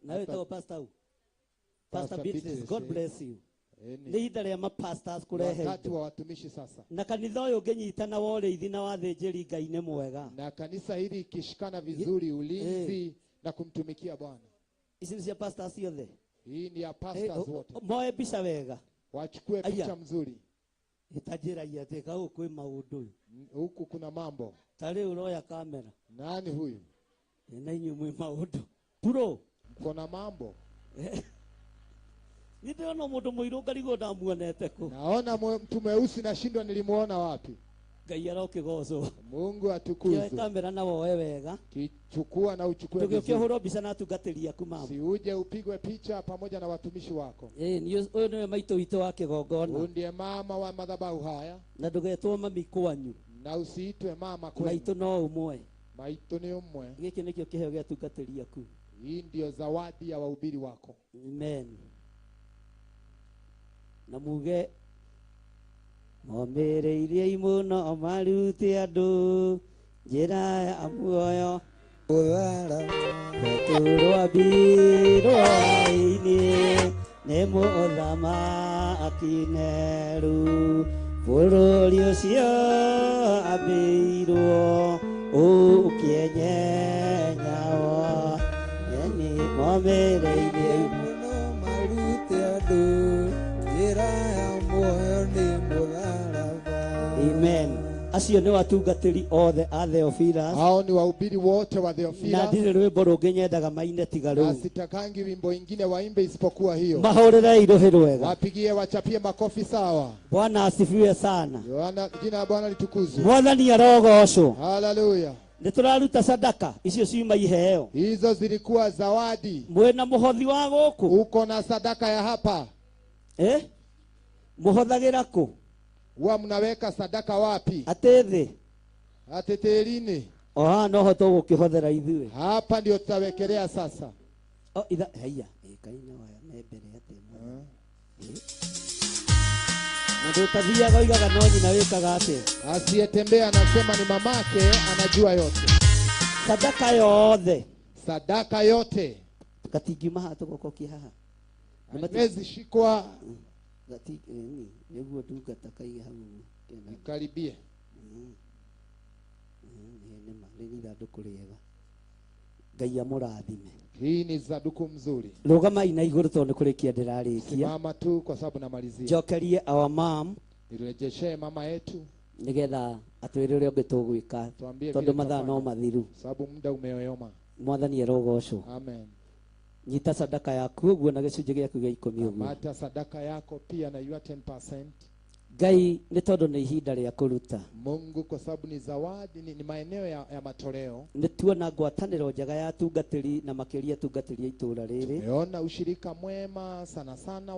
[SPEAKER 4] Na wĩtagwo pastor ũ? Pastor
[SPEAKER 1] Pastor
[SPEAKER 4] Beatrice,
[SPEAKER 1] Beatrice,
[SPEAKER 4] God bless you.
[SPEAKER 1] Ni.
[SPEAKER 4] Nĩ ihinda rĩa mapastors kũrehe
[SPEAKER 1] Wakati
[SPEAKER 4] indo.
[SPEAKER 1] wa watumishi sasa.
[SPEAKER 4] Na kanitha ũyũ ũngĩnyitana wa ũrĩithi na wa thĩnjĩri Ngai nĩ mwega.
[SPEAKER 1] Na kanisa hili ikishikana vizuri, ulinzi na kumtumikia Bwana.
[SPEAKER 4] Ici nĩ cia pastors ciothe.
[SPEAKER 1] Hii ni ya pastors wote.
[SPEAKER 4] Moe mbica wega.
[SPEAKER 1] Wachukue
[SPEAKER 4] Aya.
[SPEAKER 1] picha mzuri.
[SPEAKER 4] Itanjĩragia atĩ gũkũ kwĩ maũndũ.
[SPEAKER 1] Huku kuna mambo.
[SPEAKER 4] Ta rĩu ũroya kamera.
[SPEAKER 1] Nani huyu?
[SPEAKER 4] Na inyuĩ mwĩ maũndũ. Puro.
[SPEAKER 1] Mko na mambo.
[SPEAKER 4] Nĩ ndĩrona mũndũ mũirũ ngarigwo ndamuonete kũ.
[SPEAKER 1] Naona mtu mweusi nashindwa nilimuona wapi.
[SPEAKER 4] Ngai arokĩgocwo.
[SPEAKER 1] Mungu atukuzwe.
[SPEAKER 4] Kioe kamera na woe wega.
[SPEAKER 1] Kichukua na uchukue
[SPEAKER 4] Ndũgĩũke
[SPEAKER 1] vizuri.
[SPEAKER 4] ũhũrwo mbica na atungatĩri aku mama.
[SPEAKER 1] Si uje upigwe picha pamoja na watumishi wako.
[SPEAKER 4] Ni ũyũ nĩwe maitũ witũ wa kĩgongona.
[SPEAKER 1] Huyu ndiye mama wa madhabahu haya.
[SPEAKER 4] Na ndũgetwo mami kwanyu.
[SPEAKER 1] Na usiitwe mama kwenu.
[SPEAKER 4] Maitũ no ũmwe.
[SPEAKER 1] Maitũ ni ũmwe.
[SPEAKER 4] Gĩkĩ nĩkĩo kĩheo gĩa atungatĩri aku.
[SPEAKER 1] Hii ndio zawadi ya wahubiri wako.
[SPEAKER 4] Amen. Na muge momĩrĩirie mũno marute andũ njĩra ya muoyo. Petero ambirwo aini nĩ mũthamaki Neru, bũrũri ũcio ambĩirwo ũkĩenyenyawo nĩ momĩrĩirie
[SPEAKER 5] Mũno marute andũ njĩra ya muoyo nĩ mũtharaba.
[SPEAKER 4] Amen. Acio nĩ watungatĩri othe a Theophilus.
[SPEAKER 1] Hao ni wahubiri wote wa
[SPEAKER 4] Na
[SPEAKER 1] Theophilus,
[SPEAKER 4] ndirĩ rwĩmbo rũngĩ nyendaga maine tiga
[SPEAKER 1] na
[SPEAKER 4] rũu.
[SPEAKER 1] sitakangi wimbo ingine waimbe isipokuwa hiyo.
[SPEAKER 4] Mahũrĩrei rũhĩ rwega.
[SPEAKER 1] Wapigie, wachapie makofi sawa.
[SPEAKER 4] Bwana asifiwe sana.
[SPEAKER 1] Yohana, jina la Bwana litukuzwe.
[SPEAKER 4] Mwathani arogocwo.
[SPEAKER 1] Haleluya.
[SPEAKER 4] Nĩ tũraruta sadaka icio ciuma iheo.
[SPEAKER 1] Hizo zilikuwa zawadi.
[SPEAKER 4] Mwĩna mũhothi wa gũkũ?
[SPEAKER 1] Uko na sadaka ya hapa?
[SPEAKER 4] Eh? Mũhothagĩra kũ?
[SPEAKER 1] Huwa mnaweka sadaka wapi?
[SPEAKER 4] Atĩ thĩ?
[SPEAKER 1] Ati tĩri-inĩ.
[SPEAKER 4] O haha noho tũgũkĩhothera ithuĩ.
[SPEAKER 1] Hapa ndio tutawekelea sasa.
[SPEAKER 4] O itha haiya, ĩkaina waya me mbere atĩ. Mũndũ ũtathiaga oigaga no nyina wĩkaga atĩa?
[SPEAKER 1] Asiyetembea anasema ni mamake, anajua yote.
[SPEAKER 4] Sadaka yothe.
[SPEAKER 1] Sadaka yote
[SPEAKER 4] Gatingiuma haha tũgokokia haha.
[SPEAKER 1] haiwezi shikwa.
[SPEAKER 4] Gati nĩguo ndungata kaige hau ũguo.
[SPEAKER 1] Ikaribie.
[SPEAKER 4] Nĩma rĩrĩ ithandũkũ rĩega. Ngai amũrathime.
[SPEAKER 1] Hii ni sanduku mzuri.
[SPEAKER 4] Rũgamai na igũrũ tondũ nĩ kũrĩkia ndĩrarĩkia.
[SPEAKER 1] Simama tu kwa sababu namalizia.
[SPEAKER 4] Njokerie our mom
[SPEAKER 1] Nirejeshe mama yetu
[SPEAKER 4] nĩgetha atwĩre ũrĩa ũngĩ tũgwĩka
[SPEAKER 1] tuambie
[SPEAKER 4] tondũ
[SPEAKER 1] vile
[SPEAKER 4] mathaa no
[SPEAKER 1] tutafanya,
[SPEAKER 4] mathiru.
[SPEAKER 1] sababu muda umeyoyoma.
[SPEAKER 4] Mwathani arogocwo.
[SPEAKER 1] Amen.
[SPEAKER 4] Nyita sadaka yaku ũguo na gĩcunjĩ gĩaku gĩa ikũmi ũguo.
[SPEAKER 1] Kamata sadaka yako pia na your 10%.
[SPEAKER 4] Ngai nĩ tondũ nĩ ihinda rĩa kũruta.
[SPEAKER 1] Mungu kwa sababu ni zawadi, ni maeneo ya matoleo.
[SPEAKER 4] Nĩ tuona ngwatanĩro njega ya atungatĩri na makĩria atungatĩri a itũũra rĩrĩ.
[SPEAKER 1] Tumeona ushirika mwema sana sana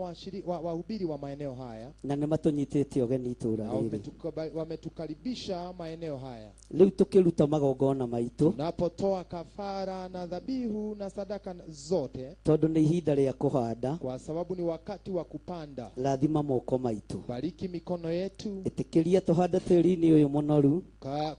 [SPEAKER 1] wahubiri wa maeneo haya
[SPEAKER 4] Na nĩ matũnyitĩte ũgeni itũũra
[SPEAKER 1] na
[SPEAKER 4] rĩrĩ.
[SPEAKER 1] wametukaribisha maeneo haya.
[SPEAKER 4] Rĩu tũkĩruta magongona maitũ
[SPEAKER 1] Tunapotoa kafara na dhabihu na sadaka zote,
[SPEAKER 4] tondũ nĩ ihinda rĩa kũhanda,
[SPEAKER 1] kwa sababu ni wakati wa kupanda.
[SPEAKER 4] rathima moko maitũ.
[SPEAKER 1] Bariki mikono yetu,
[SPEAKER 4] Ĩtĩkĩria tũhande tĩri-inĩ ũyũ mũnoru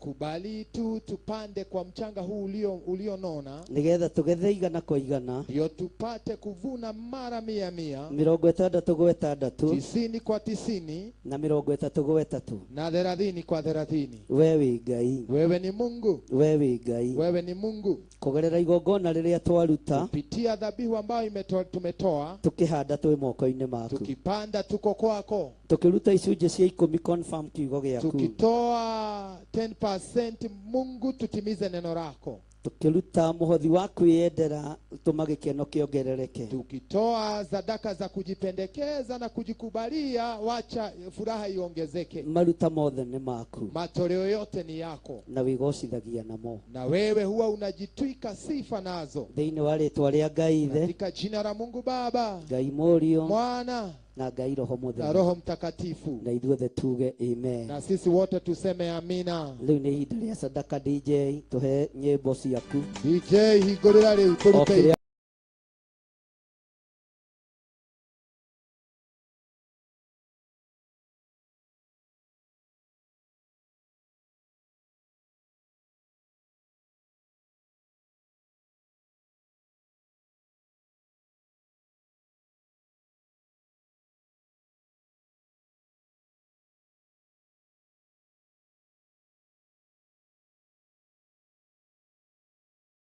[SPEAKER 1] kubali tu tupande kwa mchanga huu ulionona,
[SPEAKER 4] nĩgetha tũgethe igana kwa igana,
[SPEAKER 1] ndio tupate kuvuna mara mia mia,
[SPEAKER 4] 60 kwa 60
[SPEAKER 1] 90 kwa 90
[SPEAKER 4] na 30 kwa 30.
[SPEAKER 1] na 30 kwa 30.
[SPEAKER 4] We wĩ Ngai.
[SPEAKER 1] Wewe ni Mungu.
[SPEAKER 4] We wĩ Ngai.
[SPEAKER 1] Wewe ni Mungu.
[SPEAKER 4] Kũgerera igongona rĩrĩa twaruta
[SPEAKER 1] Kupitia dhabihu ambayo tumetoa,
[SPEAKER 4] tukĩhanda twĩ moko-inĩ maku,
[SPEAKER 1] tukipanda tuko kwako,
[SPEAKER 4] tukĩruta icunjĩ cia ikũmi confirm kiugo gĩaku,
[SPEAKER 1] tukitoa 10% Mungu tutimize neno lako,
[SPEAKER 4] tukĩruta mũhothi wa kwĩyendera tũma gĩkeno kĩongerereke,
[SPEAKER 1] tukitoa sadaka za kujipendekeza na kujikubalia, wacha furaha iongezeke.
[SPEAKER 4] Maruta mothe nĩ maku
[SPEAKER 1] Matoleo yote ni yako,
[SPEAKER 4] na wĩgocithagia namo
[SPEAKER 1] na wewe huwa unajitwika sifa nazo,
[SPEAKER 4] thĩinĩ wa rĩtwa rĩa Ngai Ithe,
[SPEAKER 1] katika jina la Mungu Baba,
[SPEAKER 4] Ngai Mũriũ
[SPEAKER 1] Mwana
[SPEAKER 4] na Ngai Roho
[SPEAKER 1] na
[SPEAKER 4] Mũtheru,
[SPEAKER 1] Roho Mtakatifu,
[SPEAKER 4] na ithuothe tuge amen.
[SPEAKER 1] na sisi wote tuseme amina.
[SPEAKER 4] Rĩu nĩ ihinda rĩa sadaka. DJ tũhe nyĩmbo ciaku.
[SPEAKER 1] DJ hingũrĩra rĩu
[SPEAKER 4] O
[SPEAKER 1] tũrute
[SPEAKER 4] kĩrĩa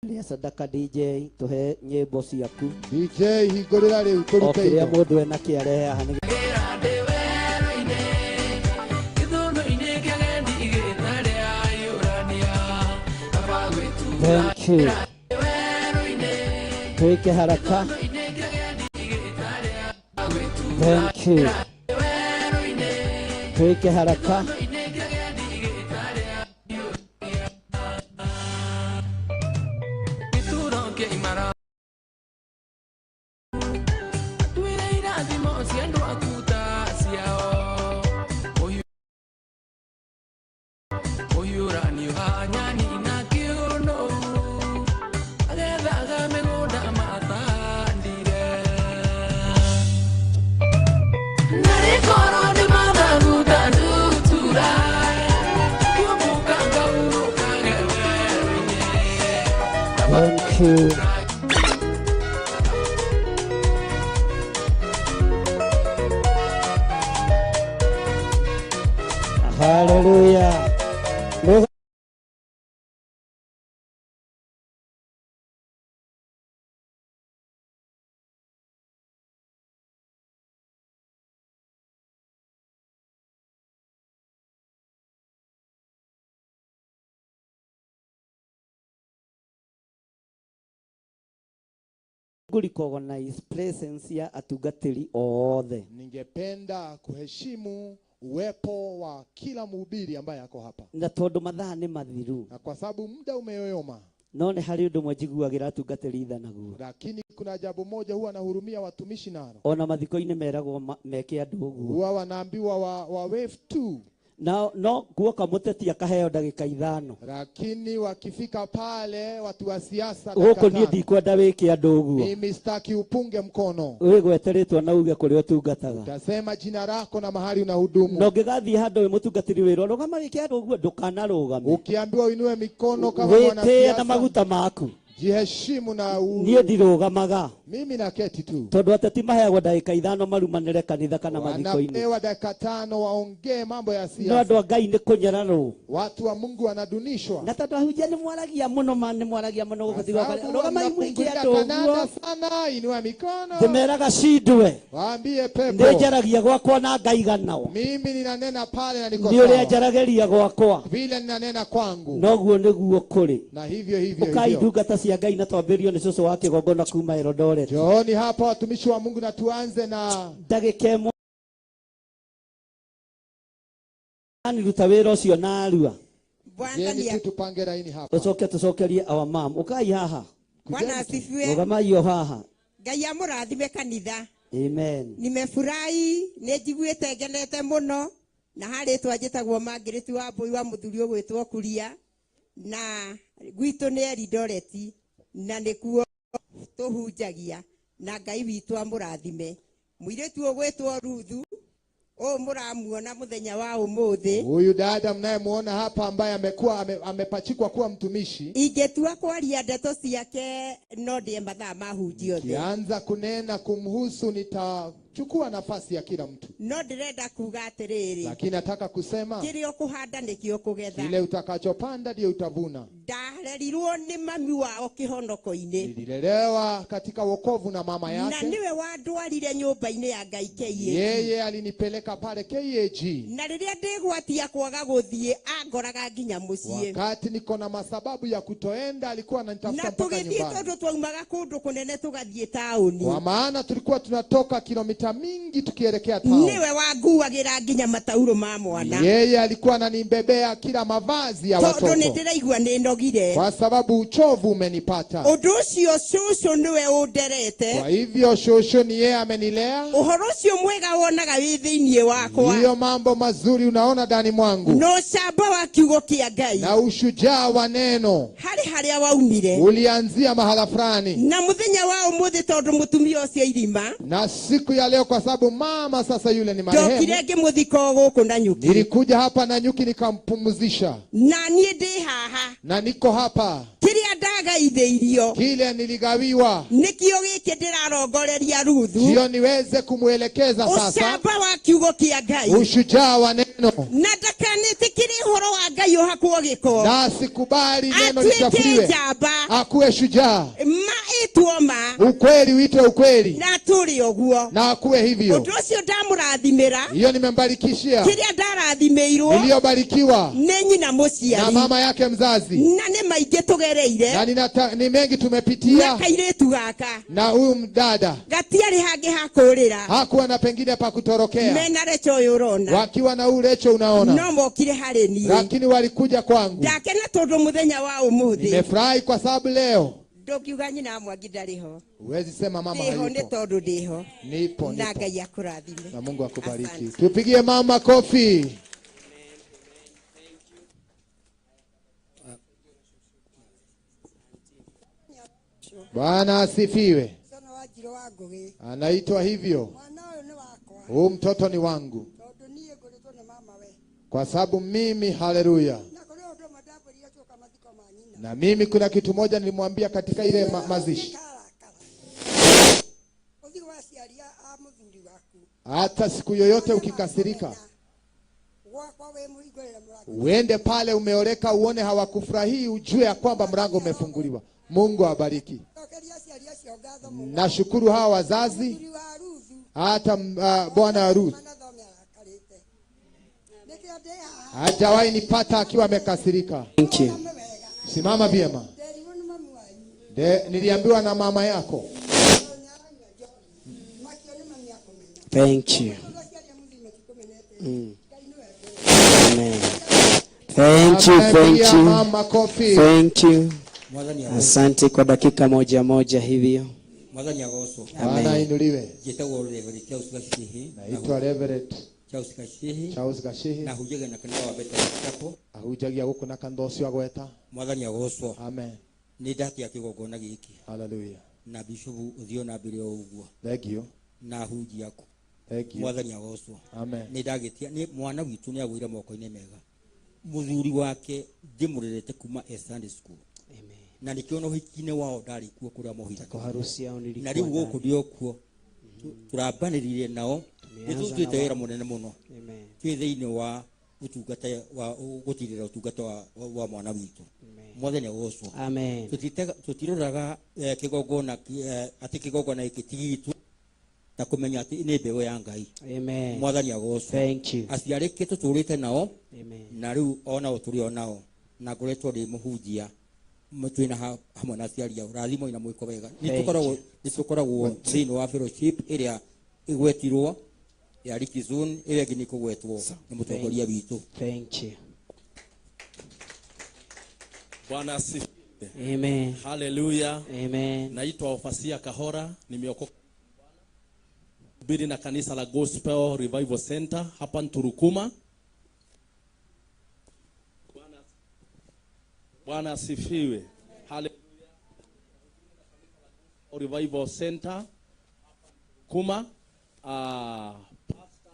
[SPEAKER 4] rĩa sadaka. DJ tũhe nyĩmbo ciaku.
[SPEAKER 1] DJ hingũrĩra rĩu
[SPEAKER 4] O
[SPEAKER 1] tũrute
[SPEAKER 4] kĩrĩa
[SPEAKER 1] indo.
[SPEAKER 4] mũndũ ena kĩarehe haha nĩ Thank you. Twĩke haraka. Thank you. Twĩke haraka.
[SPEAKER 10] Gĩturo kĩimara twĩre irathimo cia andũ aku ta ciao ũhiũranio hanyani na kĩũnũ agethaga mĩgũnda mathandire narĩ korwo nĩ mathagu ta ndutura.
[SPEAKER 4] Thank you. Hallelujah. Recognize presence ya atungatĩri othe.
[SPEAKER 1] Ningependa kuheshimu uwepo wa kila mhubiri ambaye ako hapa.
[SPEAKER 4] Na tondu mathaa nĩ mathiru.
[SPEAKER 1] Na kwa sababu muda umeyoyoma.
[SPEAKER 4] No nĩ harĩ ũndũ ũmwe njiguagĩra atungatĩri tha naguo.
[SPEAKER 1] Lakini kuna jambo moja huwa nahurumia watumishi nalo.
[SPEAKER 4] Ona mathiko-inĩ meragwo meke andũ ũguo.
[SPEAKER 1] Huwa wanaambiwa wa wave tu.
[SPEAKER 4] Na no guoka mũteti akaheo ndagĩka 5.
[SPEAKER 1] Lakini wakifika pale watu wa siasa
[SPEAKER 4] gũkũ niĩ ndikwenda wĩke andũ ũguo.
[SPEAKER 1] Mimi sitaki upunge mkono.
[SPEAKER 4] Wĩgweteretwo na uge kũrĩa ũtungataga.
[SPEAKER 1] Utasema jina lako na mahali unahudumu.
[SPEAKER 4] Na ũngĩgathiĩ handũ wĩ mũtungatĩri wĩrwo rũgama wĩke andũ ũguo ndũkanarũgame.
[SPEAKER 1] Ukiambiwa uinue mikono kama mwanasiasa.
[SPEAKER 4] Wĩtĩe na maguta maku.
[SPEAKER 1] Jiheshimu na
[SPEAKER 4] niĩ ndirũgamaga.
[SPEAKER 1] Mimi na keti tu.
[SPEAKER 4] Tondu ateti maheagwo ndagĩka 5 marumanĩre kanitha kana mathiko-inĩ.
[SPEAKER 1] Wanapewa dakika 5 waongee mambo ya siasa.
[SPEAKER 4] No andũ a Ngai nĩ kũnyararwo.
[SPEAKER 1] Watu wa Mungu wanadunishwa.
[SPEAKER 4] Na tondu ahunjia nĩ mwaragia mũno ma nĩ mwaragia mũno gũkũ tiga rũgamai mwĩke andũ ũguo.
[SPEAKER 1] Sana inua mikono.
[SPEAKER 4] Ndĩmeraga cindwe.
[SPEAKER 1] Waambie pepo.
[SPEAKER 4] Nĩ njaragia gwakwa na ngaiganao.
[SPEAKER 1] Mimi ninanena pale na niko
[SPEAKER 4] sawa. Nĩ ũrĩa njaragĩria gwakwa.
[SPEAKER 1] Vile ninanena kwangu.
[SPEAKER 4] Noguo nĩguo kũrĩ.
[SPEAKER 1] Na hivyo hivyo hivyo.
[SPEAKER 4] Ũkai ndungata cia Ngai na twambĩrĩrio nĩ cũcũ wa kĩgongona kuma Eldoret.
[SPEAKER 1] Njooni hapa watumishi wa Mungu na tuanze na
[SPEAKER 4] ndagĩka ĩmwe. Ruta wĩra ũcio narua.
[SPEAKER 1] Jeni tu tupange laini hapa.
[SPEAKER 4] Tucoke tucokerie our mom. Ũkai haha.
[SPEAKER 11] Bwana asifiwe.
[SPEAKER 4] Rũgamai o haha.
[SPEAKER 11] Ngai amũrathime kanitha.
[SPEAKER 4] Amen.
[SPEAKER 11] Nimefurahi, nĩnjiguĩte ngenete mũno na harĩtwa njĩtagwo Margaret wa Mbui wa mũthuri ũgwĩtwo Kuria na gwitũ nĩ Eldoret na nĩkuo tũhunjagia na Ngai witũ amũrathime. Mũirĩtu ũgwĩtwo Ruthu ũyũ mũramuona mũthenya wa ũmũthĩ.
[SPEAKER 1] Huyu dada mnayemuona hapa ambaye amekuwa amepachikwa kuwa mtumishi.
[SPEAKER 11] Ingĩtua kwaria ndeto ciake no ndĩe mathaa mahunjio othe.
[SPEAKER 1] Kianza kunena kumhusu nitachukua nafasi ya kila mtu.
[SPEAKER 11] No ndĩrenda kuga atĩrĩrĩ.
[SPEAKER 1] Lakini nataka kusema
[SPEAKER 11] kĩrĩa ũkũhanda nĩkĩo ũkũgetha.
[SPEAKER 1] Kile utakachopanda ndio utavuna.
[SPEAKER 11] Ndarerirwo nĩ mami wao kĩhonoko-inĩ.
[SPEAKER 1] Nililelewa katika wokovu na mama yake.
[SPEAKER 11] Na niwe wandwarire nyũmba-inĩ ya Ngai KAG.
[SPEAKER 1] Yeye alinipeleka pale KAG.
[SPEAKER 11] Na rĩrĩa ndĩgwatia kwaga gũthiĩ angoraga nginya mũciĩ.
[SPEAKER 1] Wakati niko na masababu ya kutoenda alikuwa ananitafuta mpaka nyumbani.
[SPEAKER 11] Na tũgĩthiĩ tondũ twaumaga kũndũ kũnene tũgathiĩ taũni.
[SPEAKER 1] Kwa maana tulikuwa tunatoka kilomita mingi tukielekea tauni.
[SPEAKER 11] Niwe wanguagĩra nginya matauro ma mwana.
[SPEAKER 1] Yeye alikuwa ananibebea kila mavazi ya watoto.
[SPEAKER 11] Tondũ nĩndĩraigua nĩnogire.
[SPEAKER 1] Kwa sababu uchovu umenipata.
[SPEAKER 11] Ũndũ ũcio cũcũ niwe ũnderete.
[SPEAKER 1] Kwa hivyo shosho ni yeye amenilea.
[SPEAKER 11] Ũhoro ũcio mwega wonaga wĩ thĩinĩ wakwa.
[SPEAKER 1] Hiyo mambo mazuri unaona ndani mwangu.
[SPEAKER 11] No ũcamba wa kiugo kĩa Ngai.
[SPEAKER 1] Na ushujaa wa neno.
[SPEAKER 11] Harĩ harĩa waumire.
[SPEAKER 1] Ulianzia mahala fulani.
[SPEAKER 11] Na mũthenya wa ũmũthĩ tondũ mũtumia ũcio irima.
[SPEAKER 1] Na siku ya leo kwa sababu mama sasa yule ni marehemu.
[SPEAKER 11] Ndokire ngĩmũthika gũkũ Nanyuki.
[SPEAKER 1] Nilikuja hapa Nanyuki nikampumzisha.
[SPEAKER 11] Na niĩ ndĩ haha.
[SPEAKER 1] Na niko hapa.
[SPEAKER 11] Kĩrĩa ndagaithĩirio.
[SPEAKER 1] Kile niligawiwa.
[SPEAKER 11] Nĩkĩo gĩkĩ ndĩrarongoreria Ruthu.
[SPEAKER 1] Ndio niweze kumuelekeza sasa.
[SPEAKER 11] Ũcamba wa kiugo kĩa Ngai.
[SPEAKER 1] Ushujaa wa neno.
[SPEAKER 11] Na ndakanĩtĩkĩre ũhoro wa Ngai ũhakwo gĩko.
[SPEAKER 1] Na sikubali neno lichafuliwe. Akuwe shujaa.
[SPEAKER 11] Ma ĩtwo ma.
[SPEAKER 1] Ukweli uitwe ukweli.
[SPEAKER 11] Na tũrĩ ũguo.
[SPEAKER 1] Na akuwe hivyo.
[SPEAKER 11] Ũndũ ũcio ndamũrathimĩra.
[SPEAKER 1] Hiyo nimembarikishia.
[SPEAKER 11] Kĩrĩa ndarathimĩirwo.
[SPEAKER 1] Niliyobarikiwa.
[SPEAKER 11] Nĩ nyina mũciari.
[SPEAKER 1] Na mama yake mzazi.
[SPEAKER 11] Na nĩ maingĩ tũgereire.
[SPEAKER 1] Na ni mengi tumepitia.
[SPEAKER 11] Na kairĩtu gaka.
[SPEAKER 1] Na huyu mdada.
[SPEAKER 11] Gatiarĩ hangĩ ha kũũrĩra.
[SPEAKER 1] Hakuwa na pengine pa kutorokea.
[SPEAKER 11] Mena Recho ũyũ ũrona.
[SPEAKER 1] Wakiwa na huyu Recho unaona.
[SPEAKER 11] No mokire harĩ niĩ.
[SPEAKER 1] Lakini walikuja kwangu.
[SPEAKER 11] Ndakena tondũ mũthenya wa ũmũthĩ.
[SPEAKER 1] Nimefurahi kwa sababu leo.
[SPEAKER 11] Ndũngiuga nyina Mwangi ndarĩ ho.
[SPEAKER 1] Huwezi sema mama
[SPEAKER 11] Ndĩho
[SPEAKER 1] hayupo.
[SPEAKER 11] nĩ tondũ ndĩho.
[SPEAKER 1] Nipo.
[SPEAKER 11] Na Ngai akũrathime.
[SPEAKER 1] Na Mungu akubariki. Tupigie mama kofi. Bwana asifiwe. Anaitwa hivyo. Huu mtoto ni wangu. Kwa sababu mimi, haleluya. Na mimi kuna kitu moja nilimwambia katika ile mazishi.
[SPEAKER 11] Ũthiĩ gwa aciari a mũthuri waku.
[SPEAKER 1] Hata siku yoyote ukikasirika,
[SPEAKER 11] Gwakwa wĩ mũhingũrĩre mũrango.
[SPEAKER 1] uende pale umeoleka, uone hawakufurahii, ujue ya kwamba mlango umefunguliwa. Mungu awabariki.
[SPEAKER 11] Cokeria aciari acio ngatho mũno.
[SPEAKER 1] Nashukuru hawa wazazi,
[SPEAKER 11] Mũthuri wa Ruthu
[SPEAKER 1] hata bwana Ruth
[SPEAKER 11] na thome arakarĩte. Nĩkĩo ndĩ haha.
[SPEAKER 1] hajawahi nipata akiwa amekasirika.
[SPEAKER 4] Thank you.
[SPEAKER 1] Simama vyema.
[SPEAKER 11] Nderirwo nĩ mami wanyu.
[SPEAKER 1] Niliambiwa na mama yako.
[SPEAKER 11] Makio nĩ mami akũmenya.
[SPEAKER 4] Thank you.
[SPEAKER 11] Tondũ aciari a mũthuri matikũmenete.
[SPEAKER 4] Amen. Thank you,
[SPEAKER 1] Amen.
[SPEAKER 4] thank
[SPEAKER 1] Pigia
[SPEAKER 4] you.
[SPEAKER 1] mama kofi.
[SPEAKER 4] Thank you.
[SPEAKER 12] Mwathani agocwo.
[SPEAKER 4] Asante kwa dakika moja moja hivyo.
[SPEAKER 12] Mwathani agocwo.
[SPEAKER 1] Bwana ainuliwe.
[SPEAKER 12] Njĩtagwo Reverend Charles Gacihi.
[SPEAKER 1] Naitwa Reverend
[SPEAKER 12] Charles Gacihi.
[SPEAKER 1] Charles Gacihi.
[SPEAKER 12] Na hunjagia na kanitha wa Bethel Chapel.
[SPEAKER 1] Ahunjagia gũkũ na kanitha ũcio agweta.
[SPEAKER 12] Mwathani agocwo.
[SPEAKER 1] Amen.
[SPEAKER 12] Nĩ ndatia kĩgongona gĩkĩ.
[SPEAKER 1] Hallelujah.
[SPEAKER 12] Na bishop ũthiĩ na mbere o ũguo.
[SPEAKER 1] Thank you.
[SPEAKER 12] Na hunji aku.
[SPEAKER 1] Thank you.
[SPEAKER 12] Mwathani agocwo.
[SPEAKER 1] Amen.
[SPEAKER 12] Nĩ ndagĩtia nĩ mwana witũ nĩ agũire moko-inĩ mega. Mũthuri wake ndĩmũrerete kuma e Sunday school.
[SPEAKER 4] Amen.
[SPEAKER 12] Na nĩkĩo na ũhiki-inĩ wao ndarĩ kuo kũrĩa mohiki.
[SPEAKER 4] Kwa harusi yao nilikuwa
[SPEAKER 12] Na rĩu gũkũ
[SPEAKER 4] ndani.
[SPEAKER 12] ndĩ o kuo. Tũrambanĩrire nao. Nĩ
[SPEAKER 4] Tumeanza
[SPEAKER 12] tũrutĩte
[SPEAKER 4] na
[SPEAKER 12] wĩra
[SPEAKER 4] wao.
[SPEAKER 12] mũnene mũno.
[SPEAKER 4] Amen.
[SPEAKER 12] Twĩ thĩinĩ wa ũtungata wa gũtirĩra ũtungata wa mwana witũ. Mwathani agocwo.
[SPEAKER 4] Amen.
[SPEAKER 12] Tũtiroraga kĩgongona atĩ kĩgongona gĩkĩ ti gitũ na kũmenya atĩ nĩ mbeũ ya Ngai.
[SPEAKER 4] Amen.
[SPEAKER 12] Mwathani agocwo.
[SPEAKER 4] Thank you.
[SPEAKER 12] Aciarĩ ke tũtũrĩte nao.
[SPEAKER 4] Amen.
[SPEAKER 12] Na rĩu onao tũrĩ o nao. Na ngoretwo ndĩ mũhunjia. Twĩna hamwe na aciari ao. Rathimoi na mwĩko wega. Nĩ
[SPEAKER 4] Thank you.
[SPEAKER 12] tũkoragwo thĩinĩ wa fellowship ĩrĩa ĩgwetirwo ya Ricky Zone, ĩrĩa ĩngĩ nĩ kũgwetwo nĩ mũtongoria witũ.
[SPEAKER 4] Thank you.
[SPEAKER 13] Bwana asifiwe.
[SPEAKER 4] Amen.
[SPEAKER 13] Hallelujah.
[SPEAKER 4] Amen.
[SPEAKER 13] Naitwa Ofasia Kahora, nimeokoka hubiri na kanisa la Gospel Revival Center hapa Nturukuma. Bwana asifiwe. Hallelujah. Revival Center Kuma. Pastor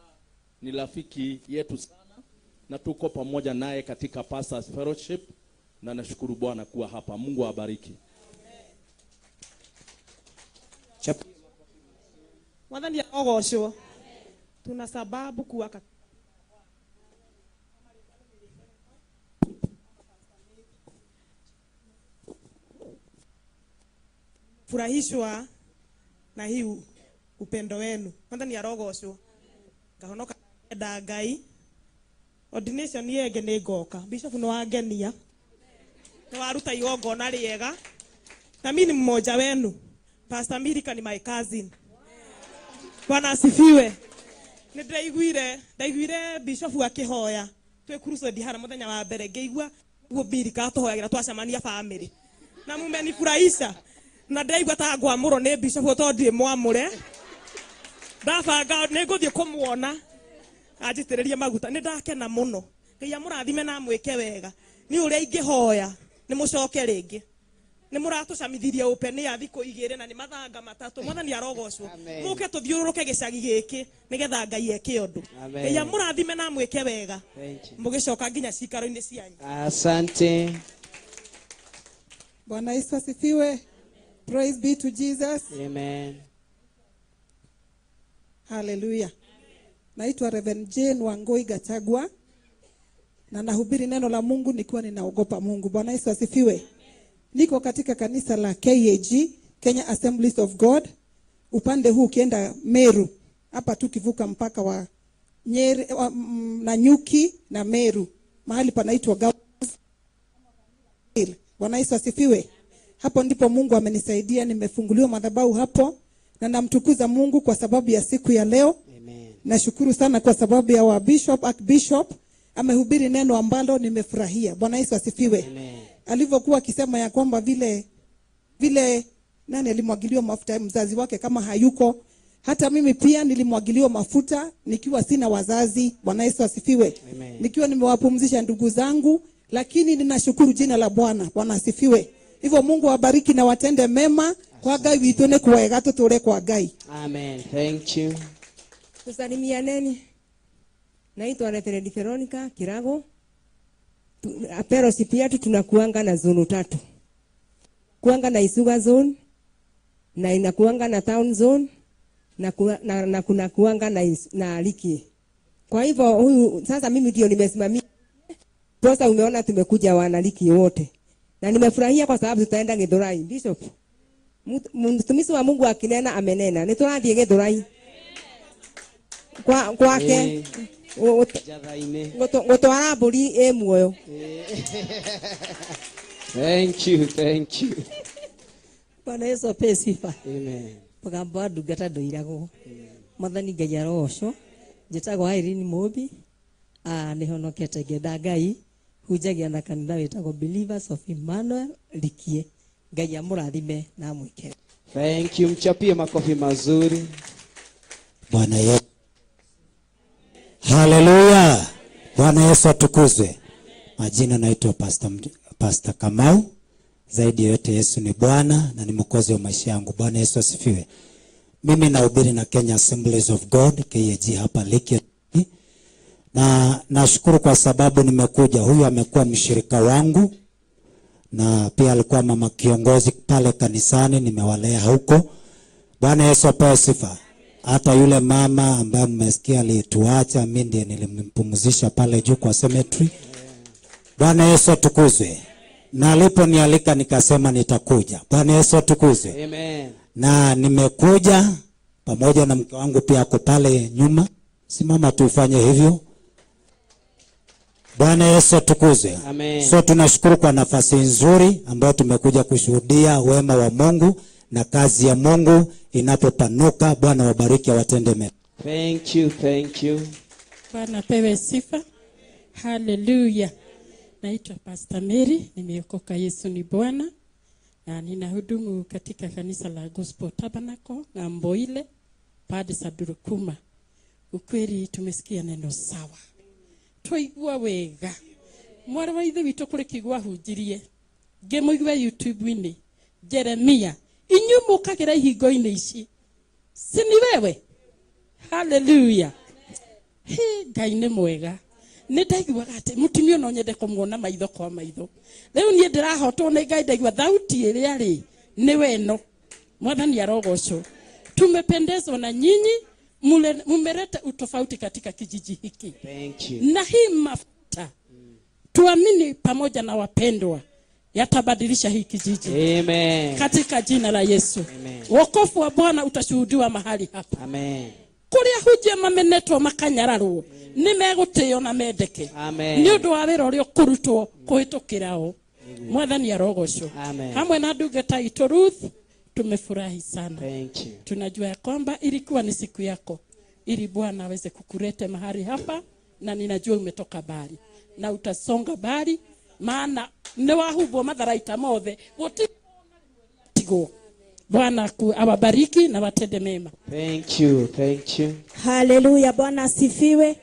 [SPEAKER 13] ni rafiki yetu sana na tuko pamoja naye katika Pastors Fellowship, na nashukuru Bwana kuwa hapa. Mungu awabariki.
[SPEAKER 14] Mwathani agocwo. Tuna sababu kuwa furahishwa na hii upendo wenu. Mwathani arogocwo. Ngahonoka enda Ngai. Ordination yenge nĩ ngoka. Bishop nĩ wangenia. Nĩ waruta igongona rĩega. Na mimi ni mmoja wenu. Pastor Mirika ni my cousin. Bwana asifiwe. Nĩ ndaiguire Bishop akĩhoya twĩ crusade hara mũthenya wa mbere, ngĩigua guo Mirika atũhoyagĩra twacemania family. Na mumenifurahisha. Na ndaigua ta ngwamũrwo nĩ Bishop tondũ ndirĩ mwamũre. Ndabanga nĩ ngũthiĩ kũmuona anjitĩrĩrie maguta. Nĩ ndakena mũno. Ngai amũrathime na amwĩke wega. Nĩ ũrĩa ingĩhoya nĩ mũcoke rĩngĩ. Nĩ mũratũcamithirie open ya thikũ igĩrĩ na nĩ mathanga matatũ. Mwathani arogocwo.
[SPEAKER 4] Amen.
[SPEAKER 14] Mũke tũthiũrũrũke gĩcagi gĩkĩ nĩgetha Ngai eke ũndũ.
[SPEAKER 4] Amen.
[SPEAKER 14] Ngai amũrathime na amwĩke wega.
[SPEAKER 4] Thank you.
[SPEAKER 14] Mũgĩcoka nginya cikaro-inĩ cianyu.
[SPEAKER 4] Asante.
[SPEAKER 15] Bwana Yesu asifiwe. Praise be to Jesus.
[SPEAKER 4] Amen.
[SPEAKER 15] Hallelujah. Naitwa Reverend Jane Wangui Gachagua na nahubiri neno la Mungu nikiwa ninaogopa Mungu. Bwana Yesu asifiwe. Niko katika kanisa la KAG, Kenya Assemblies of God. Upande huu ukienda Meru, hapa tu kivuka mpaka wa Nyeri, Nanyuki na Meru, mahali panaitwa Gawa. Bwana Yesu asifiwe. Hapo ndipo Mungu amenisaidia, nimefunguliwa madhabahu hapo na namtukuza Mungu kwa sababu ya siku ya leo.
[SPEAKER 4] Amen.
[SPEAKER 15] Nashukuru sana kwa sababu ya wa Bishop, Archbishop amehubiri neno ambalo nimefurahia. Bwana Yesu asifiwe.
[SPEAKER 4] Amen.
[SPEAKER 15] Alivyokuwa akisema ya kwamba vile nani alimwagiliwa mafuta mzazi wake kama hayuko, hata mimi pia nilimwagiliwa mafuta nikiwa sina wazazi. Bwana Yesu asifiwe.
[SPEAKER 4] Amen.
[SPEAKER 15] Nikiwa nimewapumzisha ndugu zangu, lakini ninashukuru jina la Bwana. Bwana asifiwe. Hivyo Mungu awabariki na watende mema kwa Ngai witũ nĩ kwega tũtũre kwa Ngai.
[SPEAKER 4] Amen. Thank you.
[SPEAKER 16] Tusalimianeni. Naitwa Reverend Veronica Kirago.
[SPEAKER 11] Fellowship yetu tunakuanga na zone tatu. Kuanga na Isuga zone na inakuanga na town zone na, na kuna kuanga na Liki. Kwa hivyo huyu sasa mimi ndio nimesimamia. Sasa umeona tumekuja wanaliki wote. Na nimefurahia kwa sababu tutaenda Githurai. Bishop, mtumishi wa Mungu akinena amenena. Nĩ tũrathiĩ Githurai. Kwa kwake
[SPEAKER 4] Njatha-inĩ.
[SPEAKER 11] Gũtwara mbũri ĩ muoyo.
[SPEAKER 4] Thank you, thank you.
[SPEAKER 16] Bwana Yesu apewe sifa.
[SPEAKER 4] Amen.
[SPEAKER 16] Mũgambo wa ndungata ndũiragwo. Mwathani Ngai arogocwo. Njĩtagwo Irene Mũmbi. Nĩ honokete ngenda Ngai. Hunjagia na kanitha wĩtagwo Believers of Emmanuel Likie. Ngai amũrathime na amwĩke.
[SPEAKER 4] Thank you. Mchapie makofi mazuri.
[SPEAKER 17] Bwana Yesu. Haleluya. Bwana Yesu atukuzwe. Majina naitwa Pastor Kamau. Zaidi ya yote Yesu ni Bwana na ni Mwokozi wa maisha yangu. Bwana Yesu asifiwe. Mimi nahubiri na Kenya Assemblies of God KAG hapa Lake. Na nashukuru kwa sababu nimekuja. Huyu amekuwa mshirika wangu na pia alikuwa mama kiongozi pale kanisani, nimewalea huko. Bwana Yesu apewe sifa. Hata yule mama ambaye mmesikia alituacha, mimi ndiye nilimpumzisha pale juu kwa cemetery. Bwana Yesu atukuzwe. Na aliponialika nikasema nitakuja. Bwana Yesu atukuzwe.
[SPEAKER 4] Amen.
[SPEAKER 17] Na nimekuja pamoja na mke wangu pia ako pale nyuma. Simama tufanye hivyo. Bwana Yesu atukuzwe.
[SPEAKER 4] Amen.
[SPEAKER 17] So tunashukuru kwa nafasi nzuri ambayo tumekuja kushuhudia wema wa Mungu na kazi ya Mungu inapopanuka. Bwana wabariki, awatende mema.
[SPEAKER 4] Thank you, thank you.
[SPEAKER 18] Bwana pewe sifa. Hallelujah. Naitwa Pastor Mary, nimeokoka, Yesu ni Bwana. Na ninahudumu katika kanisa la Gospel Tabernacle ng'ambo ile Padre Sadurukuma. Ukweli tumesikia neno sawa. Twaigua wega. Mwarĩ wa ithe witũ kũrĩ kiugo ahunjirie. Ngĩmũigua YouTube-inĩ. Jeremia, inyuĩ mũkagĩra ihingo-inĩ ici. Si ni wewe? Hallelujah. He, Ngai nĩ mwega. Nĩ ndaiguaga atĩ mũtumia no nyende kũmuona maitho kwa maitho. Rĩu niĩ ndĩrahotwo nĩ Ngai, ndaigua thauti ĩrĩa rĩ nĩ weno. Mwathani arogocwo. Tumependezwa na nyinyi, mumeleta utofauti katika kijiji hiki.
[SPEAKER 4] Thank you.
[SPEAKER 18] Na hii mafuta tuamini pamoja na wapendwa yatabadilisha hii kijiji.
[SPEAKER 4] Amen.
[SPEAKER 18] Katika jina la Yesu.
[SPEAKER 4] Amen.
[SPEAKER 18] Wokovu wa Bwana utashuhudiwa mahali hapa.
[SPEAKER 4] Amen.
[SPEAKER 18] Kuria hunjia mamenetwo makanyararwo ni megutio na mendeke.
[SPEAKER 4] Amen.
[SPEAKER 18] Ni undu wa wira uria ukurutwo kuhitukira o. Mwathani arogocwo.
[SPEAKER 4] Amen.
[SPEAKER 18] Hamwe na ndungata itũ Ruth, tumefurahi sana.
[SPEAKER 4] Thank you.
[SPEAKER 18] Tunajua ya kwamba ilikuwa ni siku yako ili Bwana aweze kukulete mahali hapa, na ninajua umetoka mbali na utasonga mbali, maana ni wahubwo matharaita mothe gutitigwo. Bwana awabariki na watende mema.
[SPEAKER 4] Thank you, thank you.
[SPEAKER 19] Haleluya, Bwana asifiwe.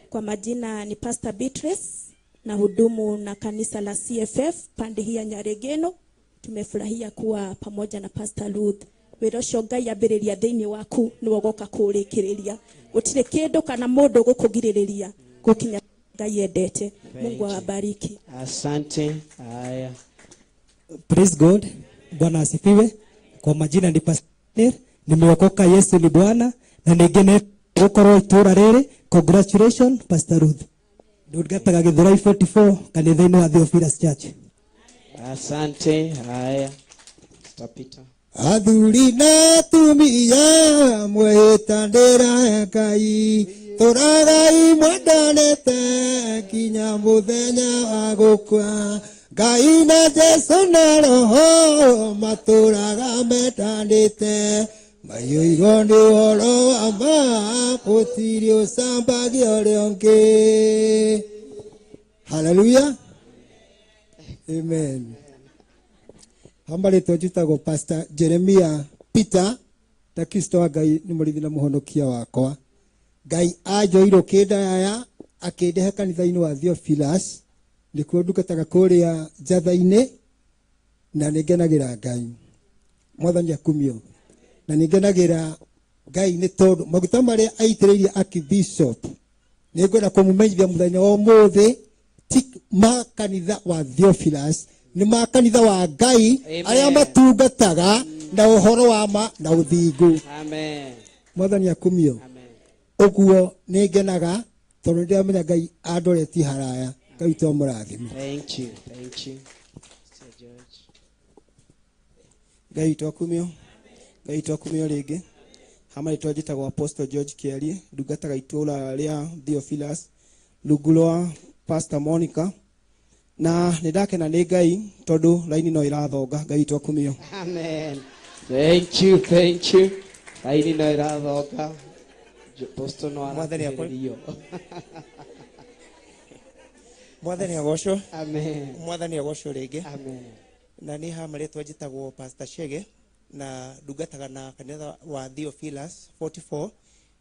[SPEAKER 19] Kwa majina ni Pastor Beatrice na hudumu na kanisa la CFF pande hii ya Nyaregeno. Tumefurahia kuwa pamoja na Pastor Ruth. Wĩra ũcio Ngai ambĩrĩria thĩinĩ waku nĩwe ũgoka kũũrĩkĩrĩria. Gũtirĩ kĩndũ kana mũndũ gũkũgirĩrĩria gũkinya Ngai endete.
[SPEAKER 4] Thank
[SPEAKER 19] Mungu
[SPEAKER 4] you.
[SPEAKER 19] awabariki.
[SPEAKER 4] Asante. Haya.
[SPEAKER 20] Praise God. Bwana asifiwe. Kwa majina ni Pastor Daniel. Nimeokoka, Yesu ni Bwana na ningene gukorwo itura riri. Congratulations Pastor Ruth. Ndungataga Githurai 44 kanitha-inĩ wa Theophilus Church.
[SPEAKER 4] Asante. Haya. Pastor Peter.
[SPEAKER 5] Athuri na atumia mwĩtanĩra Ngai, tũragai mwendanĩte nginya mũthenya wa gũkua. Ngai na Jesũ na Roho matũraga mendanĩte, maiyũirwo nĩ ũhoro wa ma, gũtirĩ ũcambagia ũrĩa ũngĩ. Hallelujah. Amen. Hamba rĩtwa njĩtagwo Pastor Jeremiah Peter, ta Kristo wa Ngai nĩ mũrĩithi na mũhonokia wakwa. Ngai anjoirwo kĩndayaya akĩndehe kanitha-inĩ wa Theophilus, nĩkuo ndungataga kũrĩa Njatha-inĩ, na nĩngenagĩra Ngai. Mwathani akumio. Na nĩngenagĩra Ngai nĩ tondũ maguta marĩa aitĩrĩirie Archbishop, nĩngwenda kũmũmenyithia mũthenya wa ũmũthĩ, ti ma kanitha wa Theophilus nĩ ma kanitha wa Ngai
[SPEAKER 4] Amen.
[SPEAKER 5] arĩa matungataga na ũhoro wa ma na ũthingu.
[SPEAKER 4] Amen.
[SPEAKER 5] Mwathani akumio. Ũguo nĩ ngenaga tondũ nĩ ndĩramenya Ngai andoretie haraya. Ngai witũ amũrathime.
[SPEAKER 4] Thank you. Thank you. Sir George.
[SPEAKER 21] Ngai witũ akumio. Ngai witũ akumio rĩngĩ. Hama rĩtwa njĩtagwo Apostle George Kĩarie, ndungataga itũũra rĩa Theophilus rungu rwa Pastor Monica. Na nĩ ndakena nĩ Ngai tondũ raini no ĩrathonga. Ngai witũ akumio.
[SPEAKER 4] Amen. Thank you, thank you. Raini no ĩrathonga. Apostle no
[SPEAKER 22] Mwathani akũ-
[SPEAKER 4] arakuhĩrĩrio.
[SPEAKER 22] Mwathani agocwo.
[SPEAKER 4] Amen.
[SPEAKER 22] Mwathani agocwo rĩngĩ.
[SPEAKER 4] Amen.
[SPEAKER 22] Na niĩ haha marĩtwa njĩtagwo Pastor Chege na ndungataga na kanitha wa Theophilus 44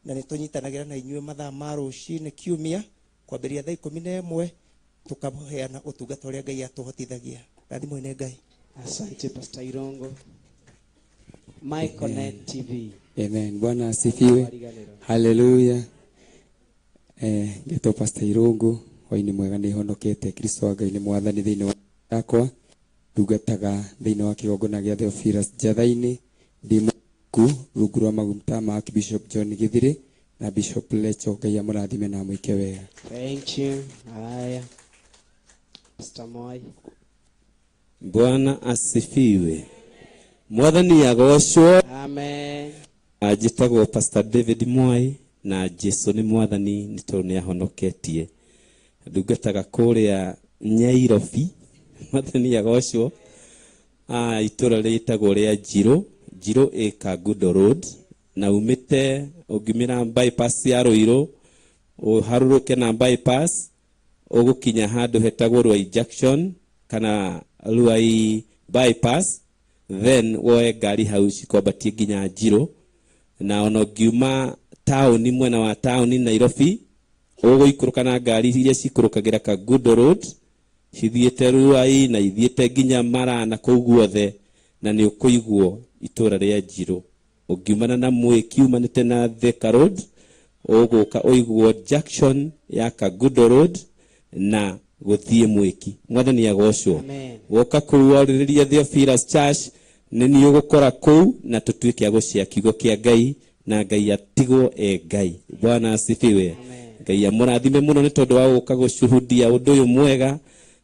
[SPEAKER 22] na nĩ tũnyitanagĩra na inyuĩ mathaa ma rũcinĩ kiumia kwambĩrĩria thaa 11 tũkaheana ũtungata ũrĩa Ngai atũhotithagia. Rathimwo nĩ Ngai.
[SPEAKER 4] Asante Pastor Irongo. Michael Net TV.
[SPEAKER 23] Amen. Bwana asifiwe. Haleluya. Ngetwo Pastor Irungu, hwainĩ mwega nĩ honokete Kristo wa Ngai nĩ mwathani thĩinĩ wa yakwa. Ndungataga thĩinĩ wa kĩgongona gĩa Theophilus Njatha-inĩ, ndĩ mũku rungu rwa maguta ma Archbishop John Githiri na Bishop Lecho. Ngai amũrathime na amwĩke wega.
[SPEAKER 4] Thank you. Haya. Pastor Moi.
[SPEAKER 24] Bwana asifiwe. Mwathani agocwo.
[SPEAKER 4] Amen.
[SPEAKER 24] Njĩtagwo Pastor David Mwai na Jesu nĩ mwathani nĩ tondũ nĩ ahonoketie. Ndungataga kũrĩa Nyairobi. Mwathani agocwo. Itũra rĩtagwo rĩa Njirũ, Njirũ ĩ Kangundo Road, na umĩte ũngiumĩra bypass ya Ruiru ũharũrũke na bypass ũgũkinya handũ hetagwo Ruai Junction kana Ruai bypass, then woe ngari hau cikwambatie nginya Njirũ. Na ona ũngiuma taũni mwena wa taũni Nairobi ũgũikũrũka na ngari iria cikũrũkagĩra Kangundo Road cithiĩte Ruai na ithiĩte nginya Mara na kũu guothe, na nĩ ũkũiguo itũra rĩa Njirũ. Ũngiumana na Mwĩki umanĩte na Thika Road ũgũka ũiguo junction ya Kangundo Road na gũthiĩ Mwĩki. Mwathani agocwo.
[SPEAKER 4] Amen.
[SPEAKER 24] Woka kũu warĩrĩria Theophilus Church nĩ niĩ ũgũkora kũu na tũtuĩke a gũcĩa kiugo kĩa Ngai na Ngai atigwo e Ngai. Bwana asifiwe. Ngai amũrathime mũno nĩ tondũ wa gũka gũcuhudia ũndũ ũyũ mwega,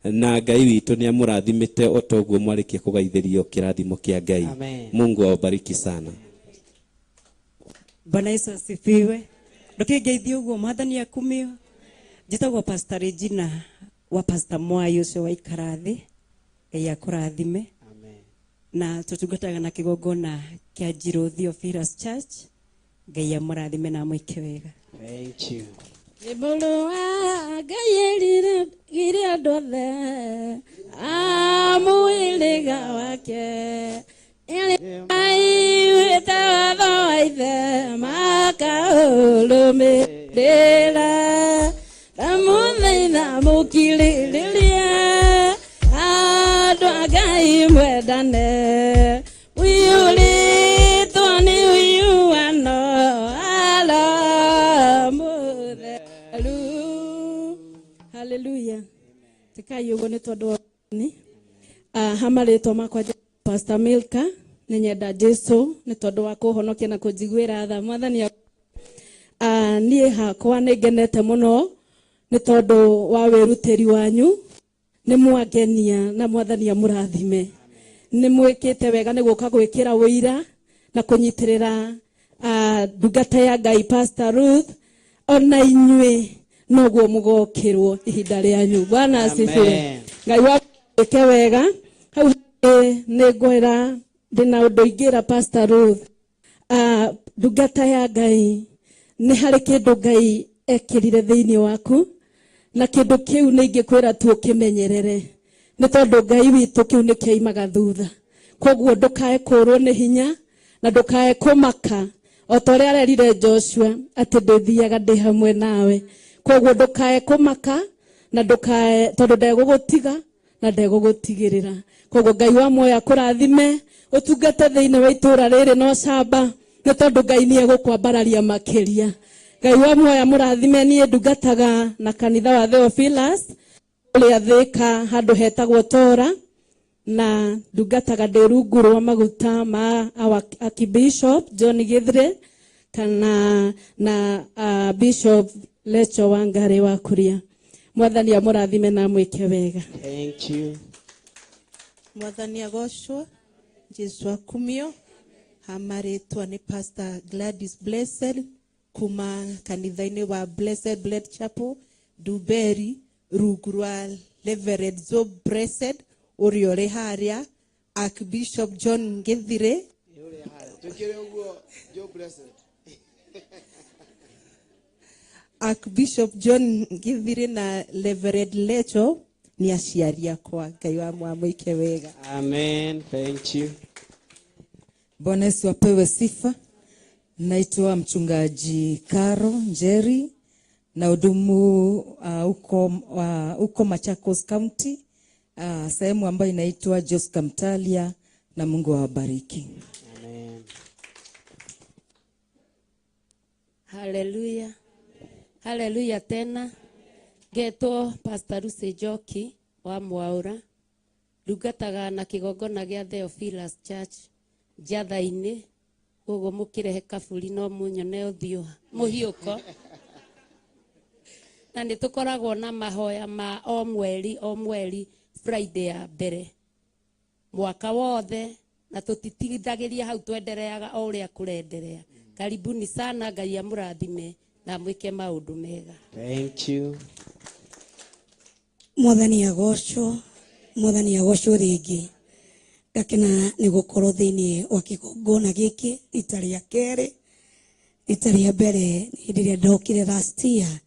[SPEAKER 24] na Ngai witũ nĩ amũrathimĩte o ta ũguo mwarĩkia kũgaithĩrio kĩrathimo kĩa Ngai.
[SPEAKER 4] Amen.
[SPEAKER 24] Mungu awabariki sana.
[SPEAKER 16] Bwana Yesu asifiwe. Ndũkĩngeithie ũguo mwathani akumio. Njĩtagwo Pastor Regina wa Pastor Mwai ũcio waikara thĩ. Ngai akũrathime. Na tũtungataga na kĩgongona kĩa Njirũ Theophilus Church. Ngai amũrathime na amwĩke wega.
[SPEAKER 4] Thank you.
[SPEAKER 6] Mũrũ wa Ngai erire andũ othe a mũhĩrĩga wake aiguĩte watho wa ithe makaũrũmĩrĩra ndamũthaitha mũkirĩrĩrie andũ a Ngai mwendane ũiyũrĩtwo nĩ ũiguano ala mũtheru.
[SPEAKER 8] Haleluya. Tikai ũguo nĩ tondũ wa ni. Hama rĩtwa makwa Pastor Milka, nĩ nyenda Jesu nĩ tondũ wa kũhonokia na kũnjiguĩra tha. Mwathani niĩ hakwa nĩ ngenete mũno nĩ tondũ wa wĩrutĩri wanyu. Nĩ mwangenia na mwathani amũrathime. Nĩ mwĩkĩte wega nĩ gũka gwĩkĩra ũira na kũnyitĩrĩra ndungata ya Ngai Pastor Ruth, ona inyuĩ noguo mũgokĩrwo ihinda rĩanyu. Bwana asifiwe.
[SPEAKER 4] Amen.
[SPEAKER 8] Ngai wa wĩke wega. Hau nĩ ngwĩra ndĩna ũndũ ingĩra Pastor Ruth. Ndungata ya Ngai, nĩ harĩ kĩndũ Ngai ekĩrire thĩinĩ waku, na kĩndũ kĩu nĩ ingĩkwĩra tu ũkĩmenyerere, nĩ tondũ Ngai witũ kĩu nĩ kĩaimaga thutha. Koguo ndũkae kũrwo nĩ hinya na ndũkae kũmaka, o ta ũrĩa arerire Joshua atĩ ndĩthiaga ndĩ hamwe nawe. Koguo ndũkae kũmaka na ndũkae, tondũ ndegũgũtiga na ndegũgũtigĩrĩra. Koguo Ngai wa muoyo akũrathime, ũtungate thĩinĩ wa itũũra rĩrĩ na ũcamba, nĩ tondũ Ngai nĩ egũkwambararia makĩria. Ngai wa muoyo amũrathime. Niĩ ndungataga na kanitha wa Theophilus Kũrĩa Thĩka handũ hetagwo Tora na ndungataga ndĩ rungu rwa maguta ma our Archbishop John Githure kana na Bishop Lecho Wangari wa Kuria. Mwathani amũrathime na amwĩke wega.
[SPEAKER 4] Thank you.
[SPEAKER 2] Mwathani agocwo, Jesu akumio. Hamarĩtwa nĩ Pastor Gladys Blessed kuma kanitha-inĩ wa Blessed Blood Chapel Nduberi, rungu rwa Reverend Joe Blessed ũrĩa ũrĩ harĩa, Archbishop John Githire.
[SPEAKER 1] Tukire uguo Joe Blessed.
[SPEAKER 2] Archbishop John Githire na Reverend Lecho nĩ aciari akwa. Ngai wa mwamwĩke wega.
[SPEAKER 4] Amen. Thank you.
[SPEAKER 3] Bwana Yesu apewe sifa. Naitwa mchungaji Karo Njeri na hudumu huko Machakos County, sehemu ambayo inaitwa Joska Mtalia, na Mungu awabariki.
[SPEAKER 4] Amen.
[SPEAKER 7] Haleluya. Haleluya tena. Ngetwo Pastor Lucy Njoki wa Mwaura. Ndungataga na kigongona gĩa Theophilus Church Njatha-inĩ. Koguo mũkĩrehe kaburi no mũnyone ũthiũ mũhiũko. Na nĩ tũkoragwo na mahoya ma o mweri o mweri Friday ya mbere mwaka wothe, na tũtitigithagĩria hau, twendereaga o ũrĩa kũrenderea. Karibuni sana, Ngai amũrathime na amwĩke maũndũ mega.
[SPEAKER 4] Thank you.
[SPEAKER 9] Mwathani agocwo, Mwathani agocwo rĩngĩ. Ngakena nĩ gũkorwo thĩinĩ wa kĩgongona gĩkĩ rita rĩa kerĩ. Rita rĩa mbere hĩndĩ ĩrĩa ndokire last year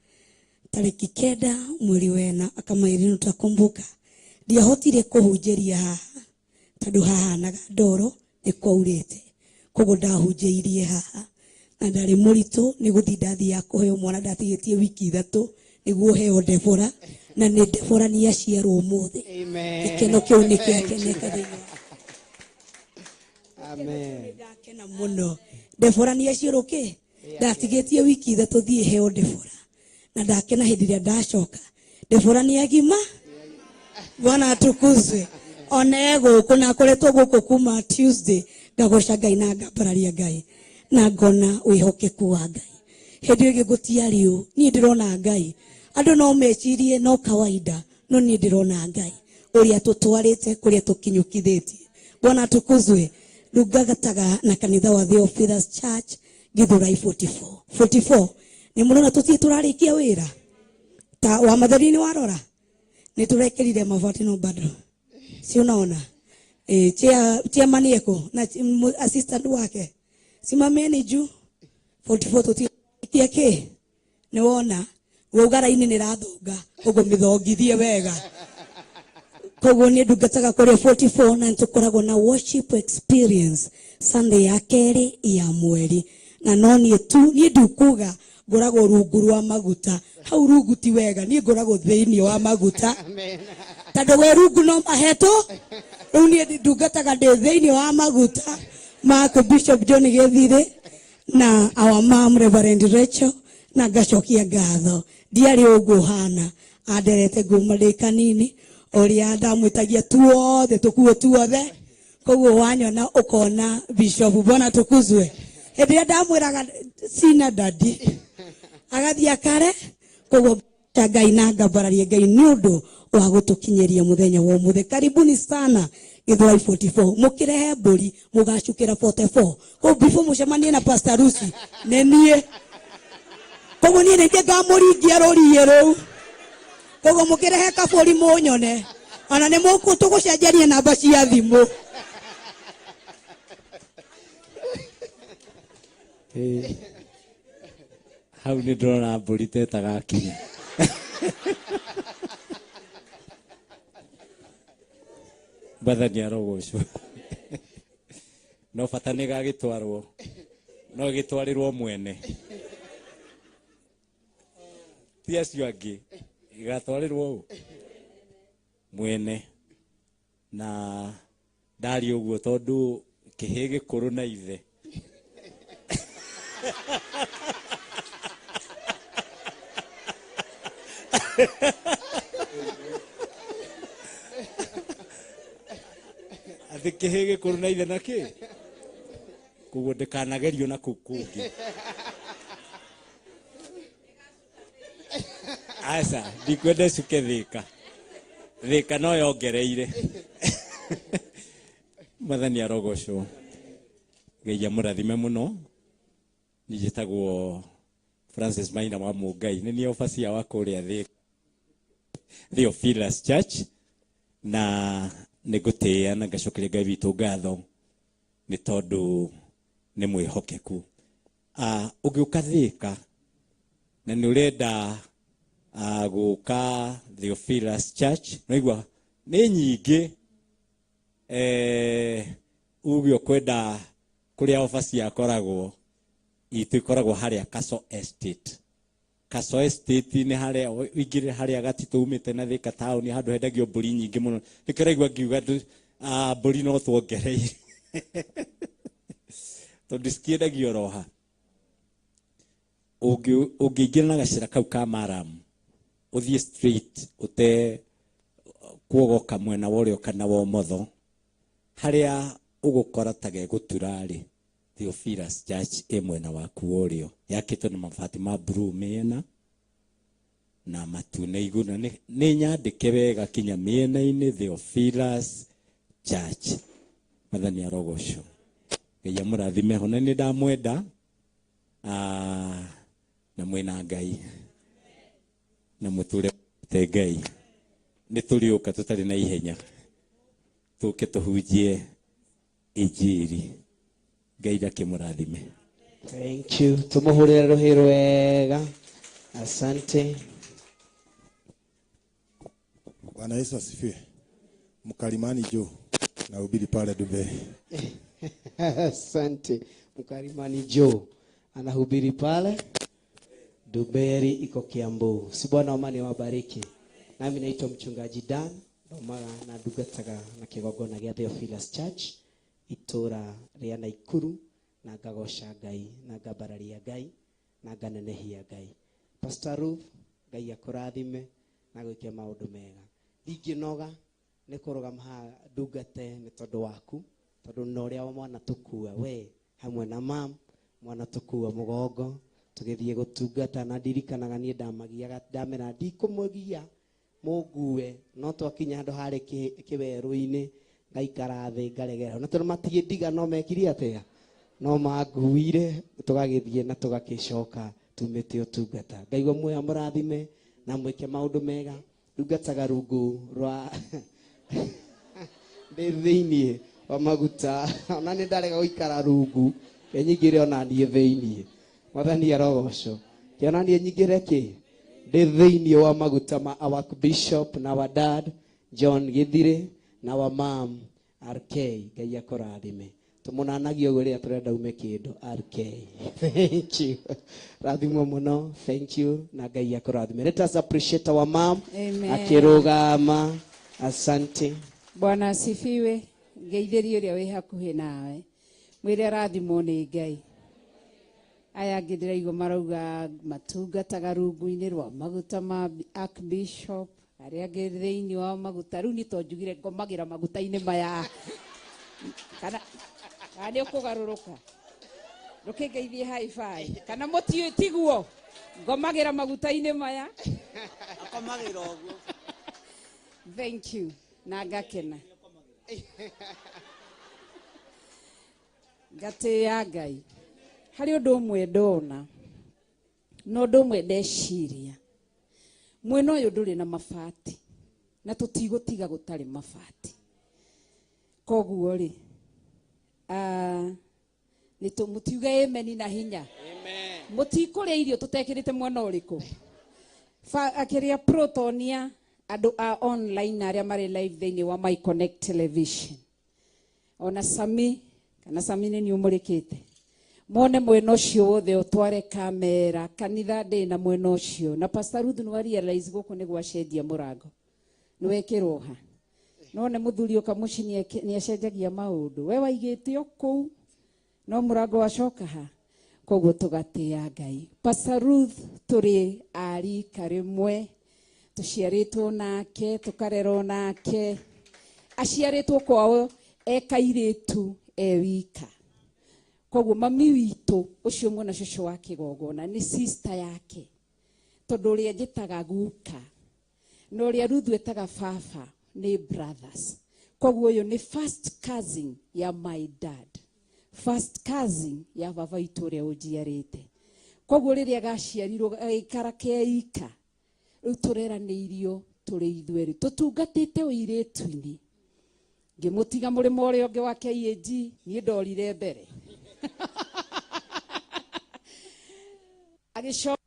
[SPEAKER 9] tarĩki 9 mweri wena akamairi nĩtwakumbuka, ndiahotire kũhunjĩria haha tondũ hahanaga ndoro nĩ kwaurĩte, koguo ndahunjĩirie haha na ndarĩ mũritũ nĩ gũthiĩ ndathiaga kũheo mwana, ndatigĩtie wiki 3 nĩguo heo Debora, na nĩ Debora nĩ aciarwo ũmũthĩ.
[SPEAKER 4] Amen.
[SPEAKER 9] Gĩkeno kĩu nĩ kĩakeneka thĩinĩ wa
[SPEAKER 4] Amen.
[SPEAKER 9] Ndakena mũno. Debora nĩ aciarwo kĩ? Ndatigĩtie wiki 3 thiĩ heo Debora, na ndakena hĩndĩ ĩrĩa ndacoka. Debora nĩ agima. Bwana atukuzwe. Ona e gũkũ na akoretwo gũkũ kuma Tuesday, ngagoca Ngai na ngambararia Ngai na ngona wĩhokeku wa Ngai. Hĩndĩ ĩyo ĩngĩ gũtiarĩ ũ, niĩ ndĩrona Ngai. Andũ no mecirie no kawaida, no niĩ ndĩrona Ngai ũrĩa tũtwarĩte kũrĩa tũkinyũkithĩtie. Bwana atukuzwe. Ndungataga na kanitha wa Theophilus Church Githurai 44. 44. Nĩ mũrona tũtirĩ tũrarĩkia wĩra ta wa matheri-inĩ warora nĩ tũrekĩrire mabati no bado si unaona? Chairman yeko na assistant wake simameni juu 44 tũtirĩkia kĩ? Nĩ wona wauga raini nĩ rathonga ũguo mĩthongithie wega. Koguo niĩ ndungataga kũrĩa 44 na nĩtũkoragwo na worship experience Sunday ya kerĩ ya mweri, na no niĩ tu, niĩ ndikuga ngoragwo rungu rwa maguta. Hau rungu ti wega, niĩ ngoragwo thĩinĩ wa maguta. Tondũ we rungu no mahetwo. Rĩu niĩ ndungataga ndĩ thĩinĩ wa maguta ma Bishop John Githire na our mom Reverend Rachel, na ngacokia ngatho. Ndiarĩ ũguo hana, anderete nguma ndĩ kanini, ũrĩa ndamwĩtagia tuothe tũkuo tuothe. Koguo wanyona ũkona Bishop, Bwana tukuzwe. Hĩndĩ ĩrĩa ndamwĩraga sina dadi, agathiĩ akare. Koguo Ngai na ngambararia Ngai nĩ ũndũ wa gũtũkinyĩria mũthenya wa ũmũthĩ. Karibuni sana Githurai 44. Mũkĩrehe mbũri mũgacukĩra 44. Koguo before mũcemanie na Pastor Lucy nĩ niĩ. Koguo niĩ nĩ niĩ ngamũringia rũriĩ rũu. Koguo mũkĩrehe kabũri mũnyone, ona nĩ tũgũcenjania namba cia thimũ.
[SPEAKER 17] Hau nĩ ndĩrona mbũri ta ĩtagakinya. Mwathani arogocwo. No bata nĩ gagĩtwarwo, no gĩtwarĩrwo mwene, ti acio angĩ, ĩgatwarĩrwo ũ mwene. Na ndaria ũguo tondũ kĩhĩ gĩkũrũ na ithe.
[SPEAKER 10] Atä kä hä gä kå rå na ithe na kä koguo ndäkanagerio na kå kå ngä aca ndikwenda cuke thä ka no yongereire. Mwathani arogocwo. Ngai amũrathime mũno. Niĩ njĩtagwo Francis Maina wa Mũngai, nĩ niĩ obacia wa kũrĩa Theophilus Church, na nĩ ngũtĩĩa na ngacokeria Ngai witũ ngatho nĩ tondũ nĩ mwĩhokeku. Ũngĩũka Thĩka na nĩ ũrenda gũka Theophilus Church, naigua nĩ nyingĩ, uge ũkwenda kũrĩa obacia akoragwo, itũ ikoragwo harĩa Kaso Estate. Kaso Estate nĩ harĩa ũingĩrĩre harĩa gatitũ umĩte na Thĩka taũni, handũ hendagio mbũri nyingĩ mũno. Nĩkĩo ũraigua ngiuga mbũri no tuongereire tondũ citiendagio oro ha. Ũngĩingĩra na gacĩra kau ka Maram, ũthiĩ straight ũte kuogoka mwena wa ũrĩo kana wa ũmotho, harĩa ũgũkora ta gegũtura-rĩ, Theophilus Church ĩ mwena waku wa ũrĩo, yakĩtwo na mabati ma blue mĩena na matune igũrũ, na nĩ nyandĩke wega kinya mĩena-inĩ, Theophilus Church. Mwathani arogocwo. Ngai amũrathime ho, na nĩ ndamwenda, na mwĩna Ngai na mũtũre te Ngai. Nĩ tũrĩũka tũtarĩ na ihenya, tũke tũhunjie injiri. Ngai ndakĩmũrathime.
[SPEAKER 12] Thank you. Tumuhurire rũhĩ rwega. Asante.
[SPEAKER 13] Bwana Yesu asifiwe. Mkalimani Joe na ubiri pale Dubai.
[SPEAKER 12] Asante. Mkalimani Joe anahubiri pale Duberi, iko Kiambu. Si Bwana amani wabariki. Nami naitwa mchungaji Dan, mara na ndungataga na kigongona gĩa Theophilus Church itũra rĩa Naikuru, na ngagoca Ngai na ngambararia Ngai na nganenehia Ngai. Pastor Ruth, Ngai akũrathime na gwĩke maũndũ mega. Ndingĩnoga nĩ kũrũgama haha ndungate nĩ tondũ waku, tondũ na ũrĩa wa mwana tũkua we hamwe na mam, mwana tũkua mũgongo tũgĩthiĩ gũtungata, na ndirikanaga niĩ ndamagiaga ndamera ndikũmũgia mũngue, no twakinya handũ harĩ kĩwerũ-inĩ ngaikara thĩ ngaregera, na tondũ matingĩndiga no mekire atĩa, no manguire tũgagĩthiĩ na tũgagĩcoka tumĩte ũtungata. Ngai wa muoyo amũrathime na mwĩke maũndũ mega. Ndungataga rungu rwa ndĩ thĩiniĩ wa maguta, ona nĩ ndarega gũikara rungu kenyingĩre ona niĩ thĩiniĩ. Mwathani arogocwo. Kĩona niĩ nyingĩre kĩ ndĩ thĩiniĩ wa maguta ma our bishop na our dad John Githire na our mom RK. Ngai akũrathime. Tũmũnanagia ũguo rĩrĩa tũrenda ume kĩndũ RK. Thank you. Rathimwo mũno. Thank you. Na Ngai akũrathime. Let us appreciate our mom.
[SPEAKER 14] Amen.
[SPEAKER 12] Akĩrũgama. Asante.
[SPEAKER 14] Bwana asifiwe. Ngeithĩrie ũrĩa wĩ hakuhĩ nawe. Mwĩre arathimwo nĩ Ngai. Aya angĩ ndĩraigua marauga matungataga rungu-inĩ rwa maguta ma Archbishop, arĩa angĩ thĩinĩ wa maguta. Rĩu niĩ to njugire ngomagĩra maguta-inĩ maya. Kana nĩ ũkũgarũrũka? Ndũkĩngeithie high five. Kana mũtiũĩ tiguo? Ngomagĩra maguta-inĩ maya.
[SPEAKER 4] Akomagĩra ũguo.
[SPEAKER 14] Thank you. Na ngakena. Ngatĩĩa Ngai. Harĩ ũndũ ũmwe ndona, na ũndũ ũmwe ndeciria. Mwena ũyũ ndũrĩ na mabati, na tũtigũtiga gũtarĩ mabati. Koguo rĩ, mũtiuge amen na hinya.
[SPEAKER 4] Amen.
[SPEAKER 14] Mũtikũrĩa irio tũtekĩrĩte mwena ũrĩkũ. Akĩrĩa Protonia, andũ a online na arĩa marĩ live thĩinĩ wa My Connect Television. Ona Sami, kana Sami nĩ niĩ ũmũrĩkĩte. Mone mwena ũcio wothe ũtware kamera, kanitha ndĩ na mwena ũcio. Na Pastor Ruth nĩ wa realize gũkũ nĩ gwacenjia mũrango. Nĩ wekĩrwo ha. No nĩ mũthuri ũka mũciĩ nĩ acenjagia maũndũ. We waigĩte o kũu, no mũrango wacoka ha. Koguo tũgatĩĩa Ngai. Pastor Ruth tũrĩ a rika rĩmwe, Tũciarĩtwo nake, tũkarerwo nake. Aciarĩtwo kwao e kairĩtu e wika. Koguo mami witũ ũcio mwena cũcũ wa kĩgongona nĩ sister yake. Tondũ ũrĩa njĩtaga guka na ũrĩa Ruthu etaga baba nĩ brothers. Koguo ũyũ nĩ first cousin ya my dad. First cousin ya baba witũ ũrĩa ũnjiarĩte. Koguo rĩrĩa gaciarirwo gagĩikara keika, rĩu tũreranĩirio tũrĩ ithuerĩ. Tũtungatĩte ũirĩtu-inĩ. Ngĩmũtiga mũrĩmo ũrĩa ũngĩ wa KAG, niĩ ndorire mbere. Agĩcoka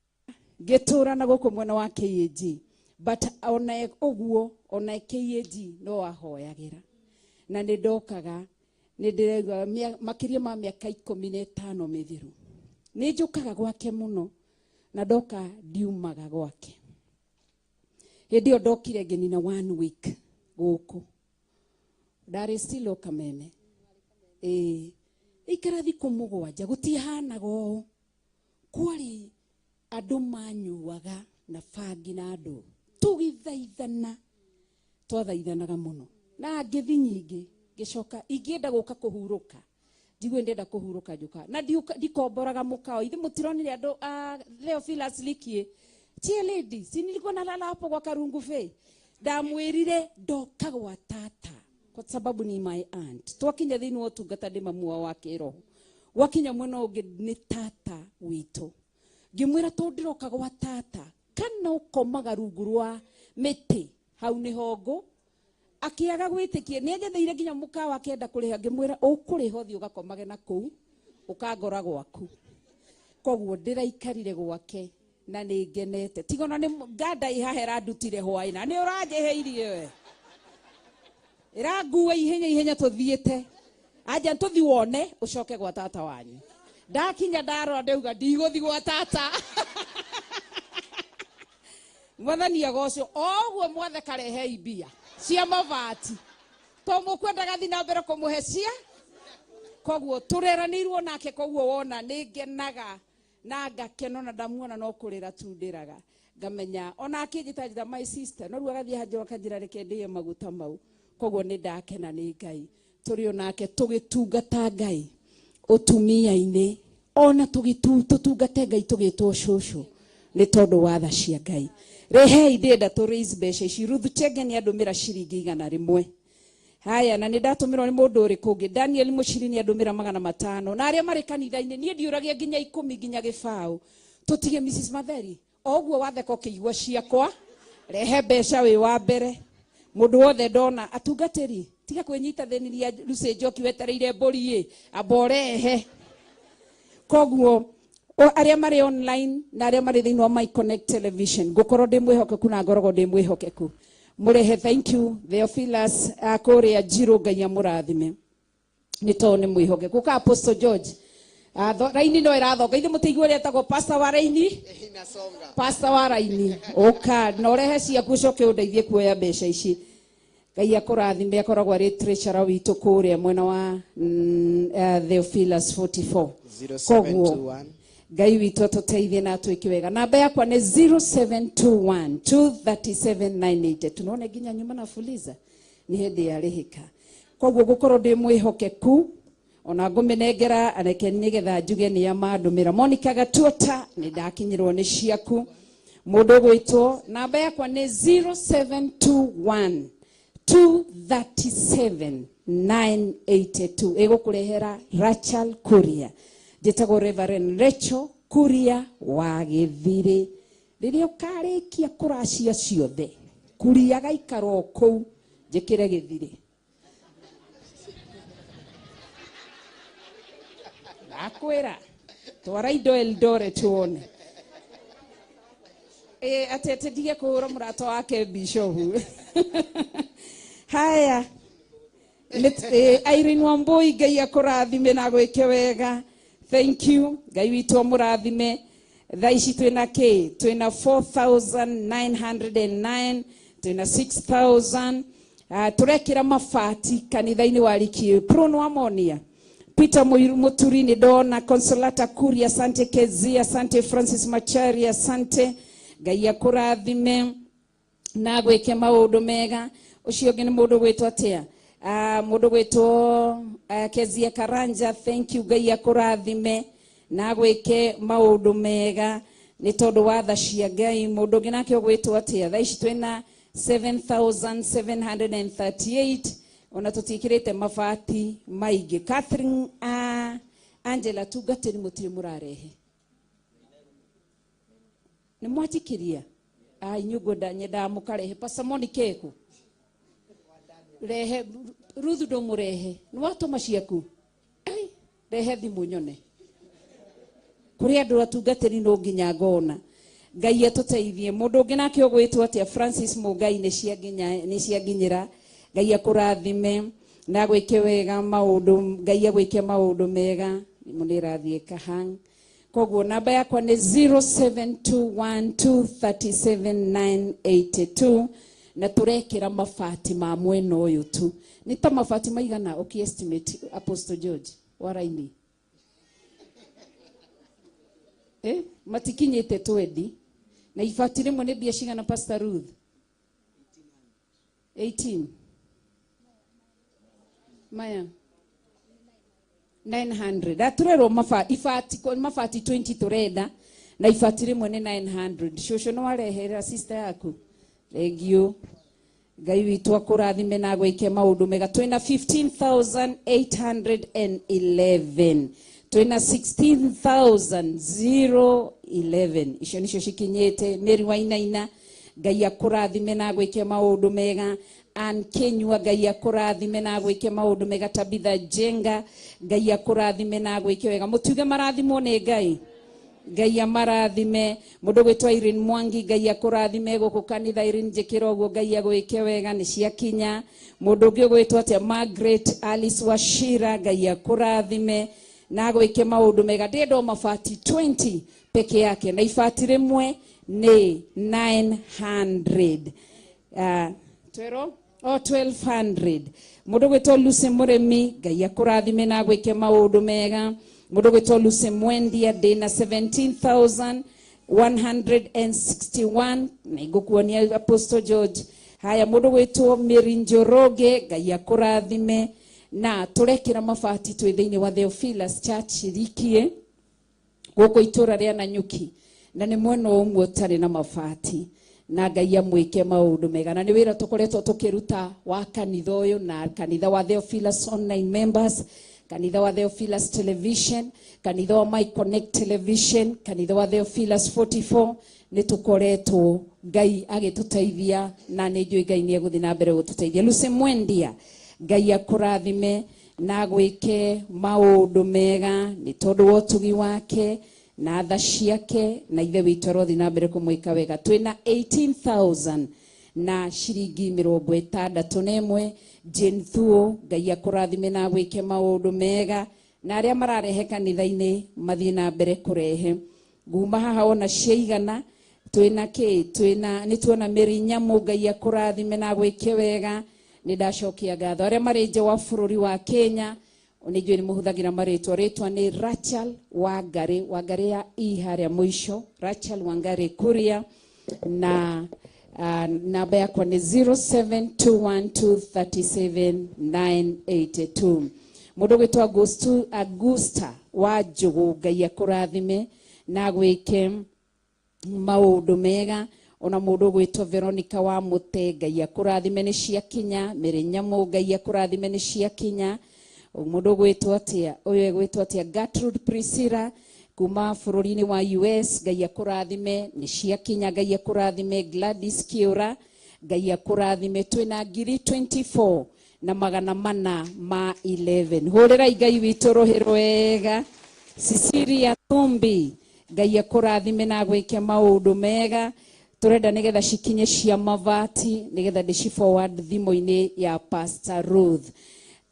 [SPEAKER 14] ngĩtũra na gũkũ mwena wa KAG. But ona ũguo, ona KAG no ahoyagĩra. Na nĩ ndokaga, nĩ ndĩraigua makĩria ma mĩaka 15 mĩthiru. Nĩ njũkaga gwake mũno, na ndoka ndiumaga gwake. Hĩndĩ ĩyo ndokire ngĩnina 1 week gũkũ. Ndarĩ still o Kameme. Ĩĩ, ikara thikũ 7, gũtihanaga ũũ. Kwarĩ andũ manyuaga na bangi na andũ. Tũgĩthaithana, twathaithanaga mũno. Na ngĩthi nyingĩ, ngĩcoka ingĩenda gũka kũhurũka. Njigue ndĩrenda kũhurũka njũka. Na ndikomboraga mũkawa. Ithuĩ mũtironire andũ a Theophilus Likie. Chia lady, si nilikuwa nalala hapo kwa Karungu Fe. Ndamwĩrire ndoka gwa tata kwa sababu ni my aunt. Twakinya thĩinĩ wa ũtungata ndĩ mamu wao wa kĩroho. Gwakinya mwena ũngĩ nĩ tata witũ. Ngĩmwĩra tondũ ndĩroka gwa tata, kana ũkomaga rungu rwa mĩtĩ hau nĩho ngũ. Akĩaga gwĩtĩkia, nĩ anjetheire nginya mũkawa akĩenda kũrĩha, ngĩmwĩra ũkũrĩha ũthiĩ ũgakomage na kũu, ũkangora gwaku. Koguo ndĩraikarire gwake na nĩ ngenete. Tiga ona nĩ nganda ĩ haha ĩrandutire hwaĩ na nĩ ũranjĩhĩirie we. Ĩrangua ihenya ihenya tũthiĩte. Anja tũthi wone ũcoke gwa tata wanyu. Ndakinya ndarora ndauga ndigũthi gwa tata. Mwathani agocwo o ũguo mwatheka rehei mbia cia mabati. To mũkwendaga thiĩ na mbere kũmũhe cia. Koguo tũreranĩirwo nake, koguo wona nĩ ngenaga na ngakena ona ndamuona no kũrĩra tu ndĩraga. Ngamenya ona akĩnjĩta njĩta my sister, no rĩu agathiĩ hanjũ akanjĩra reke ndĩe maguta mau. Koguo nĩ ndakena nĩ Ngai. Tũrĩ onake tũgĩtungata Ngai ũtumia-inĩ, ona tũtungate Ngai tũgĩtwo cũcũ nĩ tondũ wa tha cia Ngai. Rehei ndĩrenda tũ raise mbeca ici. Ruth Chenge nĩ andũmĩra ciringi igana rĩmwe. Haya, na nĩ ndatũmĩrwo nĩ mũndũ ũrĩkũ ũngĩ? Daniel Mũciri nĩ andũmĩra magana matano. Na arĩa marĩ kanitha-inĩ, niĩ ndiũragia nginya 10 nginya gĩbaũ. Tũtige Mrs Matheri. O ũguo watheka ũkĩigua ciakwa, rehe mbeca wĩ wa mbere. Mũndũ wothe ndona, atungatĩri, tiga kwĩnyita thĩniria Lucy Njoki wetereire mbũri ĩ, amba ũrehe. Koguo, arĩa marĩ online na arĩa marĩ thĩinĩ wa My Connect Television, ngũkorwo ndĩ mwĩhokeku na ngoragwo ndĩ mwĩhokeku. Mũrehe, thank you Theophilus, kũrĩa Njirũ, Ngai amũrathime. Nĩ tondũ nĩ mwĩhokeku. Ka Apostle George, raini no ĩrathonga. Ithuĩ mũtĩigua ũrĩa etagwo pastor wa raini?
[SPEAKER 1] Inasonga.
[SPEAKER 14] Pastor wa raini. Ũka, na ũrehe ciaku ũcoke ũndeithie kuoya mbeca ici. Ngai akũrathime, akoragwo arĩ treasurer witũ kũrĩa mwena wa, Theophilus 44.
[SPEAKER 12] Zero seven
[SPEAKER 14] Koguo,
[SPEAKER 12] two one.
[SPEAKER 14] Ngai witũ atũteithie na atwĩke wega. Namba yakwa nĩ zero seven two one, two thirty seven nine eight. Tunaone nginya nyuma na fuliza nĩ hĩndĩ ya rĩhĩka. Koguo ngũkorwo ndĩ mwĩhokeku ona ngũmĩnengera reke nĩgetha njuge nĩ ya mandũmĩra. Monica Gatuota, nĩ ndakinyĩrwo nĩ ciaku. Mũndũ ũgwĩtwo, namba yakwa nĩ zero seven two one, two thirty seven nine eight two. Ĩgũkũrehera Rachel Kuria. Njĩtagwo Reverend Rachel Kuria wa Gĩthirĩ. Rĩrĩa ũkarĩkia kũracia ciothe, Kuria gaikara o kũu, njĩkĩre Gĩthirĩ. Ndakwĩra, twara indo Eldoret wone. Atĩ ndige kũhũra mũrata wake bishofu. Haya. Irene Wambui, Ngai akũrathime na agwĩke wega. Thank you. Ngai witũ amũrathime. Thaa ici twĩna kĩ? Twĩna 4,909, twĩna 6,000. Tũrekĩra mabati kanitha-inĩ wa Likii. Prune Wamonia. Peter Muturi nĩ ndona, Consolata Kuria, asante Kezia, asante Francis Macharia, asante. Ngai akũrathime. Na gwĩke maũndũ mega. Ũcio ũngĩ nĩ mũndũ gwĩtwo atĩa? Mũndũ gwĩtwo Kezia Karanja, thank you, Ngai akũrathime na gwĩke maũndũ mega nĩ tondũ wa tha cia Ngai. Mũndũ ũngĩ nake ũgwĩtwo atĩa? Thaa ici twĩna 7738, ona tũtiĩkĩrĩte mabati maingĩ. Catherine, Angela, tungatĩri mũtirĩ mũrarehe, nĩ mwanjikĩria inyuĩ ngwenda nyendaga mũkarehe. Pastor Monica ĩkũ rehe? Ruth ndũmũrehe, nĩ watũma ciaku? Ai, rehe thimũ nyone kũrĩ andũ atungatĩri no nginya ngona. Ngai atũteithie. Mũndũ ũngĩ nake ũgwĩtwo atĩa? Francis Mũngai, nĩ cianginyĩra. Ngai akũrathime na gwĩke wega maũndũ, Ngai agwĩke maũndũ mega. Thimũ nĩ ĩrathiĩ kahang. Koguo namba yakwa nĩ 0721237982, na tũrekĩra mabati ma mwena ũyũ tu. Nĩ ta mabati maigana ũkĩ estimate, Apostle George wa raini? Matikinyĩte 20. Na ibati rĩmwe nĩ mbia cigana, Pastor Ruth? 18 maya 900 aturerwo ibati mabati 20 turenda, na ibati rĩmwe nĩ 900. Cũcũ nĩ warehera sister yaku? Thank Ngai witũ akũrathime na gwĩke maũndũ mega. Twĩna 15811, twĩna 16011, icio nicio cikinyĩte. Mary Wainaina, Ngai akũrathime na gwĩke maũndũ mega. Ann Kenyua, Ngai akũrathime na gwĩke maũndũ mega. Tabitha Jenga, Ngai akũrathime na gwĩke wega. Mũtuge marathimwo nĩ Ngai, Ngai amarathime. Mũndũ gwĩtwo Irene Mwangi, Ngai akũrathime gũkũ kanitha. Irene, njĩkĩra ũguo, Ngai agwĩke wega, nĩ ciakinya. Mũndũ ũngĩ ũgwĩtwo atĩa? Margaret Alice Wachira, Ngai akũrathime na agwĩke maũndũ mega. Ndĩrenda o mabati 20 peke yake, na ibati rĩmwe nĩ 900. Twero o 1200. Mũndũ gwĩtwo Lucy Mũrĩmi, Ngai akũrathime na agwĩke maũndũ mega. Mũndũ gwĩtwo Lucy Mwendia, ndĩna 17161, na ingũkuonia Apostle George. Haya, mũndũ gwĩtwo Mary Njoroge, Ngai akũrathime. Na tũrekĩra mabati twĩ thĩinĩ wa Theophilus Church Rikie gũkũ itũra rĩa Nanyuki, na nĩ mwena ũmwe ũtarĩ na mabati, na Ngai amwĩke maũndũ mega. Na nĩ wĩra tũkoretwo tũkĩruta wa kanitha ũyũ na kanitha wa Theophilus Online Members, kanitha wa Theophilus Television, kanitha wa My Connect Television, kanitha wa Theophilus 44. Nĩ tũkoretwo Ngai agĩtũteithia, na nĩ njũĩ Ngai nĩ egũthiĩ na mbere gũtũteithia. Lucy Mwendia, Ngai akũrathime na gwĩke maũndũ mega nĩ tondũ wa ũtugi wake na tha ciake, na ithe witũ arothiĩ na mbere kũmwĩka wega. Twĩna 18000 na ciringi 61. Jane Thuo, Ngai akũrathime na gwĩke maũndũ mega, na arĩa mararehe kanitha-inĩ mathiĩ na mbere kũrehe. Nguma haha ona ciaigana twĩna kĩ? Twĩna nĩ tuona Mary Nyamu, Ngai akũrathime na gwĩke wega. Nĩ ndacokia ngatho arĩa marĩ nja wa bũrũri wa Kenya, nĩ njũĩ nĩ mũhũthagĩra marĩtwa. Rĩtwa nĩ Rachel Wangari, Wangari ya i harĩa mũico, Rachel Wangari Kuria, na namba yakwa nĩ 0721237982. Mũndũ gwĩtwo Augusta wa Njũgũ, Ngai akũrathime na gwĩke maũndũ mega. Ona mũndũ gwĩtwo Veronica wa Mũte, Ngai akũrathime nĩ ciakinya. Mary Nyamu, Ngai akũrathime nĩ ciakinya. Mũndũ gwĩtwo atĩa? Ũyũ egwĩtwo atĩa? Gertrude Priscilla kuma bũrũri-inĩ wa US, Ngai akũrathime nĩ ciakinya. Ngai akũrathime. Gladys Kiura, Ngai akũrathime. Twĩna ngiri 24 na magana mana ma 11. Hũrĩrai Ngai witũ rũhĩ rwega. Cecilia Thumbi, Ngai akũrathime na gwĩke maũndũ mega. Tũrenda nĩgetha cikinye cia mabati, nĩgetha ndĩci forward thimũ-inĩ ya Pastor Ruth.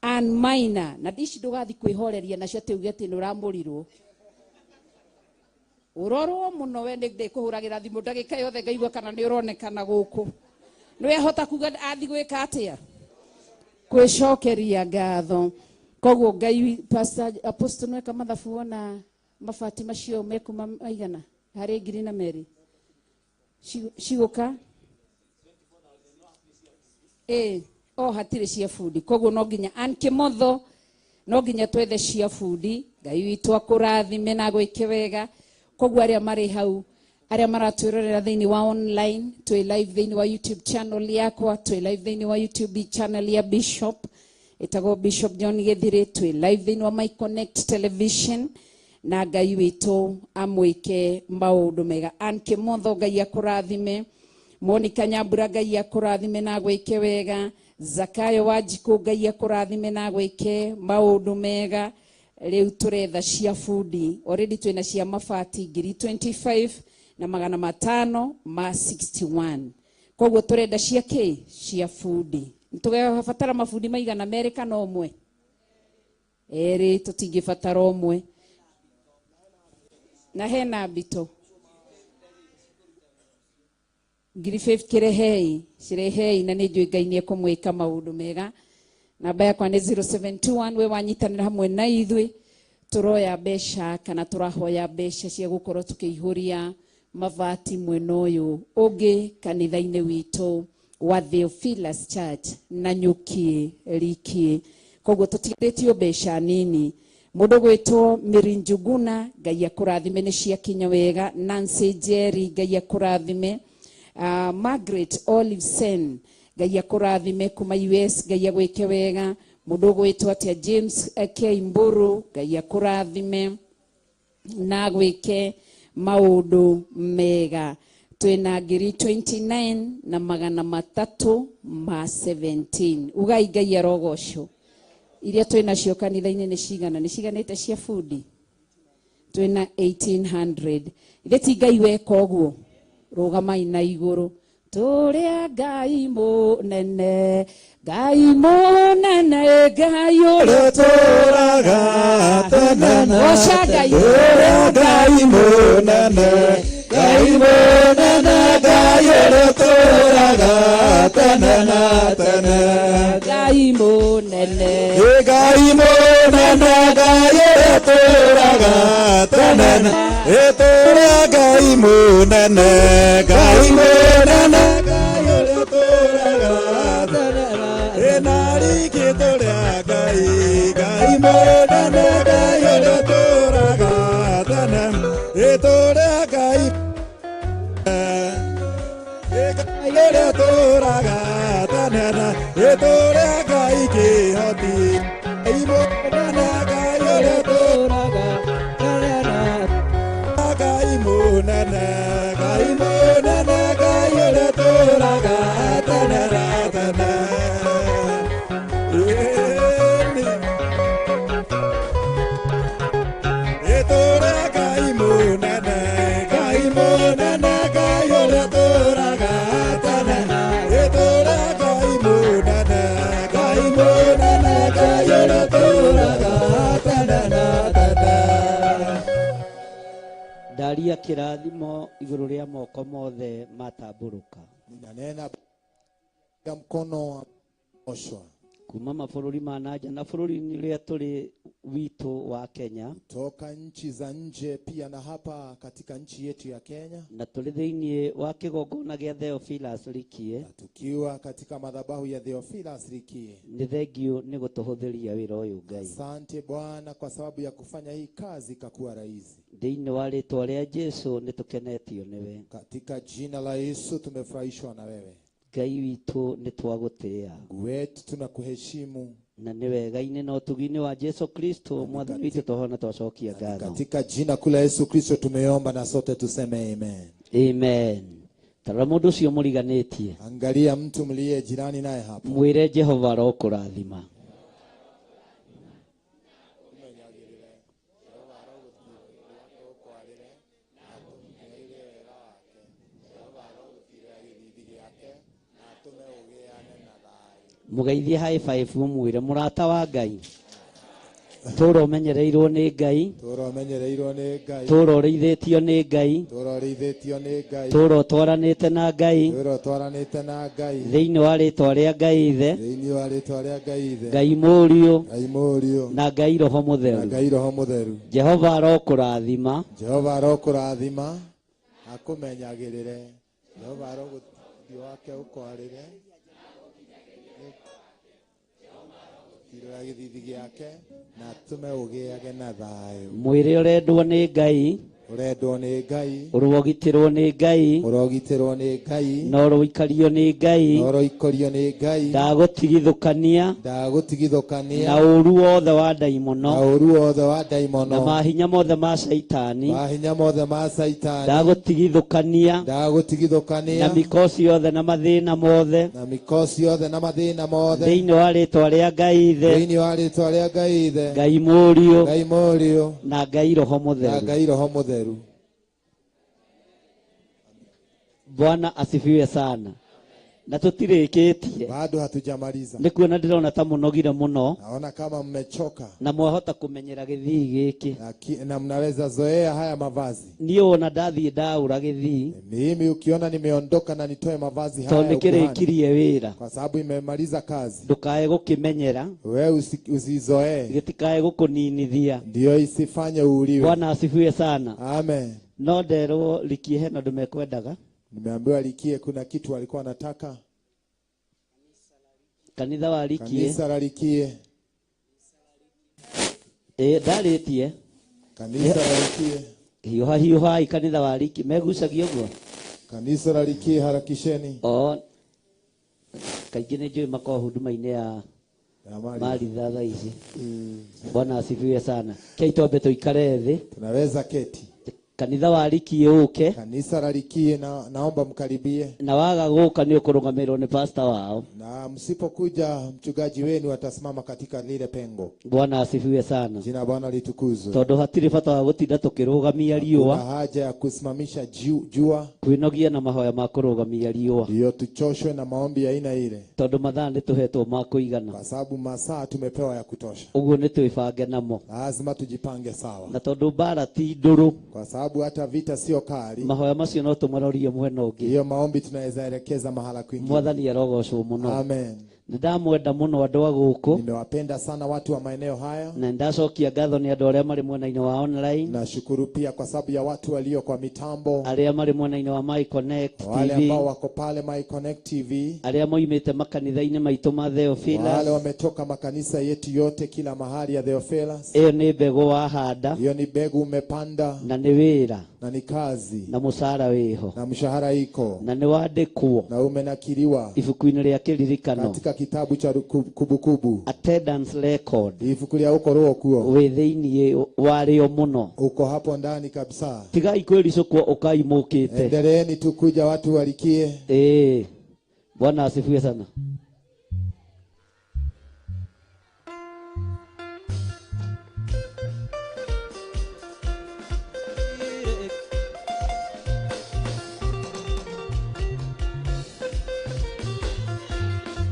[SPEAKER 14] Ann Maina, na ici ndũgathi kwĩhoreria nacio atĩ uge atĩ nĩ ũramũrirwo. Ũrorwo mũno we, nĩ ndĩkũhũragĩra thimũ ndagĩka yothe ngaigua kana nĩ ũronekana gũkũ. Nĩ wehota kuga athi gwĩka atĩa? Kwĩcokeria ngatho. Koguo Ngai, Pastor Apostle, nweka mathabu wona mabati macio mekuma maigana harĩ ngiri na merĩ cigũka Ĩ o hatirĩ cia bundi, koguo no nginya Ann Kimotho, no nginya twethe cia bundi. Ngai witũ akũrathime na agwĩke wega. Koguo arĩa marĩ hau, arĩa maratwĩrorera thĩinĩ wa online, twĩ live thĩinĩ wa YouTube channel yakwa, twĩ live thĩinĩ wa YouTube channel ya Bishop ĩtagwo Bishop John Gĩthirĩ, twĩ live thĩinĩ wa My Connect Television, na Ngai witũ amwĩke maũndũ mega. Ann Kimotho, Ngai akũrathime. Monica Nyambura, Ngai akũrathime na agwĩke wega. Zakayo Wanjikũ, Ngai akũrathime na agwĩke maũndũ mega. Rĩu tũretha cia bundi, already twĩna cia mabati ngiri 25 na magana matano ma 61, koguo tũrenda cia kĩ? Cia bundi. Tũgabatara mabundi maigana? Merĩ kana ũmwe? Erĩ, tũtingĩbatara ũmwe. Na hena mbito ngiri 50, kĩrehei, cirehei, na nĩ njũĩ Ngai nĩ ekũmwĩka maũndũ mega. Namba yakwa nĩ 0721. We wanyitanĩra hamwe na ithuĩ, tũroya mbeca kana tũrahoya mbeca cia gũkorwo tũkĩihũria mabati mwena ũyũ ũngĩ kanitha-inĩ witũ wa Theophilus Church na Nyuki Rikie. Koguo tũtigithĩtio mbeca nini. Mũndũ gwĩtwo Mary Njuguna, Ngai akũrathime, nĩ ciakinya wega. Nancy Jerry, Ngai akũrathime. Margaret Olive Sen, Ngai akũrathime kuma US, Ngai agwĩke wega. Mũndũ ũgwĩtwo atĩa? James K Mburu, Ngai akũrathime na gwĩke maũndũ mega. Twĩna ngiri 29 na magana matatũ ma 17. Ugai Ngai arogocwo. Iria twĩnacio kanitha-inĩ nĩ cigana? Nĩ ciganĩte cia bundi? Twĩna 1800. Ithe ti Ngai weka ũguo? Rũgamai na igũrũ. Tũrĩa Ngai mũnene, Ngai mũnene, Ngai ũrĩa
[SPEAKER 11] ũtũũraga tene na
[SPEAKER 14] Goca Ngai.
[SPEAKER 11] Ũrĩa Ngai mũnene, Ngai mũnene, Ngai ũrĩa ũtũũraga tene na tene.
[SPEAKER 14] Ngai mũnene.
[SPEAKER 11] Ĩ Ngai mũnene, Ngai ũrĩa ũtũũraga tene na, ĩ tũrĩa Ngai mũnene, Ngai mũnene, Ngai ũrĩa ũtũũraga tene na, ĩ na rĩngĩ tũrĩa Ngai, Ngai mũnene, Ngai ũrĩa ũtũũraga tene, ĩ tũrĩa Ngai, ĩ Ngai ũrĩa ũtũũraga tene na, ĩ tũrĩa Ngai kĩhoti, Ngai mũnene, Ngai ũrĩa ũtũũraga tene na, Ngai mũnene, Ngai mũnene, Ngai ũrĩa ũtũũraga tene na tene. Ĩni. Ĩtũũra Ngai mũnene, Ngai mũnene, Ngai ũrĩa ũtũũraga tene. Ĩtũũra Ngai mũnene, Ngai mũnene, Ngai ũrĩa ũtũũraga tene na tene.
[SPEAKER 4] Ndaria kĩrathimo igũrũ rĩa moko mothe matambũrũka.
[SPEAKER 1] Ninanena ya mkono wa oshwa
[SPEAKER 4] kuma mabũrũri ma nanja na bũrũri-inĩ ũrĩa tũrĩ witũ wa Kenya,
[SPEAKER 1] toka nchi za nje pia na hapa katika nchi yetu ya Kenya,
[SPEAKER 4] na tũrĩ thĩinĩ wa kĩgongona gĩa Theophilus Rikie,
[SPEAKER 1] tukiwa katika madhabahu ya Theophilus Rikie.
[SPEAKER 4] Nĩ thengiũ nĩ gũtũhũthĩria wĩra ũyũ Ngai.
[SPEAKER 1] Asante Bwana kwa sababu ya kufanya hii kazi ikakuwa rahisi.
[SPEAKER 4] Thĩinĩ wa rĩtwa rĩa Jesu nĩ tũkenetio nĩwe.
[SPEAKER 1] Katika jina la Yesu tumefurahishwa na wewe.
[SPEAKER 4] Ngai witũ, nĩ twagũtĩĩa.
[SPEAKER 1] Mungu wetu, tunakuheshimu.
[SPEAKER 4] Na nĩ wega-inĩ na ũtugi-inĩ wa Jesu Kristo mwathani witũ twahona twacokia ngatho.
[SPEAKER 1] Katika jina kuu la Yesu Kristo tumeomba na sote tuseme amen.
[SPEAKER 4] Amen. Tarora mũndũ ũcio mũriganĩtie.
[SPEAKER 1] Angalia mtu mliye jirani naye hapo.
[SPEAKER 4] Mwĩre Jehova arokũrathima. Mũgeithie high five, ũmwĩre mũrata wa Ngai, tũra ũmenyereirwo nĩ Ngai.
[SPEAKER 1] Tũra ũmenyereirwo nĩ Ngai.
[SPEAKER 4] Tũra ũrĩithĩtio nĩ Ngai.
[SPEAKER 1] Tũra ũrĩithĩtio nĩ Ngai.
[SPEAKER 4] Tũra ũtwaranĩte na Ngai.
[SPEAKER 1] Tũra ũtwaranĩte na Ngai.
[SPEAKER 4] Thĩinĩ wa rĩtwa rĩa Ngai Ithe,
[SPEAKER 1] Thĩinĩ wa rĩtwa rĩa Ngai Ithe,
[SPEAKER 4] Ngai Mũriũ,
[SPEAKER 1] Ngai Mũriũ,
[SPEAKER 4] na Ngai Roho
[SPEAKER 1] na
[SPEAKER 4] Mũtheru.
[SPEAKER 1] Ngai Roho Mũtheru.
[SPEAKER 4] Jehova arokũrathima.
[SPEAKER 1] Jehova arokũrathima akũmenyagĩrĩre. Jehova arogũthiũ wake ũkwarĩre.
[SPEAKER 11] Agũthirĩra gĩthithi gĩake na atũme ũgĩage na thayũ.
[SPEAKER 4] Mwĩrĩ ũrendwo nĩ Ngai.
[SPEAKER 11] Ũrendwo nĩ Ngai.
[SPEAKER 4] Ũrogitĩrwo nĩ Ngai.
[SPEAKER 11] Ũrogitĩrwo nĩ Ngai.
[SPEAKER 4] Na ũroikario nĩ Ngai.
[SPEAKER 11] Na ũroikorio nĩ Ngai.
[SPEAKER 4] Ndagũtigithũkania.
[SPEAKER 11] Ndagũtigithũkania.
[SPEAKER 4] Na ũru wothe wa ndaimono.
[SPEAKER 11] Na ũru wothe wa ndaimono.
[SPEAKER 4] Na mahinya mothe ma Shaitani.
[SPEAKER 11] Mahinya mothe ma Shaitani.
[SPEAKER 4] Ndagũtigithũkania.
[SPEAKER 11] Ndagũtigithũkania.
[SPEAKER 4] Na mikosi yothe na mathĩna mothe.
[SPEAKER 11] Na mikosi yothe na mathĩna mothe.
[SPEAKER 4] Thĩinĩ wa rĩtwa rĩa Ngai Ithe.
[SPEAKER 11] Thĩinĩ wa rĩtwa rĩa Ngai Ithe.
[SPEAKER 4] Ngai Mũriũ.
[SPEAKER 11] Ngai Mũriũ.
[SPEAKER 4] Na Ngai Roho Mũtheru.
[SPEAKER 11] Na Ngai Roho Mũtheru.
[SPEAKER 4] Bwana asifiwe sana. Na tũtirĩkĩtie.
[SPEAKER 11] Bado hatujamaliza.
[SPEAKER 4] Nĩ kuona ndĩrona ta mũnogire mũno.
[SPEAKER 11] Naona kama mmechoka.
[SPEAKER 4] Na mwahota kũmenyera gĩthii gĩkĩ.
[SPEAKER 11] Na mnaweza zoea haya mavazi.
[SPEAKER 4] Niĩ wona ndathiĩ ndaũra gĩthii.
[SPEAKER 11] Mimi ukiona nimeondoka na nitoe mavazi haya
[SPEAKER 4] Tondũ nĩkĩrĩkirie wĩra.
[SPEAKER 11] Kwa sababu imemaliza kazi.
[SPEAKER 4] Ndũkae gũkĩmenyera.
[SPEAKER 11] Wewe usizoee.
[SPEAKER 4] Gĩtikae gũkũninithia.
[SPEAKER 11] Ndio isifanye uuliwe.
[SPEAKER 4] Bwana asifiwe sana.
[SPEAKER 11] Amen.
[SPEAKER 4] No nderwo Likie hena ũndũ mekwendaga.
[SPEAKER 11] Nimeambiwa Likie kuna kitu alikuwa anataka.
[SPEAKER 4] Kanitha wa Likie.
[SPEAKER 11] Kanisa la Likie.
[SPEAKER 4] Ndarĩtie.
[SPEAKER 11] Kanisa la Likie.
[SPEAKER 4] Hiũha hiũhai kanitha wa Likie. Megucagia ũguo.
[SPEAKER 11] Kanisa la Likie harakisheni.
[SPEAKER 4] O kaingĩ nĩ njũĩ makoragwo huduma-inĩ ya Maritha thaa ici. Bwana asifiwe sana. Kei twambe tũikare thĩ.
[SPEAKER 11] Tunaweza keti.
[SPEAKER 4] Kanitha wa Likie ũke.
[SPEAKER 11] Kanisa la Likie na, naomba mkaribie.
[SPEAKER 4] Na waga gũka nĩ ũkũrũgamĩrĩrwo nĩ pastor wao.
[SPEAKER 11] Na msipokuja mchungaji wenu atasimama katika lile pengo.
[SPEAKER 4] Bwana asifiwe sana.
[SPEAKER 11] Jina Bwana litukuzwe.
[SPEAKER 4] Tondũ hatirĩ bata wa gũtinda tũkĩrũgamia riũa.
[SPEAKER 11] Hakuna haja ya kusimamisha jua.
[SPEAKER 4] Kwĩnogia na mahoya ma kũrũgamia riũa.
[SPEAKER 11] Ndio tuchoshwe na maombi ya aina ile.
[SPEAKER 4] Tondũ mathaa nĩ tũhetwo ma kũigana.
[SPEAKER 11] Kwa sababu masaa tumepewa ya kutosha.
[SPEAKER 4] Ũguo nĩ twĩbange namo.
[SPEAKER 11] Lazima tujipange sawa.
[SPEAKER 4] Na tondũ mbara ti ndũrũ.
[SPEAKER 11] Kwa sababu hata vita sio kali.
[SPEAKER 4] Mahoya macio no tũmarorie mwena ũngĩ.
[SPEAKER 11] Hiyo maombi tunaweza elekeza mahala kwingine.
[SPEAKER 4] Mwathani arogocwo mũno.
[SPEAKER 11] Amen.
[SPEAKER 4] Nĩndamwenda mũno andũ a gũkũ.
[SPEAKER 11] Nimewapenda sana watu wa maeneo haya.
[SPEAKER 4] Na nĩndacokia ngatho nĩ andũ arĩa marĩ mwena-inĩ wa online.
[SPEAKER 11] Nashukuru pia kwa sababu ya watu walio kwa mitambo.
[SPEAKER 4] Arĩa marĩ mwena-inĩ wa My Connect
[SPEAKER 11] Wale
[SPEAKER 4] TV.
[SPEAKER 11] ambao wako pale My Connect TV.
[SPEAKER 4] Arĩa moimĩte makanitha-inĩ maitũ ma Theophilus.
[SPEAKER 11] Wale wametoka makanisa yetu yote kila mahali ya Theophilus.
[SPEAKER 4] Ĩyo nĩ mbegũ wahanda.
[SPEAKER 11] Hiyo ni mbegu umepanda.
[SPEAKER 4] Na nĩ wĩra.
[SPEAKER 11] Na ni kazi.
[SPEAKER 4] Na mũcara wĩho.
[SPEAKER 11] Na mshahara iko.
[SPEAKER 4] Na nĩ wandĩkwo.
[SPEAKER 11] Na umenakiliwa.
[SPEAKER 4] Ibuku-inĩ rĩa kĩririkano.
[SPEAKER 11] Katika kitabu cha kumbukumbu.
[SPEAKER 4] Attendance record.
[SPEAKER 11] Ibuku rĩa ũkorwo kuo.
[SPEAKER 4] Wĩ thĩinĩ warĩo mũno.
[SPEAKER 11] Uko hapo ndani kabisa.
[SPEAKER 4] Tigai kwĩricũkwo ũkai mũkĩte.
[SPEAKER 11] Endeleeni tu kuja watu walikie.
[SPEAKER 4] Bwana asifiwe sana.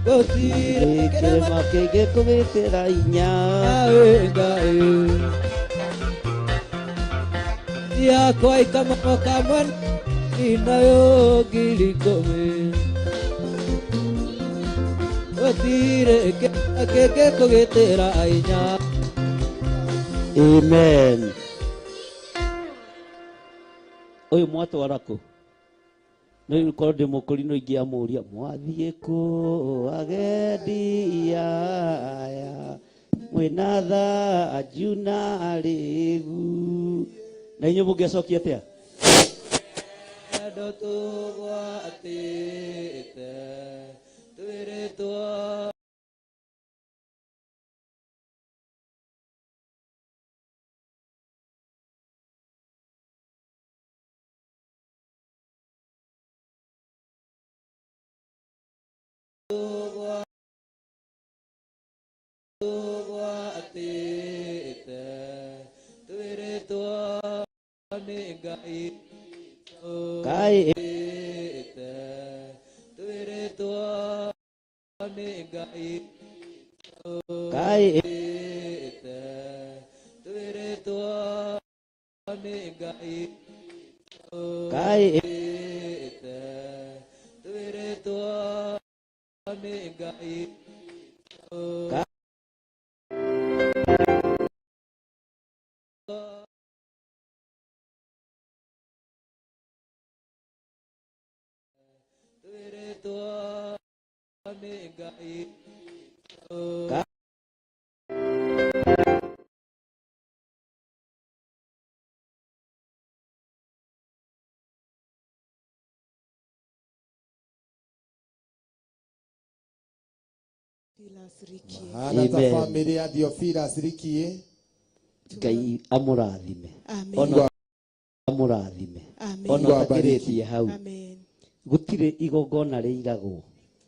[SPEAKER 4] Gũtirĩ kĩrĩma kĩngĩkũgitĩra hinya.
[SPEAKER 15] Ngai. Yakwa ikamoka mwena inayo ngiri ikũmi. Gũtirĩ kĩrĩma kĩngĩkũgitĩra hinya.
[SPEAKER 4] Amen. Ũyũ mwatwara kũ? Nĩ korwo ndĩ mũkũri no ingĩamũria, mwathiĩ kũ agendi aya mwĩna thanju na rĩgu? Na inyuĩ mũngĩacokia atĩa?
[SPEAKER 15] Andũ tũgwatĩte twĩrĩtwo tũgwatĩte twĩrĩtwo nĩ Ngai.
[SPEAKER 4] Ngai.
[SPEAKER 15] Twĩrĩtwo nĩ Ngai.
[SPEAKER 4] Ngai.
[SPEAKER 15] Twĩrĩtwo nĩ Ngai.
[SPEAKER 4] Ngai.
[SPEAKER 15] Twĩrĩtwo nĩ Ngai.
[SPEAKER 4] Ngai.
[SPEAKER 15] Twĩrĩtwo nĩ Ngai.
[SPEAKER 4] Ngai.
[SPEAKER 1] Hana ta
[SPEAKER 4] Amen.
[SPEAKER 1] family ya Theophilus Rikie.
[SPEAKER 4] Ngai amũrathime.
[SPEAKER 1] Amen.
[SPEAKER 4] Ona amũrathime.
[SPEAKER 1] Amen.
[SPEAKER 4] Ona
[SPEAKER 1] Mungu awabariki.
[SPEAKER 4] ũtakĩrĩtie hau. Gũtirĩ igongona rĩiragwo.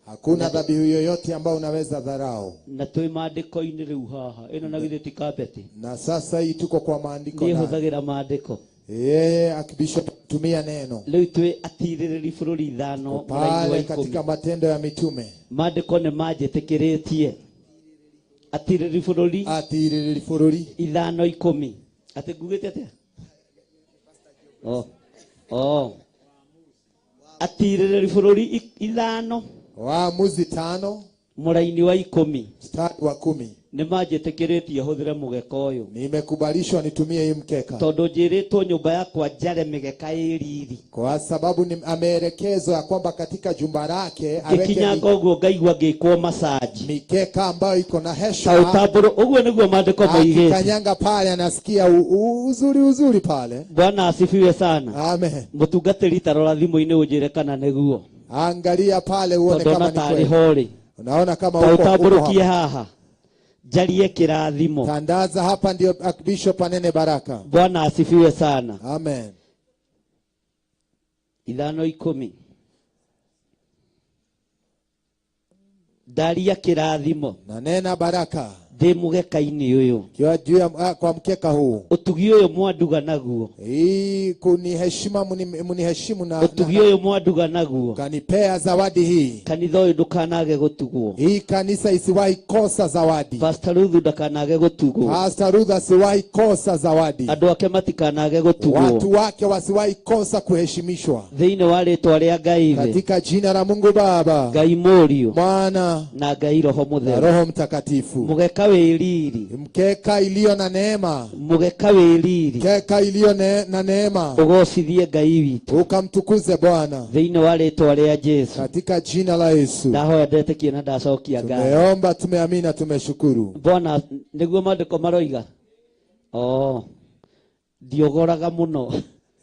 [SPEAKER 1] Hakuna dhabihu yoyote ambayo unaweza dharau.
[SPEAKER 4] Na twĩ maandĩko-inĩ rĩu haha. Ĩno na githĩ ti kabeti.
[SPEAKER 1] Na sasa hii tuko kwa maandiko
[SPEAKER 4] Niĩ
[SPEAKER 1] na
[SPEAKER 4] hũthagĩra maandĩko.
[SPEAKER 1] yeye akibishop tumia neno
[SPEAKER 4] Rĩu twĩ atirĩrĩri bũrũri ithano mũraini wa
[SPEAKER 1] pale
[SPEAKER 4] ikũmi.
[SPEAKER 1] katika Matendo ya Mitume.
[SPEAKER 4] Maandĩko nĩ manjĩtĩkĩrĩtie. Atirĩrĩri bũrũri.
[SPEAKER 1] Atirĩrĩri bũrũri.
[SPEAKER 4] Ithano ikũmi. Atĩ ngugĩte atĩa? Oh. Oh. Atirĩrĩri bũrũri ithano.
[SPEAKER 1] Waamuzi tano.
[SPEAKER 4] Mũraini wa ikũmi.
[SPEAKER 1] Mstari wa kumi.
[SPEAKER 4] Nĩ manjĩtĩkĩrĩtie hũthĩre mũgeka ũyũ.
[SPEAKER 1] Nimekubalishwa nitumie hii mkeka.
[SPEAKER 4] Tondũ njĩrĩtwo nyũmba yakwa njare mĩgeka ĩ riri.
[SPEAKER 1] Kwa sababu ni ameelekezwa ya kwamba katika jumba lake aweke
[SPEAKER 4] Ngĩkinyanga ũguo ngaigua ngĩkwo masaji.
[SPEAKER 1] mikeka ambayo iko na
[SPEAKER 4] Ta
[SPEAKER 1] heshima.
[SPEAKER 4] ũtambũrũ ũguo nĩguo maandĩko moigĩte.
[SPEAKER 1] Akikanyanga pale anasikia uzuri uzuri pale.
[SPEAKER 4] Bwana asifiwe sana.
[SPEAKER 1] Amen.
[SPEAKER 4] Mũtungatĩri ta rora thimũ-inĩ ũnjĩre kana nĩguo.
[SPEAKER 1] Angalia pale uone
[SPEAKER 4] Tondũ
[SPEAKER 1] kama
[SPEAKER 4] ona
[SPEAKER 1] ni
[SPEAKER 4] tarĩ
[SPEAKER 1] kweli.
[SPEAKER 4] ho rĩ.
[SPEAKER 1] Unaona kama
[SPEAKER 4] Ta
[SPEAKER 1] uko, uko
[SPEAKER 4] ũtambũrũkie
[SPEAKER 1] hapa.
[SPEAKER 4] haha. Njarie kĩrathimo.
[SPEAKER 1] Tandaza hapa ndio Archbishop anene baraka.
[SPEAKER 4] Bwana asifiwe sana.
[SPEAKER 1] Amen.
[SPEAKER 4] Ithano ikũmi. Ndaria kĩrathimo.
[SPEAKER 1] Nanena baraka.
[SPEAKER 4] Ndĩ mũgeka-inĩ ũyũ.
[SPEAKER 1] Kiwa juu ya kwa mkeka huu.
[SPEAKER 4] Ũtugi ũyũ mwanduga naguo.
[SPEAKER 1] Hii kuniheshima muniheshimu na
[SPEAKER 4] Ũtugi ũyũ mwanduga naguo.
[SPEAKER 1] Kanipea zawadi hii.
[SPEAKER 4] Kanitha ũyũ ndũkanage gũtugwo.
[SPEAKER 1] Hii kanisa isiwahi kosa zawadi.
[SPEAKER 4] Pastor Ruth ndakanage gũtugwo.
[SPEAKER 1] Pastor Ruth asiwahi kosa zawadi.
[SPEAKER 4] Andũ ake matikanage gũtugwo.
[SPEAKER 1] Watu wake wasiwahi kosa kuheshimishwa.
[SPEAKER 4] Thĩinĩ wa rĩtwa rĩa Ngai Ithe.
[SPEAKER 1] Katika jina la Mungu Baba,
[SPEAKER 4] Ngai Mũriũ.
[SPEAKER 1] Mwana
[SPEAKER 4] na Ngai Roho
[SPEAKER 1] na
[SPEAKER 4] Mũtheru.
[SPEAKER 1] Roho Mtakatifu.
[SPEAKER 4] Mũgeka wĩ riri.
[SPEAKER 1] Mkeka iliyo na neema.
[SPEAKER 4] Mũgeka wĩ riri.
[SPEAKER 1] Mkeka iliyo na neema.
[SPEAKER 4] Ũgocithie Ngai witũ.
[SPEAKER 1] Ukamtukuze Bwana.
[SPEAKER 4] Thĩinĩ wa rĩtwa rĩa Jesu.
[SPEAKER 1] Katika jina la Yesu.
[SPEAKER 4] Ndahoya ndetĩkie na ndacokia ngatho.
[SPEAKER 1] Tumeomba, tumeamini na tumeshukuru.
[SPEAKER 4] Bwana nĩguo maandĩko maroiga. Oh. Ndiogoraga mũno.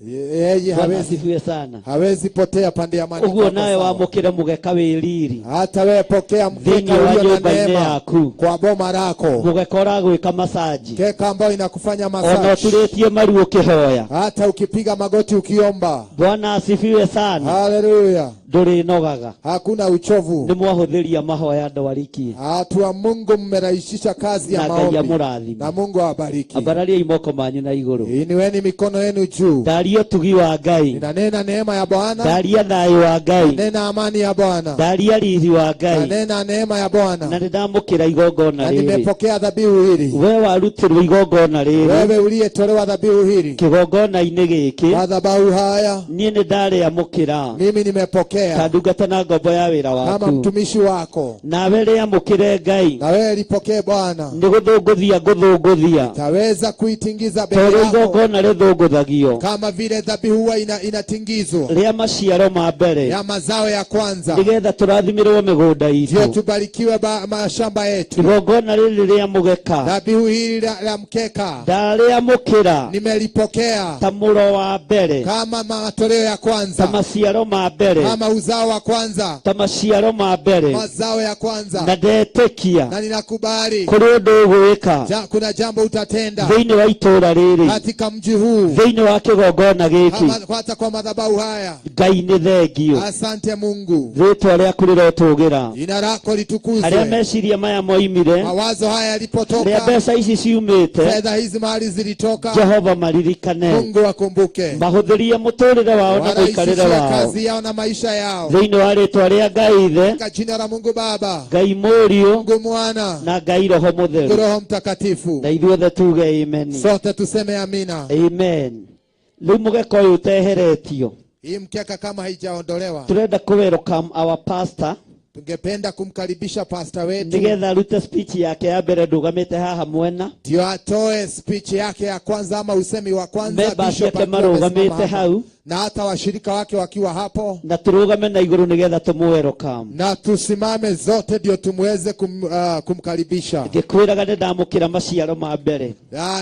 [SPEAKER 1] Yeye
[SPEAKER 4] Bwana
[SPEAKER 1] hawezi,
[SPEAKER 4] asifiwe sana.
[SPEAKER 1] hawezi potea pande ya maandiko.
[SPEAKER 4] Ũguo
[SPEAKER 1] yako
[SPEAKER 4] nawe
[SPEAKER 1] sawa.
[SPEAKER 4] wamũkĩre mũgeka wĩ riri.
[SPEAKER 1] Hata wewe pokea mkeka
[SPEAKER 4] Thĩinĩ wa
[SPEAKER 1] ulio na
[SPEAKER 4] nyũmba-inĩ
[SPEAKER 1] neema
[SPEAKER 4] yaku.
[SPEAKER 1] kwa boma lako.
[SPEAKER 4] Mũgeka ũragwĩka masaji.
[SPEAKER 1] Mkeka ambayo inakufanya
[SPEAKER 4] Ona
[SPEAKER 1] masaji.
[SPEAKER 4] ũturĩtie maru ũkĩhoya.
[SPEAKER 1] Hata ukipiga magoti ukiomba.
[SPEAKER 4] Bwana asifiwe sana.
[SPEAKER 1] Haleluya.
[SPEAKER 4] Ndũrĩnogaga.
[SPEAKER 1] Hakuna uchovu.
[SPEAKER 4] Nĩ mwahũthĩria mahoya andũ arikie.
[SPEAKER 1] Watu wa Mungu mmerahisisha kazi ya
[SPEAKER 4] Na Ngai
[SPEAKER 1] maombi.
[SPEAKER 4] amũrathime.
[SPEAKER 1] Na Mungu awabariki.
[SPEAKER 4] Ambarariai moko manyu na igũrũ.
[SPEAKER 1] Inueni mikono yenu juu.
[SPEAKER 4] Ndaria ũtugi wa Ngai.
[SPEAKER 1] Ninanena neema ya Bwana.
[SPEAKER 4] Ndaria thayũ wa Ngai.
[SPEAKER 1] Nanena amani ya Bwana.
[SPEAKER 4] Ndaria riri wa Ngai.
[SPEAKER 1] Nanena neema ya Bwana.
[SPEAKER 4] Na nĩndamũkĩra igongona
[SPEAKER 1] Na
[SPEAKER 4] rĩrĩ.
[SPEAKER 1] nimepokea dhabihu hili.
[SPEAKER 4] We warutĩrwo igongona rĩrĩ.
[SPEAKER 1] Wewe uliyetolewa dhabihu hili.
[SPEAKER 4] Kĩgongona-inĩ gĩkĩ.
[SPEAKER 1] Madhabahu haya.
[SPEAKER 4] Niĩ nĩ ndarĩamũkĩra.
[SPEAKER 1] Mimi nimepokea
[SPEAKER 4] Ta ndungata na ngombo ya wĩra
[SPEAKER 1] kama
[SPEAKER 4] waku.
[SPEAKER 1] mtumishi wako.
[SPEAKER 4] Nawe rĩamũkĩre Ngai.
[SPEAKER 1] Na wewe lipokee Bwana.
[SPEAKER 4] Nĩ gũthũngũthia ngũthũngũthia.
[SPEAKER 1] Taweza kuitingiza mbele
[SPEAKER 4] Tondũ
[SPEAKER 1] yako
[SPEAKER 4] igongona rĩthũngũthagio.
[SPEAKER 1] kama vile dhabihu huwa inatingizwa
[SPEAKER 4] Rĩa maciaro ma mbere.
[SPEAKER 1] ya mazao ya kwanza,
[SPEAKER 4] Nĩgetha tũrathimĩrwo mĩgũnda
[SPEAKER 1] ndio
[SPEAKER 4] itũ.
[SPEAKER 1] tubarikiwe mashamba yetu.
[SPEAKER 4] Igongona rĩrĩ rĩa mũgeka.
[SPEAKER 1] Dhabihu hili la mkeka
[SPEAKER 4] Ndarĩamũkĩra.
[SPEAKER 1] nimelipokea
[SPEAKER 4] Ta mũro wa mbere.
[SPEAKER 1] kama matoleo ya
[SPEAKER 4] Ta
[SPEAKER 1] kwanza,
[SPEAKER 4] maciaro ma mbere.
[SPEAKER 1] kama uzao wa kwanza,
[SPEAKER 4] Ta maciaro ma mbere.
[SPEAKER 1] mazao ya kwanza,
[SPEAKER 4] Na ndetĩkia
[SPEAKER 1] na ninakubali
[SPEAKER 4] kũrĩ ũndũ ũgwĩka
[SPEAKER 1] kuna jambo utatenda
[SPEAKER 4] thĩinĩ wa itũũra rĩrĩ
[SPEAKER 1] katika mji huu,
[SPEAKER 4] thĩinĩ wa kĩgongona gĩkĩ
[SPEAKER 1] hata kwa madhabahu haya.
[SPEAKER 4] Ngai nĩ thengio.
[SPEAKER 1] Asante Mungu,
[SPEAKER 4] Rĩtwa rĩaku rĩrotũgĩra.
[SPEAKER 1] jina lako
[SPEAKER 4] Harĩa
[SPEAKER 1] litukuzwe.
[SPEAKER 4] meciria maya moimire,
[SPEAKER 1] Mawazo haya
[SPEAKER 4] rĩa
[SPEAKER 1] yalipotoka,
[SPEAKER 4] mbeca ici ciumĩte,
[SPEAKER 1] fedha hizi mahali zilitoka,
[SPEAKER 4] Jehova maririkane,
[SPEAKER 1] Mungu akumbuke,
[SPEAKER 4] mahũthĩrie mũtũrĩre wao na mũikarĩre
[SPEAKER 1] warahisishie
[SPEAKER 4] wao
[SPEAKER 1] kazi yao na maisha yao
[SPEAKER 4] thĩinĩ wa rĩtwa rĩa Ngai Ithe,
[SPEAKER 1] katika jina la Mungu Baba,
[SPEAKER 4] Ngai Mũriũ
[SPEAKER 1] Mungu Mwana,
[SPEAKER 4] na Ngai Roho
[SPEAKER 1] Mungu
[SPEAKER 4] Mũtheru.
[SPEAKER 1] Roho Mtakatifu.
[SPEAKER 4] Na ithuothe tuge amen.
[SPEAKER 1] Sote tuseme amina.
[SPEAKER 4] Amen. Rĩu mũgeka ũyũ ũteheretio,
[SPEAKER 1] Hii mkeka kama haijaondolewa,
[SPEAKER 4] tũrenda kũ welcome our pastor
[SPEAKER 1] tungependa kumkaribisha pasta wetu
[SPEAKER 4] nĩgetha arute speech yake ya mbere ndũgamĩte haha mwena.
[SPEAKER 1] ndio atoe speech yake ya kwanza ama usemi wa kwanza,
[SPEAKER 4] Members
[SPEAKER 1] Bishop
[SPEAKER 4] yake
[SPEAKER 1] akiwa amesimama
[SPEAKER 4] marũgamĩte
[SPEAKER 1] hapa.
[SPEAKER 4] hau
[SPEAKER 1] na hata washirika wake wakiwa hapo,
[SPEAKER 4] na tũrũgame na igũrũ nĩgetha tũmũ welcome.
[SPEAKER 1] na tusimame zote ndio tumweze kumkaribisha.
[SPEAKER 4] Ngĩkwĩraga nĩ ndamũkĩra maciaro ma mbere.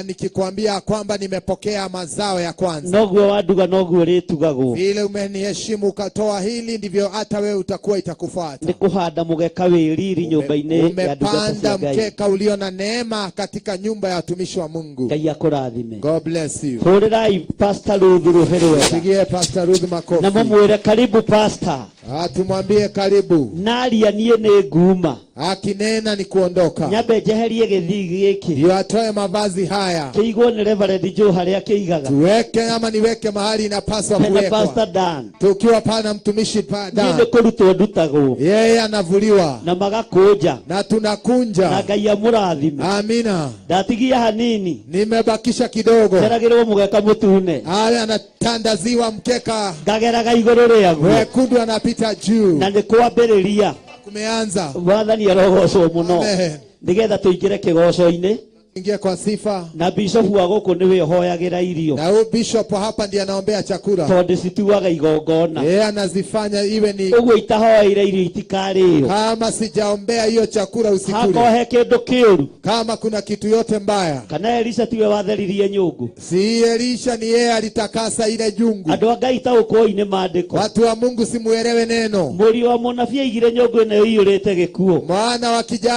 [SPEAKER 1] Nikikwambia kwamba nimepokea mazao ya kwanza,
[SPEAKER 4] Noguo wanduga noguo rĩtugagwo.
[SPEAKER 1] vile umeniheshimu ukatoa hili, ndivyo hata wewe utakuwa itakufuata.
[SPEAKER 4] Nĩ Kũhanda mũgeka wĩ riri nyũmba-inĩ ya ndungata
[SPEAKER 1] Umepanda
[SPEAKER 4] cia Ngai.
[SPEAKER 1] mkeka ulio na neema katika nyumba ya watumishi wa Mungu.
[SPEAKER 4] Ngai akũrathime.
[SPEAKER 1] God bless you.
[SPEAKER 4] Hũrĩrai Pastor Ruth rũhĩ rwega.
[SPEAKER 1] Pigie Pastor Ruth makofi.
[SPEAKER 4] Na mũmwĩre karibu pastor.
[SPEAKER 1] Ah, tumwambie karibu.
[SPEAKER 4] Naria niĩ nĩ nguma.
[SPEAKER 1] Akinena ni kuondoka.
[SPEAKER 4] Nyambe njeherie gĩthii gĩkĩ.
[SPEAKER 1] Ndio atoe mavazi haya.
[SPEAKER 4] Kĩigwo nĩ Reverend Joe harĩa kĩigaga.
[SPEAKER 1] Tuweke ama niweke mahali inapaswa
[SPEAKER 4] Hena
[SPEAKER 1] kuwekwa.
[SPEAKER 4] Pastor Dan.
[SPEAKER 1] Tukiwa pale na mtumishi pa
[SPEAKER 4] Niĩ
[SPEAKER 1] Dan.
[SPEAKER 4] nĩ kũrutwo ndutagwo.
[SPEAKER 1] Yeye anavuliwa
[SPEAKER 4] Na magakũnja.
[SPEAKER 1] na tunakunja.
[SPEAKER 4] Na Ngai amũrathime.
[SPEAKER 1] Amina.
[SPEAKER 4] Ndatigia hanini.
[SPEAKER 1] Nimebakisha kidogo.
[SPEAKER 4] Njeragĩrwo mũgeka mũtune.
[SPEAKER 1] Ale anatandaziwa mkeka
[SPEAKER 4] Ngageraga igũrũ rĩaguo.
[SPEAKER 1] wekundu, anapita juu.
[SPEAKER 4] Na nĩ kwambĩrĩria.
[SPEAKER 1] Kumeanza.
[SPEAKER 4] Mwathani arogocwo mũno.
[SPEAKER 1] Amen.
[SPEAKER 4] Nĩgetha tũingĩre kĩgoco-inĩ.
[SPEAKER 1] Ingia kwa sifa.
[SPEAKER 4] Na bishofu wa gũkũ nĩwe ũhoyagĩra irio.
[SPEAKER 1] Na huyu bishop hapa ndiye anaombea chakula.
[SPEAKER 4] Tondũ cituaga igongona.
[SPEAKER 1] Yeye anazifanya iwe ni
[SPEAKER 4] Ũguo itahoeire irio itikarĩo.
[SPEAKER 1] kama sijaombea hiyo chakula usikule.
[SPEAKER 4] Hakorwo he kĩndũ kĩũru.
[SPEAKER 1] Kama kuna kitu yote mbaya.
[SPEAKER 4] Kana Elisha tiwe watheririe nyũngũ.
[SPEAKER 1] Si Elisha ni yeye alitakasa ile jungu.
[SPEAKER 4] Andũ a Ngai taũkũoi nĩ maandĩko.
[SPEAKER 1] Watu wa Mungu simuelewe neno.
[SPEAKER 4] Mũriũ wa mũnabii aigire nyũngũ ĩno ĩiyũrĩte gĩkuũ.
[SPEAKER 1] Mwana wa kija,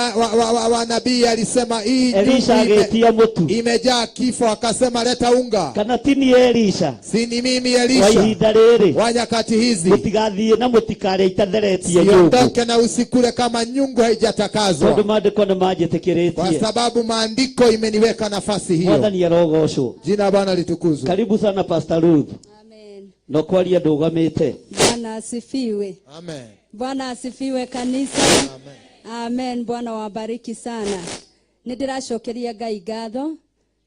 [SPEAKER 1] wa nabii alisema hii
[SPEAKER 4] Elisha
[SPEAKER 1] jungu
[SPEAKER 4] agĩtia mũtu.
[SPEAKER 1] imejaa kifo, akasema leta unga.
[SPEAKER 4] Kana ti niĩ Elisha.
[SPEAKER 1] Si ni mimi
[SPEAKER 4] Wa
[SPEAKER 1] Elisha
[SPEAKER 4] ihinda rĩrĩ.
[SPEAKER 1] wa nyakati hizi,
[SPEAKER 4] Mũtigathiĩ na mũtikarĩe itatheretie nyũngũ.
[SPEAKER 1] siondoke na usikule kama nyungu
[SPEAKER 4] Tondũ
[SPEAKER 1] haijatakazwa,
[SPEAKER 4] maandĩko nĩ
[SPEAKER 1] kwa
[SPEAKER 4] manjĩtĩkĩrĩtie.
[SPEAKER 1] sababu maandiko imeniweka nafasi hiyo.
[SPEAKER 4] Mwathani arogocwo.
[SPEAKER 1] Jina la Bwana litukuzwe.
[SPEAKER 4] Karibu sana Pastor Ruth. No kwaria ndũgamĩte.
[SPEAKER 5] Bwana asifiwe.
[SPEAKER 1] Amen.
[SPEAKER 5] Bwana asifiwe kanisa. Amen. Amen. Bwana wabariki sana. Nĩndĩracokeria Ngai ngatho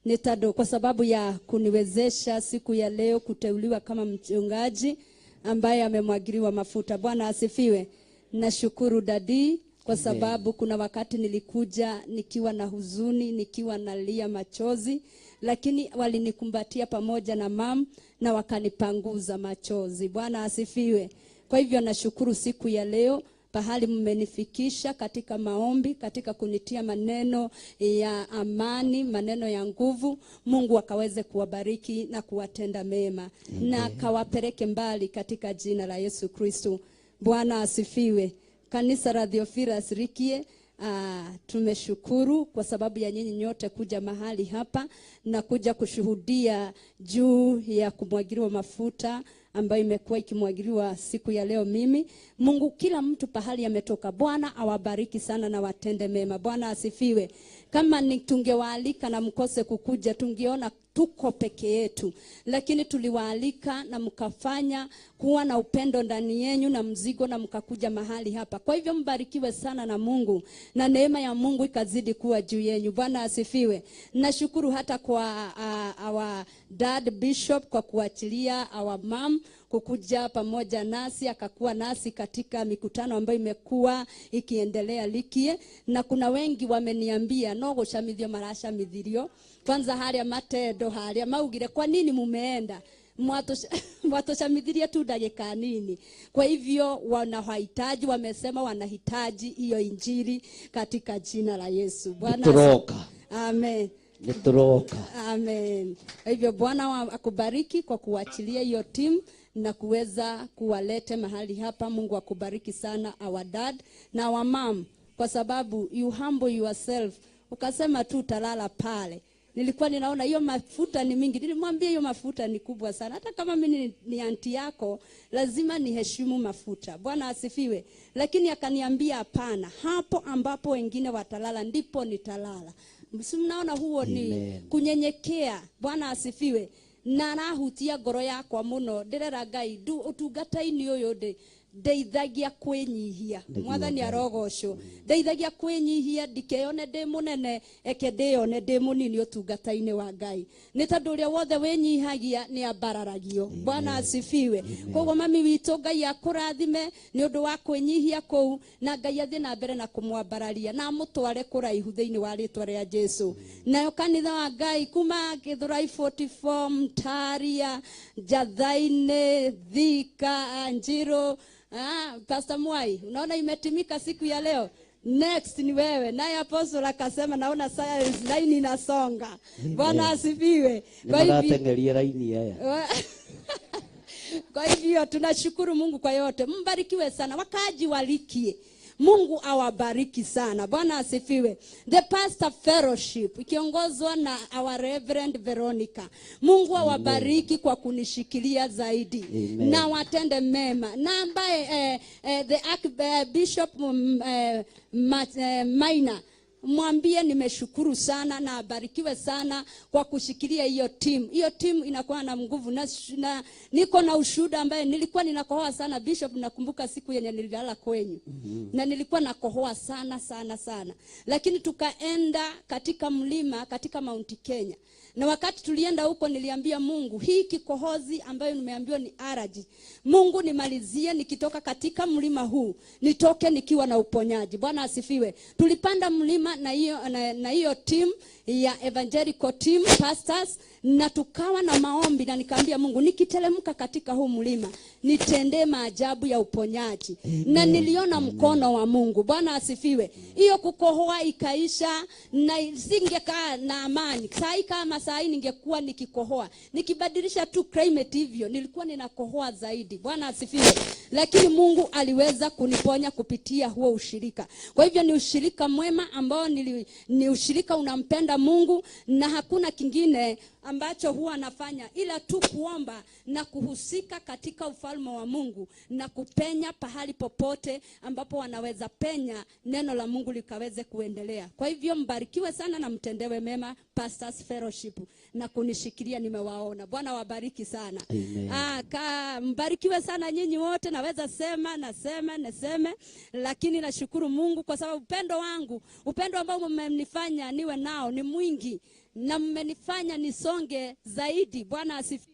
[SPEAKER 5] nĩ tondũ kwa sababu ya kuniwezesha siku ya leo kuteuliwa kama mchungaji ambaye amemwagiliwa mafuta. Bwana asifiwe. Nashukuru dadi kwa sababu kuna wakati nilikuja nikiwa na huzuni, nikiwa nalia machozi, lakini walinikumbatia pamoja na mam na wakanipanguza machozi. Bwana asifiwe. Kwa hivyo nashukuru siku ya leo pahali mmenifikisha katika maombi, katika kunitia maneno ya amani, maneno ya nguvu. Mungu akaweze kuwabariki na kuwatenda mema.
[SPEAKER 18] Amen.
[SPEAKER 5] Na akawapeleke mbali katika jina la Yesu Kristo. Bwana asifiwe. Kanisa la Theophilus Rikie, tumeshukuru kwa sababu ya nyinyi nyote kuja mahali hapa na kuja kushuhudia juu ya kumwagiliwa mafuta ambayo imekuwa ikimwagiliwa siku ya leo. Mimi Mungu, kila mtu pahali ametoka, Bwana awabariki sana na watende mema. Bwana asifiwe. Kama ni tungewaalika na mkose kukuja, tungeona tuko peke yetu, lakini tuliwaalika na mkafanya kuwa na upendo ndani yenyu na mzigo na mkakuja mahali hapa. Kwa hivyo mbarikiwe sana na Mungu na neema ya Mungu ikazidi kuwa juu yenyu. Bwana asifiwe. Nashukuru hata kwa our dad bishop kwa kuachilia our mom kukuja pamoja nasi, akakuwa nasi katika mikutano ambayo imekuwa ikiendelea Likie, na kuna wengi wameniambia no gucamithio maracamithirio kwanza haria matendo haria maugire kwa nini mumeenda mwatucamithirie tu ndagika nini. Kwa hivyo wanahitaji, wamesema wanahitaji hiyo injili katika jina la Yesu. Bwana
[SPEAKER 4] Nitũroka.
[SPEAKER 5] Amen.
[SPEAKER 4] Nĩtũroka.
[SPEAKER 5] Amen. Kwa hivyo Bwana akubariki kwa kuachilia hiyo timu na kuweza kuwalete mahali hapa. Mungu akubariki sana our dad na our mom, kwa sababu you humble yourself. Ukasema tu utalala pale. Nilikuwa ninaona hiyo mafuta ni mingi. Nilimwambia hiyo mafuta ni kubwa sana. Hata kama mimi ni anti yako, lazima niheshimu mafuta. Bwana asifiwe. Lakini akaniambia hapana, hapo ambapo wengine watalala ndipo nitalala. Si mnaona huo ni
[SPEAKER 18] Amen.
[SPEAKER 5] kunyenyekea. Bwana asifiwe. Na arahutia ngoro yakwa muno. Ndirera Ngai ndu utungata-inĩ ũyũ ndĩ ndeithagia kwĩnyihia.
[SPEAKER 18] Nĩguo
[SPEAKER 5] Mwathani
[SPEAKER 18] Ngai.
[SPEAKER 5] arogocwo. Ndeithagia kwĩnyihia, ndikeyone ndĩ mũnene, eke ndĩyone ndĩ mũnini ũtungata-inĩ wa Ngai. Nĩ tondũ ũrĩa wothe wĩnyihagia nĩ ambararagio. Bwana asifiwe. Koguo mami witũ Ngai akũrathime nĩ ũndũ wa kwĩnyihia kũu, na Ngai athiĩ na mbere na kũmwambararia na amũtware kũraihu thĩinĩ wa rĩtwa rĩa Jesu. Nayo kanitha wa Ngai kuma Githurai 44, Mtaria, Njathainĩ, Thika, Njiro. Pastor Mwai, unaona imetimika siku ya leo. Next ni wewe. Naye apostle akasema naona science line inasonga. Bwana asifiwe.
[SPEAKER 4] Nĩ
[SPEAKER 5] Kwa hivyo
[SPEAKER 4] marateng'eria raini aya.
[SPEAKER 5] Kwa hivyo tunashukuru Mungu kwa yote. Mbarikiwe sana wakaaji wa Likie. Mungu awabariki sana. Bwana asifiwe. The Pastor Fellowship ikiongozwa na our Reverend Veronica. Mungu awabariki kwa kunishikilia zaidi.
[SPEAKER 4] Amen.
[SPEAKER 5] Na watende mema. Na ambaye the Bishop Maina, mwambie nimeshukuru sana na abarikiwe sana kwa kushikilia hiyo timu. Hiyo timu inakuwa na nguvu na niko na ushuhuda ambaye nilikuwa ninakohoa sana Bishop, nakumbuka siku yenye nililala kwenyu. Na nilikuwa nakohoa sana sana sana. Lakini tukaenda katika mlima, katika Mount Kenya. Na wakati tulienda huko niliambia Mungu, hii kikohozi ambayo nimeambiwa ni allergy, Mungu nimalizie nikitoka katika mlima huu, nitoke nikiwa na uponyaji. Bwana asifiwe. Tulipanda mlima na hiyo team ya evangelical team pastors, na tukawa na maombi, na nikaambia Mungu, nikitelemka katika huu mlima nitendee maajabu ya uponyaji.
[SPEAKER 4] Amen.
[SPEAKER 5] Na niliona mkono wa Mungu. Bwana asifiwe. Hiyo kukohoa ikaisha na singekaa na amani. Sai kama sai ningekuwa nikikohoa, nikibadilisha tu climate hivyo, nilikuwa ninakohoa zaidi. Bwana asifiwe. Lakini Mungu aliweza kuniponya kupitia huo ushirika. Kwa hivyo ni ushirika mwema ambao ni ushirika unampenda Mungu, na hakuna kingine ambacho huwa anafanya ila tu kuomba na kuhusika katika ufalme wa Mungu na kupenya pahali popote ambapo wanaweza penya neno la Mungu likaweze kuendelea. Kwa hivyo mbarikiwe sana na mtendewe mema Pastors Fellowship, na kunishikilia nimewaona. Bwana wabariki sana.
[SPEAKER 4] Amen.
[SPEAKER 5] Mbarikiwe sana nyinyi wote. Naweza sema nasema naseme, lakini nashukuru Mungu kwa sababu upendo wangu, upendo ambao mmenifanya niwe nao ni mwingi, na mmenifanya nisonge zaidi. Bwana asifiwe.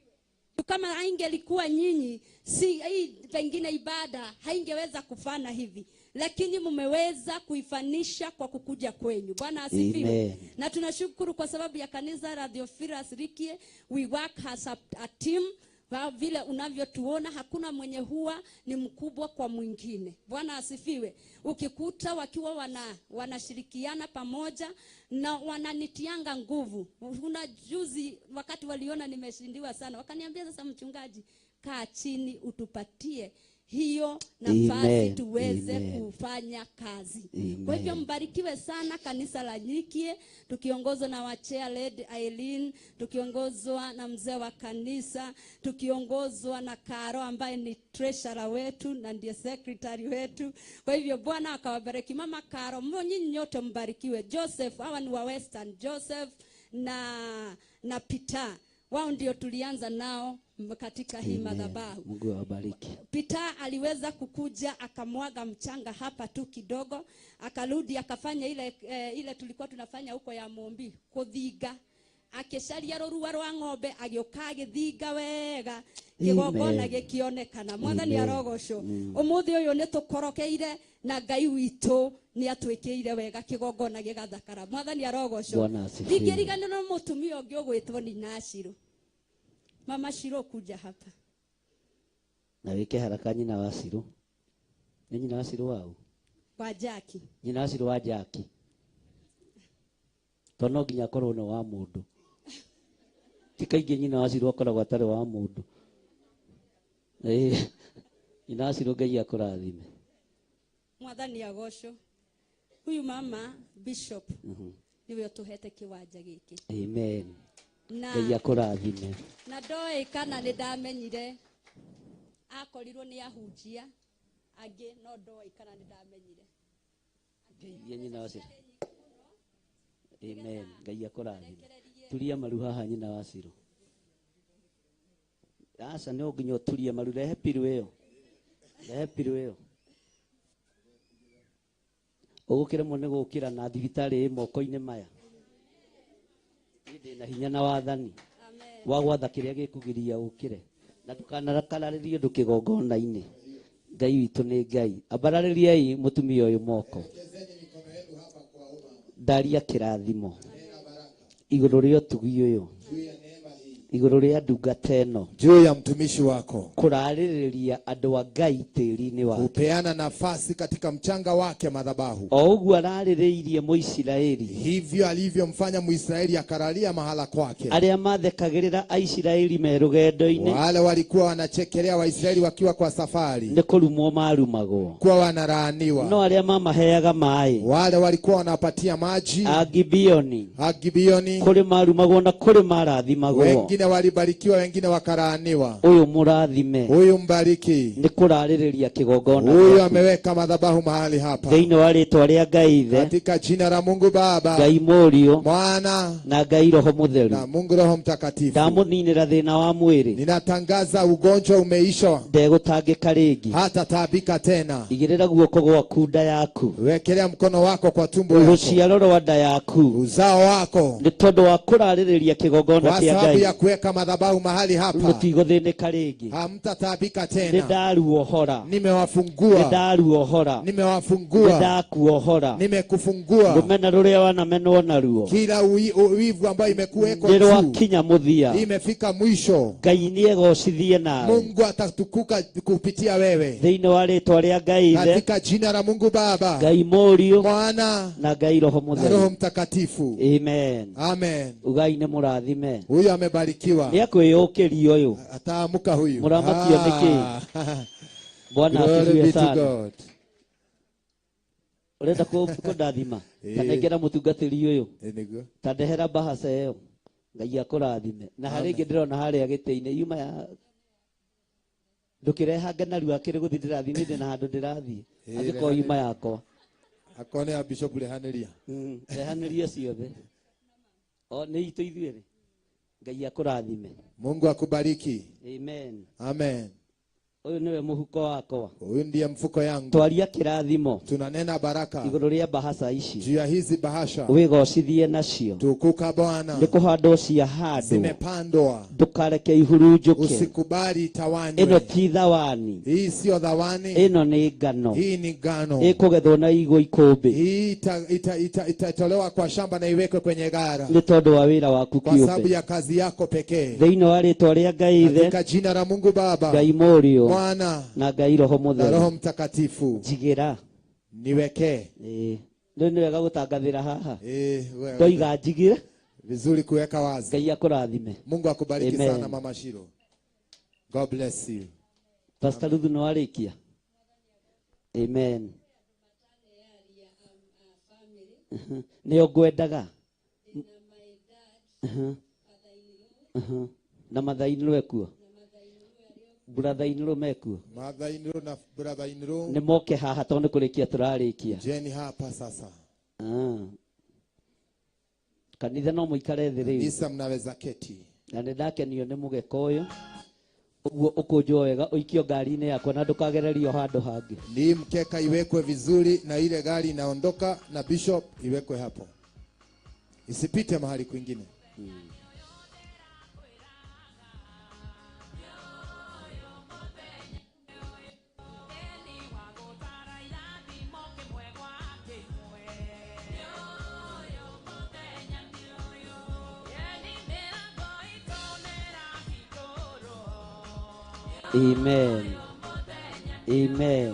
[SPEAKER 5] Kama haingelikuwa nyinyi, si hii pengine ibada haingeweza kufana hivi, lakini mmeweza kuifanisha kwa kukuja kwenyu. Bwana asifiwe.
[SPEAKER 4] Amen.
[SPEAKER 5] Na tunashukuru kwa sababu ya kanisa la Theophilus Rikie, we work as a team. Kwa vile unavyotuona hakuna mwenye huwa ni mkubwa kwa mwingine. Bwana asifiwe. Ukikuta wakiwa wanashirikiana pamoja na wananitianga nguvu. Una juzi wakati waliona nimeshindiwa sana, wakaniambia sasa mchungaji, kaa chini utupatie hiyo nafasi tuweze
[SPEAKER 4] Amen.
[SPEAKER 5] kufanya kazi.
[SPEAKER 4] Amen.
[SPEAKER 5] Kwa hivyo mbarikiwe sana kanisa la Nyikie, tukiongozwa na wa chair lady Eileen, tukiongozwa na mzee wa kanisa, tukiongozwa na Karo ambaye ni treasurer wetu na ndiye secretary wetu. Kwa hivyo Bwana akawabariki. Mama Karo, nyinyi nyote mbarikiwe. Joseph, hawa ni wa Western, Joseph na Peter, wao ndio tulianza nao katika hii madhabahu.
[SPEAKER 4] Mungu awabariki.
[SPEAKER 5] Peter aliweza kukuja akamwaga mchanga hapa tu kidogo, akarudi akafanya ile tulikuwa tunafanya huko ya Mombi, kuthiga. Akĩcaria rũrua rwa ng'ombe agĩũka agĩthinga wega, kĩgongona gĩkĩonekana. Mwathani arogocwo. Ũmũthĩ ũyũ nĩtũkorokeire na Ngai witũ nĩatwĩkĩire wega, kĩgongona gĩgathakara. Mwathani arogocwo. Ndingĩriganĩrwo mũtumia ũngĩ ũgwĩtwo Nina Shiro. Mama Shiro, kuja hapa.
[SPEAKER 4] Na wike haraka. Nyina wa Shiro. Ni nyina wa Shiro wau?
[SPEAKER 5] Wa Jackie.
[SPEAKER 4] Nyina wa Shiro wa Jackie. Tono nginya akorwo nĩ wa mũndũ. Ti kaingĩ nyina wa Shiro akoragwo atarĩ wa mũndũ. Nyina wa Shiro, Ngai akũrathime.
[SPEAKER 5] Mwathani agocwo. Huyu mama Bishop niwe ũtũhete kĩwanja gĩkĩ.
[SPEAKER 4] Amen. Ngai akũrathime.
[SPEAKER 5] Na ndoĩ kana nĩ ndamenyire akorirwo nĩ ahunjia angĩ, no ndoĩ kana nĩ ndamenyire.
[SPEAKER 4] Ngeithia nyina wa Shiro. Amen. Ngai akũrathime. Turia maru haha nyina wa Shiro. Aca no nginya ũturie maru, rehe piru ĩyo. Rehe piru ĩyo. Ũgũkĩremwo nĩ gũkĩra na thibitarĩ ĩ moko-inĩ maya. Niĩ ndĩna hinya na wathani wa gwatha kĩrĩa gĩkũgiria ũkĩre. Na ndũkanakararĩrie ũndũ kĩgongona-inĩ. Ngai witũ nĩ Ngai. Ambararĩriai mũtumia ũyũ moko. Ndaria kĩrathimo igũrũ rĩa ũtugi ũyũ Igũrũ rĩa ndungata ĩno
[SPEAKER 1] juu ya mtumishi wako
[SPEAKER 4] kũrarĩrĩria andũ a Ngai tĩri-inĩ wake
[SPEAKER 1] kupeana nafasi katika mchanga wake madhabahu.
[SPEAKER 4] O ũguo ararĩrĩirie Mũisiraeli
[SPEAKER 1] Hivyo alivyomfanya Mwisraeli akalalia mahala kwake.
[SPEAKER 4] Arĩa mathekagĩrĩra Aisiraeli me rũgendo-inĩ
[SPEAKER 1] Wale walikuwa wanachekelea Waisraeli wakiwa kwa safari
[SPEAKER 4] nĩ kũrumwo marumagwo
[SPEAKER 1] kuwa wanalaaniwa,
[SPEAKER 4] no arĩa mamaheaga maĩ
[SPEAKER 1] wale walikuwa wanapatia maji
[SPEAKER 4] Agibioni
[SPEAKER 1] Agibioni,
[SPEAKER 4] kũrĩ marumagwo na kũrĩ marathimagwo.
[SPEAKER 1] Wengine walibarikiwa, wengine wakalaaniwa.
[SPEAKER 4] Ũyũ mũrathime
[SPEAKER 1] Huyu mbariki,
[SPEAKER 4] nĩ kũrarĩrĩria kĩgongona
[SPEAKER 1] huyu
[SPEAKER 4] gĩaku.
[SPEAKER 1] ameweka madhabahu mahali hapa
[SPEAKER 4] Thĩinĩ wa rĩtwa rĩa Ngai Ithe
[SPEAKER 1] katika jina la Mungu Baba,
[SPEAKER 4] Ngai Mũriũ
[SPEAKER 1] Mwana
[SPEAKER 4] na Ngai Roho Mũtheru.
[SPEAKER 1] na Mungu Roho Mtakatifu.
[SPEAKER 4] Ndamũninĩra thĩna wa mwĩrĩ
[SPEAKER 1] Ninatangaza ugonjwa umeisha,
[SPEAKER 4] ndegũtangĩka rĩngĩ
[SPEAKER 1] hatataabika tena.
[SPEAKER 4] Igĩrĩra guoko gwaku nda yaku
[SPEAKER 1] Wekelea mkono wako kwa tumbo yako,
[SPEAKER 4] rũciaro rwa nda yaku
[SPEAKER 1] uzao wako,
[SPEAKER 4] nĩ tondũ wa kũrarĩrĩria kĩgongona
[SPEAKER 1] kwa
[SPEAKER 4] kĩa
[SPEAKER 1] sababu
[SPEAKER 4] Ngai
[SPEAKER 1] ya kuweka madhabahu mahali hapa,
[SPEAKER 4] mũtigũthĩnĩka rĩngĩ
[SPEAKER 1] hamtataabika
[SPEAKER 4] nĩ
[SPEAKER 1] tena.
[SPEAKER 4] ndaruohora nĩ
[SPEAKER 1] Nimewafungua,
[SPEAKER 4] ndaruohora nĩ
[SPEAKER 1] nimewafungua,
[SPEAKER 4] ndakuohora
[SPEAKER 1] nimekufungua.
[SPEAKER 4] Rũmena rũrĩa wanamenwo naruo
[SPEAKER 1] Kila wivu ambayo imekuwekwa
[SPEAKER 4] nĩ
[SPEAKER 1] juu
[SPEAKER 4] rwakinya mũthia
[SPEAKER 1] imefika mwisho.
[SPEAKER 4] Ngai nĩ egocithie nawe
[SPEAKER 1] Mungu atatukuka kupitia wewe
[SPEAKER 4] thĩinĩ wa rĩtwa rĩa Ngai Ithe
[SPEAKER 1] katika jina la Mungu Baba,
[SPEAKER 4] Ngai Mũriũ
[SPEAKER 1] Mwana
[SPEAKER 4] na Ngai Roho
[SPEAKER 1] na
[SPEAKER 4] Mũtheru.
[SPEAKER 1] Roho Mtakatifu.
[SPEAKER 4] Amen.
[SPEAKER 1] Amen.
[SPEAKER 4] Ugai nĩ mũrathime
[SPEAKER 1] Huyu amebarikiwa,
[SPEAKER 4] nĩ akwĩyũkĩria ũyũ
[SPEAKER 1] ataamuka huyu.
[SPEAKER 4] Mũramatio nĩkĩ?
[SPEAKER 1] Ah.
[SPEAKER 4] Bwana
[SPEAKER 1] Glory
[SPEAKER 4] asifiwe
[SPEAKER 1] be to
[SPEAKER 4] sana.
[SPEAKER 1] God.
[SPEAKER 4] Ũrenda kũndathima
[SPEAKER 1] Ĩĩ.
[SPEAKER 4] ta nengera mũtungatĩri ũyũ
[SPEAKER 1] Ĩ, nĩguo.
[SPEAKER 4] ta ndehera bahaca ĩyo Ngai akũrathime na harĩ ĩngĩ ndĩrona harĩa gĩtĩ-inĩ yuma ya ndũkĩrehange narua akĩrĩ gũthiĩ ndĩrathiĩ nĩ ndĩ na handũ ndĩrathiĩ
[SPEAKER 1] Ĩĩ,
[SPEAKER 4] angĩkorwo yuma yakwa
[SPEAKER 1] Akorwo nĩ ya bishop rehanĩria.
[SPEAKER 4] Rehanĩria ciothe o nĩ itũ ithuerĩ Ngai akũrathime.
[SPEAKER 1] Mungu akubariki.
[SPEAKER 4] Amen.
[SPEAKER 1] Amen.
[SPEAKER 4] Ũyũ nĩwe mũhuko wakwa.
[SPEAKER 1] Huyu ndiye mfuko yangu.
[SPEAKER 4] Twaria kĩrathimo
[SPEAKER 1] Tunanena baraka
[SPEAKER 4] igũrũ rĩa bahaca ici
[SPEAKER 1] juu ya hizi bahasha.
[SPEAKER 4] Wĩgocithie nacio.
[SPEAKER 1] Tukuka Bwana,
[SPEAKER 4] nĩ kũhandwo ciahandwo
[SPEAKER 1] zimepandwa,
[SPEAKER 4] ndũkareke ihurunjũke.
[SPEAKER 1] Usikubali itawanywe.
[SPEAKER 4] Ĩno ti thawani.
[SPEAKER 1] Hii sio dhawani,
[SPEAKER 4] ĩno nĩ ngano.
[SPEAKER 1] Hii ni ngano.
[SPEAKER 4] Ĩkũgethwo na igwo ikũmbĩ.
[SPEAKER 1] Hii itatolewa kwa shamba na iwekwe kwenye gara
[SPEAKER 4] nĩ tondũ wa wĩra waku
[SPEAKER 1] kwa sababu
[SPEAKER 4] kĩũmbe
[SPEAKER 1] ya kazi yako pekee.
[SPEAKER 4] Thĩinĩ wa rĩtwa rĩa Ngai Ithe
[SPEAKER 1] Katika jina la Mungu Baba,
[SPEAKER 4] Ngai Mũriũ
[SPEAKER 1] Mwana
[SPEAKER 4] na Ngai Roho
[SPEAKER 1] na Roho
[SPEAKER 4] Mũtheru.
[SPEAKER 1] Mtakatifu.
[SPEAKER 4] Njigĩra
[SPEAKER 1] Niwekee.
[SPEAKER 4] Ĩĩ. Rĩu nĩ wega gũtangathĩra haha.
[SPEAKER 1] Eh, wewe.
[SPEAKER 4] Ndoiga njigĩre.
[SPEAKER 1] Vizuri kuweka wazi.
[SPEAKER 4] Ngai akũrathime.
[SPEAKER 1] Mungu akubariki
[SPEAKER 4] Amen.
[SPEAKER 1] sana Mama Shiro. God bless you.
[SPEAKER 4] Pastor Ruthu nĩ warĩkia? Amen. Nĩo ngwendaga. Na mathainĩ ekuo brother-in-law mekuo
[SPEAKER 1] Mother-in-law na brother-in-law.
[SPEAKER 4] Nĩ moke haha tondũ nĩ kũrĩkia tũrarĩkia.
[SPEAKER 1] Jeni hapa sasa.
[SPEAKER 4] Ah. Kanitha no mũikare thĩ rĩu.
[SPEAKER 1] Kanisa mnaweza keti.
[SPEAKER 4] Na nĩ ndakenio nĩ mũgeka ũyũ ũguo ũkũnjwo wega ũikio ngari-inĩ yakwa na ndũkagererio handũ hangĩ.
[SPEAKER 1] Ni mkeka iwekwe vizuri na ile gari inaondoka na bishop iwekwe hapo. Isipite mahali kwingine.
[SPEAKER 4] Amen. Amen.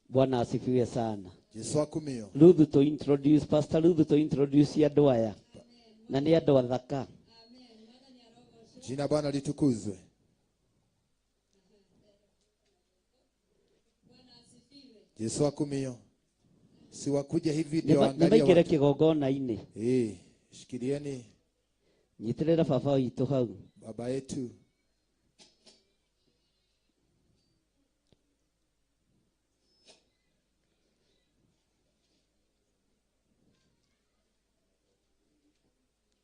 [SPEAKER 4] Bwana asifiwe sana.
[SPEAKER 1] Yesu akumio.
[SPEAKER 4] Ruthu to introduce Pastor Ruthu to introduce andũ aya. Na nĩ andũ athaka.
[SPEAKER 1] Jina Bwana litukuzwe. Yesu akumio. Si wakuja hivi ndio waangalie
[SPEAKER 4] Nĩmaingĩre
[SPEAKER 1] watu.
[SPEAKER 4] kĩgongona-inĩ.
[SPEAKER 1] Shikilieni.
[SPEAKER 4] Nyitĩrĩra baba witũ hau.
[SPEAKER 1] Baba yetu.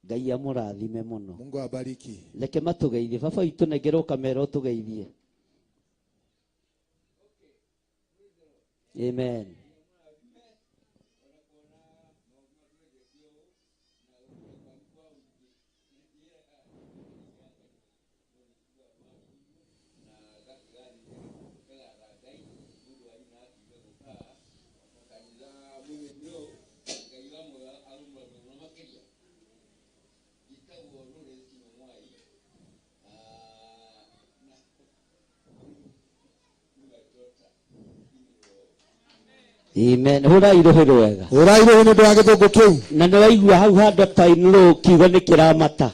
[SPEAKER 4] Ngai amũrathime mũno.
[SPEAKER 1] Mungu awabariki.
[SPEAKER 4] Reke matũgeithie. Baba witũ nengerwo kamera ũtũgeithie. Amen. Amen. Hũrai rũhĩ rwega.
[SPEAKER 1] Hũrai rũhĩ nĩ ũndũ wa gĩthũngũ kĩu.
[SPEAKER 4] Na nĩ waigua hau handũ ta inũrũ kiugo nĩ kĩramata.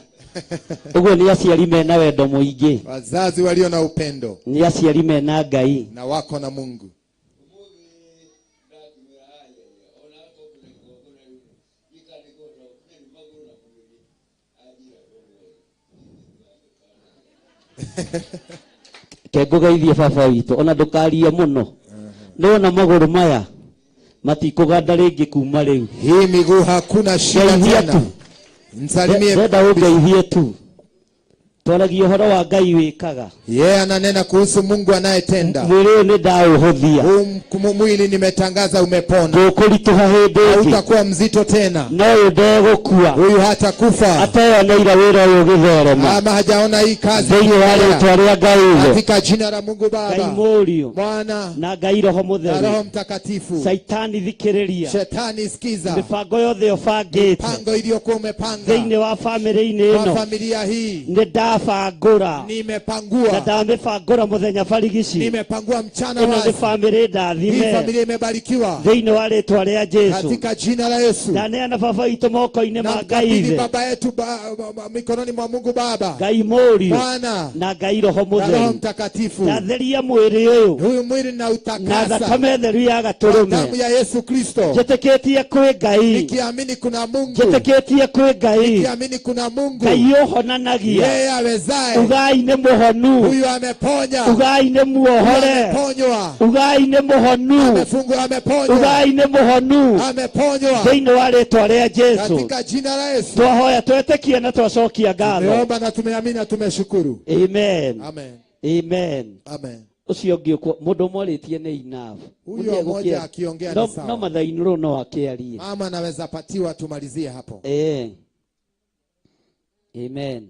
[SPEAKER 4] Ũguo nĩ aciari mena wendo mũingĩ.
[SPEAKER 1] Wazazi walio na upendo
[SPEAKER 4] Nĩ aciari mena Ngai.
[SPEAKER 1] na wako na Mungu.
[SPEAKER 4] Ke ngũgeithie baba witũ ona ndũkarie mũno. Nĩwona magũrũ maya matikũganda rĩngĩ kuma rĩu.
[SPEAKER 1] Hii miguu hakuna shida
[SPEAKER 4] Ngeithia
[SPEAKER 1] tena.
[SPEAKER 4] tu.
[SPEAKER 1] Msalimie.
[SPEAKER 4] Ndenda ũngeithie tu. Twaragia ũhoro wa Ngai wĩkaga.
[SPEAKER 1] Yeye ananena kuhusu Mungu anayetenda.
[SPEAKER 4] Mwĩrĩ ũyũ nĩ ndaũhũthia.
[SPEAKER 1] Huu mwili nimetangaza umepona.
[SPEAKER 4] Ndũkũritũha hĩndĩ ĩngĩ.
[SPEAKER 1] Hautakuwa mzito tena.
[SPEAKER 4] No ũyũ ndegũkua.
[SPEAKER 1] Huyu hatakufa.
[SPEAKER 4] Ateyoneire wĩra ũyũ ũgĩtherema.
[SPEAKER 1] Ama hajaona hii kazi
[SPEAKER 4] Thĩinĩ wa
[SPEAKER 1] ikiendelea.
[SPEAKER 4] rĩtwa rĩa Ngai Ithe.
[SPEAKER 1] Katika jina la Mungu
[SPEAKER 4] Ngai
[SPEAKER 1] Baba,
[SPEAKER 4] Mũriũ
[SPEAKER 1] Mwana
[SPEAKER 4] na Ngai Roho
[SPEAKER 1] na Roho
[SPEAKER 4] Mũtheru.
[SPEAKER 1] Mtakatifu.
[SPEAKER 4] Caitani thikĩrĩria.
[SPEAKER 1] Shetani sikiza.
[SPEAKER 4] Mĩbango yothe ũbangĩte
[SPEAKER 1] Mipango iliyokuwa umepanga
[SPEAKER 4] thĩinĩ wa bamĩrĩ-inĩ
[SPEAKER 1] kwa
[SPEAKER 4] ĩno
[SPEAKER 1] familia hii
[SPEAKER 4] nĩ ndabangũra na
[SPEAKER 1] nimepangua,
[SPEAKER 4] ndamĩbangũra mũthenya barigici.
[SPEAKER 1] nimepangua mchana
[SPEAKER 4] Ĩno nĩ
[SPEAKER 1] wazi.
[SPEAKER 4] bamĩrĩ
[SPEAKER 1] Hii
[SPEAKER 4] ndathime
[SPEAKER 1] familia imebarikiwa
[SPEAKER 4] thĩinĩ wa rĩtwa rĩa Jesu.
[SPEAKER 1] katika jina la Yesu.
[SPEAKER 4] Ndaneana baba witũ moko-inĩ
[SPEAKER 1] Na
[SPEAKER 4] ma Ngai
[SPEAKER 1] mkabidhi
[SPEAKER 4] Ithe,
[SPEAKER 1] baba yetu mikononi mwa Mungu Baba,
[SPEAKER 4] Ngai Mũriũ
[SPEAKER 1] Mwana
[SPEAKER 4] na Ngai Roho
[SPEAKER 1] na Roho
[SPEAKER 4] Mũtheru.
[SPEAKER 1] Mtakatifu.
[SPEAKER 4] Ndatheria mwĩrĩ ũyũ
[SPEAKER 1] Huyu mwili
[SPEAKER 4] na
[SPEAKER 1] nautakasa
[SPEAKER 4] thakame theru ya
[SPEAKER 1] kwa damu
[SPEAKER 4] gatũrũme.
[SPEAKER 1] ya Yesu Kristo,
[SPEAKER 4] Njĩtĩkĩtie kwĩ Ngai,
[SPEAKER 1] nikiamini kuna Mungu,
[SPEAKER 4] njĩtĩkĩtie kwĩ Ngai,
[SPEAKER 1] nikiamini kuna Mungu,
[SPEAKER 4] Ngai ũhonanagia.
[SPEAKER 1] yeye awezaye.
[SPEAKER 4] Ugai nĩ mũhonu,
[SPEAKER 1] Huyu ameponya,
[SPEAKER 4] ugai nĩ
[SPEAKER 1] huyu
[SPEAKER 4] muohore,
[SPEAKER 1] ameponywa,
[SPEAKER 4] ugai nĩ mũhonu,
[SPEAKER 1] amefungwa, ameponywa,
[SPEAKER 4] ugai nĩ mũhonu
[SPEAKER 1] ameponywa
[SPEAKER 4] thĩinĩ wa rĩtwa rĩa Jesu.
[SPEAKER 1] katika jina la Yesu.
[SPEAKER 4] Twahoya twetĩkie na twacokia ngatho.
[SPEAKER 1] Tumeomba na tumeamini na tumeshukuru.
[SPEAKER 4] Amen.
[SPEAKER 1] Amen.
[SPEAKER 4] Amen.
[SPEAKER 1] Amen.
[SPEAKER 4] Ũcio ũngĩ mũndũ ũmwe arĩtie nĩ enough.
[SPEAKER 1] Huyo
[SPEAKER 4] Ũngĩ
[SPEAKER 1] mmoja
[SPEAKER 4] egũkĩa-
[SPEAKER 1] akiongea
[SPEAKER 4] no
[SPEAKER 1] ni sawa.
[SPEAKER 4] no mathainũrũ no akĩarie.
[SPEAKER 1] Mama anaweza patiwa, tumalizie hapo.
[SPEAKER 4] Eh. Amen.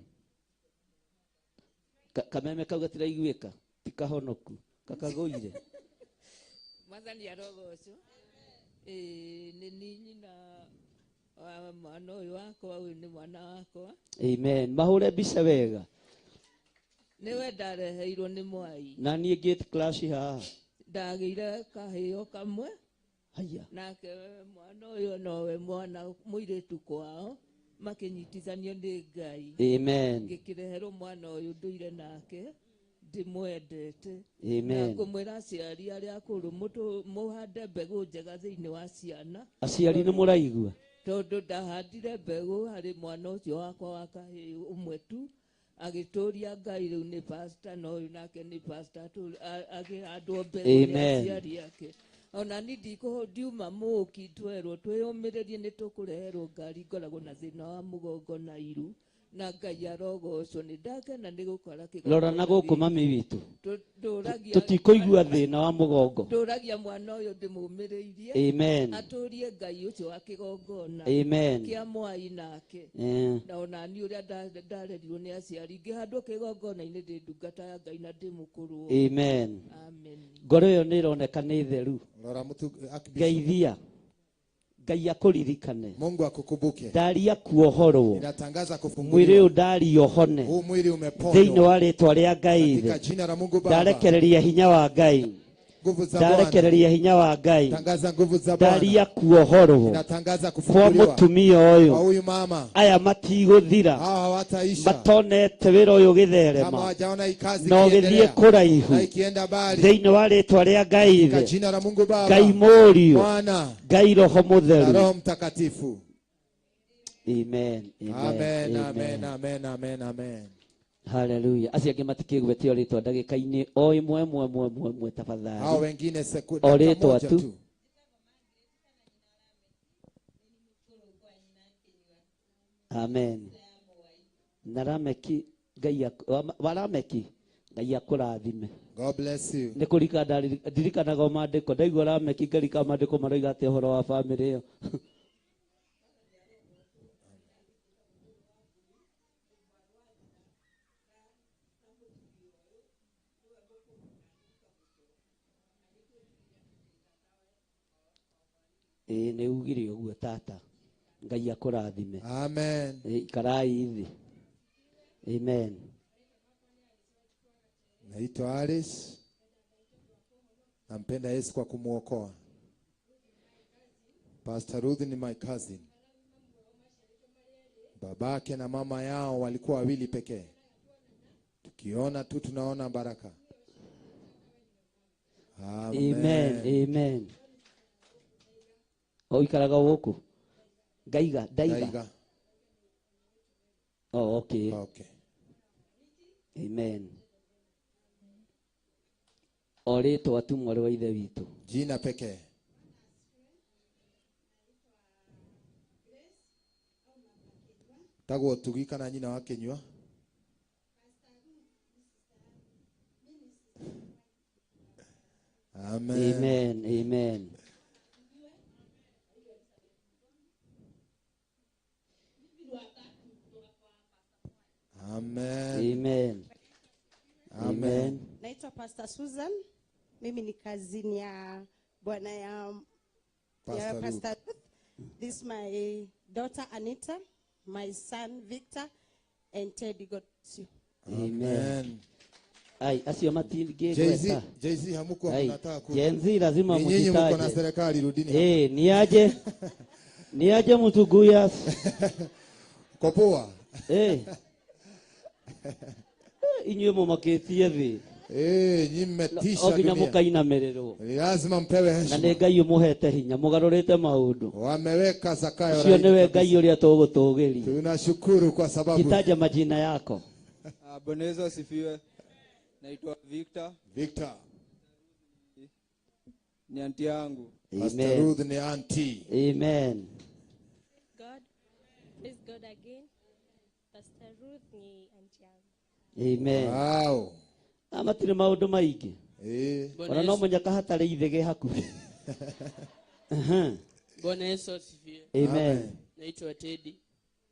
[SPEAKER 4] Kameme kau gatiraiguĩka ti kahonoku kakagũire.
[SPEAKER 18] Mwathani arogocwo. Ĩĩ nĩ ni nyina wa mwana ũyũ wakwa, ũyũ nĩ mwana wakwa.
[SPEAKER 4] Amen. Mahũre mbica wega.
[SPEAKER 18] Nĩwe ndareheirwo nĩ mwai.
[SPEAKER 4] Na niĩ gate clash haha.
[SPEAKER 18] Ndagĩire kahĩo kamwe.
[SPEAKER 4] Haya.
[SPEAKER 18] Nake mwana ũyũ nowe mwana mũirĩtu kwao makĩnyitithanio nĩ Ngai.
[SPEAKER 4] Amen.
[SPEAKER 18] Ngĩkĩreherwo mwana ũyũ ndũire nake ndĩmwendete.
[SPEAKER 4] Amen.
[SPEAKER 18] Na ngũmwĩra aciari arĩa akũrũ mũhande mbegũ njega thĩinĩ wa ciana.
[SPEAKER 4] Aciari nĩ mũraigua?
[SPEAKER 18] Tondũ ndahandire mbegũ harĩ mwana ũcio wakwa wa kahĩĩ ũmwe tu, agĩtũria Ngai rĩu nĩ pastor na ũyũ nake nĩ pastor akĩhandwo mbegũ nĩ
[SPEAKER 4] Amen.
[SPEAKER 18] aciari ake. Ona ni ndiuma mũũki twerwo twĩyũmĩrĩrie nĩ tũkũreherwo ngari, ngoragwo na thĩna wa mũgongo na iru, na Ngai arogocwo. Nĩ ndakena nĩ gũkora kĩgongona
[SPEAKER 4] Rora na gũkũ
[SPEAKER 18] gĩkĩ.
[SPEAKER 4] mami witũ.
[SPEAKER 18] Tũtikũigua
[SPEAKER 4] Tũtikũigua thĩna wa mũgongo.
[SPEAKER 18] Ndũragia mwana ũyũ ndĩmũmĩrĩirie.
[SPEAKER 4] Amen.
[SPEAKER 18] Atũrie Ngai ũcio wa kĩgongona.
[SPEAKER 4] Amen.
[SPEAKER 18] Kĩa mwai nake. Na ona niĩ ũrĩa ndarerirwo nĩ aciari, ngĩhandwo kĩgongona-inĩ ndĩ ndungata ya Ngai na ndĩ mũkũrũ.
[SPEAKER 4] Amen.
[SPEAKER 18] Amen.
[SPEAKER 4] Ngoro ĩyo nĩ ĩroneka nĩ theru.
[SPEAKER 1] Rora mũtu Archbishop.
[SPEAKER 4] Ngeithia. Ngai akũririkane.
[SPEAKER 1] Mungu akukumbuke.
[SPEAKER 4] Ndaria kuohorwo.
[SPEAKER 1] Ninatangaza
[SPEAKER 4] Mwĩrĩ
[SPEAKER 1] kufunguliwa.
[SPEAKER 4] ũyũ ndaria ũhone.
[SPEAKER 1] Huu mwili umeponywa.
[SPEAKER 4] Thĩinĩ wa rĩtwa rĩa Ngai
[SPEAKER 1] Katika
[SPEAKER 4] Ithe.
[SPEAKER 1] jina la Mungu Baba.
[SPEAKER 4] Ndarekereria hinya wa Ngai.
[SPEAKER 1] Nguvu za Bwana.
[SPEAKER 4] Ndarekereria hinya wa Ngai.
[SPEAKER 1] Tangaza nguvu za Bwana.
[SPEAKER 4] Ndaria kuohorwo.
[SPEAKER 1] Ninatangaza
[SPEAKER 4] Kwa
[SPEAKER 1] kufunguliwa.
[SPEAKER 4] mũtumia
[SPEAKER 1] Kwa
[SPEAKER 4] ũyũ.
[SPEAKER 1] huyu mama.
[SPEAKER 4] Aya matigũthira.
[SPEAKER 1] Hawa hawataisha.
[SPEAKER 4] Matonete wĩra ũyũ
[SPEAKER 1] Kama
[SPEAKER 4] ũgĩtherema.
[SPEAKER 1] hawajaona hii kazi
[SPEAKER 4] Na ũgĩthiĩ
[SPEAKER 1] ikiendelea.
[SPEAKER 4] kũraihu.
[SPEAKER 1] Na ikienda mbali.
[SPEAKER 4] Thĩinĩ wa rĩtwa rĩa Ngai
[SPEAKER 1] Katika
[SPEAKER 4] Ithe.
[SPEAKER 1] jina la Mungu Baba.
[SPEAKER 4] Ngai Mũriũ.
[SPEAKER 1] Mwana.
[SPEAKER 4] Ngai Roho
[SPEAKER 1] Na
[SPEAKER 4] Mũtheru.
[SPEAKER 1] Roho Mtakatifu.
[SPEAKER 4] Amen. Amen.
[SPEAKER 1] Amen, amen, amen, amen, amen.
[SPEAKER 4] Hallelujah. Acio angĩ matikĩgwetio rĩtwa ndagĩka-inĩ o ĩmwe ĩmwe ĩmwe ĩmwe ĩmwe tafadhali.
[SPEAKER 1] Hao wengine sekunde
[SPEAKER 4] O
[SPEAKER 1] dakika
[SPEAKER 4] rĩtwa
[SPEAKER 1] moja
[SPEAKER 4] tu.
[SPEAKER 1] tu.
[SPEAKER 4] Amen. Na Rameki Ngai wa Rameki Ngai akũrathime.
[SPEAKER 1] God bless you.
[SPEAKER 4] Nĩ kũrika ndirikanaga o maandĩko, ndaigua Rameki ngarika maandĩko maroiga atĩa ũhoro wa bamĩrĩ ĩyo. Ĩĩ nĩ ugire ũguo tata. Ngai akũrathime.
[SPEAKER 1] Amen.
[SPEAKER 4] Ĩĩ, ikarai thĩ. Amen.
[SPEAKER 1] Naitwa Alice. Nampenda Yesu kwa kumuokoa. Pastor Ruth ni my cousin. Babake na mama yao walikuwa wawili pekee. Tukiona tu tunaona baraka. Amen.
[SPEAKER 4] Amen. Amen. Oikaraga gũkũ. Ngaiga, ndaiga.
[SPEAKER 1] Ndaiga.
[SPEAKER 4] Oh, okay.
[SPEAKER 1] Okay.
[SPEAKER 4] Amen. O rĩtwa tu mwarĩ wa ithe witũ.
[SPEAKER 1] Jina pekee. Tagwo Tugi kana nyina wa Kinyua. Amen.
[SPEAKER 4] Amen. Amen.
[SPEAKER 1] Amen.
[SPEAKER 4] Amen.
[SPEAKER 1] Amen.
[SPEAKER 2] Naitwa Pastor Susan. Mimi ni cousin ya bwana ya
[SPEAKER 1] Pastor Ruth.
[SPEAKER 2] Pastor Ruth. This my daughter Anita, my son Victor, and Teddy. God bless you.
[SPEAKER 4] Amen. Ai, acio matingĩgweta.
[SPEAKER 1] Jay-Z, Jay-Z hamukuwa
[SPEAKER 4] Ai,
[SPEAKER 1] mnataka ku.
[SPEAKER 4] Gen Z lazima
[SPEAKER 1] Ni nyinyi mko na
[SPEAKER 4] mjitaje.
[SPEAKER 1] serikali, rudini hapa.
[SPEAKER 4] Eh, niaje? Niaje Mutuguyas?
[SPEAKER 1] Uko poa?
[SPEAKER 4] Eh. Inyuĩ mũmakĩtie thĩ.
[SPEAKER 1] Eh, nyinyi mmetisha
[SPEAKER 4] O nginya
[SPEAKER 1] dunia.
[SPEAKER 4] mũkainamĩrĩrwo.
[SPEAKER 1] Lazima mpewe
[SPEAKER 4] Na
[SPEAKER 1] heshima.
[SPEAKER 4] nĩ Ngai ũmũhete hinya, mũgarũrĩte maũndũ.
[SPEAKER 1] Wameweka Zakayo
[SPEAKER 4] Ũcio
[SPEAKER 1] laini
[SPEAKER 4] nĩwe
[SPEAKER 1] kabisa.
[SPEAKER 4] Ngai ũrĩa tũgũtũgĩria.
[SPEAKER 1] Tunashukuru kwa sababu
[SPEAKER 4] Jitaja majina yako.
[SPEAKER 23] Bwana Yesu asifiwe. Naitwa Victor.
[SPEAKER 1] Victor.
[SPEAKER 23] Ni anti yangu.
[SPEAKER 1] Pastor Ruth ni auntie.
[SPEAKER 4] Amen.
[SPEAKER 19] God, praise God again. Pastor Ruth ni auntie yangu.
[SPEAKER 4] Amen.
[SPEAKER 1] Wow.
[SPEAKER 4] Na matirĩ maũndũ maingĩ.
[SPEAKER 1] Eh.
[SPEAKER 4] Ona no mũnyaka hatarĩ ithege hakuhĩ. Aha.
[SPEAKER 20] Bwana Yesu asifiwe.
[SPEAKER 4] Amen.
[SPEAKER 20] Naitwa Teddy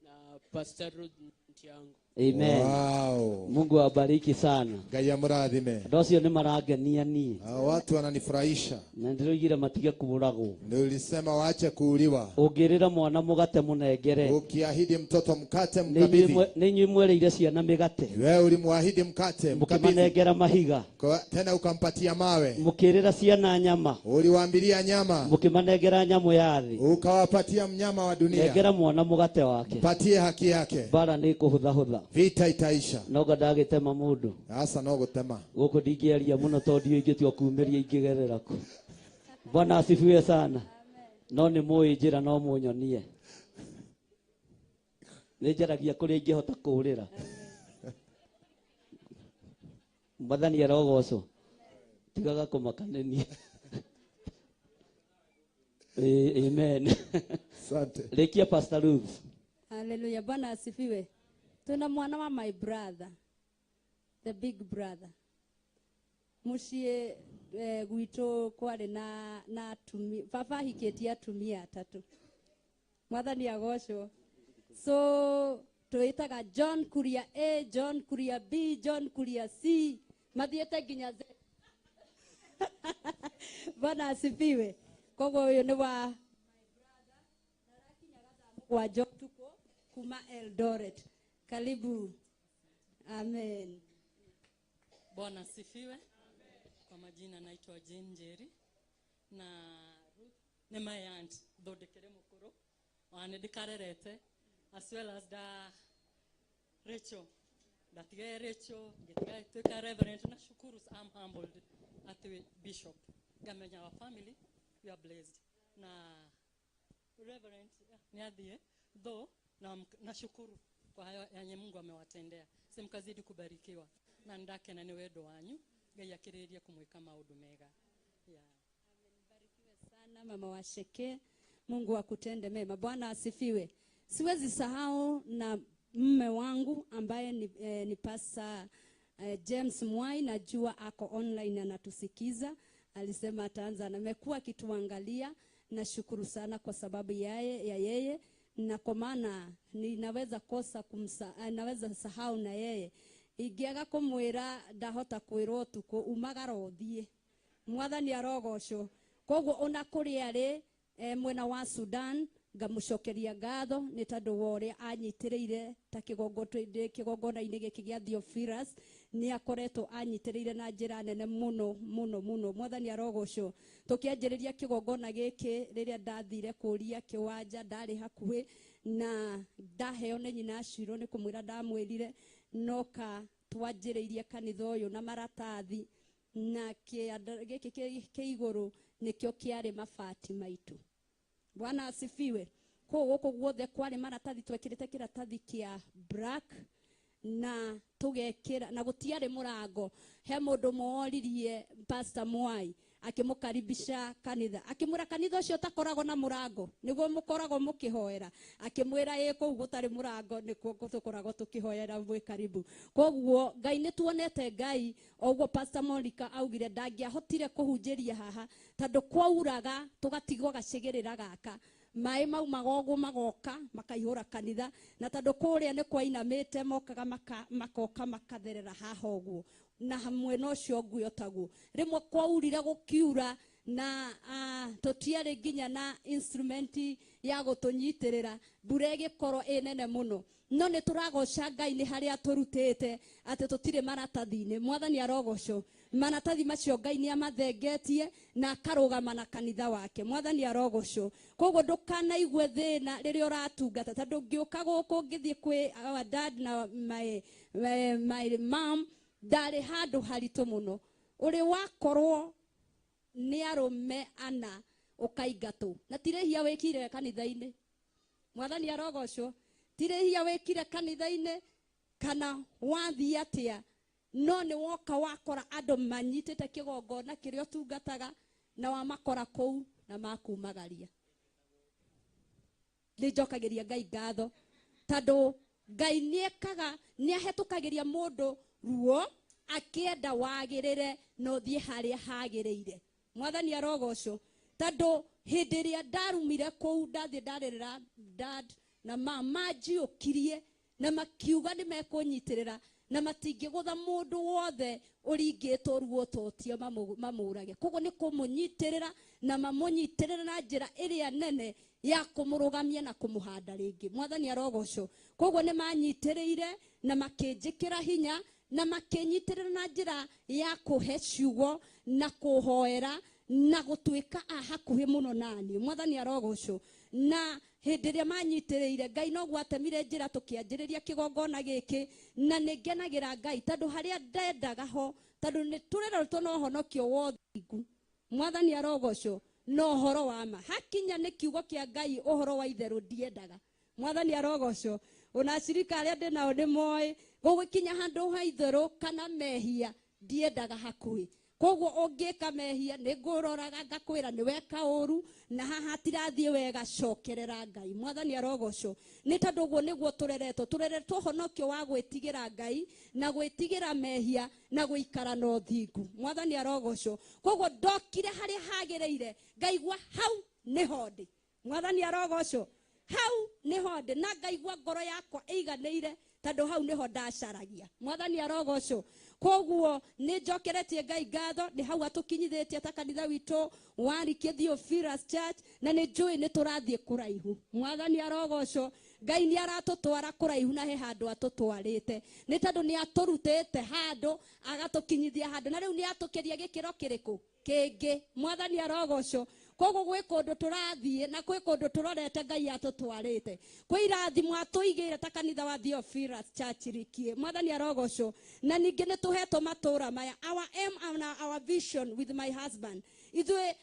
[SPEAKER 20] na Pastor Ruth ni auntie yangu.
[SPEAKER 4] Amen.
[SPEAKER 1] Wow.
[SPEAKER 4] Mungu awabariki sana.
[SPEAKER 1] Ngai amurathime.
[SPEAKER 4] Andũ acio nĩ marangenia niĩ.
[SPEAKER 1] Hao watu wananifurahisha.
[SPEAKER 4] Na ndĩroigire matige kũũragwo.
[SPEAKER 1] Nilisema waache kuuliwa.
[SPEAKER 4] Ũngĩrĩra mwana mũgate mũnengere.
[SPEAKER 1] Ukiahidi mtoto mkate
[SPEAKER 4] Nĩ inyuĩ
[SPEAKER 1] mkabidhi.
[SPEAKER 4] nĩ inyuĩ mwerĩire ciana mĩgate.
[SPEAKER 1] Wewe ulimwahidi mkate mkabidhi.
[SPEAKER 4] Mũkĩmanengera mahiga.
[SPEAKER 1] Kwa, tena ukampatia mawe.
[SPEAKER 4] Mũkĩrĩra ciana nyama.
[SPEAKER 1] Uliwaambilia nyama.
[SPEAKER 4] Mũkĩmanengera nyamũ ya thĩ.
[SPEAKER 1] Ukawapatia mnyama wa dunia.
[SPEAKER 4] Nengera mwana mũgate wake.
[SPEAKER 1] Patie haki yake.
[SPEAKER 4] Mbara nĩ ĩkũhũthahũtha.
[SPEAKER 1] Vita itaisha.
[SPEAKER 4] Noga ndagĩtema mũndũ.
[SPEAKER 1] Sasa no gũtema.
[SPEAKER 4] Gũkũ ndingĩaria mũno tondũ ndiũĩ ingĩtua kumĩria ingĩgerera kũ. Bwana asifiwe sana. No nĩ mũĩ njĩra no mũnyonie. Nĩ njaragia kũrĩa ingĩhota kũũrĩra. Mwathani arogocwo. Tigaga kũmaka nĩ niĩ. Amen.
[SPEAKER 1] Asante.
[SPEAKER 4] Rĩkia Pastor Ruth.
[SPEAKER 5] Haleluya, Bwana asifiwe. Tuna mwana wa my brother, the big brother. Muciĩ gwitũ kwarĩ na atumia, baba ahikĩtie atumia atatũ. Mwathani agocwo. So twĩtaga John Kuria A, John Kuria B, John Kuria C, mathiĩte nginya Z. Bwana asifiwe. Koguo ũyũ nĩ wa mũgwanja ũtukũ kuma Eldoret. Karibu. Amen.
[SPEAKER 21] Bwana asifiwe. Kwa majina naitwa Jane Njeri na Ruth nĩ my aunt thondekere mũkũrũ ona nĩ ndĩkarerete as well as da Rachel ndatige Rachel ngĩtiga tuĩka reverend na shukuru I'm humbled atĩ bishop ngamenya our family we are blessed na reverend nĩ athiĩ though na nashukuru kwa hayo yenye Mungu amewatendea simkazidi kubarikiwa na ndakena nĩ wendo wanyu Ngai akĩrĩrĩrie kũmwĩka maũndũ mega. Yeah.
[SPEAKER 5] Sana mama wa Sheke, Mungu akutende mema. Bwana asifiwe. Siwezi sahau na mume wangu ambaye ni Pastor James Mwai, najua ako online anatusikiza. Alisema ataanza na amekuwa akituangalia. Nashukuru sana kwa sababu ya yeye, na kwa maana ninaweza kosa naweza sahau na yeye. Ingĩaga kũmwĩra ndahota kwĩrwo ũtukũ umagara ũthiĩ. Mwathani arogocwo. Koguo ona kũrĩa arĩ mwena wa Sudan ngamũcokeria ngatho nĩ tondũ wa ũrĩa anyitĩrĩire ta kĩgongona-inĩ gĩkĩ gĩa Theophilus. Nĩ akoretwo anyitĩrĩire na njĩra nene mũno mũno mũno. Mwathani arogocwo. Tũkĩanjĩrĩria kĩgongona gĩkĩ rĩrĩa ndathire kũria kĩwanja ndarĩ hakuhĩ na ndaheo nĩ nyina Shiro nĩ kũmwĩra ndamwĩrire noka twanjĩrĩirie kanitha ũyũ na maratathi na gĩkĩ kĩ igũrũ nĩkĩo kĩarĩ mabati maitũ. Bwana asifiwe. Kũu gũkũ guothe kwarĩ maratathi, twekĩrĩte kĩratathi kĩa black na tũgekĩra na gũtiarĩ mũrango. He mũndũ moririe Pastor Mwai akĩmũkaribisha kanitha, akĩmwĩra kanitha ũcio ũtakoragwo na mũrango nĩguo mũkoragwo mũkĩhoera. Akĩmwĩra ĩ kũu gũtarĩ mũrango nĩkuo tũkoragwo tũkĩhoera, mwĩ karibu. Koguo Ngai nĩ tuonete Ngai oguo Pastor Monica augire ndangĩahotire kũhunjĩria haha tondũ kwauraga tũgatigwo gacĩgĩrĩra gaka, maĩ mau magogo magoka makaihũra kanitha, na tondũ kũrĩa nĩ kwainamĩte mokaga makoka makatherera haha ũguo na hamwe na ũcio nguo taguo. Rĩmwe kwaurire gũkiura na tũtiarĩ nginya na instrument ya gũtũnyitĩrĩra, mbura ĩgĩkorwo ĩ nene mũno. No nĩ tũragoca Ngai nĩ harĩa tũrutĩte atĩ tũtirĩ maratathi-inĩ. Mwathani arogocwo. Maratathi macio Ngai nĩ amathengetie na akarũgama na kanitha wake. Mwathani arogocwo. Koguo ndũkanaigue thĩna rĩrĩa ũratungata, tondũ ngĩũka gũkũ ngĩthiĩ kwĩ our dad na my mom, ndarĩ handũ haritũ mũno. Ũrĩ wakorwo nĩ arũme ana ũkaingatwo na ti rĩhia wĩkire kanitha-inĩ. Mwathani arogocwo. Ti rĩhia wĩkire kanitha-inĩ kana wathiĩ atĩa, no nĩ woka wakora andũ manyitĩte kĩgongona kĩrĩa ũtungataga na wamakora kũu na makumagaria. Nĩ njokagĩria Ngai ngatho tondũ Ngai nĩekaga, nĩahetũkagĩria mũndũ ruo akĩenda wagĩrĩre na ũthiĩ harĩa hagĩrĩire. Mwathani arogocwo. Tondũ hĩndĩ ĩrĩa ndarumire kũu ndathiĩ ndarĩrĩra dad na mama manjiũkirie na makiuga nĩ mekũnyitĩrĩra na matingĩgũtha mũndũ wothe ũringĩtwo ruo ta ũtio mamũrage. Koguo nĩ kũmũnyitĩrĩra na mamũnyitĩrĩra na njĩra ĩrĩa nene ya kũmũrũgamia na kũmũhanda rĩngĩ. Mwathani arogocwo. Koguo nĩ manyitĩrĩire na makĩnjĩkĩra hinya na makĩnyitĩrĩra na njĩra ya kũhe ciugo na kũhoera na gũtuĩka a hakuhĩ mũno naniĩ. Mwathani arogocwo. Na hĩndĩ ĩrĩa manyitĩrĩire Ngai noguo atemire njĩra tũkĩanjĩrĩria kĩgongona gĩkĩ, na nĩ ngenagĩra Ngai tondũ harĩa ndendaga ho, tondũ nĩ tũrererwo na ũhonokio wothingu. Mwathani arogocwo. Na ũhoro wa ma hakinya nĩ kiugo kĩa Ngai, ũhoro wa itherũ ndiendaga. Mwathani arogocwo. Ona acirika arĩa ndĩ nao nĩ moĩ gũgĩkinya handũ ha itherũ kana mehia ndiendaga hakuhĩ. Koguo ũngĩka mehia nĩ ngũroraga ngakwĩra nĩ weka ũru na haha hatirathiĩ wega, cokerera Ngai. Mwathani arogocwo. Nĩ tondũ ũguo nĩguo tũreretwo, tũreretwo ũhonokio wa gwĩtigĩra Ngai na gwĩtigĩra mehia na gũikara na ũthingu. Mwathani arogocwo. Koguo ndokire harĩa hagĩrĩire ngaigua hau nĩho ndĩ. Mwathani arogocwo. Hau nĩho ndĩ na ngaigua ngoro yakwa ĩiganĩire tondũ hau nĩho ndacaragia. Mwathani arogocwo. Koguo nĩ njokeretie Ngai ngatho nĩ hau atũkinyithĩtie ta kanitha witũ wa Rikie Theophilus Church, na nĩ njũĩ nĩ tũrathiĩ kũraihu. Mwathani arogocwo. Ngai nĩ aratũtwara kũraihu na he handũ atũtwarĩte, nĩ tondũ nĩ atũrutĩte handũ agatũkinyithia handũ, na rĩu nĩ atũkĩria gĩkĩro kĩrĩkũ kĩngĩ. Mwathani arogocwo. Koguo gwĩ kũndũ tũrathiĩ na gwĩ kũndũ tũrorete Ngai atũtwarĩte, kwĩ irathimo atũigĩire ta kanitha wa Theophilus Church Rikie. Mwathani arogocwo. Na ningĩ nĩ tũhetwo matũra maya, our aim and our vision with my husband, ithuĩ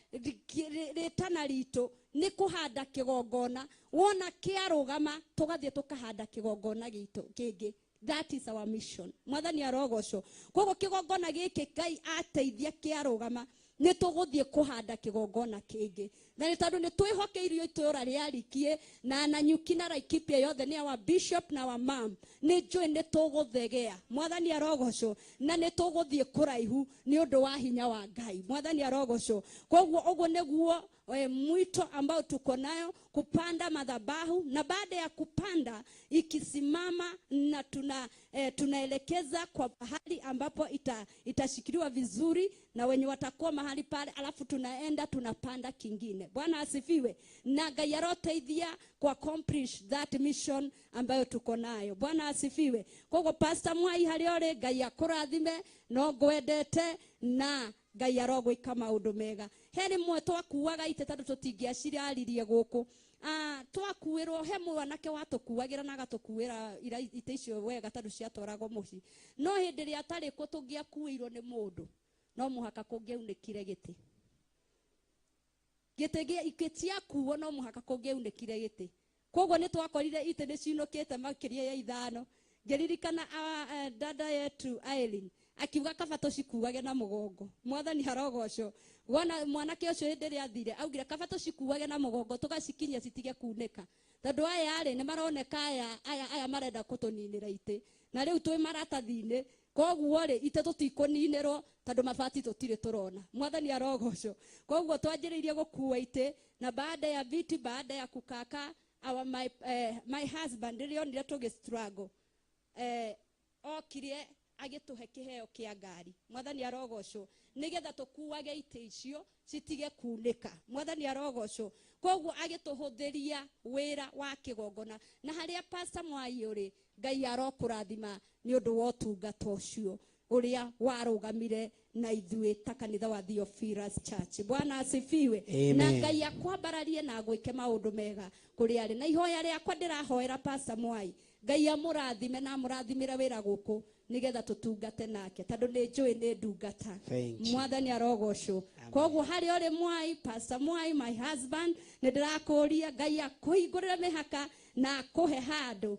[SPEAKER 5] rĩtana ritũ nĩ kũhanda kĩgongona. Wona kĩarũgama tũgathiĩ tũkahanda kĩgongona gitũ kĩngĩ. That is our mission. Mwathani arogocwo. Koguo kĩgongona gĩkĩ Ngai ateithia kĩarũgama nĩ tũgũthiĩ kũhanda kĩgongona kĩngĩ, na nĩ tondũ nĩ twĩhokeirio itũũra rĩa Rikie na Nanyuki na Laikipia yothe nĩ our bishop na our mom, nĩ njũĩ nĩ tũgũthegea. Mwathani arogocwo. Na nĩ tũgũthiĩ kũraihu nĩ ũndũ wa hinya wa Ngai. Mwathani arogocwo. Koguo ũguo nĩguo Mwito ambao tuko nayo kupanda madhabahu, na baada ya kupanda ikisimama na tunaelekeza kwa pahali ambapo itashikiliwa vizuri na wenye watakuwa mahali pale, alafu tunaenda tunapanda kingine. Bwana asifiwe. Na Ngai aroteithia ku accomplish that mission ambayo tuko nayo. Bwana asifiwe. Koguo Pastor Mwai haria uri, Ngai akurathime no ngwendete na Ngai arogwika maundu mega. He rimwe twakuaga ite tondu tutingiaciraririe guku. Twakuirwo he mwanake watukuagira na agatukuira ite icio wega tondu ciatwaragwo mucii. No hindi ria atari ku tungiakuirwo ni mundu no muhaka kungiaunĩkire gĩtĩ. Gĩtĩ gĩtiakuo no muhaka kungiaunĩkire gĩtĩ. Koguo nĩ twakorire ite nĩ ciunũkĩte makĩria ya 5. Ngĩririkana dada yetu Aileen akiuga kaba tũcikuage na mũgongo. Mwathani arogocwo. Wona mwanake ũcio hĩndĩ ĩrĩa athire augire kaba tũcikuage na mũgongo tũgacikinyia citige kunĩka. Tondũ aya rĩ nĩ maroneka aya marenda kũtũninĩra itĩ. Na rĩu twĩ maratathi-inĩ. Koguo rĩ ite tũtikũninĩrwo tondũ mabati tũtirĩ tũrona. Mwathani arogocwo. Koguo twanjĩrĩirie gũkua itĩ na baada ya viti, baada ya kukaka our my husband rĩrĩa onire tũgĩ struggle okire agĩtũhe kĩheo kĩa ngari. Mwathani arogocwo. Nĩgetha tũkuage itĩ icio citige kunĩka. Mwathani arogocwo. Koguo agĩtũhũthĩria wĩra wa kĩgongona. Na harĩa Pastor Mwai ũrĩ, Ngai arokũrathima nĩ ũndũ wa ũtungata ũcio ũrĩa warũgamire na ithuĩ ta kanitha wa Theophilus Church. Bwana asifiwe.
[SPEAKER 12] Amen.
[SPEAKER 5] Na Ngai akwambararie na agwĩke maũndũ mega kũrĩa arĩ. Na ihoya rĩakwa ndĩrahoera Pastor Mwai, Ngai amũrathime na amũrathimĩre wĩra gũkũ nĩgetha tũtungate nake tondũ nĩ njũĩ nĩ ndungata. Mwathani arogocwo. Koguo harĩa ũrĩ Mwai, Pastor Mwai, my husband, nĩ ndĩrakũria Ngai akũhingũrĩre mĩhaka na akũhe handũ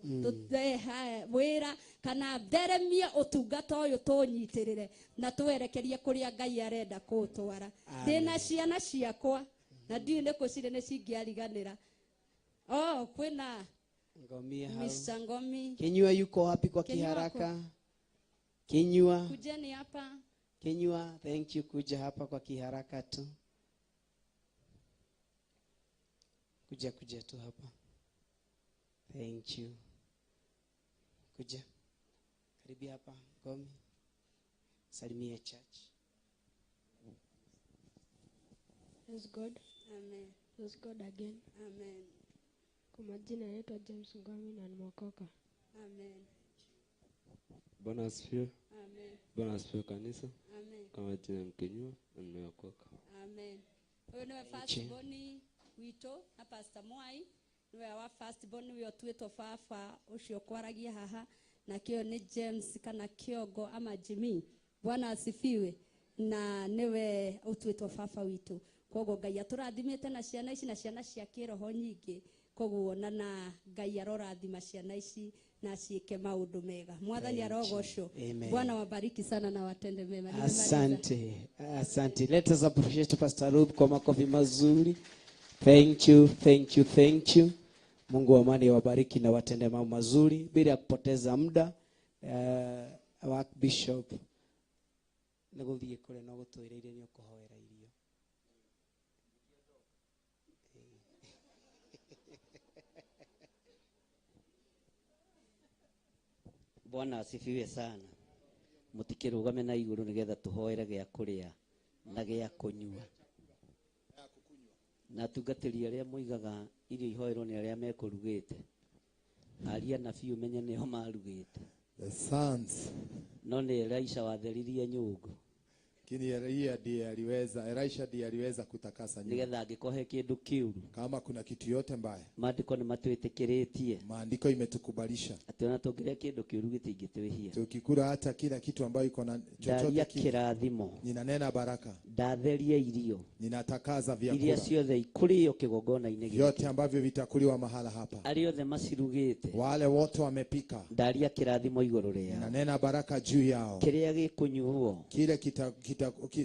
[SPEAKER 5] wĩra kana theremie ũtungata ũyũ tũnyitĩrĩre na twerekerie kũrĩa Ngai arenda kũũtwara. Ndĩna ciana ciakwa na ndiũĩ nĩ kũ cirĩ nĩ cingĩariganĩra. Oh, kwĩna
[SPEAKER 12] Ngomi hau.
[SPEAKER 5] Mr. Ngomi.
[SPEAKER 12] Kinyua yuko wapi kwa
[SPEAKER 5] Kinyua
[SPEAKER 12] kiharaka? Kinyua.
[SPEAKER 5] Kujeni hapa.
[SPEAKER 12] Kinyua, thank you kuja hapa kwa kiharaka tu. Kuja kuja tu hapa. Thank you. Kuja. Karibia hapa Ngomi. Salimia church.
[SPEAKER 19] Praise God.
[SPEAKER 5] Amen.
[SPEAKER 19] Praise God again.
[SPEAKER 5] Amen.
[SPEAKER 19] Kwa majina naitwa James Ngomi na nimeokoka.
[SPEAKER 5] Amen.
[SPEAKER 6] Bwana asifiwe.
[SPEAKER 5] Amen.
[SPEAKER 6] Bwana asifiwe kanisa.
[SPEAKER 5] Amen.
[SPEAKER 6] Kama jina Mkinyua na nimeokoka.
[SPEAKER 5] Amen. Huyu niwe first born witũ na Pastor Mwai niwe wa first born niwe ũtuĩtwo baba ũcio kwaragia haha na kĩo nĩ James kana Kĩongo ama Jimmy. Bwana asifiwe. Na niwe ũtuĩtwo baba witũ. Koguo Ngai atũrathimĩte na ciana ici na ciana cia kĩroho nyingĩ. Koguo na Ngai arorathima ciana ici na ciĩke maũndũ mega. Mwathani arogocwo. Bwana wabariki sana na watende mema.
[SPEAKER 12] Asante. Asante. Let us appreciate Pastor Ruth kwa makofi mazuri. Thank you, thank you, thank you. Mungu wa amani awabariki na watende mambo mazuri bila kupoteza muda. Our Bishop nĩgũthiĩ kũrĩa no gũtwĩrĩire nĩ ũkũhoera irio.
[SPEAKER 4] Bwana asifiwe sana. Mutikirugame na iguru nigetha tuhoere gĩa kũrĩa na gĩa kũnyua. Na tungatĩri arĩa moigaga irio ihoerwo nĩ arĩa mekũrugĩte. Aria na biũ menye nĩo marugĩte.
[SPEAKER 1] The sons.
[SPEAKER 4] No nĩ Elisha watheririe nyũngũ.
[SPEAKER 1] Lakini Elia ndiye aliweza, Elisha ndiye aliweza kutakasa nyumba.
[SPEAKER 4] Nigetha angĩkorwo he kĩndũ kĩũru.
[SPEAKER 1] Kama kuna kitu yote mbaya.
[SPEAKER 4] Maandĩko nĩ matwĩtĩkĩrĩtie.
[SPEAKER 1] Maandiko imetukubalisha.
[SPEAKER 4] Atĩ ona tũngĩrĩa kĩndũ kĩũru gĩtingĩtwĩhia.
[SPEAKER 1] Tukikula hata kila kitu ambayo iko na chochote
[SPEAKER 4] Ndaria
[SPEAKER 1] kile.
[SPEAKER 4] kĩrathimo.
[SPEAKER 1] Ninanena baraka.
[SPEAKER 4] Ndatheria irio.
[SPEAKER 1] Ninatakaza
[SPEAKER 4] Iria
[SPEAKER 1] vyakula.
[SPEAKER 4] ciothe ikũrĩo kĩgongona-inĩ gĩkĩ.
[SPEAKER 1] Vyote ambavyo vitakuliwa mahala hapa.
[SPEAKER 4] Arĩa othe macirugĩte.
[SPEAKER 1] Wale wote wamepika.
[SPEAKER 4] Ndaria kĩrathimo igũrũ rĩao.
[SPEAKER 1] Ninanena baraka juu yao.
[SPEAKER 4] Kĩrĩa gĩkũnyuo.
[SPEAKER 1] Kile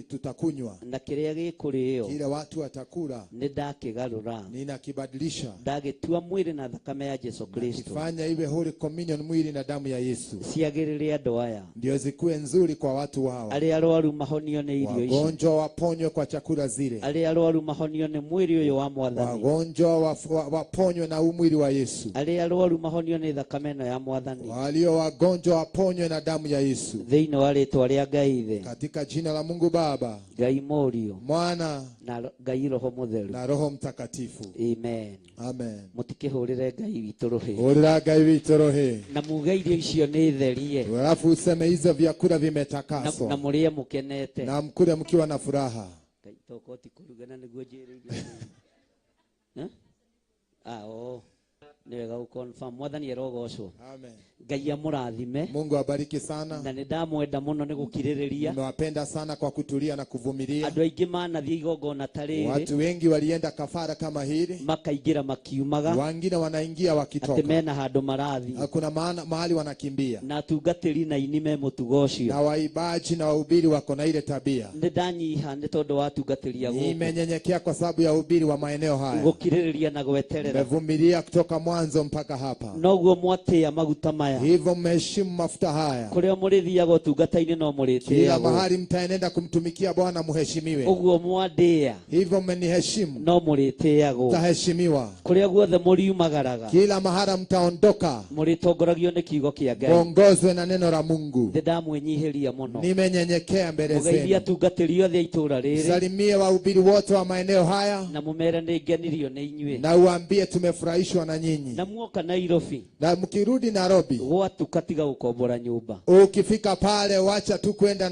[SPEAKER 1] tutakunywa.
[SPEAKER 4] Na kĩrĩa gĩkũrĩo.
[SPEAKER 1] Kile watu watakula.
[SPEAKER 4] Nĩ ndakĩgarũra.
[SPEAKER 1] Ninakibadilisha.
[SPEAKER 4] Ndagĩtua mwĩrĩ na thakame ya Jesu Kristo.
[SPEAKER 1] Fanya iwe holy communion, mwili na damu ya Yesu.
[SPEAKER 4] Ciagĩrĩre andũ aya.
[SPEAKER 1] Ndio zikuwe nzuri kwa watu wao.
[SPEAKER 4] Arĩa arwaru mahonio nĩ irio ici.
[SPEAKER 1] Wagonjwa waponywe kwa chakula zile.
[SPEAKER 4] Arĩa arwaru mahonio nĩ mwĩrĩ ũyũ wa mwathani.
[SPEAKER 1] Wagonjwa waponywe na huu mwili wa Yesu.
[SPEAKER 4] Arĩa arwaru mahonio nĩ thakame ĩno ya mwathani.
[SPEAKER 1] Walio wagonjwa waponywe na damu ya Yesu.
[SPEAKER 4] Thĩinĩ wa rĩtwa rĩa Ngai Ithe,
[SPEAKER 1] Katika jina la Mungu Baba,
[SPEAKER 4] Ngai Mũriũ,
[SPEAKER 1] Mwana
[SPEAKER 4] na Ngai Roho Mũtheru.
[SPEAKER 1] na Roho Mtakatifu.
[SPEAKER 4] Amen.
[SPEAKER 1] Amen.
[SPEAKER 4] Mũtikĩhũrĩre Ngai witũ rũhĩ.
[SPEAKER 1] Hũrĩra Ngai witũ rũhĩ.
[SPEAKER 4] Na muge irio icio nĩ therie.
[SPEAKER 1] Alafu useme hizo vyakula
[SPEAKER 4] Na
[SPEAKER 1] vimetakaswa
[SPEAKER 4] mũrĩe mũkenete.
[SPEAKER 1] na mkule mkiwa na furaha.
[SPEAKER 4] Ngai toka ti kũrugana nĩguo njĩre irio. Eh? Ah, oh. Nĩ wega gũ-confirm. Mwathani arogocwo.
[SPEAKER 1] Amen.
[SPEAKER 4] Ngai amũrathime.
[SPEAKER 1] Mungu abariki sana.
[SPEAKER 4] Na nĩ ndamwenda mũno nĩ gũkirĩrĩria.
[SPEAKER 1] Nimewapenda sana kwa kutulia na kuvumilia.
[SPEAKER 4] Andũ aingĩ manathiĩ igongona ta rĩrĩ.
[SPEAKER 1] Watu wengi walienda kafara kama hili,
[SPEAKER 4] makaingĩra makiumaga,
[SPEAKER 1] wengine wanaingia
[SPEAKER 4] atĩ
[SPEAKER 1] wakitoka,
[SPEAKER 4] mena handũ marathiĩ.
[SPEAKER 1] kuna maana, mahali wanakimbia,
[SPEAKER 4] Na atungatĩri na aini me mũtugo ũcio.
[SPEAKER 1] na waibaji na wahubiri wako na ile tabia.
[SPEAKER 4] Nĩ ndanyiha nĩ tondũ wa atungatĩri a gũkũ.
[SPEAKER 1] Nimenyenyekea kwa sababu ya uhubiri wa maeneo haya,
[SPEAKER 4] Gũkirĩrĩria na gweterera.
[SPEAKER 1] nimevumilia kutoka mwanzo mpaka hapa.
[SPEAKER 4] Noguo mwatĩa maguta maya.
[SPEAKER 1] Hivyo mmeheshimu mafuta haya.
[SPEAKER 4] Kũrĩa mũrĩthiaga ũtungata-inĩ no
[SPEAKER 1] Kila
[SPEAKER 4] mũrĩtĩagwo.
[SPEAKER 1] mahali mtaenenda kumtumikia Bwana mheshimiwe.
[SPEAKER 4] Ũguo mwandĩa
[SPEAKER 1] Hivyo mmeniheshimu,
[SPEAKER 4] no mũrĩtĩagwo.
[SPEAKER 1] mtaheshimiwa.
[SPEAKER 4] Kũrĩa guothe mũriumagaraga
[SPEAKER 1] Kila mahala mtaondoka,
[SPEAKER 4] mũrĩtongoragio nĩ kiugo kĩa Ngai.
[SPEAKER 1] mwongozwe na neno la Mungu.
[SPEAKER 4] Nĩ ndamwĩnyihĩria mũno.
[SPEAKER 1] Nimenyenyekea mbele
[SPEAKER 4] Mũgeithie
[SPEAKER 1] zenu.
[SPEAKER 4] atungatĩri othe a itũũra rĩrĩ
[SPEAKER 1] Salimie wahubiri wote wa maeneo haya
[SPEAKER 4] na mũmere nĩ ngenirio nĩ inyuĩ.
[SPEAKER 1] na uambie tumefurahishwa na nyinyi.
[SPEAKER 4] Na muoka Nairobi
[SPEAKER 1] Na mkirudi Nairobi,
[SPEAKER 4] gwatuka tiga gũkombora nyũmba.
[SPEAKER 1] ukifika pale wacha tu kwenda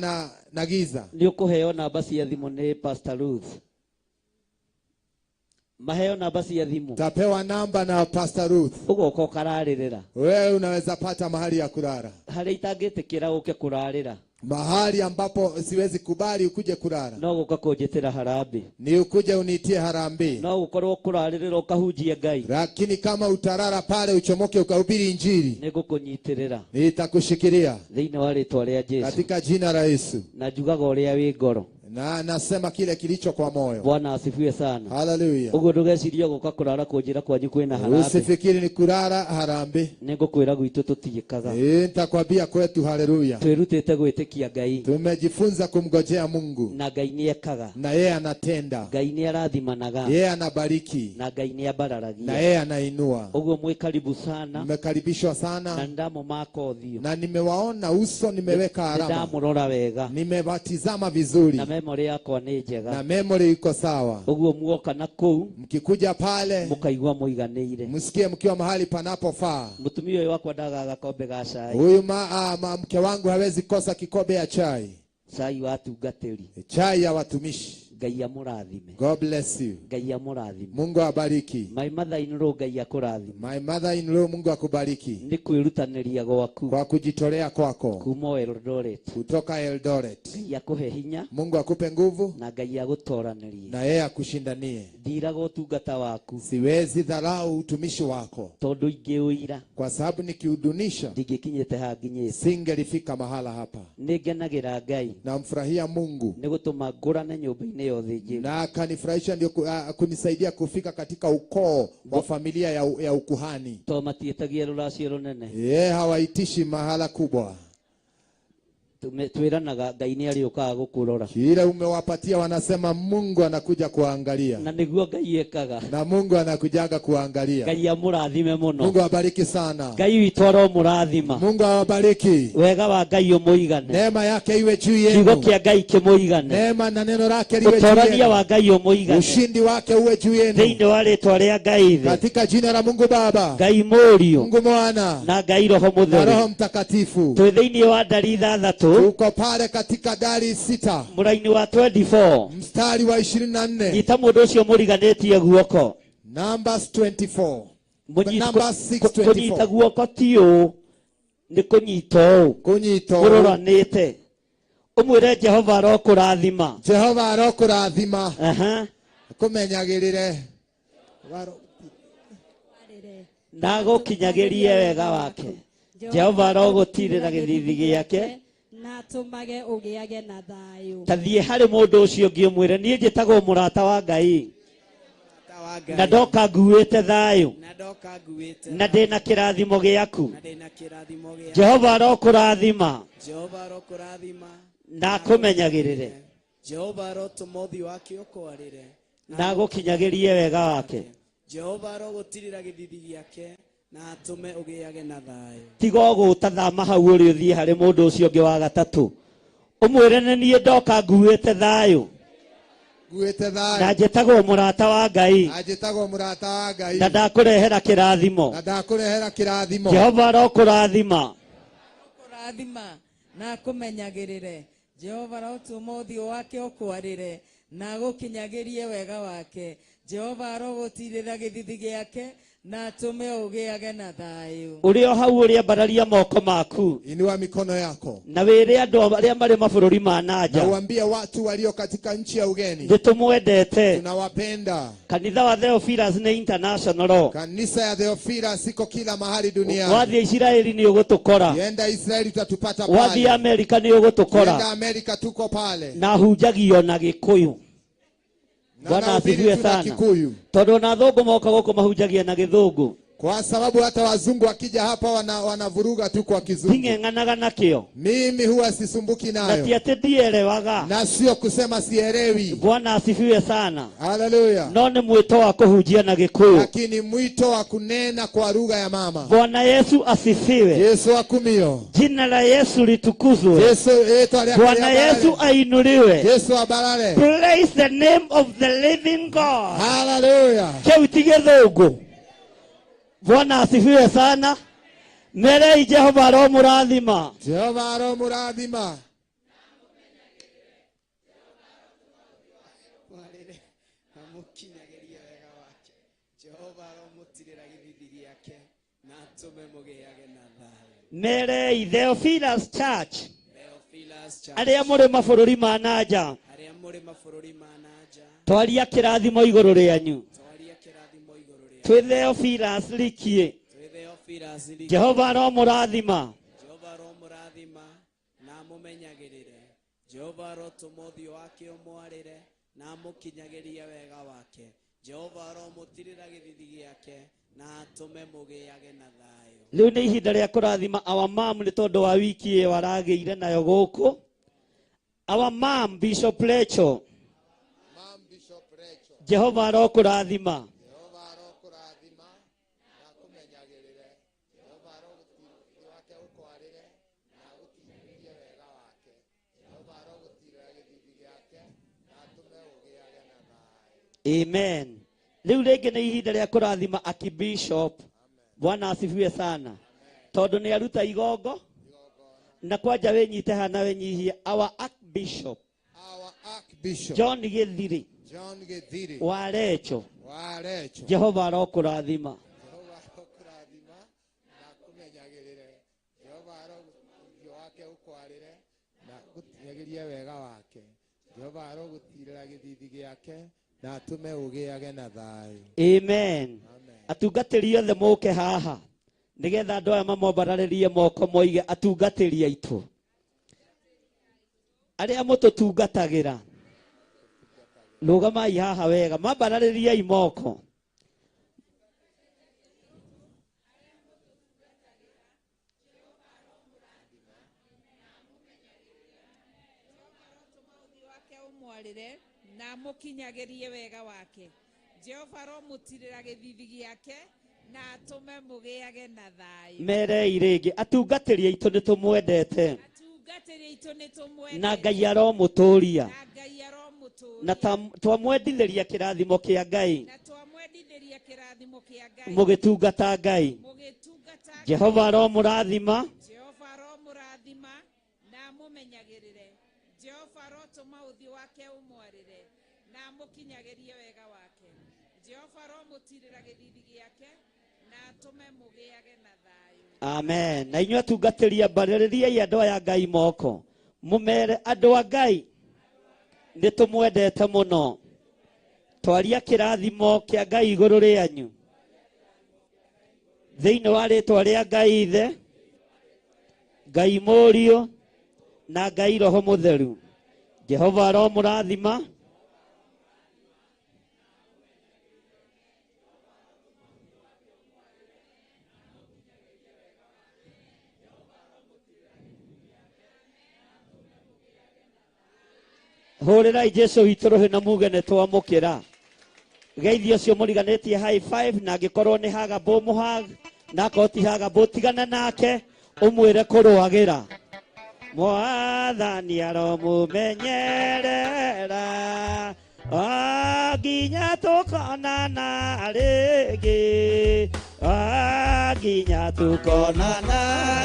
[SPEAKER 1] na giza.
[SPEAKER 4] Nĩ ũkũheo namba cia thimũ nĩ Pastor Ruth. Maheo namba cia thimũ.
[SPEAKER 1] Tapewa namba na Pastor Ruth.
[SPEAKER 4] Ũgoka ũkararĩrĩra.
[SPEAKER 1] Wewe unaweza pata mahali ya kulala,
[SPEAKER 4] Harĩa itangĩtĩkĩra ũke kũrarĩra.
[SPEAKER 1] mahali ambapo siwezi kubali ukuje kulala,
[SPEAKER 4] No gũka kũnjĩtĩra harambee.
[SPEAKER 1] ni ukuje unitie harambee.
[SPEAKER 4] No gũkorwo kũrarĩrĩra ũkahunjia Ngai.
[SPEAKER 1] Lakini kama utarara pale uchomoke ukahubiri Injili,
[SPEAKER 4] Nĩ ngũkũnyitĩrĩra
[SPEAKER 1] nitakushikilia
[SPEAKER 4] thĩinĩ wa rĩtwa rĩa Jesu.
[SPEAKER 1] katika jina la Yesu.
[SPEAKER 4] Na njugaga ũrĩa wĩ ngoro.
[SPEAKER 1] Na nasema kile kilicho kwa moyo.
[SPEAKER 4] Bwana asifiwe sana.
[SPEAKER 1] Haleluya.
[SPEAKER 4] Ũguo ndũgecirie gũka kũrara kũnjĩra kwanyu kwĩna harambee.
[SPEAKER 1] Usifikiri ni kulala harambee.
[SPEAKER 4] Nĩ ngũkwĩra gwitũ tũtiĩkaga.
[SPEAKER 1] Nitakwambia kwetu, haleluya.
[SPEAKER 4] Twĩrutĩte gwĩtĩkia Ngai.
[SPEAKER 1] Tumejifunza kumgojea Mungu
[SPEAKER 4] Na Ngai nĩ ekaga.
[SPEAKER 1] na yeye anatenda,
[SPEAKER 4] Ngai nĩ arathimanaga.
[SPEAKER 1] yeye anabariki
[SPEAKER 4] Na Ngai nĩ ambararagia.
[SPEAKER 1] na yeye anainua.
[SPEAKER 4] Ũguo mwĩ karibu sana.
[SPEAKER 1] Mmekaribishwa
[SPEAKER 4] Na
[SPEAKER 1] sana
[SPEAKER 4] nĩ ndamũmaka ũthiũ.
[SPEAKER 1] na nimewaona uso, nimeweka
[SPEAKER 4] Nĩ
[SPEAKER 1] alama,
[SPEAKER 4] ndamũrora wega.
[SPEAKER 1] nimewatizama vizuri
[SPEAKER 4] Na memory yakwa nĩ njega.
[SPEAKER 1] na memory iko sawa.
[SPEAKER 4] Ũguo muoka na kũu
[SPEAKER 1] Mkikuja pale
[SPEAKER 4] mũkaigua mũiganĩire.
[SPEAKER 1] msikie mkiwa mahali panapofaa.
[SPEAKER 4] Mũtumia ũyũ wakwa ndagaga gakombe ga cai.
[SPEAKER 1] Huyu mke wangu hawezi kosa kikombe ya chai,
[SPEAKER 4] Cai wa atungatĩri.
[SPEAKER 1] chai ya watumishi.
[SPEAKER 4] Ngai amũrathime.
[SPEAKER 1] God bless you.
[SPEAKER 4] Ngai amũrathime.
[SPEAKER 1] Mungu awabariki.
[SPEAKER 4] My mother in law Ngai akũrathime.
[SPEAKER 1] My mother in law, Mungu akubariki
[SPEAKER 4] Nĩ kwĩrutanĩria gwaku
[SPEAKER 1] kwa kujitolea kwako
[SPEAKER 4] kuma o Eldoret.
[SPEAKER 1] kutoka Eldoret.
[SPEAKER 4] Ngai akũhe hinya
[SPEAKER 1] Mungu akupe nguvu
[SPEAKER 4] na Ngai agũtoranĩrie.
[SPEAKER 1] na yeye akushindanie.
[SPEAKER 4] Ndiraga ũtungata waku
[SPEAKER 1] Siwezi dharau utumishi wako
[SPEAKER 4] tondũ ingĩũira
[SPEAKER 1] kwa sababu nikiudunisha
[SPEAKER 4] ndingĩkinyĩte haha nginyĩte.
[SPEAKER 1] singelifika mahala hapa.
[SPEAKER 4] Nĩ ngenagĩra Ngai
[SPEAKER 1] Namfurahia Mungu
[SPEAKER 4] nĩ gũtũma ngũrane nyũmba-inĩ ya ũthĩnjĩri.
[SPEAKER 1] na akanifurahisha ndio kunisaidia kufika katika ukoo wa familia ya ukuhani.
[SPEAKER 4] To matiĩtagia rũracio rũnene.
[SPEAKER 1] Yeye hawaitishi mahala kubwa,
[SPEAKER 4] Twĩranaga Ngai nĩ arĩũkaga gũkũrora.
[SPEAKER 1] kile umewapatia wanasema Mungu anakuja kuangalia,
[SPEAKER 4] Na nĩguo Ngai ekaga.
[SPEAKER 1] na Mungu anakujaga kuangalia.
[SPEAKER 4] Ngai amũrathime mũno.
[SPEAKER 1] Mungu awabariki sana.
[SPEAKER 4] Ngai witũ aromũrathima.
[SPEAKER 1] Mungu awabariki.
[SPEAKER 4] Wega wa Ngai ũmũigane.
[SPEAKER 1] Neema yake iwe juu
[SPEAKER 4] Kiugo
[SPEAKER 1] yenu.
[SPEAKER 4] kĩa Ngai kĩmũigane.
[SPEAKER 1] Neema na neno lake liwe juu
[SPEAKER 4] Ũtorania
[SPEAKER 1] yenu.
[SPEAKER 4] wa Ngai ũmũigane.
[SPEAKER 1] Ushindi wake uwe juu yenu.
[SPEAKER 4] Thĩinĩ wa rĩtwa rĩa Ngai Ithe,
[SPEAKER 1] Katika jina la Mungu Baba,
[SPEAKER 4] Ngai Mũriũ
[SPEAKER 1] Mungu Mwana
[SPEAKER 4] na Ngai Roho
[SPEAKER 1] na
[SPEAKER 4] Mũtheru.
[SPEAKER 1] Roho Mtakatifu.
[SPEAKER 4] Twĩ thĩinĩ wa ndari ithathatũ
[SPEAKER 1] Uko pale katika dari 6
[SPEAKER 4] mũraini wa 24.
[SPEAKER 1] mstari wa 24,
[SPEAKER 4] Nyita mũndũ ũcio mũriganĩtie guoko.
[SPEAKER 1] Numbers 24. Numbers
[SPEAKER 4] Kũnyita
[SPEAKER 1] 6:24.
[SPEAKER 4] guoko ti ũũ, nĩ kũnyita ũũ.
[SPEAKER 1] Kũnyita ũũ.
[SPEAKER 4] Mũroranĩte. Ũmwĩre Jehova arokũrathima.
[SPEAKER 1] Jehova arokũrathima.
[SPEAKER 4] Aha.
[SPEAKER 1] Kũmenyagĩrĩre.
[SPEAKER 4] Na agũkinyagĩrie wega wake. Jehova arogũtirĩra gĩthithi gĩake.
[SPEAKER 5] Na atũmage ũgĩage na thayũ.
[SPEAKER 4] Ta thiĩ harĩ mũndũ ũcio ũngĩ ũmwĩre niĩ njĩtagwo mũrata wa Ngai. Na ndoka nguĩte thayũ. Na ndĩna kĩrathimo gĩaku. Jehova arokũrathima. Na akũmenyagĩrĩre.
[SPEAKER 12] Jehova arotũma ũthiũ wake ũkwarĩre
[SPEAKER 4] Na agũkinyagĩrie wega wake.
[SPEAKER 12] Jehova arogũtirĩra gĩthithi gĩake na atũme ũgĩage na thayũ.
[SPEAKER 4] Tiga ũgũta thama hau ũrĩ ũthiĩ harĩ mũndũ ũcio ũngĩ wa gatatũ. Ũmwĩre nĩ niĩ ndoka nguĩte thayũ.
[SPEAKER 1] Nguĩte thayũ.
[SPEAKER 4] Na njĩtagwo mũrata wa Ngai.
[SPEAKER 1] Na njĩtagwo mũrata wa Ngai.
[SPEAKER 4] Na ndakũrehera kĩrathimo.
[SPEAKER 1] Na ndakũrehera kĩrathimo.
[SPEAKER 4] Jehova arokũrathima.
[SPEAKER 3] Kũrathima na akũmenyagĩrĩre. Jehova arotũma ũthiũ wake ũkwarĩre na agũkinyagĩrie wega wake. Jehova arogũtirĩra gĩthithi gĩake na atũme ũgĩage na thayũ.
[SPEAKER 4] Ũrĩ o hau ũrĩ ambararia moko maku.
[SPEAKER 1] Inua mikono yako.
[SPEAKER 4] Na wĩre andũ arĩa marĩ mabũrũri ma na nja.
[SPEAKER 1] Na uambie watu walio katika nchi ya ugeni.
[SPEAKER 4] Nĩtũmwendete.
[SPEAKER 1] Tunawapenda.
[SPEAKER 4] Kanitha wa Theophilus nĩ international.
[SPEAKER 1] Kanisa ya Theophilus iko kila mahali duniani.
[SPEAKER 4] Wathiĩ Israeli nĩ ũgũtũkora.
[SPEAKER 1] Kienda Israeli utatupata pale.
[SPEAKER 4] Wathiĩ Amerika nĩ ũgũtũkora.
[SPEAKER 1] Kienda Amerika tuko pale.
[SPEAKER 4] Na hunjagio na Gĩkũyũ.
[SPEAKER 1] Na
[SPEAKER 4] Bwana
[SPEAKER 1] nahubiri
[SPEAKER 4] asifiwe
[SPEAKER 1] tu na
[SPEAKER 4] sana.
[SPEAKER 1] Kikuyu.
[SPEAKER 4] Tondũ ona athũngũ moka gũkũ mahunjagia na Gĩthũngũ.
[SPEAKER 1] Kwa sababu hata wazungu wakija hapa wanavuruga tu kwa kizungu.
[SPEAKER 4] Nding'eng'anaga nakĩo.
[SPEAKER 1] Mimi huwa sisumbuki
[SPEAKER 4] Na
[SPEAKER 1] nayo.
[SPEAKER 4] ti atĩ ndielewaga.
[SPEAKER 1] Na sio kusema sielewi.
[SPEAKER 4] Bwana asifiwe sana.
[SPEAKER 1] Haleluya.
[SPEAKER 4] No nĩ mwĩto wa kũhunjia na Gĩkũyũ.
[SPEAKER 1] Lakini mwito wa kunena kwa lugha ya mama.
[SPEAKER 4] Bwana Yesu asifiwe.
[SPEAKER 1] Yesu akumio.
[SPEAKER 4] Jina la Yesu litukuzwe.
[SPEAKER 1] Yesu yetu aliye
[SPEAKER 4] Bwana Yesu ainuliwe.
[SPEAKER 1] Yesu abalale.
[SPEAKER 4] Praise the name of the living God.
[SPEAKER 1] Haleluya.
[SPEAKER 4] Kĩu ti Gĩthũngũ. Bwana asifiwe sana. Merei Jehova aromũrathima.
[SPEAKER 1] Jehova aromũrathima.
[SPEAKER 12] Mwarĩre amũkinyagĩrie wega wake. Jehova aromũtirĩra gĩthithi gĩake na atũme mũgĩage na thayũ.
[SPEAKER 4] Merei Theophilus Church.
[SPEAKER 12] Theophilus Church.
[SPEAKER 4] Arĩa mũrĩ mabũrũri ma na nja.
[SPEAKER 12] Arĩa mũrĩ mabũrũri ma na nja.
[SPEAKER 4] Twaria kĩrathimo igũrũ rĩanyu.
[SPEAKER 12] Twaria kĩrathimo igũrũ rĩanyu.
[SPEAKER 4] Twĩ Theophilus Likie.
[SPEAKER 12] Twĩ Theophilus Likie.
[SPEAKER 4] Jehova aromũrathima.
[SPEAKER 12] Jehova aromũrathima na amũmenyagĩrĩre. Jehova arotũma ũthiũ wake ũmwarĩre na amũkinyagĩrie wega wake. Jehova aromũtirĩra gĩthithi gĩake na atũme mũgĩage na thayũ.
[SPEAKER 4] Rĩu nĩ ihinda rĩa kũrathima our mom nĩ tondũ wa wiki ĩyo aragĩire nayo gũkũ. Our mom Bishop Rachel. Jehova arokũrathima.
[SPEAKER 1] Jehova arokũrathima na akũmenyagĩrĩre. Jehova arogũtirĩra wake ũkwarĩre na agũkinyĩrie wega wake. Jehova arogũtirĩra gĩthithi gĩake na atũme ũgĩage na thayũ.
[SPEAKER 4] Amen. Rĩu rĩngĩ nĩ ihinda rĩa kũrathima Archbishop. Bwana asifiwe sana. Tondũ nĩ aruta igongo na kwanja wĩnyite haha na wĩnyihie. Our Archbishop.
[SPEAKER 1] Our Archbishop.
[SPEAKER 4] John Gĩthiri.
[SPEAKER 1] John Gĩthiri.
[SPEAKER 4] Wa Recho.
[SPEAKER 1] Wa Recho.
[SPEAKER 4] Jehova arokũrathima.
[SPEAKER 1] Jehova arokũrathima na akũmenyagĩrĩre. Jehova arogũthiũ wake ũkwarĩre na agũkinyagĩrie wega wake. Jehova arogũtirĩra gĩthithi gĩake na atũme ũgĩage na thayũ.
[SPEAKER 4] Amen. Atungatĩri othe mũke haha nĩgetha andũ aya mamombararĩrie moko moige atungatĩri aitũ arĩa mũtũtungatagĩra, rũgamai haha wega, mambararĩriei moko.
[SPEAKER 14] Na amũkinyagĩrie wega wake. Jehova aromũtirĩra gĩthithi gĩake na atũme mũgĩage na thayũ.
[SPEAKER 4] Merei rĩngĩ atungatĩri aitũ nĩ tũmwendete.
[SPEAKER 14] Atungatĩri aitũ nĩ tũmwendete.
[SPEAKER 4] Na Ngai aromũtũria.
[SPEAKER 14] Na Ngai aromũtũria.
[SPEAKER 4] Na twamwendithĩria kĩrathimo kĩa Ngai.
[SPEAKER 14] Na twamwendithĩria kĩrathimo kĩa Ngai.
[SPEAKER 4] Mũgĩtungata Ngai.
[SPEAKER 14] Mũgĩtungata Ngai.
[SPEAKER 4] Jehova aromũrathima.
[SPEAKER 14] Jehova aromũrathima na amũmenyagĩrĩre. Jehova arotũma ũthiũ wake ũmwarĩre na amũkinyagĩrie wega wake. Jehova aromũtirĩra gĩthithi gĩake na atũme mũgĩage na thayũ.
[SPEAKER 4] Amen. Na inyuĩ atungatĩri ambarĩrĩriai andũ aya Ngai moko. Mũmere andũ a Ngai nĩ tũmwendete mũno. Twaria kĩrathimo kĩa Ngai igũrũ rĩanyu. Thĩinĩ wa rĩtwa rĩa Ngai Ithe, Ngai Mũriũ na Ngai Roho Mũtheru. Jehova aromũrathima. Hũrĩrai Jesu witũ rũhĩ na muge nĩ twamũkĩra. Geithio ũcio mũriganĩtie high five, na angĩkorwo nĩ hagambũ mũhag, na akorwo ti hagambũ tigana nake, ũmwĩre kũrũagĩra. Mwathani aromũmenyerera o nginya tũkonana rĩngĩ, o nginya tũkonana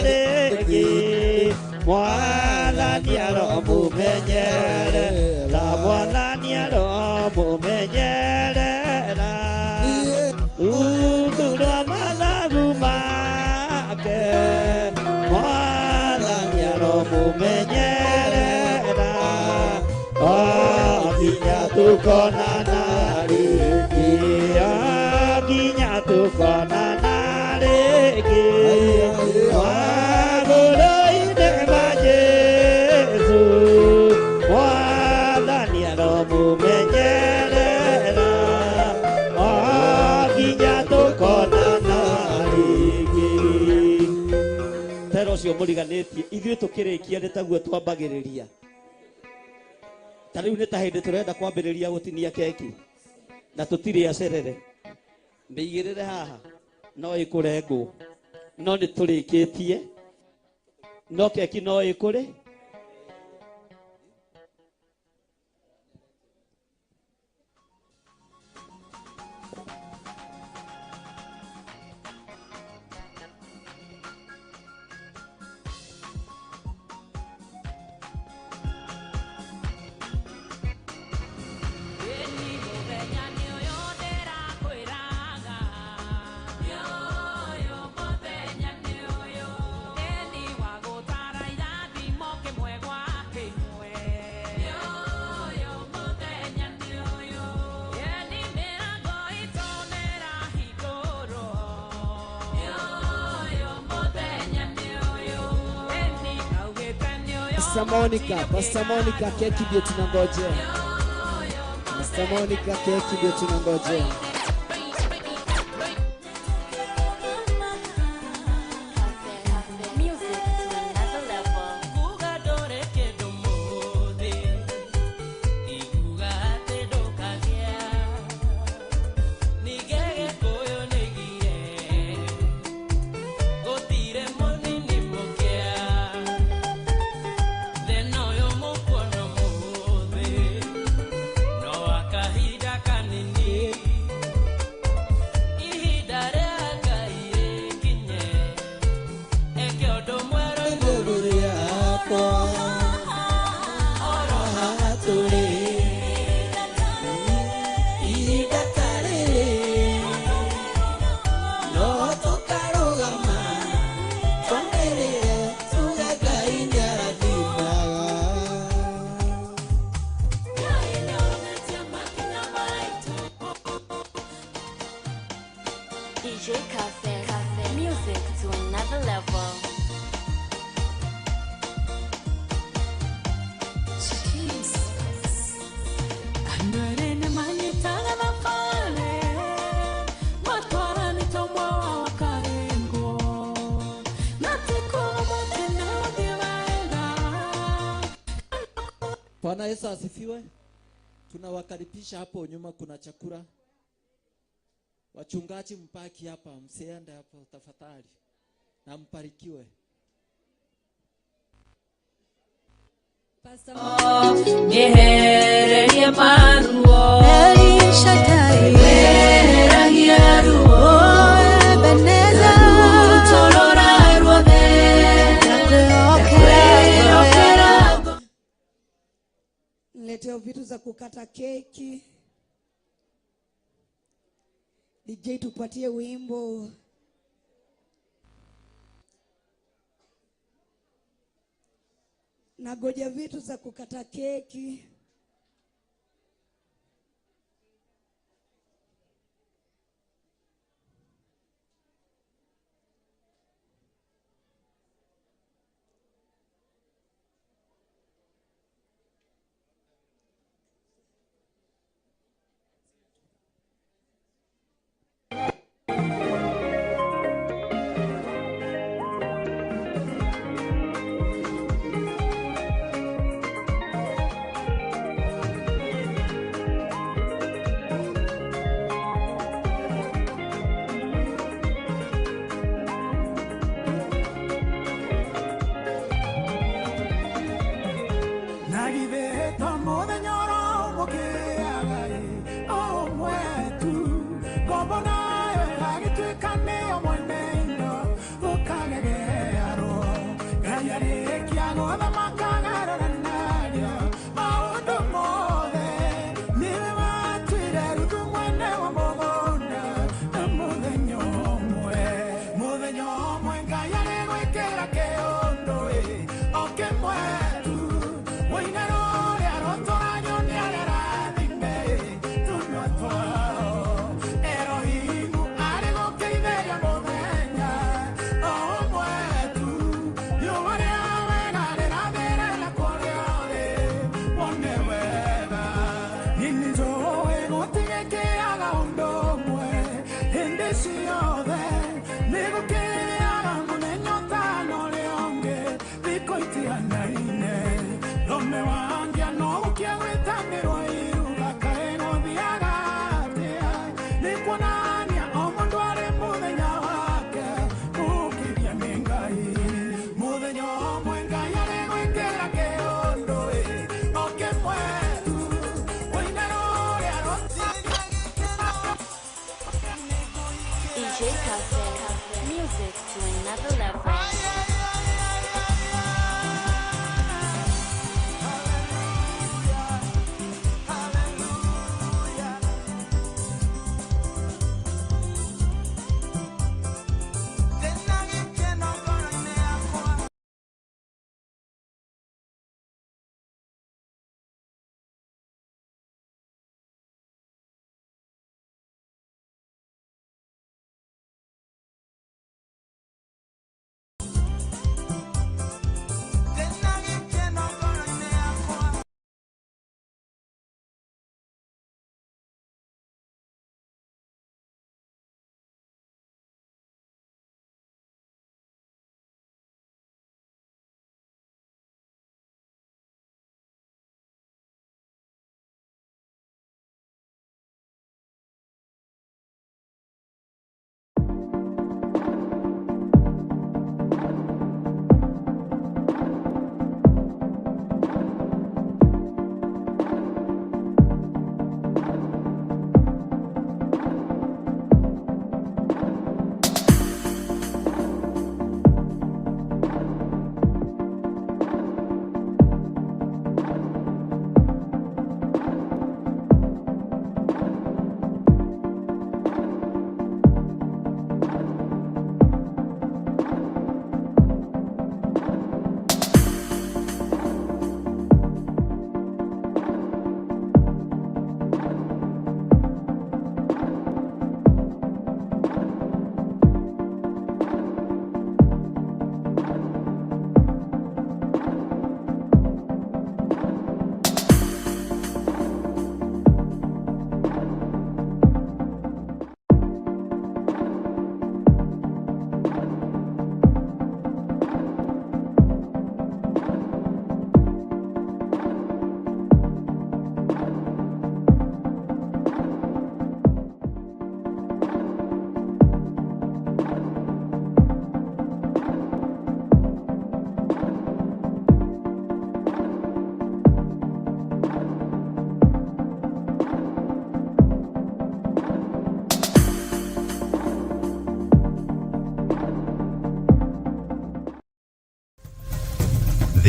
[SPEAKER 4] rĩngĩ. Mwathani aromũmenyerera, Mwathani aromũmenyerera rungu rwa mathagu make. Mwathani aromũmenyerera o nginya tũkonana rĩngĩ, o nginya tũkonana rĩngĩ. Magũrũ-inĩ ma Jesũ, Mwathani aromũmenyerera o nginya tũkonana rĩngĩ. Tera ũcio mũriganĩtie, ithuĩ tũkĩrĩkia nĩ taguo twambagĩrĩria. Ta rĩu nĩ ta hĩndĩ tũrenda kwambĩrĩria gũtinia keki na tũtirĩ acerere, mĩigĩrĩre haha no ĩkũrengwo, no nĩ tũrĩkĩtie, no keki no ĩkũrĩ.
[SPEAKER 12] Pastor Monica, Pastor Monica, keki ndio tunangojea. Pastor Monica, keki ndio tunangojea.
[SPEAKER 8] Music to another level.
[SPEAKER 16] DJ Cafe, Cafe. Music to another level.
[SPEAKER 22] Bwana Yesu asifiwe. Tunawakaribisha hapo nyuma, kuna chakula. Wachungaji mpaki hapa, msiende hapo tafadhali, na mbarikiwe.
[SPEAKER 24] Nyehererie maruo
[SPEAKER 25] El Shaddai,
[SPEAKER 24] Weheragia ruo
[SPEAKER 25] Ebenezer,
[SPEAKER 24] Rutorora ruothe Ndakwĩhokera.
[SPEAKER 9] Niletewe vitu za kukata keki. DJ tupatie wimbo. Nagoja vitu za kukata keki.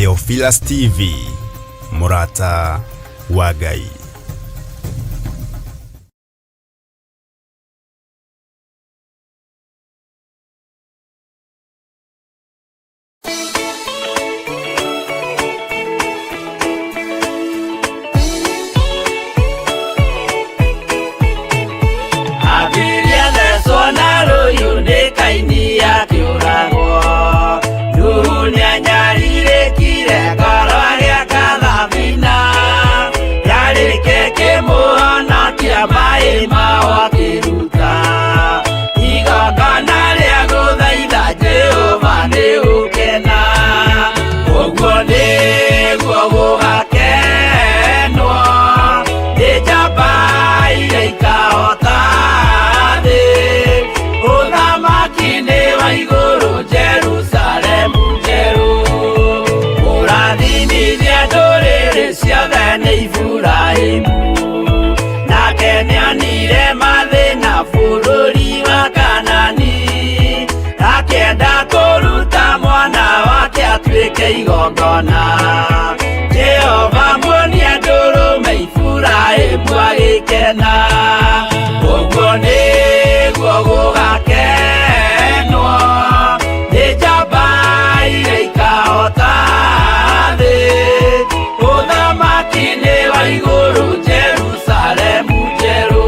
[SPEAKER 7] Theophilus TV, mũrata wa Ngai.
[SPEAKER 10] Abiria thecwo na rũhiũ nĩ Kaini akĩũragwo. Nuhu nĩanyarirĩkire ngoro agĩaka thabina. Yarĩke kĩmũhonokia maĩ mao akĩruta. Igongona rĩa gũthaitha Jehova nĩ gũkena. Ũguo nĩguo gũgakenwo nĩ njamba iria ikahota thĩ. Ũthamaki nĩ wa igũrũ Jerusalemu njerũ. Ũrathimithia ndũrĩrĩ ciothe nĩ Iburahĩmu. Nake nĩonire mathĩna bũrũri wa Kanani. Akĩenda kũruta mwana wake atuĩke igongona. Jehova muonia ndũrũme Iburahĩmu agĩkena. Ũguo nĩguo gũgakenwo nĩ njamba iria ikahota thĩ. Ũthamaki nĩ wa igũrũ Jerusalemu njerũ.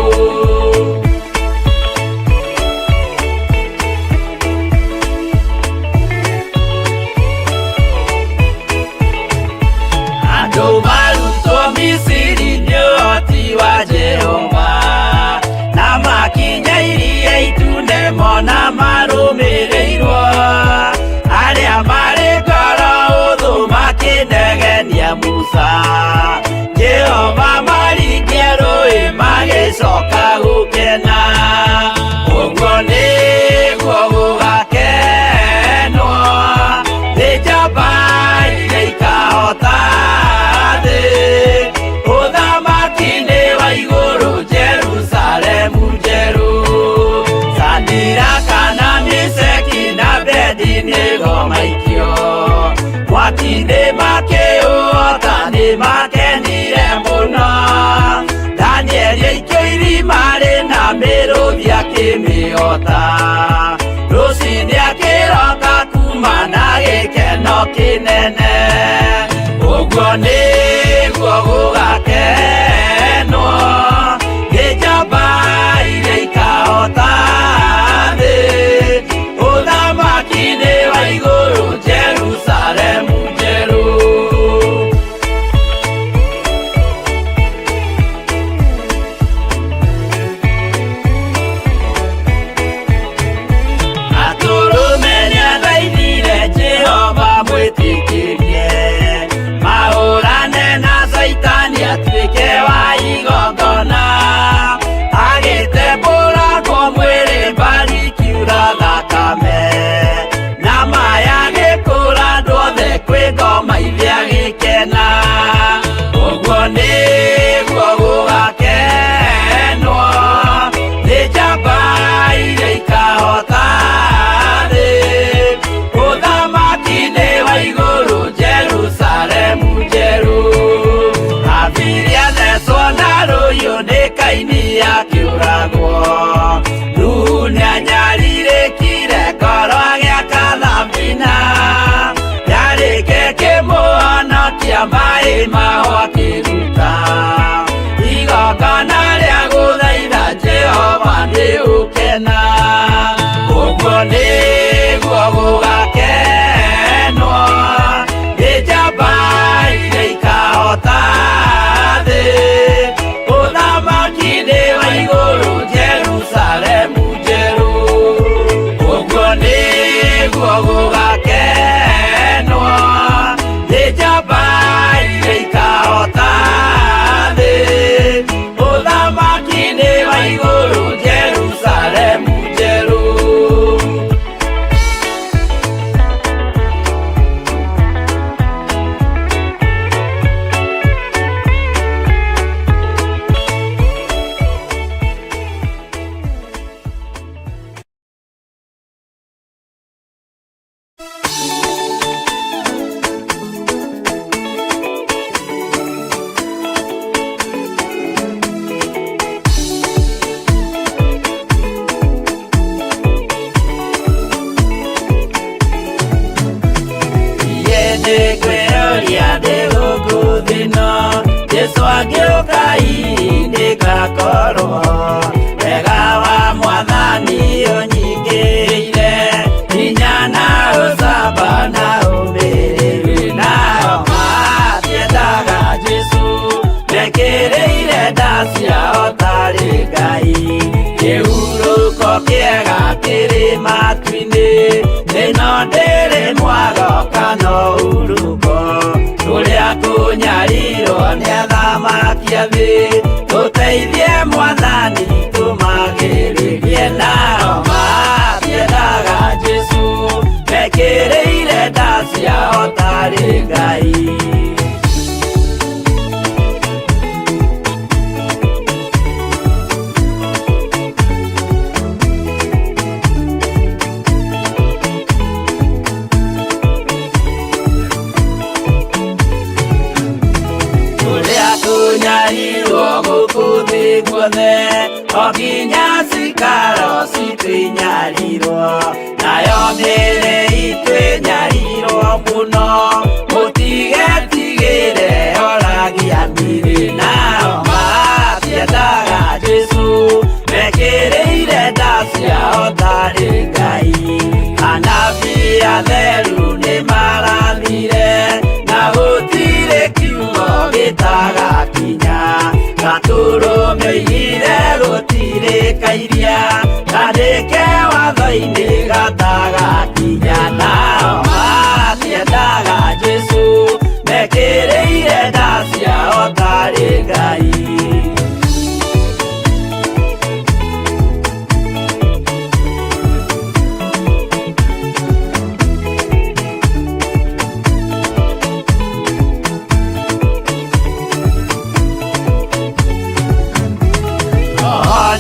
[SPEAKER 10] Andũ marutwo Misiri nĩ ũhoti wa Jehova, na makinya iria itune mona marũmĩrĩirwo. Arĩa marĩ ngoro ũthũ makĩnegenia Musa, Jehova maringia rũĩ magĩcoka gũkena. Ũguo nĩguo gũgakenwo nĩ njamba iria ikahota thĩ. Ũthamaki nĩ wa igũrũ Jerusalemu njerũ. Sadiraka na Meshaki na Abednego maikio mwaki-inĩ makĩũhota nĩ makenire mũno. Danieli aikio irima rĩna mĩrũthi akĩmĩhota. Rũciinĩ akĩroka kuma na gĩkeno kĩnene. Ũguo nĩguo gũgakenwo nĩ njamba iria ikahota thĩ. Ũthamaki nĩ wa igũrũ Jerusalemu njerũ. Atũrũme nĩathaithire Jehova mwĩtĩkĩrie mahũrane na Caitani atuĩke wa igongona. Agĩtembũrangwo mwĩrĩ mbari ikiura thakame, na maya agĩkũra andũ othe kwĩ ngoma ithe agĩkena. Ũguo nĩguo gũgakenwo nĩ njamba iria ikahota thĩ. Ũthamaki nĩ wa igũrũ Jerusalemu njerũ. Abiria thecwo na rũhiũ nĩ Kaini akĩũragwo. Nuhu nĩanyarirĩkire ngoro agĩaka thabina. Yarĩke kĩmũhonokia maĩ mao akĩruta. Igongona rĩa gũthaitha Jehova nĩ ũkena. Ũguo nĩguo gũgakenwo nĩ njamba iria ikahota thĩ. Ũthamaki nĩ wa igũrũ Jerusalemu njerũ. Ũguo nĩguo gũgakenwo nĩ njamba iria ikahota thĩ. Ũthamaki nĩ wa igũrũ Jerusalemu njerũ. nĩ athamaki a thĩ tũteithie mwathani tũmagĩrĩrie nao matiendaga Jesũ mekĩrĩire nda ciao tarĩ Ngai. Ũrĩa tũnyarirwo gũkũ thĩ guothe o nginya cikaro citũ inyarirwo nayo mĩĩrĩ itũ ĩnyarirwo mũno mũtigetigĩre oragia mĩĩrĩ nao matiendaga Jesũ mekĩrĩire nda ciao tarĩ Ngai. Anabii atheru nĩmarathire na gũtirĩ kiugo gĩtagakinya gatũrũme oigire gũtirĩ kairia kandĩke watho-inĩ gatagakinya nao matiendaga Jesũ mekĩrĩire nda ciao tarĩ Ngai.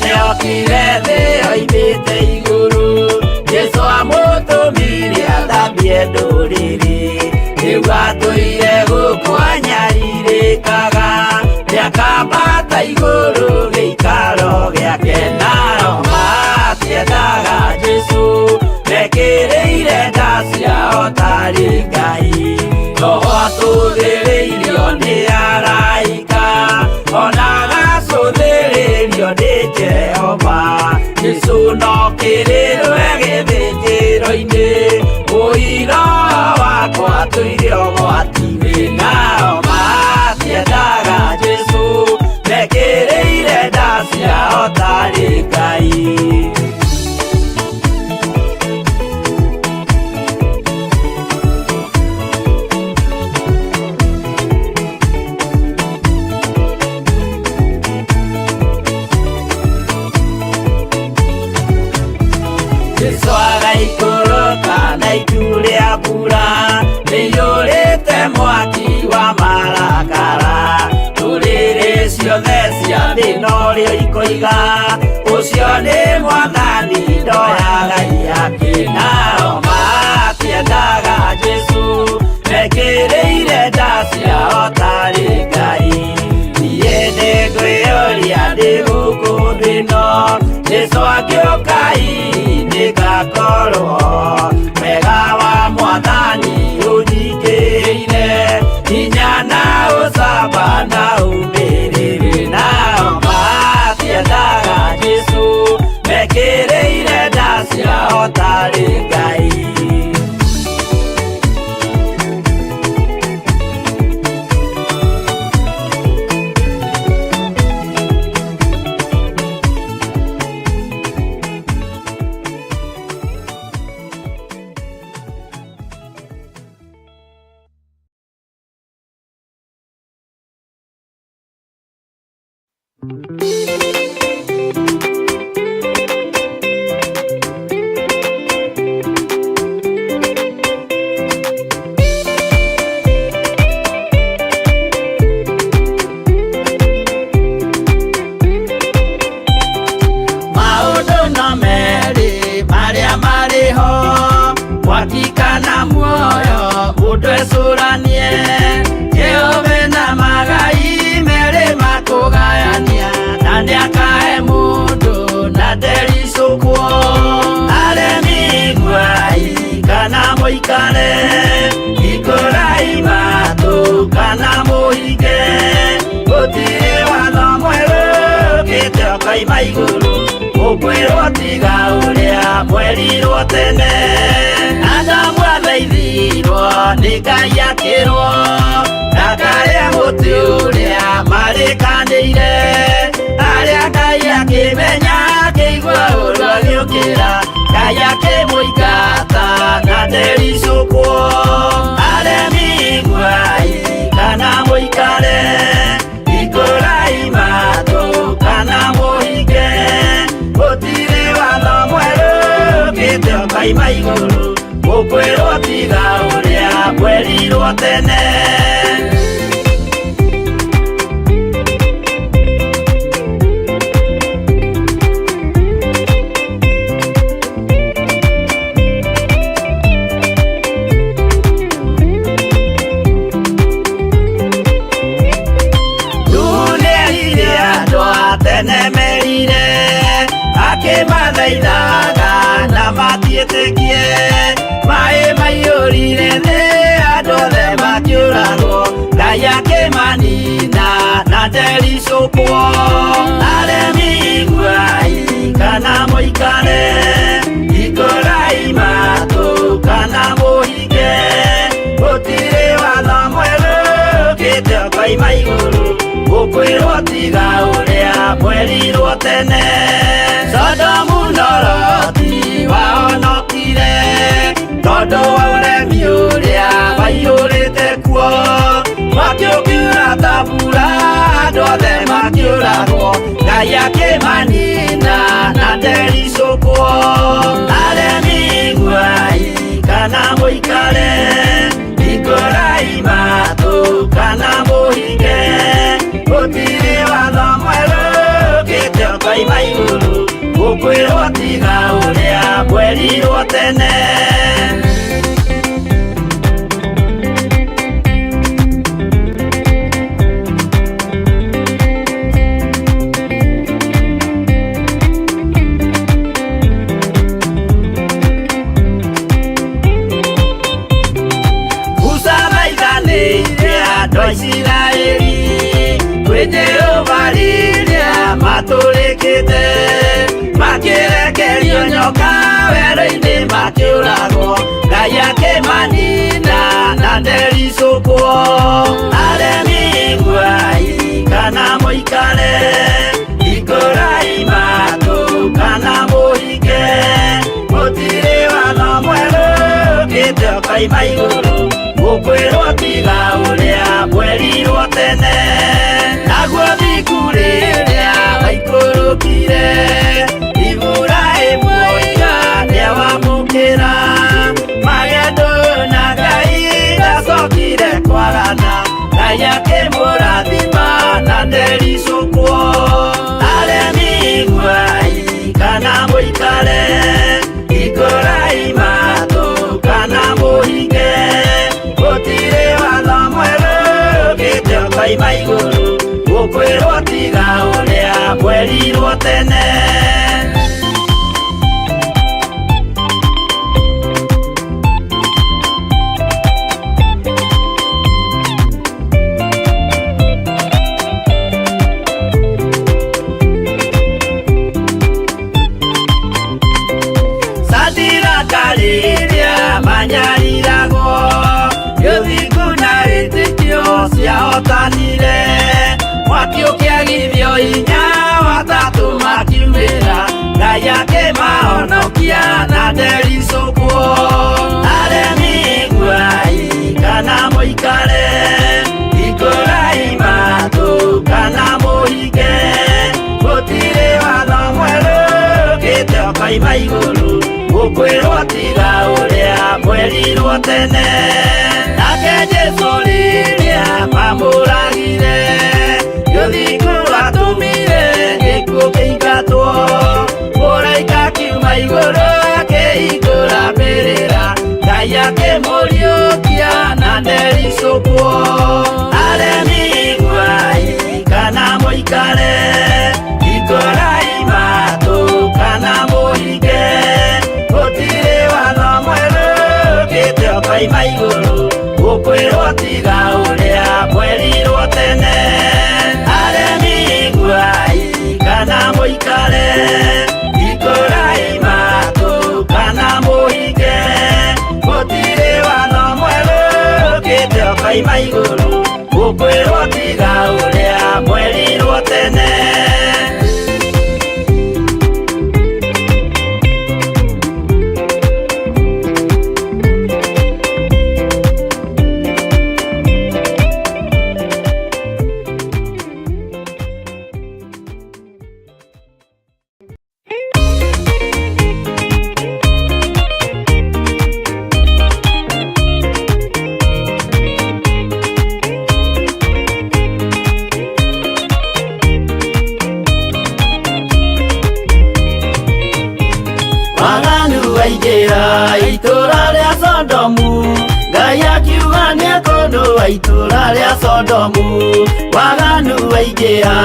[SPEAKER 10] Nĩokire thĩ oimĩte igũrũ Jesũ amũtũmire athambie ndũrĩrĩ rĩu atũire gũkũ anyarirĩkaga nĩakambata igũrũ gĩikaro gĩake nao matiendaga Jesũ mekĩrĩire nda ciao tarĩ Ngai. Roho atũthĩrĩirio nĩ araika ona agacũthĩrĩrio nĩ Jehova Jesũ no kĩrĩrwe gĩthĩnjĩro-inĩ ũira wakwa tũire ũgwati-inĩ nao matiendaga Jesũ mekĩrĩire nda ciao tarĩ Ngai. Jesũ agaikũrũka na itu rĩa mbura rĩiyũrĩte mwaki wa marakara ndũrĩrĩ ciothe cia thĩ norĩo ikoiga ũcio nĩ mwathani ndoyaga ihaki nao matiendaga Jesũ mekĩrĩire nda ciao tarĩ Ngai. Niĩ nĩngwĩyũria ndĩ gũkũ thĩ ĩno Jesũ angĩũka hihi nĩngakorwo wega wa mwathani ũnyingĩrĩire hinya na ũcamba na ũmĩrĩru nao matiendaga Jesũ mekĩrĩire nda ciao tarĩ Ngai. Maũndũ no merĩ marĩa marĩ ho mwaki kana muoyo mũndũ ecũranie Jehova na magai merĩ makũgayania na nĩakahe mũndũ na ndericũkwo aremi iguai kana mũikare ikũrai matũ kana mũhinge gũtirĩ watho mwerũ ũkĩte ũkoima igũrũ ũkwĩrwo tiga ũrĩa mwerirwo tene Adamu athaithirwo nĩ Ngai akĩrwo ndakarĩa mũtĩ ũrĩa marĩkanĩire arĩa Ngai akĩmenya akĩigua ũru agĩũkĩra Ngai akĩmũingata na ndericũkwo aremi iguai kana mũikare ũkaima igũrũ mũkwĩrwo tiga ũrĩa mwerirwo tene. Nĩerire andũ a tene merire akĩmathaithaga na matiĩtĩkie maĩ maiyũrire thĩ andũ othe makĩũragwo Ngai akĩmanina na ndericũkwo. Aremi iguai kana mũikare hingũrai matũ kana mũhinge gũtirĩ watho mwerũ ũkĩte ũkoima igũrũ mũkwĩrwo tiga ũrĩa mwerirwo tene. Sodomu na Loti wahonokire tondũ wa ũremi ũrĩa waiyũrĩte kuo mwaki ũkiura ta mbura andũ othe makĩũragwo Ngai akĩmanina na ndericũkwo. Aremi iguai kana mũikare hingũrai matũ kana mũhinge gũtirĩ watho mwerũ ũkĩte ũkoima igũrũ mũkwĩrwo tiga ũrĩa mwerirwo tene. Musa thaithanĩire andũ a Isiraeli kwĩ Jehova rĩrĩa matũrĩkĩte makĩrekerio nyoka werũ-inĩ makĩũragwo Ngai akĩmanina na ndericũkwo. Aremi iguai kana mũikare hingũrai matũ kana mũhinge gũtirĩ watho mwerũ ũkĩte ũkoima igũrũ mũkwĩrwo tiga ũrĩa mwerirwo tene. Naguo thingu rĩrĩa waikũrũkire Iburahĩmu oiga nĩawamũkĩra magendo na Ngai ndacokire kwagana Ngai akĩmũrathima na ndericũkwo. Aremi iguai kana mũikare hingũrai matũ kana mũhinge gũtirĩ watho mwerũ ũkĩte ũkoima igũrũ mũkwĩrwo tiga ũrĩa mwerirwo tene. Sadiraka rĩrĩa manyariragwo gĩthingu na wĩtĩkio ciahotanire mwaki ũkĩagithio hinya watatũ makiumĩra Ngai akĩmahonokia na ndericũkwo. Aremi iguai kana mũikare hingũrai matũ kana mũhinge gũtirĩ watho mwerũ ũkĩte ũkoima igũrũ mũkwĩrwo tiga ũrĩa mwerirwo tene. Nake Jesũ rĩrĩa mamũragire gĩthingu atũmire gĩkuũ kĩingatwo mũraika akiuma igũrũ akĩhingũra mbĩrĩra Ngai akĩmũriũkia na ndericũkwo. Aremi iguai kana mũikare hingũrai matũ kana mũhinge gũtirĩ watho mwerũ ũkĩte ũkoima igũrũ mũkwĩrwo tiga ũrĩa mwerirwo tene. Waingĩra itũra rĩa Sodomu, Ngai akiuga nĩekũnũa itũra rĩa Sodomu. Waganu waingĩra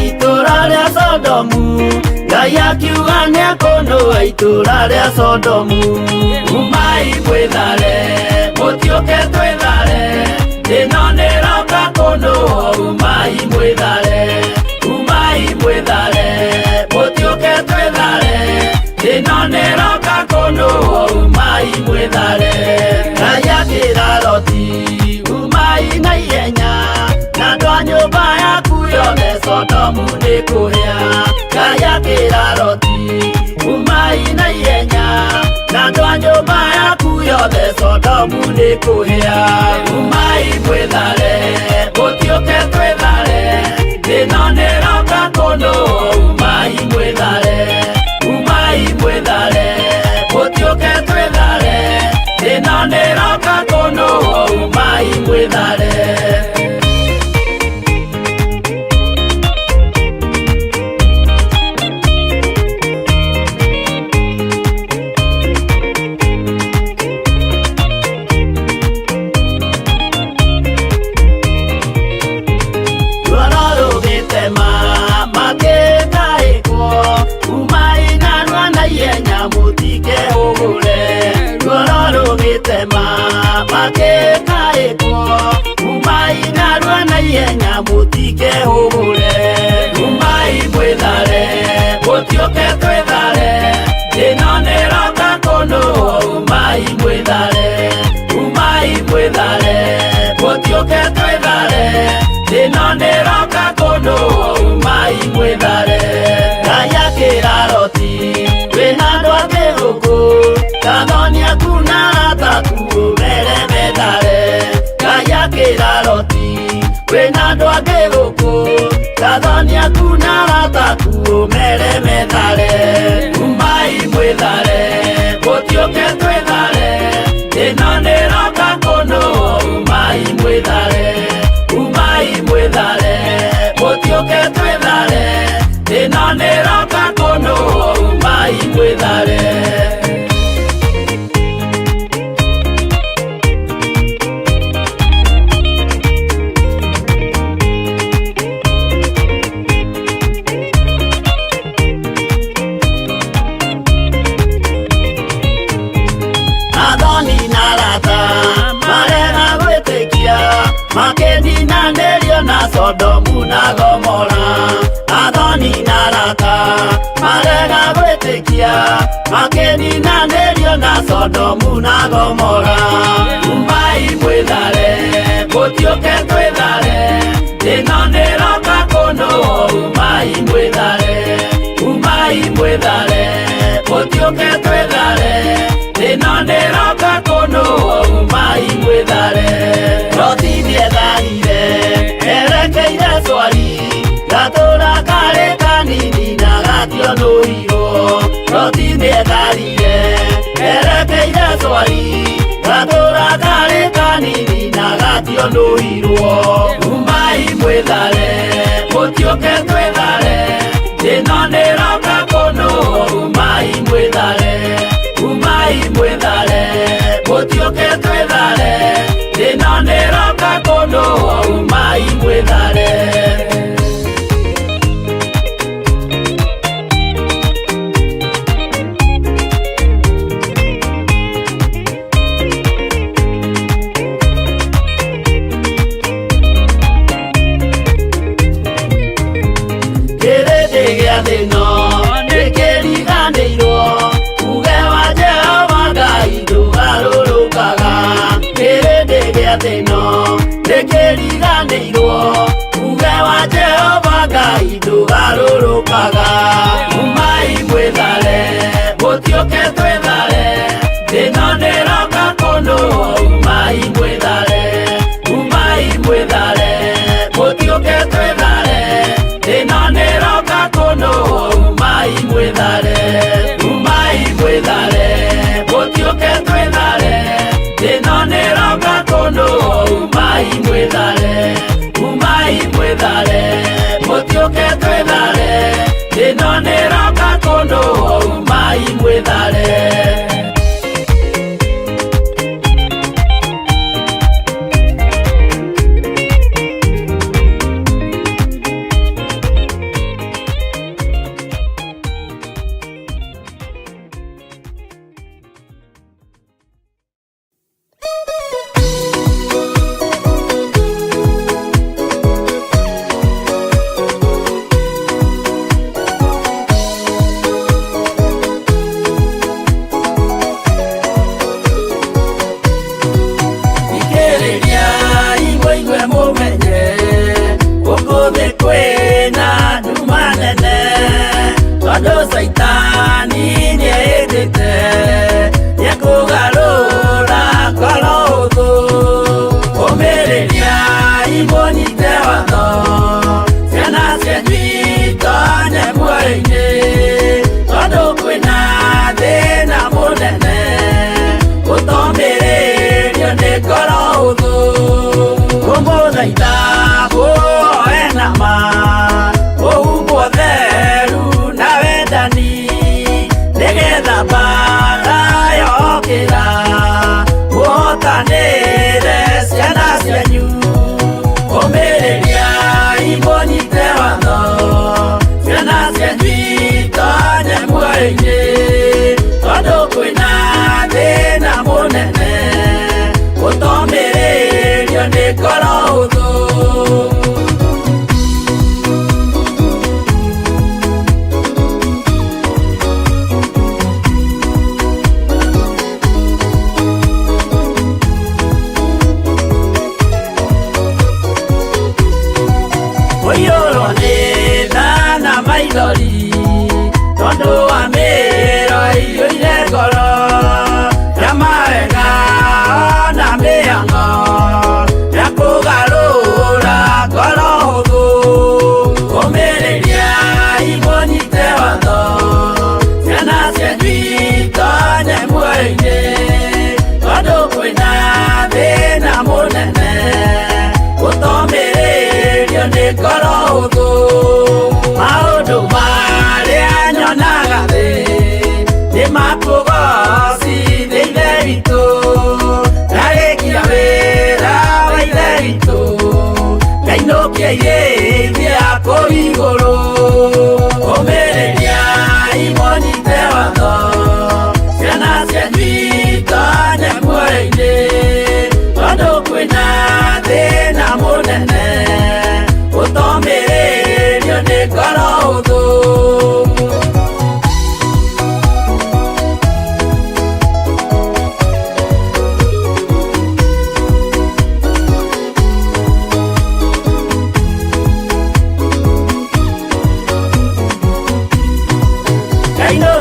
[SPEAKER 10] itũra rĩa Sodomu, Ngai akiuga nĩekũnũa itũra rĩa Sodomu. Umai mwĩthare, mũtiũke twĩthare, ĩno nĩroka kũnũa. Umai mwĩthare, umai mwĩthare, mũtiũke twĩthare, ĩno nĩroka kũnũa. Umai mwĩthare. Ngai akĩra Loti, umai na ihenya, na andũ a nyũmba yaku yothe Sodomu nĩ kũhĩa. Ngai akĩra Loti, umai na ihenya, na andũ a nyũmba yaku yothe Sodomu nĩ kũhĩa. Umai mwĩthare, mũtiũke twĩthare, ĩno nĩroka kũnũa. Umai mwĩthare, umai mwĩthare, mũtiũke twĩthare, ĩno nĩroka kũnũa. Umai mwĩthare. Ruoro rũgĩtema makĩtaĩkwo, umai narua na ihenya mũtikehũgũre. Ruoro rũgĩtema makĩtaĩkwo, umai narua na ihenya mũtikehũgũre. Umai mwĩthare, mũtiũke twĩthare, ĩno nĩroka kũnũa. Umai mwĩthare, umai mwĩthare, mũtiũke twĩthare, ĩno nĩroka kũnũa. Umai mwĩthare. Ngai akĩra Loti, wĩna andũ angĩ gũkũ, gathoni aku na arata aku ũmere methare. Ngai akĩra Loti, wĩna andũ angĩ gũkũ, gathoni aku na arata aku ũmere methare. Umai mwĩthare, mũtiũke twĩthare, ĩno nĩroka kũnũa. Umai mwĩthare, umai mwĩthare, mũtiũke twĩthare, ĩno nĩroka kũnũa. Umai mwĩthare. Athoni na arata marega gwĩtĩkia, makĩninanĩrio na Sodomu na Gomora. Athoni na arata marega gwĩtĩkia, makĩninanĩrio na Sodomu na Gomora. Umai mwĩthare, mũtiũke twĩthare, ĩno nĩroka kũnũa. Umai mwĩthare, umai mwĩthare, mũtiũke twĩthare, ĩno nĩroka kũnũa. Umai mwĩthare. Loti nĩetharire erekeire Swari, gatũra karĩ kanini na gationũirwo. Loti nĩetharire erekeire Swari, gatũra karĩ kanini na gationũirwo. Umai mwĩthare, mũtiũke twĩthare, ĩno nĩroka kũnũa. Umai mwĩthare, umai mwĩthare, mũtiũke twĩthare, ĩno nĩroka kũnũa. Umai mwĩthare. Kĩrĩndĩ gĩa thĩ ĩno nĩkĩriganĩirwo, uge wa Jehova Ngai ndũgarũrũkaga. Kĩrĩndĩ gĩa thĩ ĩno nĩkĩriganĩirwo, Tondũ Caitani nĩehĩtĩte nĩekũgarũra ngoro hũthũ. Ũmĩrĩriai mũnyite watho, ciana cianyu itonye muoyo-inĩ, tondũ kwĩna thĩna mũnene ũtomĩrĩrio nĩ ngoro hũthũ. Ngũmũthaitha mũoe na ma mũhumbwo theru na wendani, nĩgetha mbaara yokĩra mũhotanĩre ciana cianyu. Ũmĩrĩriai mũnyite watho, ciana cianyu itonye muoyo-inĩ, tondũ kwĩna thĩna mũnene ũtomĩrĩrio nĩ ngoro hũthũ. Ũiyũrwo nĩ tha na maithori, tondũ wa mĩĩro ĩiyũire ngoro ya mawega na mĩhang'o ya kũgarũra ngoro hũthũ. Ũmĩrĩriai mũnyite watho, ciana cianyu itonye muoyo-inĩ, tondũ kwĩna thĩna mũnene ũtomĩrĩrio nĩ ngoro hũthũ. Maũndũ marĩa nyonaga thĩ nĩ makũgocithia Ithe witũ, ndarĩkia wĩra wa Ithe witũ ngainũkia irĩithia kũu igũrũ. Ũmĩrĩriai mũnyite watho, ciana cianyu itonye muoyo-inĩ, tondũ kwĩna thĩna mũnene ũtomĩrĩrio nĩ ngoro hũthũ.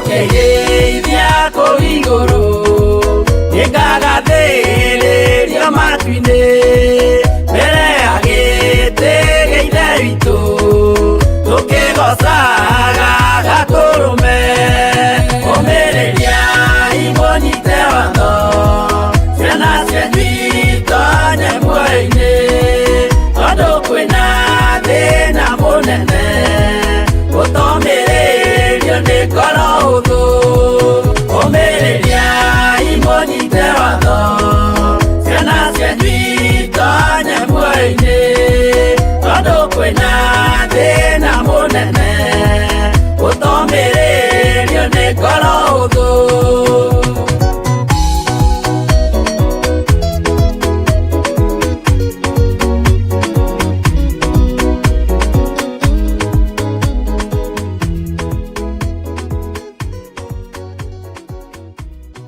[SPEAKER 10] Ngainũkĩrĩithia kũu igũrũ, nĩngagathĩrĩrio matu-inĩ, mbere ya gĩtĩ gĩa Ithe witũ, tũkĩgoocaga Gatũrũme. Ũmĩrĩriai mũnyite watho, ciana cianyu itonye muoyo-inĩ, tondũ kwĩna thĩna mũnene ũtomĩrĩrio nĩ ngoro hũthũ. Ũmĩrĩriai mũnyite watho, ciana cianyu itonye muoyo-inĩ, tondũ kwĩna